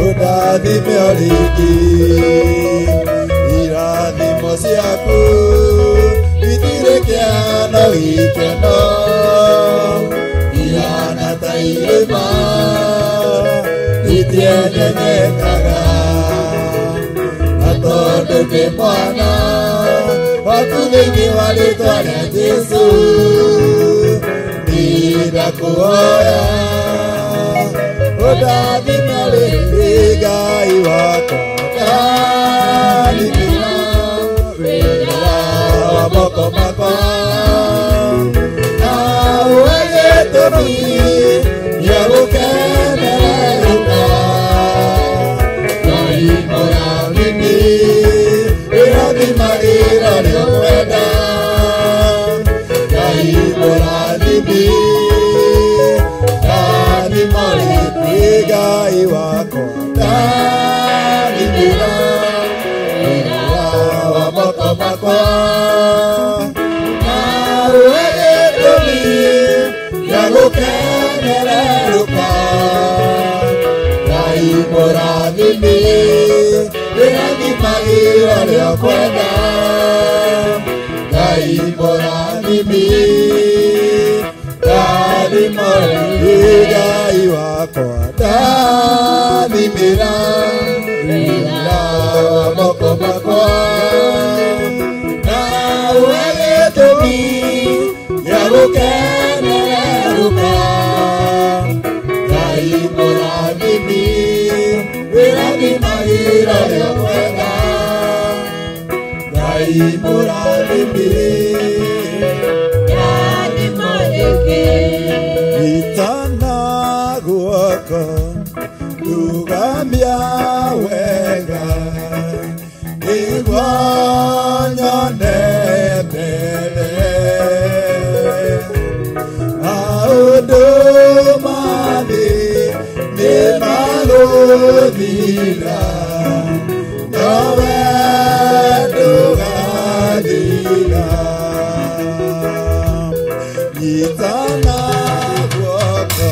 ũndathime o rĩngĩ. Irathimo ciaku itirĩ kĩeha no gĩkeno, ihana ta irĩma itienyenyekaga. Na tondũ ndĩ mwana waku thĩinĩ wa rĩtwa rĩa Jesũ, ndirakuhoya ũndathime o rĩngĩ. Ngai wakwa ndathimĩra wĩra wa moko makwa, na ũhe gĩtũmi gĩa gũkenerũka. Ngai mũrathimi, wĩrathimagĩra ũrĩa ũkwenda. Ngai mũrathimi, ndathima rĩngĩ. Ngai wakwa ndathimĩra wĩra wa moko makwa, na ũhe gĩtũmi gĩa gũkenerũka. Ngai mũrathimi, wĩrathimagĩra ũrĩa ũkwenda. Ngai mũrathimi, ndathima rĩngĩ. Ngai wakwa ndathimĩra wĩra wa moko makwa, na ũhe gĩtũmi gĩa gũkenerũka. Ngai mũrathimi, wĩrathimagĩra ũrĩa ũkwenda. Ngai mũrathimi, Ndathima rĩngĩ. Itana guoko rugamia wega, nĩguo nyone mbere. Maũndũ ma thĩ nĩ magũthira, nowe ndũgathira. Nyitana guoko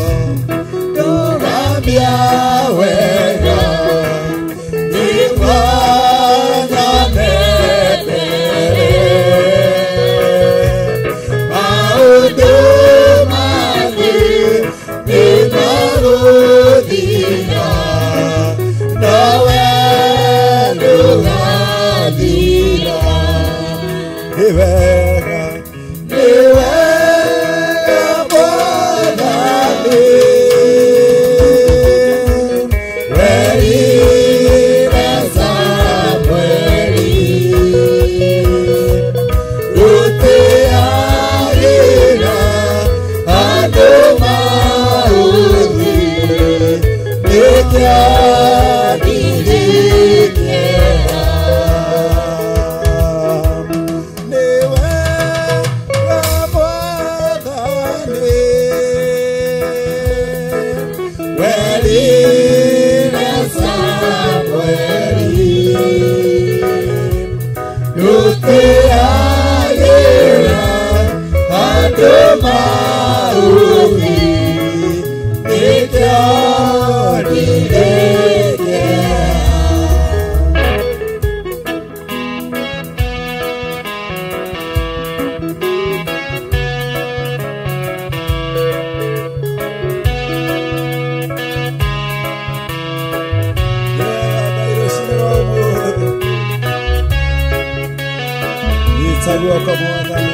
rugamia wega, nĩguo nyone mbere. Maũndũ ma thĩ nĩ magũthira, nowe ndũgathira. Nĩ wega, nĩ wega Mwathani, werire Samweli, rutĩagĩra andũ maũthĩ, nĩkĩo ndirĩ kĩeha. Nĩ wega Mwathani, werire Samweli, rutĩagĩra andũ maũthĩ, nĩkĩo ndirĩ kĩeha. Nyita guoko Mwathani.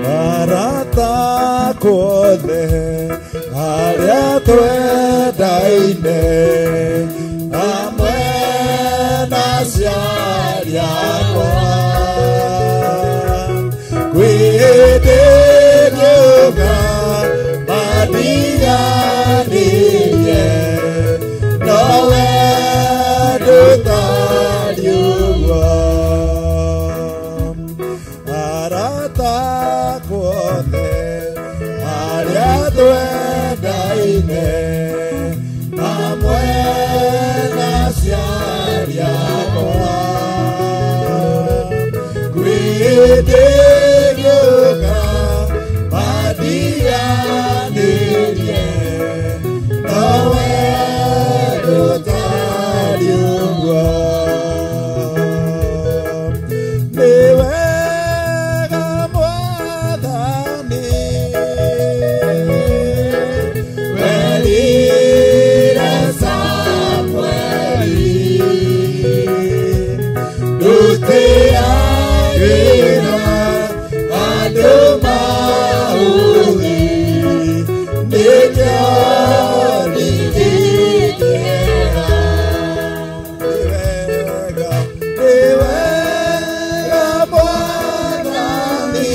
Arata akwa othe arĩa twendaine mehia rĩakwa kwĩ ndĩgĩũka mandiganĩrie nowe ndũtariĩ ũguo nĩ wega Mwathani werire Samueli ndũtĩagĩra andũ maũthĩ nĩkĩo ndirikĩra nĩ wega Mwathani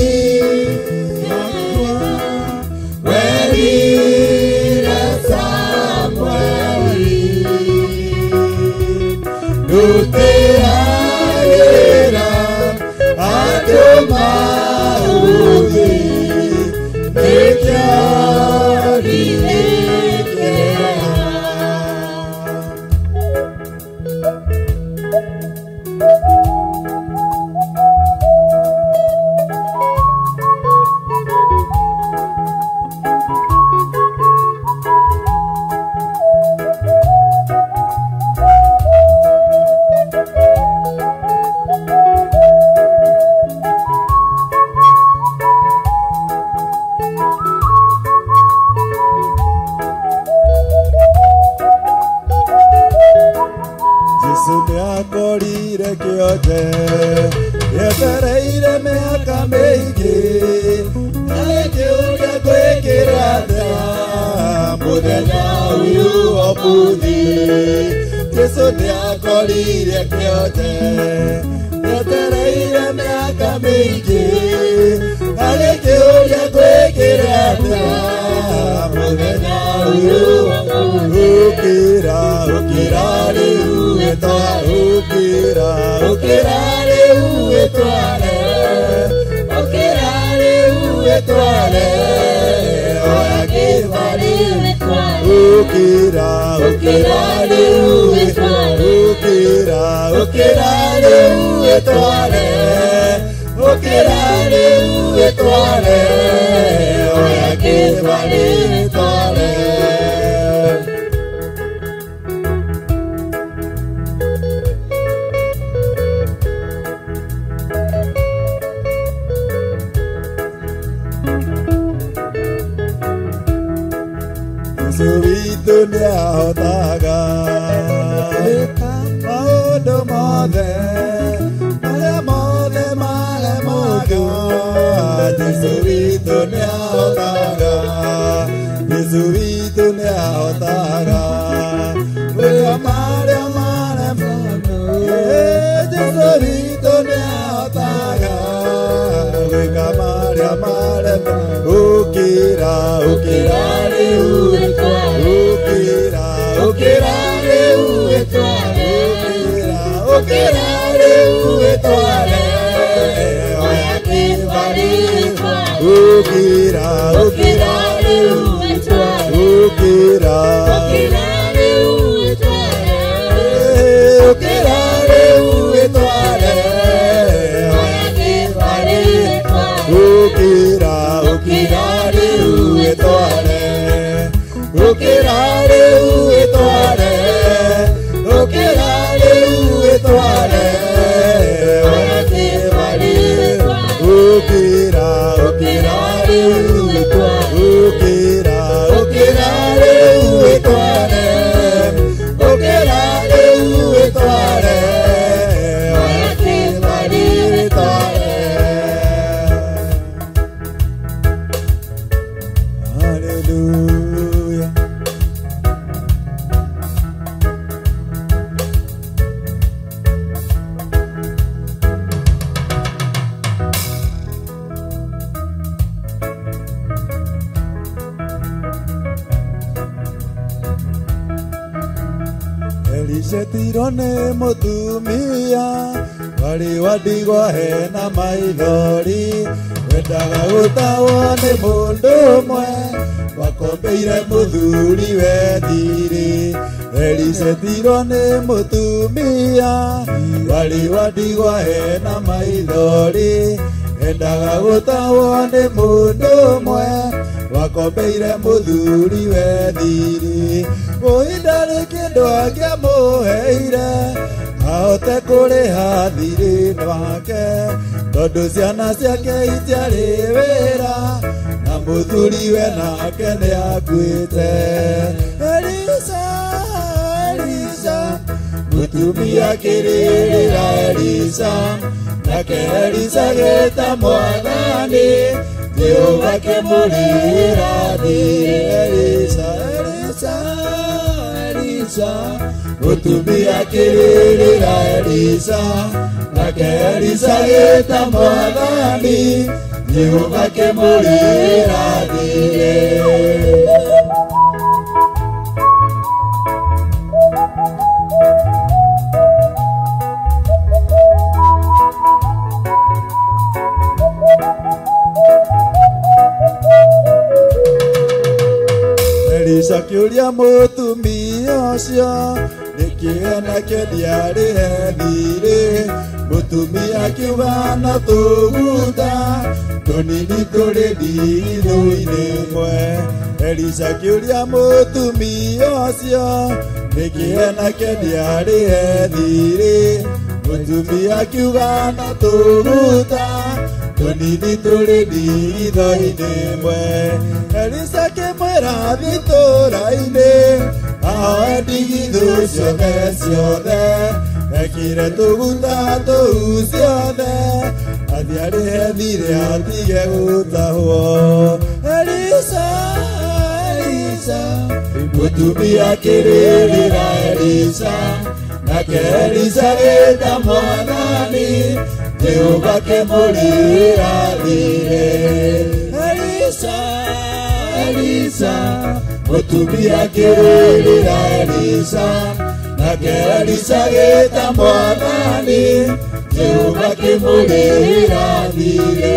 werire Samueli ndũtĩagĩra andũ maũthĩ nĩkĩo ndirikĩra. Jesu nĩakorire kĩonje yetereire mĩaka mĩingĩ agĩkĩũria gwĩkĩra atĩa mũthenya ũyũ ũmũthĩ Jesu nĩakorire kĩonje yetereire mĩaka mĩingĩ agĩkĩũria gwĩkĩra atĩa mũthenya ũyũ ũkĩra ũkĩra rĩu wĩtware ũkĩra ũkĩra rĩu wĩtware ũkĩra rĩu wĩtware oya kĩbarĩ ũkĩra ũkĩra rĩu wĩtware ũkĩra ũkĩra rĩu wĩtware ũkĩra rĩu wĩtware oya kĩbarĩ wĩtware. Jesu witũ nĩahotaga gwĩka maũndũ mothe marĩa mothe maremaga Jesu witũ nĩahotaga Jesu witũ nĩahotaga gwĩka marĩa maremaga Jesu witũ nĩahotaga gwĩka marĩa maremaga ũkĩra ũkĩra rĩu ũkĩra ũkĩra rĩu wĩtware ũkĩra ũkĩra rĩu wĩtware oya kĩbarĩ ũkĩra ũkĩra rĩu ũkĩra ũkĩra rĩu ũkĩra rĩu wĩtware oya kĩbarĩ ũkĩra ũkĩra rĩu wĩtware ũkĩra rĩu wĩtware ũkĩra rĩu wĩtware oya kĩbarĩ ũkĩra ũkĩra rĩu ũkĩra ũkĩra rĩu wĩtware ũkĩra rĩu wĩtware oya kĩbarĩ wĩtware. Hallelujah. Elishetiro nĩ mũtumia warĩ wa ndigwa hena maithori wendaga gũtahwo nĩ mũndũ ũmwe wakombeire mũthuri we thirĩ. Elisetirwo nĩ mũtumia warĩ wa ndigwa ena maithori endaga gũtahwo nĩ mũndũ ũmwe wakombeire mũthuri we thirĩ wũi ndarĩ kĩndũ angĩamũheire ahote kũrĩha thirĩ wake tondũ ciana ciake itiarĩ wĩra na mũthuri we nake nĩakuĩte. Elisa, Elisa, mũtumia akĩrĩrĩra Elisa, nake Elisa agĩta mwathani Jehova akĩmũrĩhĩra thirĩ. Elisa, Elisa, Elisa, mũtumia akĩrĩrĩra Elisa, nake Elisa agĩta mwathani Jehova akĩmũrĩhĩra thirĩ. Elisa akĩũria mũtumia ũcio nĩkĩ enake ndiarĩhe thirĩ. Mũtumia akiuga no tũguta tũnini tũrĩ ndigithũ-inĩ ĩmwe. Elisa akĩũria mũtumia ũcio nĩkĩ enake ndiarĩhe thirĩ. Mũtumia akiuga no tũguta tũnini tũrĩ ndigithũ-inĩ ĩmwe. Elisa akĩmwĩra athiĩ itũũra-inĩ ahoe ndigithũ ciothe ciothe ekire tũguta tũu ciothe athiĩ arĩhe thirĩ atige gũtahwo. Elisa, Elisa, mũtumia akĩrĩrĩra Elisa, nake Elisa agĩta mwathani Jehova akĩmũrĩhĩra thirĩ. Elisa, Elisa, mũtumia akĩrĩrĩra Elisa, nake Elisa agĩta mwathani Jehova akĩmũrĩhĩra thirĩ.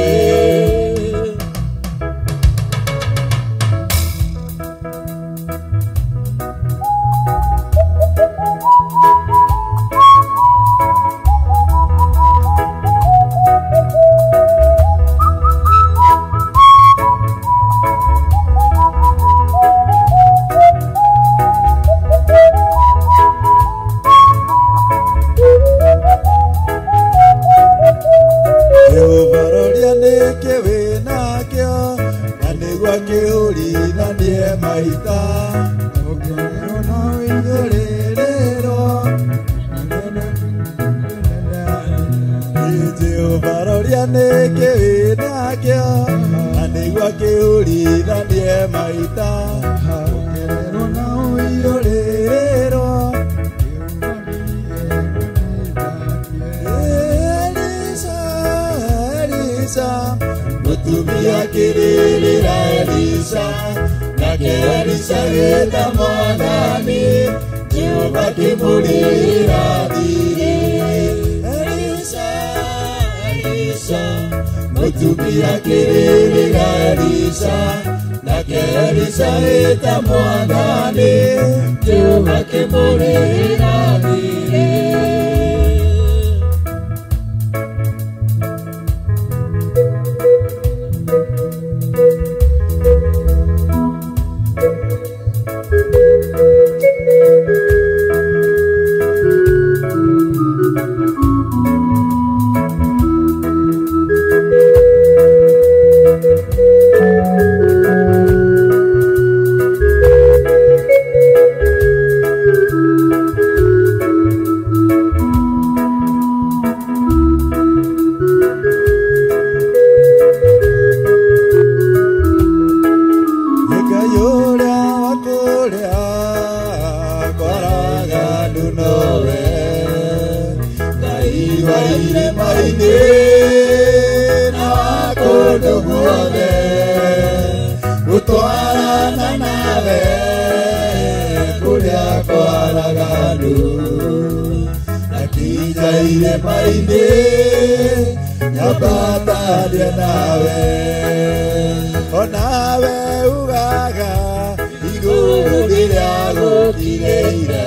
igũrũ rĩrĩa gũkirĩire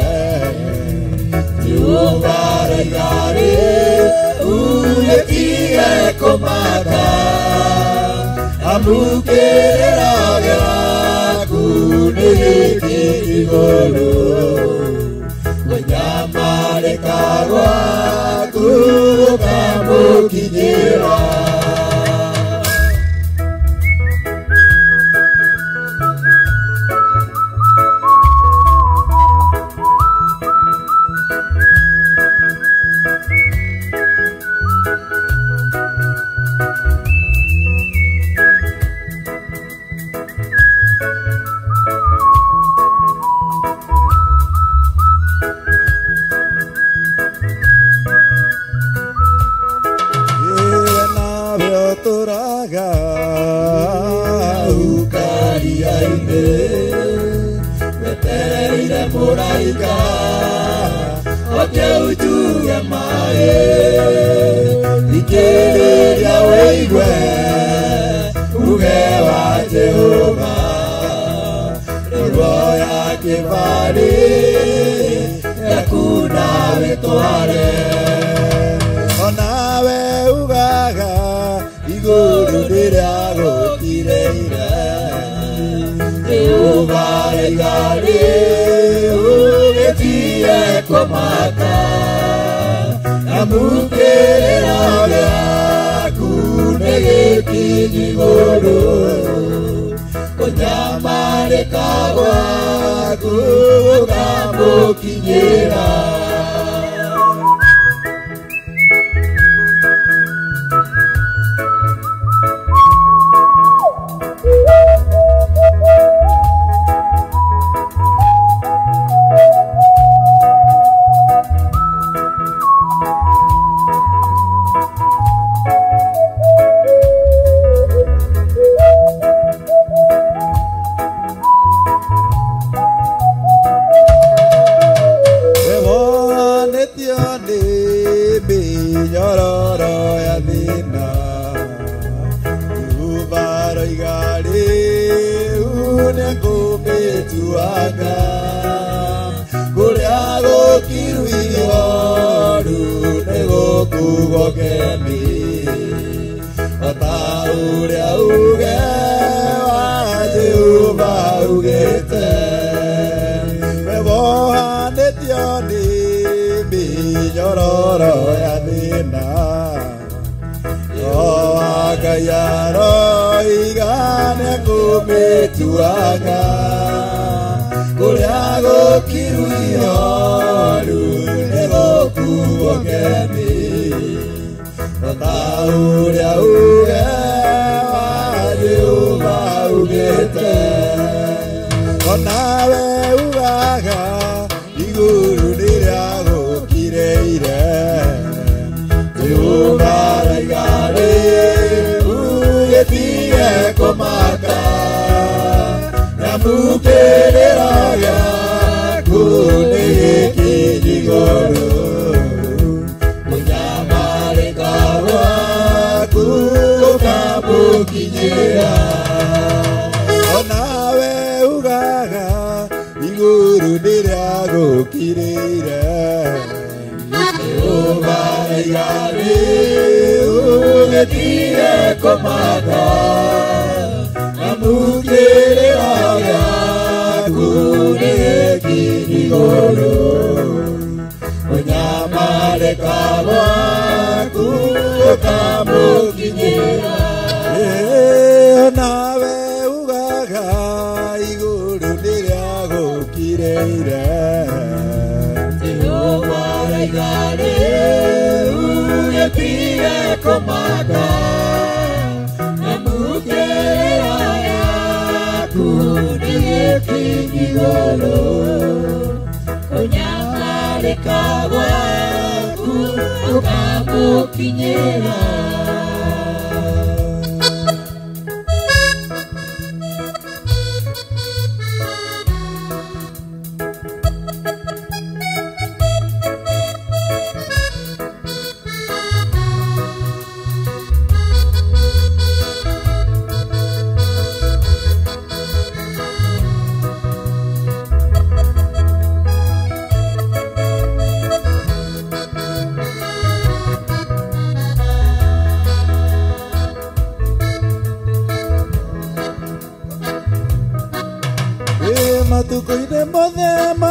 Jehova aroiga rĩu gĩtige kũmaka amu kĩrĩra gĩaku nĩ gĩkĩ igũrũ kũnyamarĩka gwaku gũkamũkinyĩra.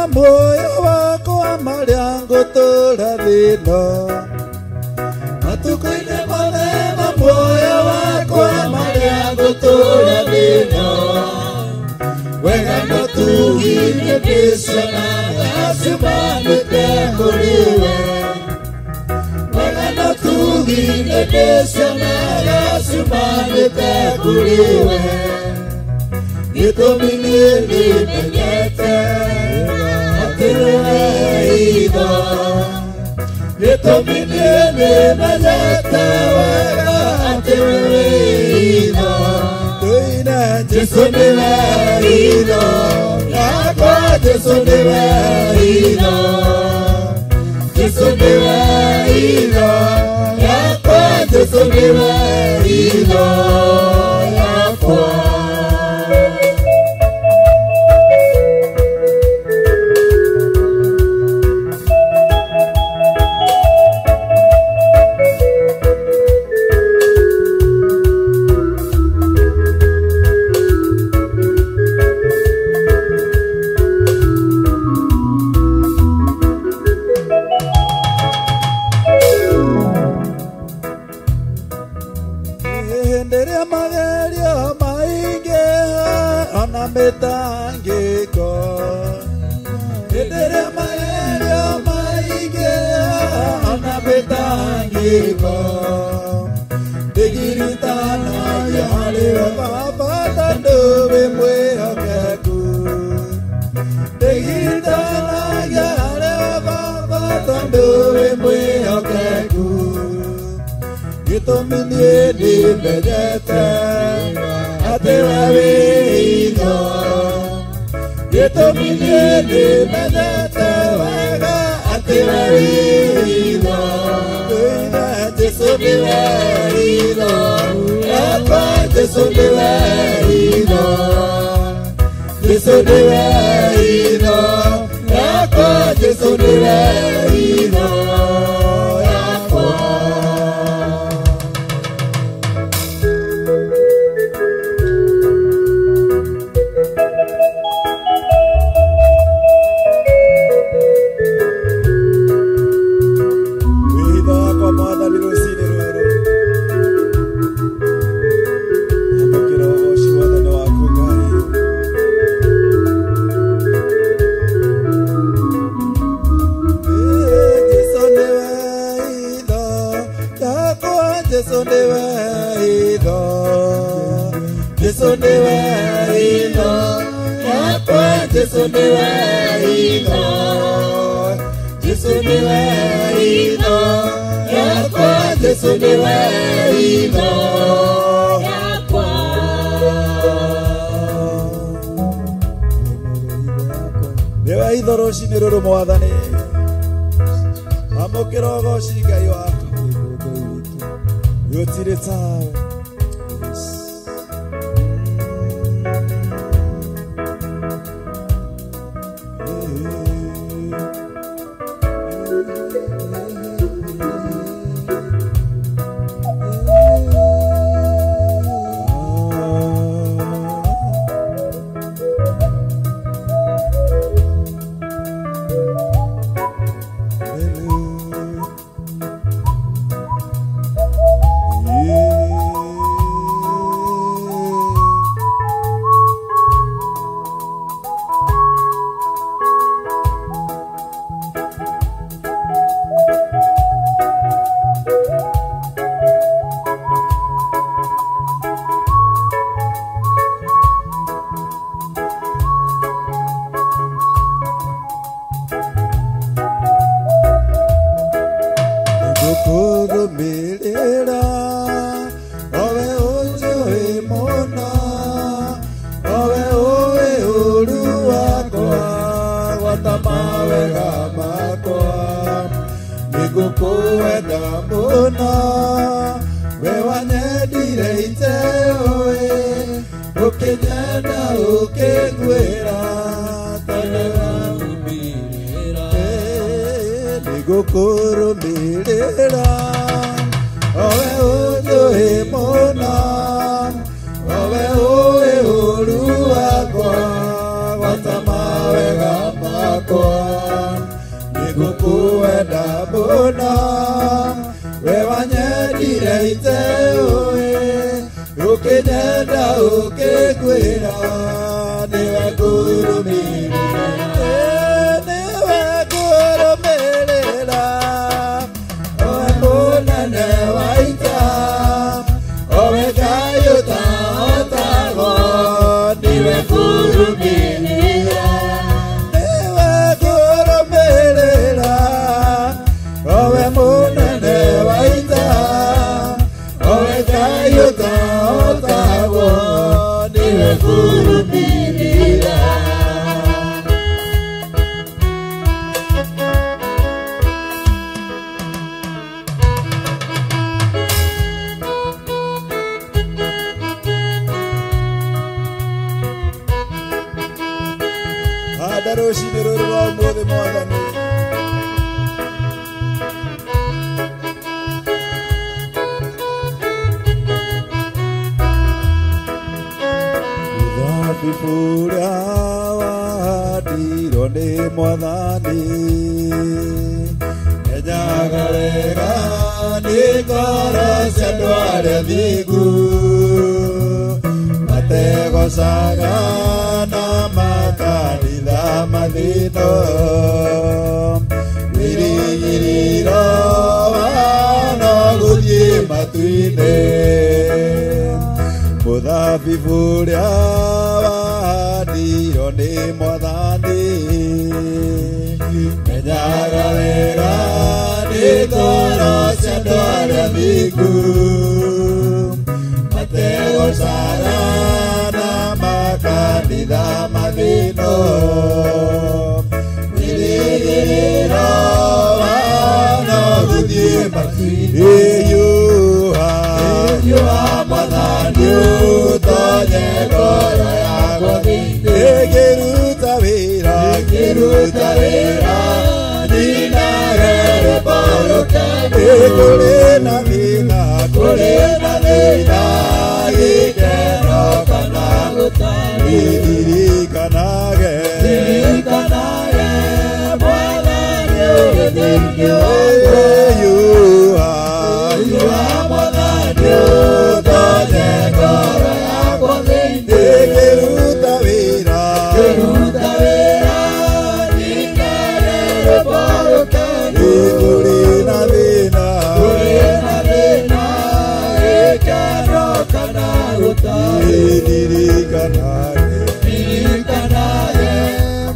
ma muoyo wakwa marĩa ngũtũũra thĩ-ĩno. Matukũ-inĩ mothe ma muoyo wakwa marĩa ngũtũũra thĩ-ĩno. Wega na ũtugi nĩndĩcionaga ciumanĩte kũrĩ we. Wega na ũtugi nĩndĩcionaga ciumanĩte kũrĩ we. Gĩtũmi niĩ nĩmenyete atĩ nĩwe itho. Gĩtũmi niĩ nĩmenyete wega atĩ nĩwe itho. Tũine Jesũ nĩwe itho yakwa, Jesũ nĩwe itho. Jesũ nĩwe itho yakwa, Jesũ nĩwe itho yakwa. Mĩtangĩko hĩndĩ ĩrĩa magerio maingĩha ona mĩtangĩko ndĩgiritanagia harĩ we Baba tondũ wĩ mwĩhokeku. Ndĩgiritanagia harĩ we Baba tondũ wĩ mwĩhokeku. Gĩtũmi niĩ nĩmenyete atĩ we wĩ itho. Gĩtũmi niĩ nĩmenyete wega atĩ we wĩ itho. Tũine Jesũ nĩwe itho yakwa, Jesũ nĩwe itho. Jesũ nĩwe itho yakwa, Jesũ nĩwe itho yakwa. Jesũ nĩwe itho, Jesũ nĩwe itho yakwa, Jesũ nĩwe itho. Jesũ nĩwe itho yakwa, Jesũ nĩwe itho yakwa. Nĩwe itho rũcinĩ rũrũ Mwathani, amũkĩra ũgoci Ngai wakwa. Gũtirĩ tawe. Ngũkũrũmĩrĩra owe ũnjũĩ mũno, owe ũĩ ũũru wakwa gwata mawega makwa. Nĩngũkũwenda mũno we wanyendire iteũĩ, ũkĩnyenda ũkĩnguĩra tondũ warũmĩrĩra. Nĩngũkũrũmĩrĩra owe ũnjũĩ mũno, owe ũĩ ũũru wakwa gwata mawega makwa. Ngũkwenda mũno we wanyendire iteũĩ ũkĩnyenda ũkĩngwĩra nĩwe ngũrũmĩrĩra nĩwe ngũrũmĩrĩra owe mũnene wa ita owe Ngai ũtahotagwo nĩwe ngũrũmĩrĩra nĩwe ngũrũmĩrĩra owe mũnene wa ita owe Ngai ũtahotagwo nĩwe ngũrũmĩrĩra. Handa rũcinĩ rũrũ rwa ũmũthĩ mwathani. Mũthabibũ ũrĩa wahandirwo nĩ mwathani menyaga wega nĩ ngoro cia andũ arĩa thingu mategocaga na makanitha mathĩno wĩrĩgĩrĩro no gũthiĩ matu-inĩ mũthabibũ ũrĩa wahandirwo nĩ mwathani menyaga wega nĩ ngoro cia andũ arĩa thingu mategocaga na makanitha mathĩno wĩrĩgĩrĩro no gũthiĩ matu-inĩ hiũha hiũha mwathani ũtonye ngoro yakwa thĩinĩ ngĩruta wĩra ngĩruta wĩra ninage rwĩmbo rũkenu kũrĩ na thĩna kũrĩ na thĩna gĩkeno kana gũtarĩ ririkanage ririkanage mwathani ũrĩ thĩinĩ wakwa hiũha hiũha mwathani ũtonye ngoro yakwa thĩinĩ ngĩruta wĩra ngĩruta wĩra ninage rwĩmbo rũkenu kũrĩ na thĩna kũrĩ na thĩna gĩkeno kana gũtarĩ ririkanage ririkanage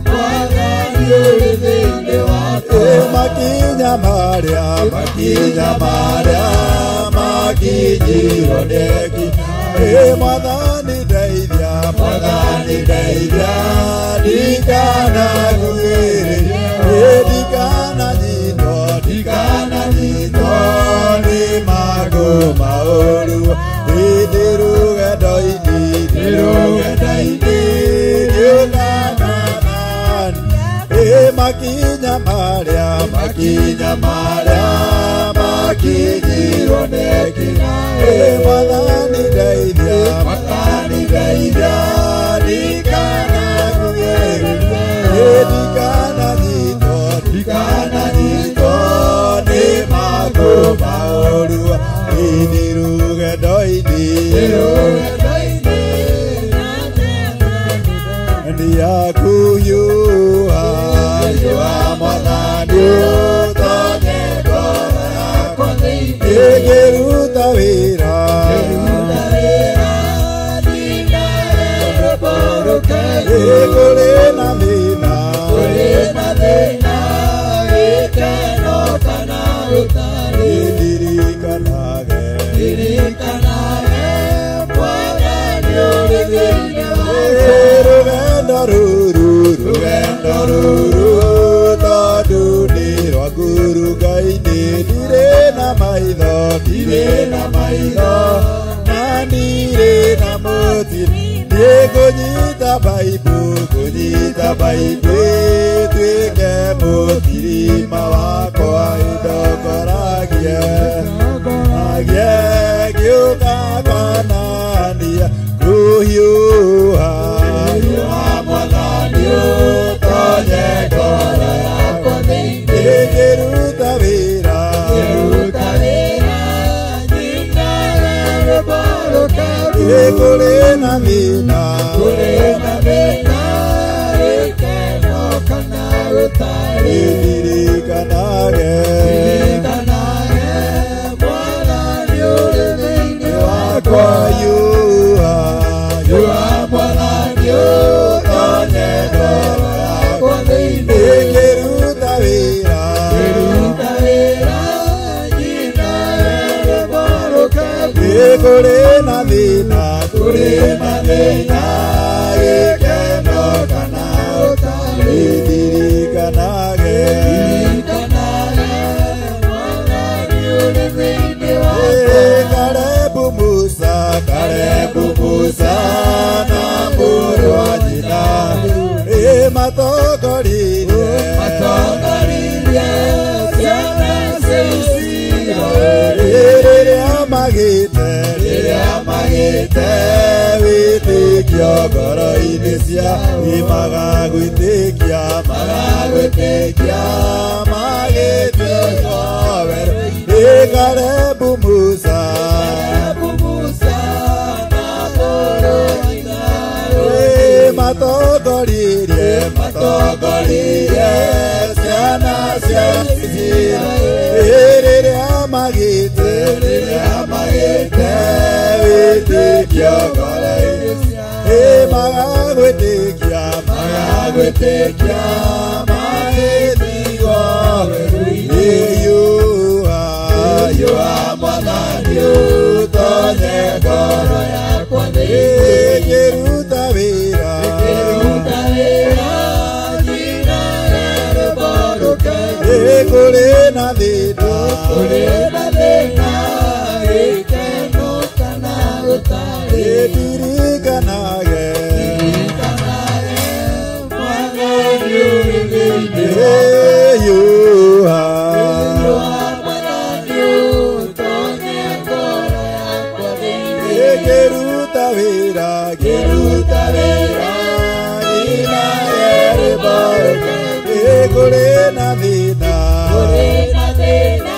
mwathani ũrĩ thĩinĩ wakwa makinya marĩa makinya marĩa makinyirwo nĩ nginya mwathani ndeithia mwathani ndeithia ndikanagũĩrĩria ndikananyitwo ndikananyitwo nĩ mangũ maũru ndĩ rũgendo-inĩ ndĩ rũgendo-inĩ ndiũkananani makinya marĩa makinya marĩa makinyirwo nĩ nginya mwathani ndeithia mwathani ndeithia ndikanagũĩrĩria ndikananyitwo ndikananyitwo nĩ mangũ maũru ndĩ rũgendo-inĩ ndĩ yaku hiũha hiũha mwathani ũtonye ngoro yakwa thĩinĩ ngĩruta wĩra ngĩruta wĩra ninage rwĩmbo rũkenu kũrĩ na thĩna kũrĩ na thĩna gĩkeno kana gũtarĩ ndirikanage ndirikanage mwathani ũrĩ thĩinĩ wakwa rũgendo rũrũ rũgendo rũrũ tondũ nĩ rwa ngũrũnga-inĩ ndirĩ na maitho ndirĩ na maitho na ndirĩ na mũtĩ niĩ ngũnyita Baibũ ngũnyita Baibũ ĩtuĩke mũtirima wakwa ĩndongoragie agie ngĩũka kwanania kũhiũha hiũha mwathani ũtonye ngoro yakwa thĩinĩ Kũrĩ na thĩna, kũrĩ na thĩna, gĩkeno kana gũtarĩ. Ndirikanage, Ndirikanage, Mwathani ũrĩ thĩinĩ wakwa. wakwa. Yua, Yua Mwathani ũtonye ngoro yakwa thĩinĩ. Ngĩruta wĩra, Ngĩruta wĩra, nyinage rwĩmbo rũkengu. Kũrĩ na thĩna, Kũrĩ na thĩna, gĩkeno kana ũtarĩ. Ndirikanage, Ndirikanage, Mwathani ũrĩ thĩinĩ wakwa. Kalebu Musa, Kalebu Musa na mũrũ wa nyina, matongoririe, Matongoririe ciana cia Isiraeli. Rĩrĩa magĩte, Rĩrĩa magĩte wĩtĩkio ngoro-inĩ cia, magagwĩtĩkia, Magagwĩtĩkia, magĩtuĩka werũ. Kalebu Musa, Kalebu Musa na mũrũ wa nyina. Matongoririe, matongoririe ciana cia Isiraeli. Rĩrĩa magĩte, Rĩrĩa magĩte wĩtĩkio ngoro-inĩ cia magagwĩtĩkia, Magagwĩtĩkia, magĩtigwo werũ-inĩ. Yua, Yua Mwathani ũtonye ngoro yakwa thĩinĩ. Ngĩruta wĩra, Ngĩruta wĩra, nyinage rwĩmbo rũkengu. Kũrĩ na thĩna, Kũrĩ na thĩna, gĩkeno kana gũtarĩ. Ndirikanage, Ndirikanage, Mwathani ũrĩ thĩinĩ wakwa. Yua, Yua Mwathani ũtonye ngoro yakwa thĩinĩ. Ngĩruta wĩra, Ngĩruta wĩra, nyinage rwĩmbo rũkengu. Kũrĩ na thĩna, Kũrĩ na thĩna,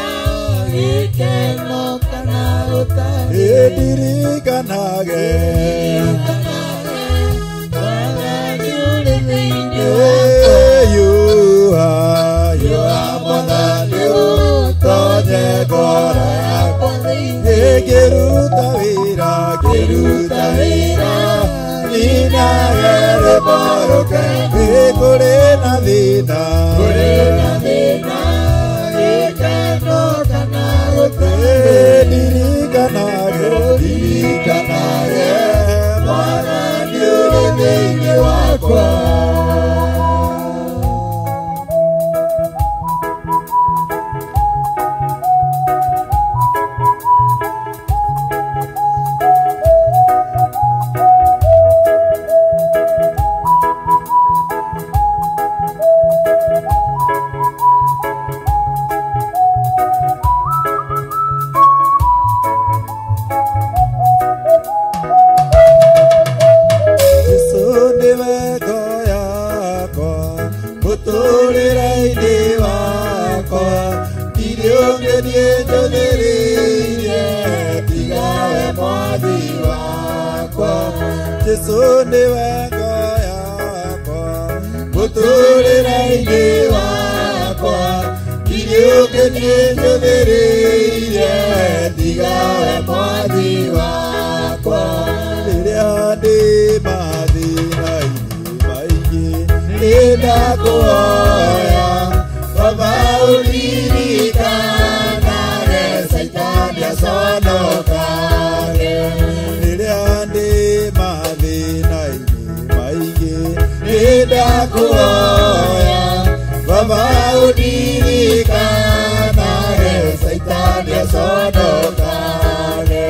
gĩkeno kana gũtarĩ. Ndirikanage, Ndirikanage, Mwathani ũrĩ thĩinĩ wakwa. Yua, Yua Mwathani ũtonye ngoro yakwa thĩinĩ. Ngĩruta wĩra, Ngĩruta wĩra, nyinage rwĩmbo rũkengu. Kũrĩ na thĩna, Kũrĩ na thĩna, gĩkeno kana gũtarĩ. Ndirikanage, Ndirikanage, Mwathani ũrĩ thĩinĩ wakwa. Jesũ nĩwe ngo yakwa, mũtũũrĩre-inĩ wakwa, ndirĩ ũngĩ niĩ njũthĩrĩirie, tiga we Mwathi wakwa. Jesũ nĩwe ngo yakwa, mũtũũrĩre-inĩ wakwa, ndirĩ ũngĩ niĩ njũthĩrĩirie, tiga we Mwathi wakwa. Rĩrĩa ndĩ mathĩna-inĩ maingĩ, nĩndakũhoya, Baba ũririkanage, Caitani aconokage. Rĩrĩa ndĩ mathĩna-inĩ maingĩ, nĩndakũhoya, Baba ũririkanage, Caitani aconokage.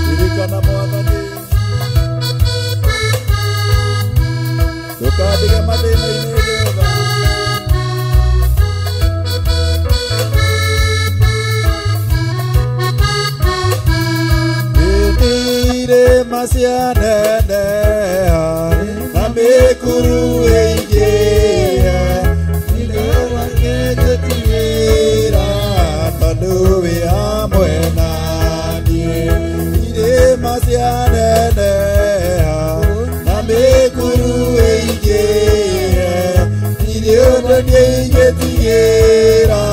Ririkana Mwathani, ndũkandige mathĩna-inĩ Jehova. Irĩma cianeneha, niĩ ingĩtigĩra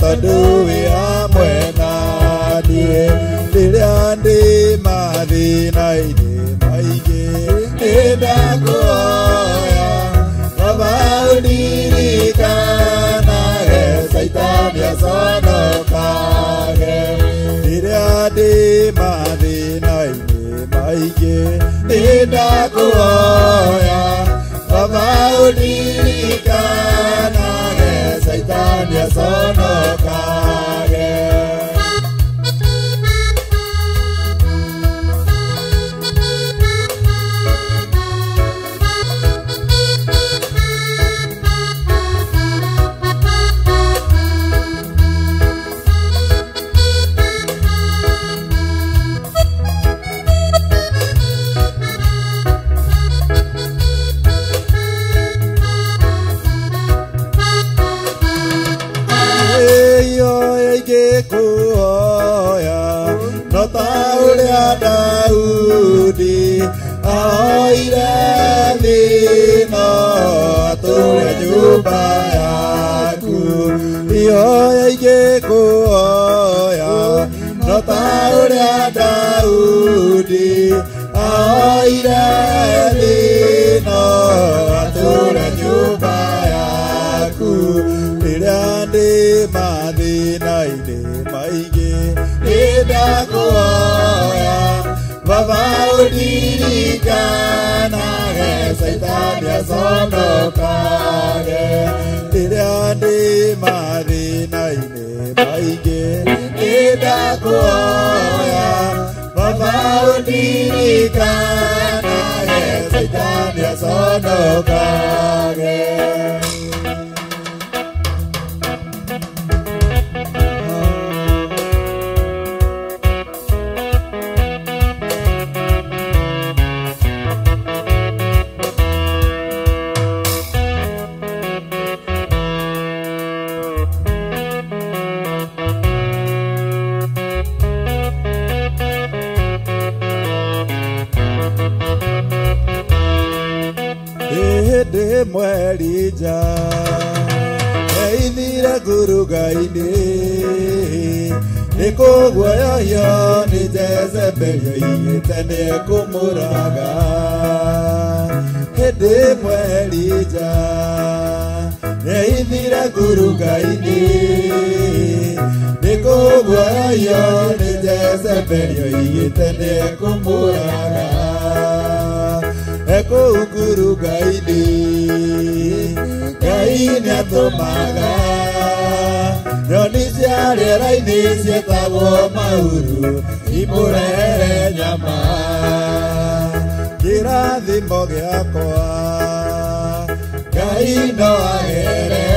tondũ wĩ hamwe na niĩ rĩrĩa ndĩ mathĩna-inĩ maingĩ nĩndakũhoya Baba ũndirikanage Caitani aconokage rĩrĩa ndĩ mathĩna-inĩ maingĩ nĩndakũhoya Baba ũndirikanage Caitani aconokage. Kuoya no ta ũrĩa Daudi ahoire thĩna atũre nyũmba yaku ihoya ingĩkuoya no ta ũrĩa Daudi ahoire thĩna atũre nyũmba yaku rĩrĩa ndĩ mathĩna-inĩ maingĩ nĩndakũhoya Baba ũndirikanage Caitani aconokage rĩrĩa ndĩ mathĩna-inĩ maingĩ nĩndakũhoya Baba ũndirikanage Caitani aconokage. Hĩndĩ mwerija eithire nguruga-inĩ nĩ kũguoyohio nĩ Jezebeli oigĩte nĩekũmũraga hĩndĩ mwerija eithire nguruga-inĩ nĩ kũguoyohio nĩ Jezebeli oigĩte nĩekũmũraga ekũu nguruga-inĩ Ngai nĩatũmaga nyoni cia rĩera-inĩ ciĩtagwo mahuru imũrehere nyama kĩrathimo gĩakwa Ngai no agere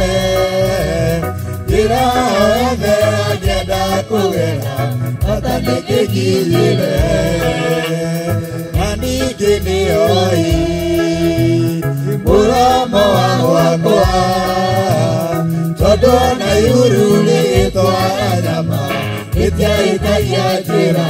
njĩra yothe angĩenda kũgera bata nĩkĩnginyĩre na ningĩ nĩoĩ mũromo wa gwakwa tondũ ona ihuru rĩgĩtwara nyama rĩtiahĩtagia njĩra.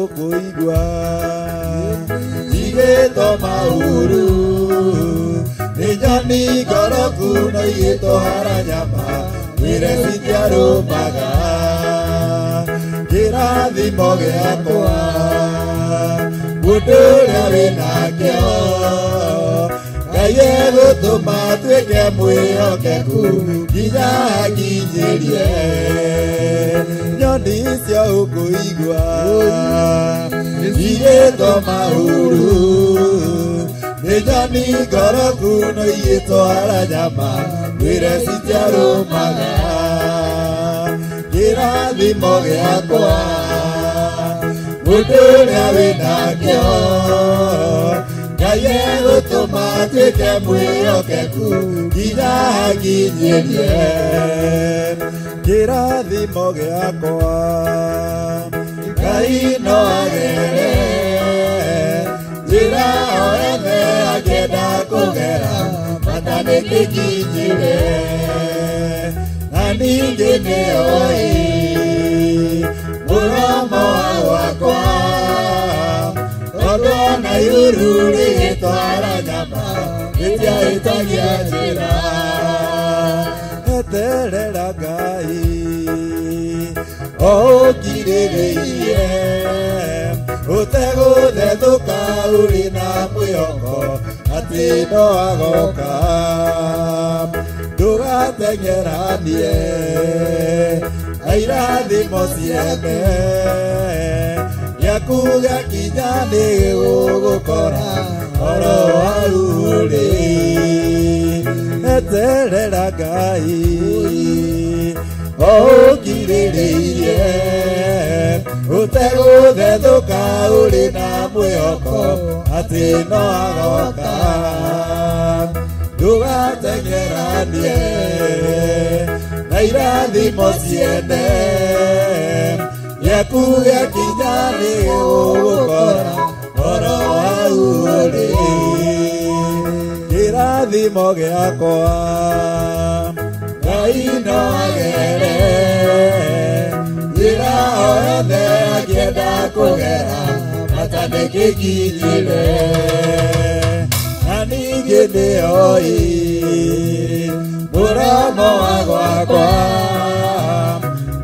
Ũkũigua igĩtwo mahuru nĩ nyoni ngoroku no igĩtwara nyama mwĩre citiarũmaga kĩrathimo gĩakwa mũndũ ũrĩa wĩnakĩo Ngai egũtũma atuĩke mwĩhokeku nginya anginyĩrie nyoni cia ũkũigua igĩtwo mahuru nĩ nyoni ngoroku no igĩtwara nyama mwĩre citiarũmaga kĩrathimo gĩakwa mũndũ ũrĩa wĩnakĩo Ngai egũtũma nduĩke mwĩhokeku nginya nginyĩrie kĩrathimo gĩakwa. Ngai no agere njĩra o yothe angĩenda kũgera bata nĩkĩnginyĩre. Na ningĩ nĩoĩ mũromo wakwa tondũ ona iuru rĩgĩtwara nyama rĩtiahĩtagia njĩra. Eterera Ngai o ũkirĩrĩirie ũtegũthethũka ũrĩ na mwĩhoko atĩ no agoka. Ndũgateng'eranie na irathimo ciene gĩaku gĩakinya nĩgũgũkora oro hau ũrĩ. Eterera Ngai o ũkirĩrĩirie ũtegũthethũka ũrĩ na mwĩhoko atĩ no agoka. Ndũgateng'eranie na irathimo ciene gĩaku gĩakinya nĩgũgũkora oro hau ũrĩ. Kĩrathimo gĩakwa Ngai no agere njĩra o yothe angĩenda kũgera bata nĩkĩnginyĩre. Na ningĩ nĩoĩ mũromo wa gwakwa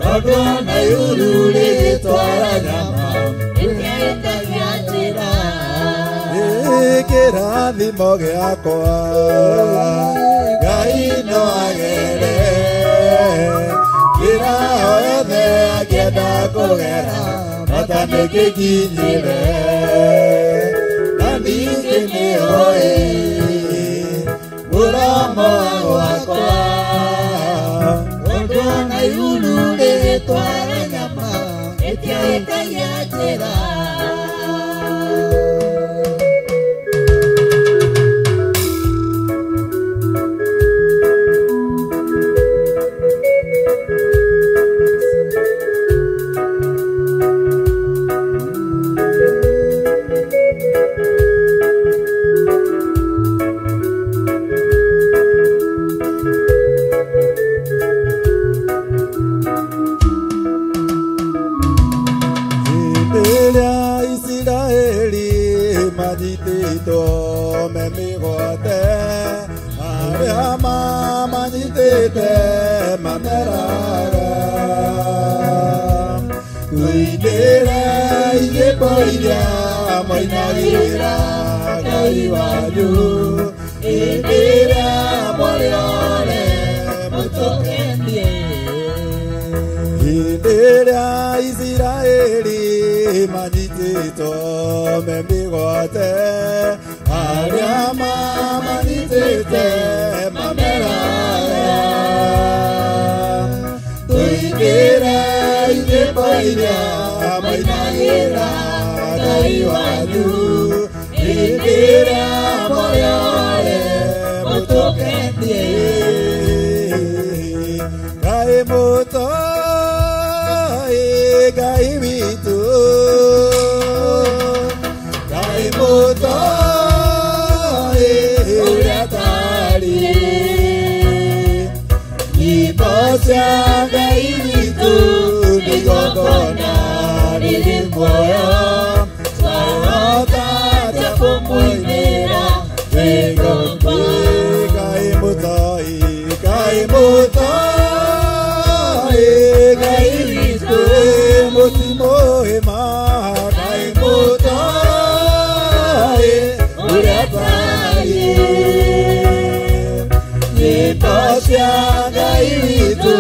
tondũ ona iuru rĩgĩtwara nyama rĩtiahĩtagia njĩra. Kĩrathimo gĩakwa Ngai no agere njĩra o yothe angĩenda kũgera bata nĩkĩnginyĩre. Na ningĩ nĩoĩ mũromo wakwa tondũ ona iuru rĩgĩtwara nyama rĩtiahĩtagia njĩra. Manyitĩtwo me mĩgwate arĩa mamanyitĩte mameraga. Tũinĩre nyĩmbo iria moinagĩra Ngai wanyu hĩndĩ ĩrĩa mũrĩ othe mũtũkenie. Hĩndĩ ĩrĩa Isiraeli manyitĩtwo me mĩgwate arĩa mamanyitĩte mameraga. Tũinĩre nyĩmbo iria moinagĩra Ngai wanyu hĩndĩ ĩrĩa mũrĩ othe mũtũkenie. Ngai mũtoi Ngai witũ Ngai mũtoi ũrĩa tariĩ nyĩmbo cia Ngai witũ nĩ igongona rĩrĩ muoyo twahota atĩa kũmũinĩra twĩ ngombo. Ngai mũtoi Ngai mũtoi Ngai witũ mũtimũĩ ma Ngai mũtoi ũrĩa tariĩ nyĩmbo cia Ngai witũ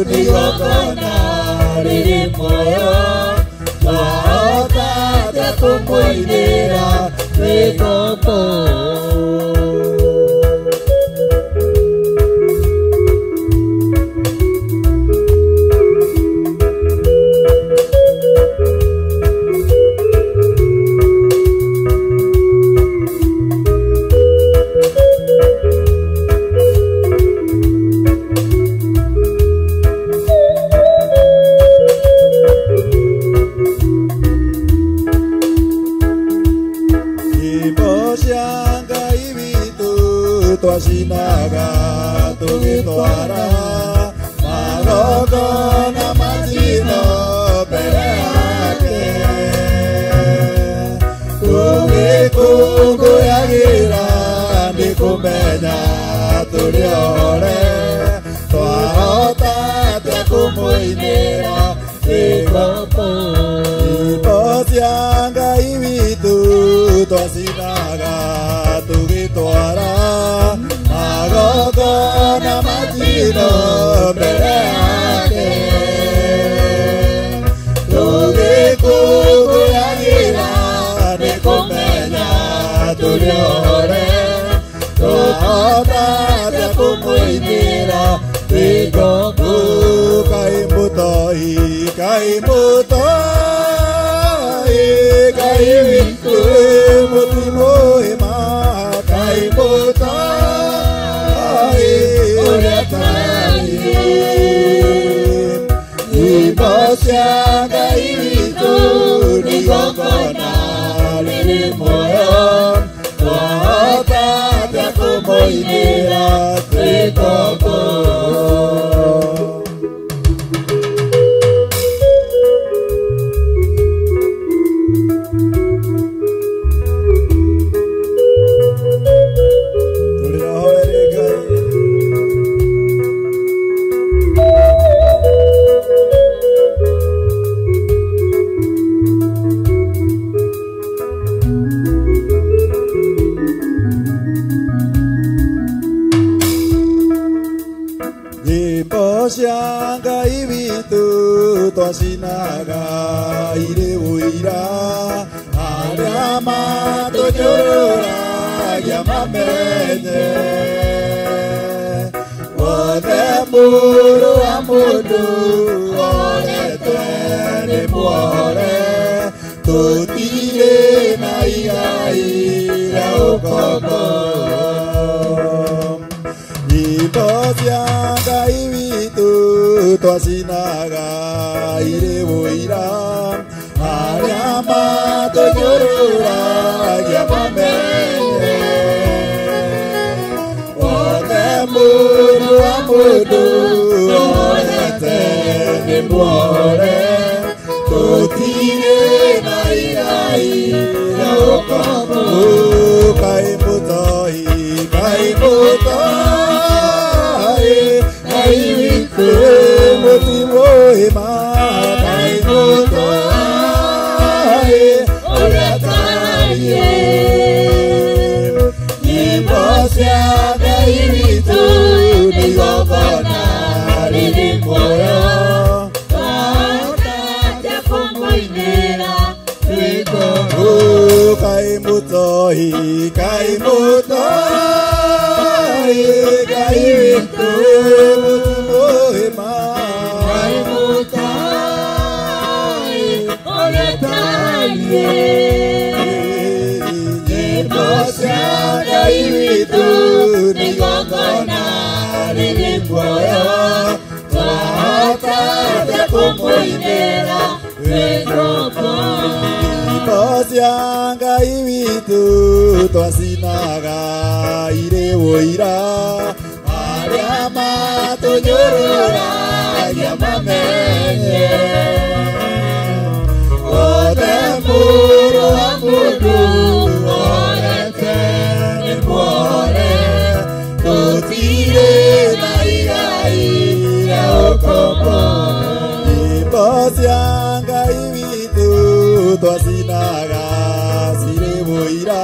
nĩ igongona rĩrĩ muoyo twahota atĩa kũmũinĩra twĩ ngombo. kũmenya tũrĩ ohore twahota atĩa kũmũinĩra twĩ ngombo nyĩmbo cia Ngai witũ twacinaga tũgĩtwara magongona ma njino mbere yake tũgĩkũngũyagĩra nĩ kũmenya tũrĩ ohore twahota atĩa kũmũinĩra twĩ ngombo kaĩ mũtoi kaĩ mũtoi Ngai witũ mũtimũĩma kaĩ mũtoi ũrĩa tariĩ nyĩmbo cia Ngai witũ nĩ igongona rĩrĩ muoyo twahota atĩa kũmũinĩra twĩ ngombo. Nyĩmbo cia Ngai witũ twacinaga irĩ ũira arĩa matũnyũrũragia mamenye wothe mũrũ wa mũndũ oretwe nĩ muohore tũtirĩ na igai rĩa ũkombo nyĩmbo cia Ngai witũ twacinaga irĩ ũira arĩa matũnyũrũragia mamenye wothe mũrũ wa mũndũ orete nĩ muohore tũtirĩ na igai rĩa ũkombo kaĩ mũtoi kaĩ mũtoi Ngai witũ mũtimũĩma kaĩ mũtoi ũrĩa tariĩ nyĩmbo cia Ngai witũ nĩ igongona rĩrĩ muoyo twahota atĩa kũmũinĩra twĩ ngombo kaĩ mũtoi kaĩ mũtoi Ngai witũ mũtimũĩma kaĩ mũtoi ũrĩa tariĩ nyĩmbo cia Ngai witũ nĩ igongona rĩrĩ muoyo twahota atĩa kũmũinĩra twĩ ngombo nyĩmbo cia Ngai witũ twacinaga irĩ ũira arĩa matũnyũrũragia mamenye wothe mũrũ wa mũndũ orete nĩ muohore tũtirĩ na igai rĩa ũkombo nyĩmbo cia Ngai witũ twacinaga cirĩ ũira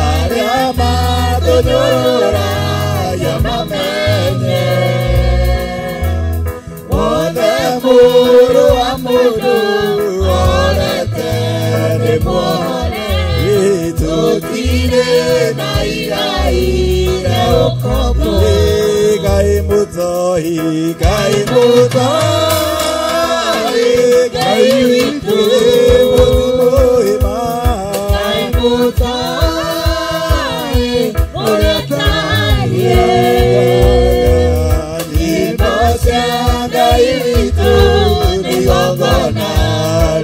arĩa matũnyũrũragia mamenye wothe mũrũ wa mũndũ orete nĩ muohore tũtirĩ na igai rĩa ũkombo Ngai mũtoi Ngai mũtoi Ngai witũ mũtimũĩma kaĩ mũtoi ũrĩa tariĩ nyĩmbo cia Ngai witũ nĩ igongona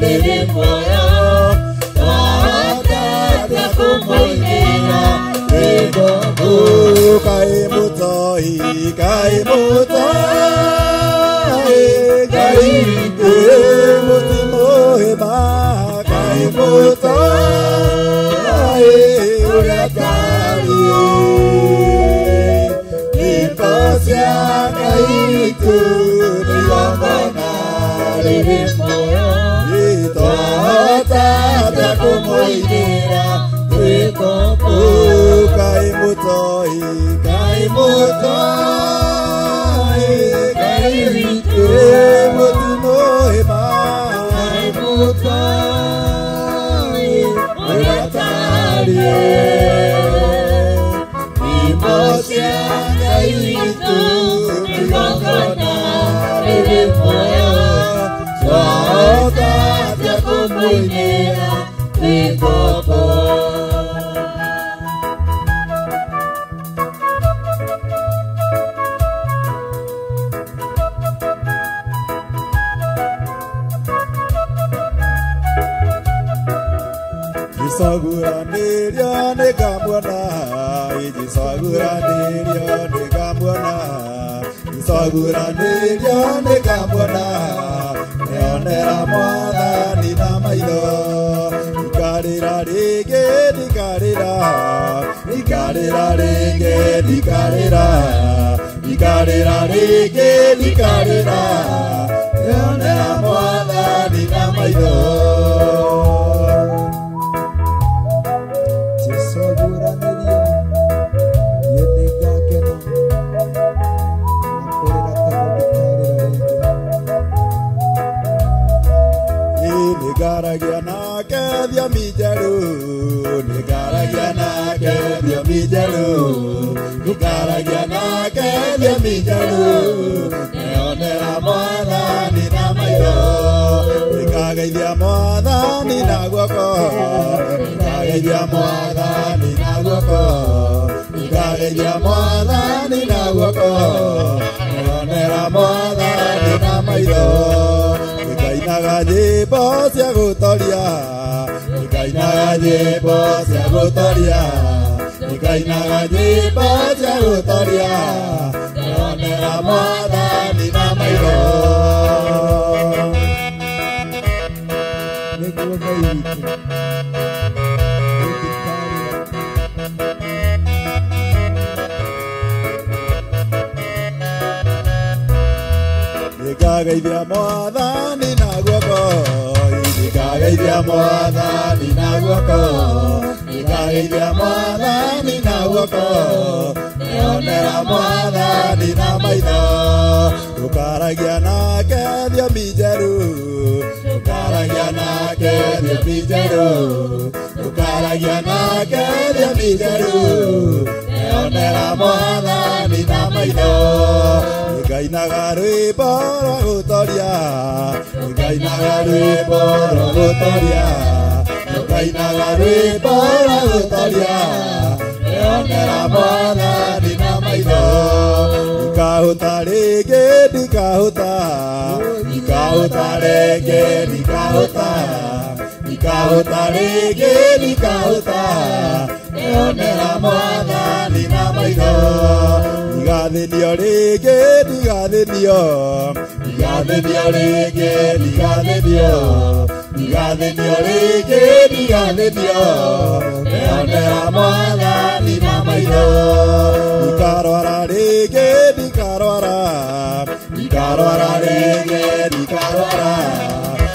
rĩrĩ muoyo twahota atĩa kũmũinĩra twĩ ngombo kaĩ mũtoi kaĩ mũtoi Ngai witũ mũtimũĩma kaĩ mũtoi ũrĩa tariĩ. kũmũinĩra twĩ ngombo. Ngai mũtoi, Ngai mũtoi, Ngai witũ mũtumũhĩma, Ngai mũtoi ũrĩa tariĩ. Nyĩmbo cia Ngai witũ igongona rĩrĩ muoyo, twahota atĩa kũmũinĩra twĩ ngombo. Njicaguranĩria nĩngamuona, njicaguranĩria nĩngamuona, njicaguranĩria nĩngamuona, nĩonera Mwathani na maitho. Ndikarĩra rĩngĩ, ndikarĩra, ndikarĩra rĩngĩ, ndikarĩra, ndikarĩra rĩngĩ, ndikarĩra, nĩonera Mwathani na maitho. Njicaguranĩrio niĩ nĩngakena na kũrĩra taguo ndikarĩra rĩngĩ. Nĩngaragia nake thiomi njerũ, nĩngaragia nake thiomi njerũ, nĩngaragia nake thiomi njerũ, nĩonera Mwathani na maitho. Nĩngageithia Mwathani na guoko, nĩngageithia Mwathani na guoko, nĩngageithia Mwathani na guoko, nĩonera Mwathani na maitho. Nĩngainaga nyĩmbo cia gũtoria, nĩngainaga nyĩmbo cia gũtoria, nĩngainaga nyĩmbo cia gũtoria, nĩonera Mwathani na maitho. Nĩguo Ngai witũ, niĩ ndikarĩra. Nĩngageithia Mwathani na guoko, nĩngageithia Mwathani na guoko, nĩngageithia Mwathani na guoko, nĩonera Mwathani na maitho. Tũkaragia nake thiomi njerũ, tũkaragia nake thiomi njerũ, tũkaragia nake thiomi njerũ, nĩonera Mwathani na maitho. Nĩngainaga rwĩmbo rwa gũtoria, nĩngainaga rwĩmbo rwa gũtoria, nĩngainaga rwĩmbo rwa gũtoria, nĩonera Mwathani na maitho. Ndikahũta rĩngĩ, ndikahũta, ndikahũta rĩngĩ, ndikahũta, ndikahũta rĩngĩ, ndikahũta, nĩonera Mwathani na maitho. Ndigathĩnio rĩngĩ, ndigathĩnio, ndigathĩnio rĩngĩ, ndigathĩnio, ndigathĩnio rĩngĩ, ndigathĩnio, nĩonera Mwathani na maitho. Ndikarwara rĩngĩ, ndikarwara, ndikarwara rĩngĩ, ndikarwara,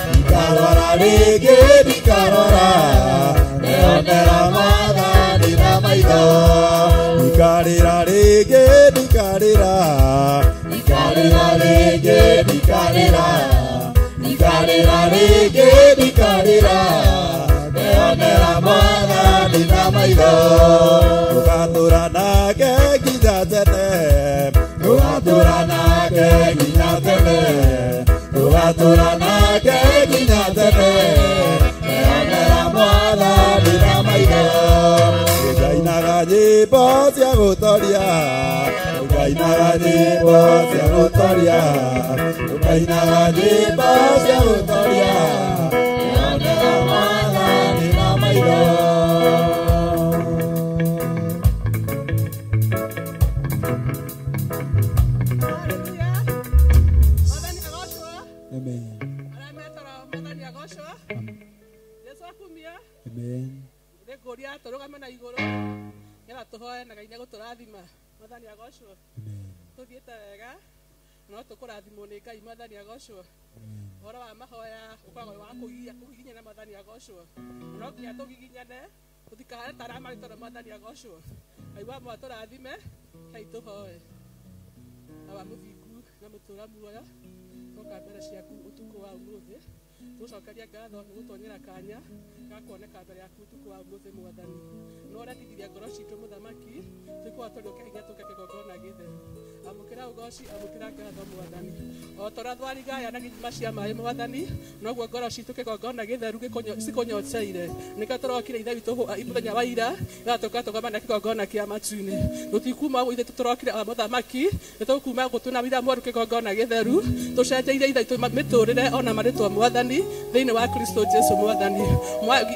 ndikarwara rĩngĩ, ndikarwara, nĩonera Mwathani na maitho. Ndikarĩra rĩngĩ, ndikarĩra, ndikarĩra rĩngĩ, ndikarĩra, ndikarĩra rĩngĩ, ndikarĩra, nĩonera Mwathani na maitho. Tũgatũra nake nginya tene, tũgatũra nake nginya tene, tũgatũra nake nginya tene, nĩonera Mwathani na maitho. Nĩngainaga nyĩmbo cia gũtoria, nĩngainaga nyĩmbo cia gũtoria, nĩngainaga nyĩmbo cia gũtoria, nĩonera Mwathani na maitho. Amen. Amen. Nĩngũria tũrũgame na igũrũ nĩgetha tũhoe na Ngai nĩegũtũrathima. Mwathani agocwo. Tũthiĩte wega no tũkũrathimwo nĩ Ngai. Mwathani agocwo. Ũhoro wa mahoya ũkoragwo wĩ wa kũgiginyana Mwathani agocwo. No nginya tũgiginyane, tũtikahane ta arĩa marĩ toro Mwathani agocwo. Ngai wa mwa tũrathime, Ngai tũhoe. Awa mũthingu na mũtũra muoyo, twoka mbere ciaku ũtukũ wa ũmũthĩ. Tũcokeria ngatho nĩ gũtonyera kanya ga kuoneka mbere yaku ũtukũ wa ũmũthĩ Mwathani. No ũratithirie ngoro citũ mũthamaki, tũkorwo tũrĩũke hinya tũke kĩgongona gĩtheru. Amũkĩra ũgoci, amũkĩra ngatho Mwathani. O ta ũrĩa thwarigaya na gĩthima cia maĩ Mwathani, noguo ngoro citũ kĩgongona gĩtheru cikũnyoteire. Nĩkĩo tũrokire Ithe witũ mũthenya wa ira, gatũka tũgomana kĩgongona kĩa matu-inĩ. Tũtikuma gũkũ ithe tũrokire o mũthamaki, nĩtũkuma gũkũ twĩna wĩra mwerũ kĩgongona gĩtheru, tũcenjeirie Ithe witũ mĩtũrĩre ona marĩtwa Mwathani, thĩinĩ wa Kristo Jesu Mwathani.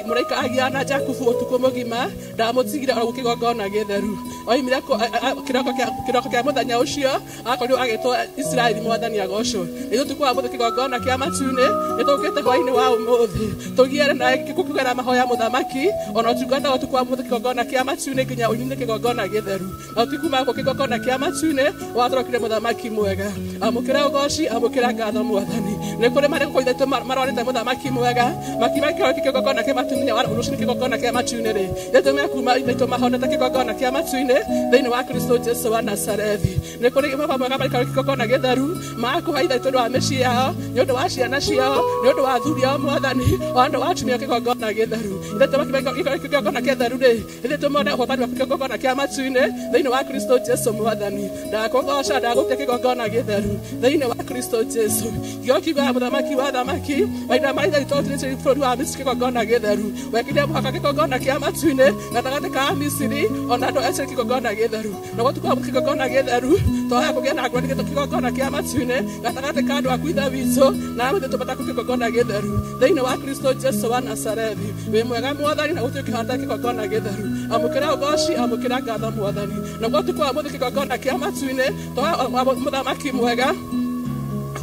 Mũraika agiana na Jakubu ũtukũ mũgima, ndamũtigire o kĩgongona gĩtheru. Oimire kĩroko kĩa mũthenya ũcio, akorirwo agĩtwo Isiraeli Mwathani agocwo. Nĩ ũtukũ wa mũthĩ kĩgongona kĩa matu-inĩ, nĩtũkĩte hwaĩ-inĩ wa ũmũthĩ. Tũgiere nawe kũgerera mahoya mũthamaki, ona ũtungata wa ũtukũ wa mũthĩ kĩgongona kĩa matu-inĩ nginya ũinĩ kĩgongona gĩtheru. Na ũtukũ wa kĩgongona kĩa matu-inĩ, watũrokire mũthamaki mwega. Amũkĩra ũgoci, amũkĩra ngatho Mwathani. Nĩ kũrĩ marĩ gũkũ ithe marorete mũthamaki mwega, makiuma kĩgongona kĩa matu-inĩ, rũcinĩ kĩgongona kĩa matu-inĩ rĩ. Nĩtũme kuma ithe mahonete kĩgongona kĩa matu-inĩ, thĩinĩ wa Kristo Jesu wa Nazarethi. Nĩ kũrĩ baba mwega marĩ kĩgongona gĩtheru, makũha ithe tondũ wa mĩciĩ yao, nĩ ũndũ wa ciana ciao, nĩ ũndũ wa athuri ao Mwathani, o andũ wa atumia kĩgongona gĩtheru. Ithe tũmakiuma kĩgongona gĩtheru rĩ, ithe tũmone ũhotani wa kĩgongona kĩa matu-inĩ, thĩinĩ wa Kristo Jesu Mwathani. Ndakũgoca, ndagũte kĩgongona gĩtheru, thĩinĩ wa Kristo Jesu. Gĩo kiugaga mũthamaki wa thamaki, mahinda marĩa ithe witũ bũrũri wa Misiri kĩgongona gĩtheru. Wekire mũhaka kĩgongona kĩa matu-inĩ, gatagatĩ ka Misiri, ona andũ acio kĩgongona gĩtheru. Na gũtukũ wa kĩgongona gĩtheru, twahoya kũgĩa na ngũrani kĩgongona kĩa matu-inĩ, gatagatĩ ka andũ aku Ithe witũ, na amwe tũbata kĩgongona gĩtheru. Thĩinĩ wa Kristo Jesu wa Nazarethi. Wĩ mwega Mwathani na gũtirĩ kĩhota kĩgongona gĩtheru. Amũkĩra ũgoci, amũkĩra ngatho Mwathani. Na gũtukũ wa mũthĩ kĩgongona kĩa matu-inĩ, twahoya mũthamaki mwega,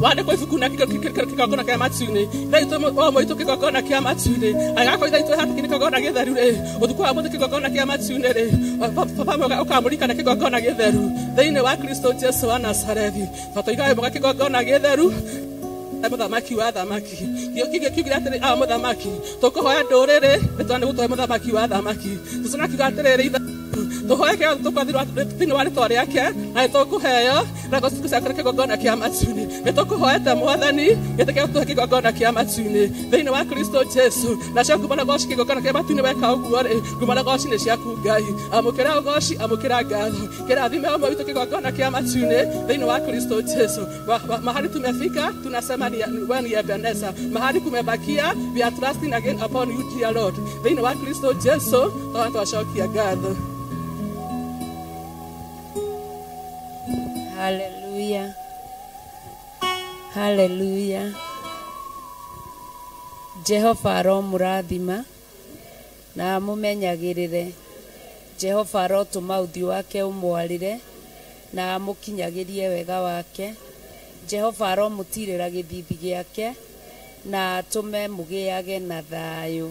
wandĩkwo ibuku na kĩgongona kĩa matu-inĩ. Ithe witũ o mũitũ kĩgongona kĩa matu-inĩ. Agakorwo Ithe witũ hatikĩ kĩgongona gĩtheru rĩ, ũtukũ wa mũthĩ kĩgongona kĩa matu-inĩ rĩ, baba mwega ũkamũririkana kĩgongona gĩtheru. Thĩinĩ wa Kristo Jesu wa Nazarethi. Tũigaga mwega kĩgongona gĩtheru, mũthamaki wa thamaki. Kiugire atĩrĩ, awa mũthamaki, tũkũhoya ndũrĩrĩ, nĩtwana gũtũhe mũthamaki wa thamaki. Tũcona kiuga atĩrĩrĩ, Ithe tũhoe kĩrĩa tũkwathirwo thĩinĩ wa rĩtwa rĩake, na nĩtũkũheo, na gũcakĩra kĩgongona kĩa matu-inĩ. Nĩtũkũhoete Mwathani, gĩtĩkĩra gũtũhe kĩgongona kĩa matu-inĩ, thĩinĩ wa Kristo Jesu. Nacio ngumo na ũgoci kĩgongona kĩa matu-inĩ weka ũguo rĩ, ngumo na ũgoci nĩ ciaku Ngai. Amũkĩra ũgoci, amũkĩra ngatho. Kĩrathime ũmwe witũ kĩgongona kĩa matu-inĩ, thĩinĩ wa Kristo Jesu. Mahali tumefika, tunasema ni wewe ni Ebenezer. Mahali kumebakia, we are trusting again upon you dear Lord. Thĩinĩ wa Kristo Jesu, twacokia ngatho. Hallelujah. Hallelujah. Jehova aromũrathima na amũmenyagĩrĩre. Jehova arotũma ũthiũ wake ũmwarĩre na amũkinyagĩrie wega wake. Jehova aromũtirĩra gĩthithi gĩake na atũme mũgĩage na thayũ.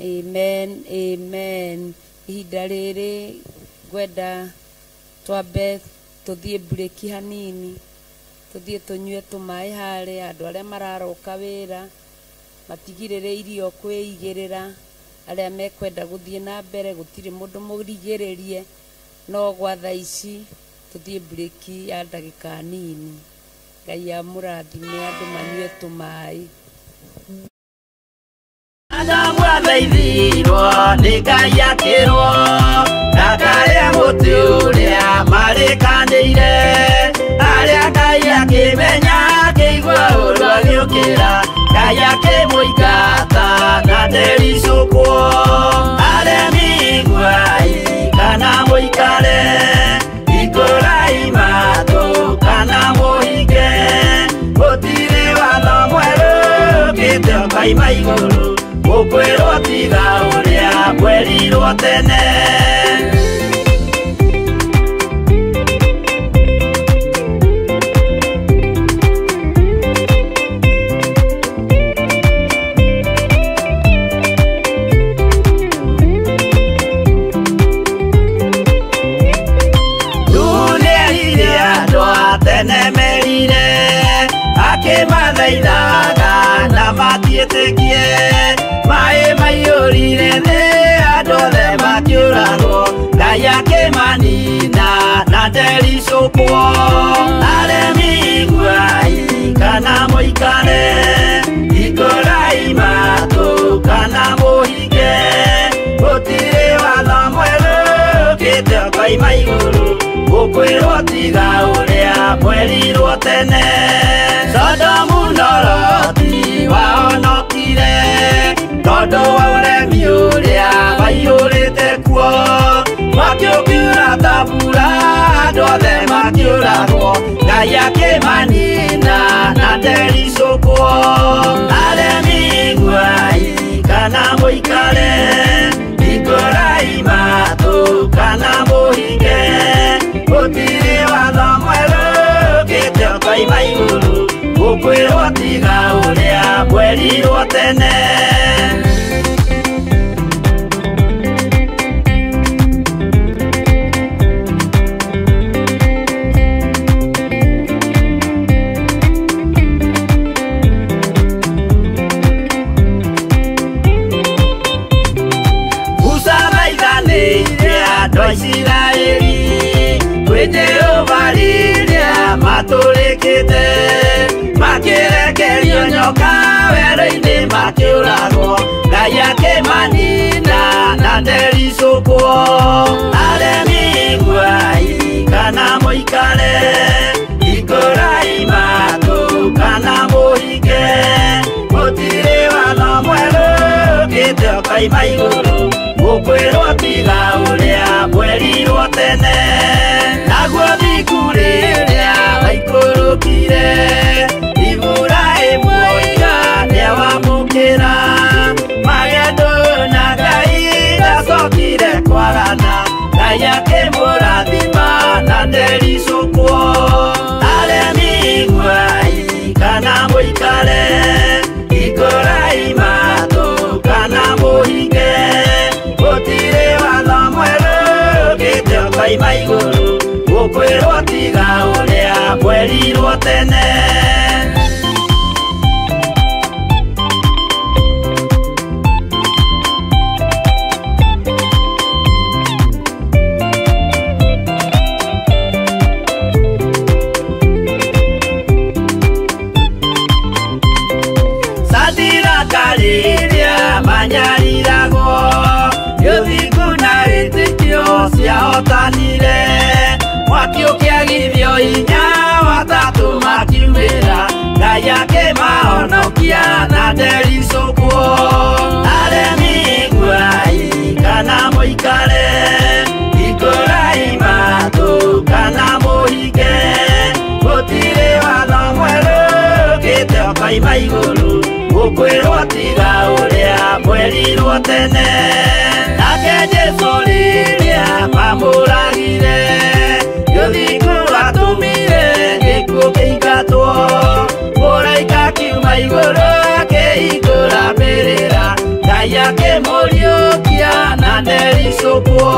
Amen, amen. Ihinda rĩrĩ ngwenda twambe tũthiĩ mburĩki hanini, tũthiĩ tũnyue tũmaĩ harĩa. Andũ arĩa mararoka wĩra matigirĩrĩirio kwĩigĩrĩra, arĩa mekwenda gũthiĩ na mbere gũtirĩ mũndũ mũrigĩrĩrie, no gwa thaa ici tũthiĩ mburĩki ya ndagĩka nini. Ngai amũrathime andũ manyue tũmaĩ. Adamu athaithirwo nĩ Ngai akĩrwo ndakarĩe mũtĩ ũrĩa marĩkanĩire, arĩa Ngai akĩmenya akĩigua ũũru agĩũkĩra, Ngai akĩmũingata na ndericũkwo. Aremi iguai kana mũikare, hingũrai matũ kana mũhinge, gũtirĩ watho mwerũ ũkĩte ũkaima igũrũ, gũkwĩrwo tiga ũrĩa mwerirwo tene. Tene merire akĩmathaitha mũikare Ikorai matũ kana mũhinge Gũtirĩ watho mwerũ ũkĩte ũkoima igũrũ Gũkwĩrwo tiga ũrĩa mwerirwo tene Sodomu na Loti wahonokire Tondũ wa ũremi ũrĩa waiyũrĩte kuo Mwaki ũkiura ta mbura andũ othe makĩũragwo Ngai akĩmanina na ndericũkwo Aremi iguai kana mũikare Ikorai matũ kana mũhinge Gũtirĩ watho mwerũ ũkĩte ũkoima igũrũ Gũkwĩrwo tiga ũrĩa mwerirwo tene Andũ a Isiraeli kwĩ Jehova rĩrĩa matũrĩkĩte Makĩrekerio nyoka werũ-inĩ makĩũragwo Ngai akĩmanina na ndericũkwo Aremi iguai kana mũikare Ikorai matũ kana mũhinge Gũtirĩ watho mwerũ ũkĩte ũkoima igũrũ Gũkwĩrwo tiga ũrĩa mwerirwo tene Naguo thiku rĩrĩa waikũrũkire Iburahĩmu oiga nĩawamũkĩra Magendo na Ngai ndacokire kwarana Ngai akĩmũrathima na ndericũkwo Aremi iguai kana mũikare Ikorai matũ kana mũhinge Gũtirĩ watho mwerũ ũkĩte ũkoima igũrũ Gũkwĩrwo tiga ũrĩa mwerirwo tene Sadiraka rĩrĩa manyariragwo Gĩthingu na wĩtĩkio ciahotanire Mwaki ũkĩagithio hinya watatũ makiumĩra Ngai akĩmahonokia na ndericũkwo Aremi iguai kana mũikare Ikorai matũ kana mũhinge Gũtirĩ watho mwerũ ũkĩte ũkoima igũrũ Gũkwĩrwo tiga ũrĩa mwerirwo tene Nake Jesũ rĩrĩa mamũragire Gĩthingu atũmire gĩkuũ kĩingatwo Mũraika akiuma igũrũ akĩhingũra mbĩrĩra Ngai akĩmũriũkia na ndericũkwo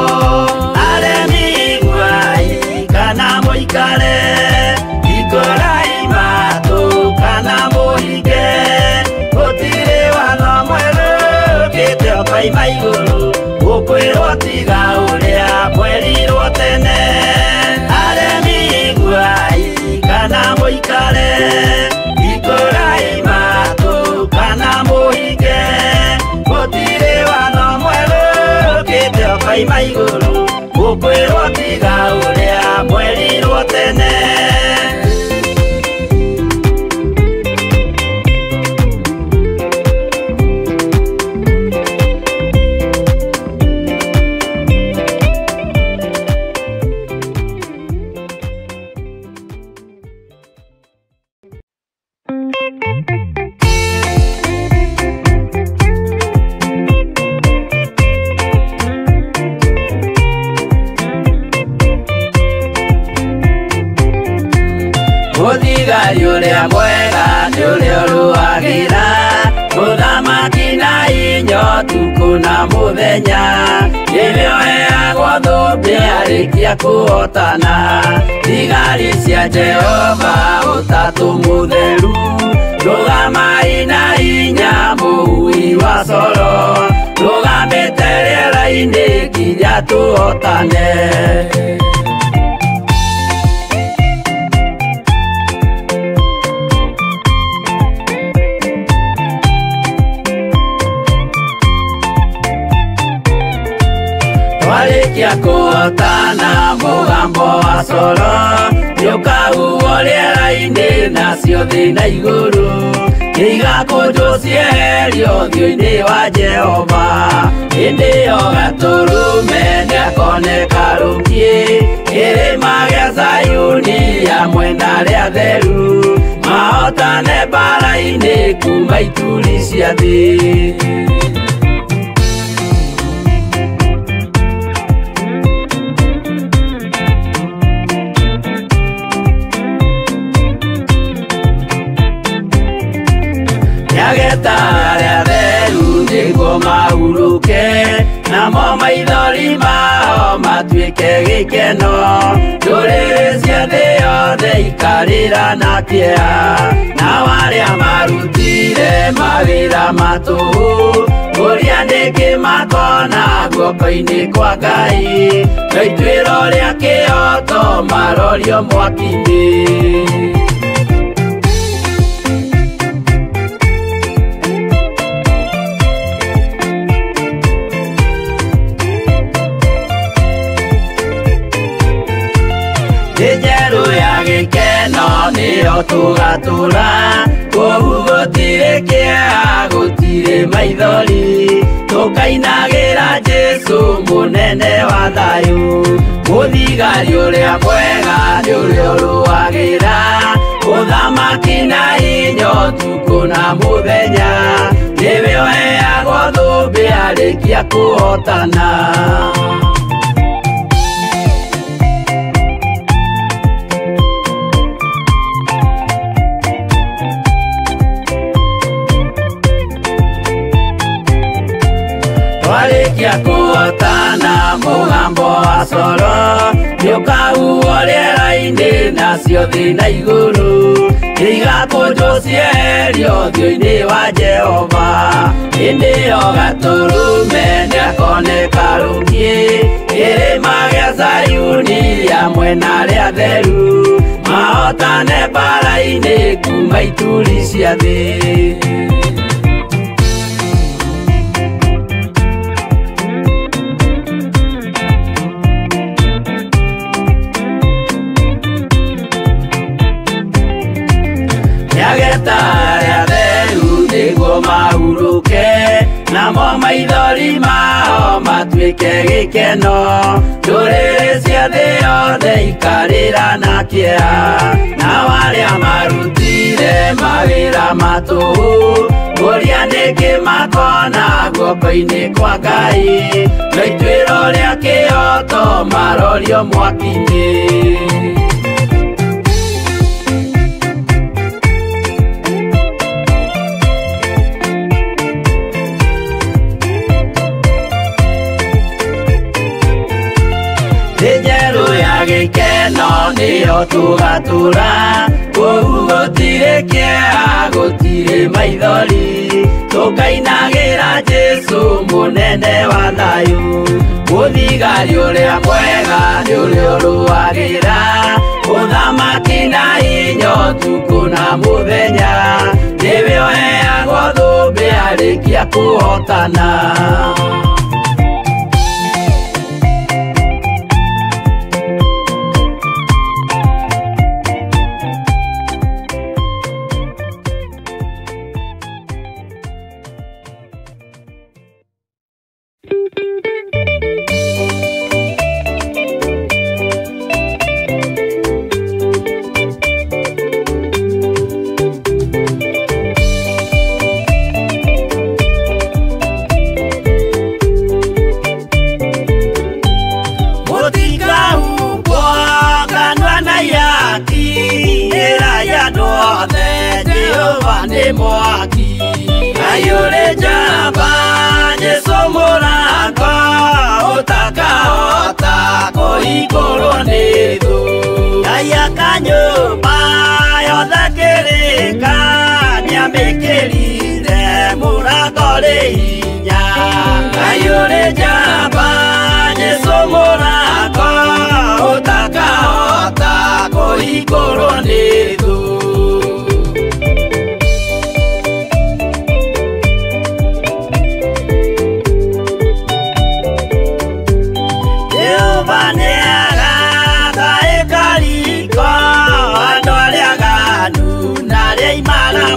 Aremi iguai kana mũikare Ikorai matũ kana mũhinge Gũtirĩ watho mwerũ ũkĩte ũkoima igũrũ Gũkwĩrwo tiga ũrĩa mwerirwo tene Aremi iguai kana mũikare Ikorai matũ kana mũhinge Gũtirĩ watho mwerũ ũkĩte ũkoima igũrũ Gũkwĩrwo tiga ũrĩa mwerirwo tene Mũthigari ũrĩa mwega nĩ ũrĩa ũrũagĩra Mũthamaki na inya ũtukũ na mũthenya Nĩwe ũheagwo thũmbĩ arĩkia kũhotana Thigari cia Jehova ũtatũ mũtheru Rũgamai na hinya mũhui wa coro Rũgamĩte rĩera-inĩ nginya tũhotane Twarĩkia kũhotana mũgambo wa coro nĩũkahuhwo rĩera-inĩ nacio thĩ na igũrũ nĩigakũnjwo cieherio ũthiũ-inĩ wa Jehova. Hĩndĩ ĩyo Gatũrũme nĩakoneka rũkiĩ kĩrĩma gĩa Zayuni hamwe na arĩa atheru mahotane mbara-inĩ kuma ituri cia thĩ. Nĩageta arĩa atheru nĩguo mahurũke namo maithori mao matuĩke gĩkeno. Ndũrĩrĩ cia thĩ yothe ikarĩra na kĩeha nao arĩa marutire mawĩra ma tũhũ kũrĩa nĩkĩ makona guoko-inĩ kwa Ngai na ituĩro rĩa kĩhooto marorio mwaki-inĩ. Njeru ya gĩkeno nĩyo tũgatũra kũu gũtirĩ kĩeha gũtirĩ maithori tũkainagĩra Jesũ mũnene wa thayũ. Mũthigari ũrĩa mwega nĩ ũrĩa ũrũagĩra ũthamaki na hinya ũtukũ na mũthenya nĩwe ũheagwo thũmbĩ arĩkia kũhotana. Twarĩkia kũhotana mũgambo wa coro nĩũkahuhwo rĩera-inĩ nacio thĩ na igũrũ nĩigakũnjwo cieherio ũthiũ-inĩ wa Jehova. Hĩndĩ ĩyo Gatũrũme nĩakoneka rũkiĩ kĩrĩma gĩa Zayuni hamwe na arĩa atheru mahotane mbara-inĩ kuma ituri cia thĩ. Nĩageta arĩa atheru nĩguo mahurũke namo maithori mao matuĩke gĩkeno. Ndũrĩrĩ cia thĩ yothe ikarĩra na kĩeha nao arĩa marutire mawĩra ma tũhũ kũrĩa nĩkĩ makona guoko-inĩ kwa Ngai na ituĩro rĩa kĩhooto marorio mwaki-inĩ. Njeru ya gĩkeno nĩyo tũgatũra kũu gũtirĩ kĩeha gũtirĩ maithori tũkainagĩra Jesũ mũnene wa thayũ. Mũthigari ũrĩa mwega nĩ ũrĩa ũrũagĩra ũthamaki na hinya ũtukũ na mũthenya nĩwe ũheagwo thũmbĩ arĩkia kũhotana.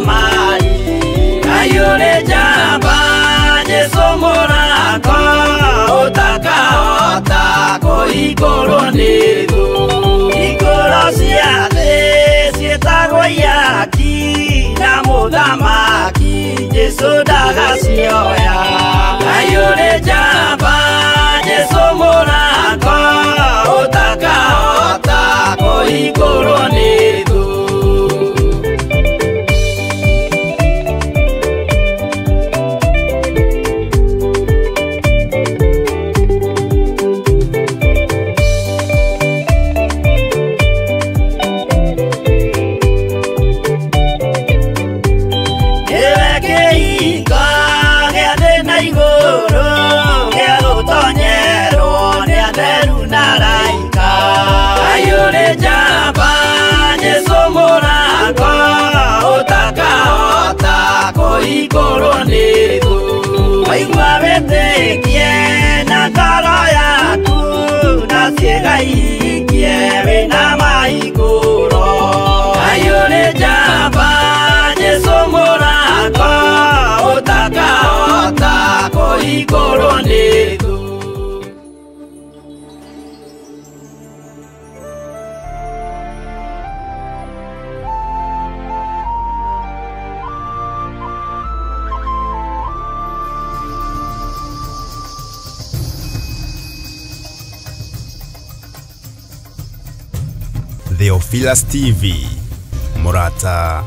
mũnyamari. Ngai ũrĩ njamba, Jesũ mũrango ũtakahota kũhingũrwo nĩ thũ. Hingũro cia thĩ ciĩtagwo ihaki na mũthamaki Jesũ ndagacioya. Ngai ũrĩ njamba, Jesũ mũrango ũtakahota kũhingũrwo nĩ thũ. Nĩwe kĩhingo gĩa thĩ na igũrũ, gĩa gũtonyerwo nĩ atheru na araika. Ngai ũrĩ njamba, Jesũ mũrango ũtakahota kũhingũrwo nĩ thũ. Waigua wĩtĩkie na ngoro yaku, na ciĩga ihingie wĩna mahingũro. Ngai ũrĩ njamba, Jesũ mũrango ũtakahota kũhingũrwo nĩ thũ. Theophilus TV, mũrata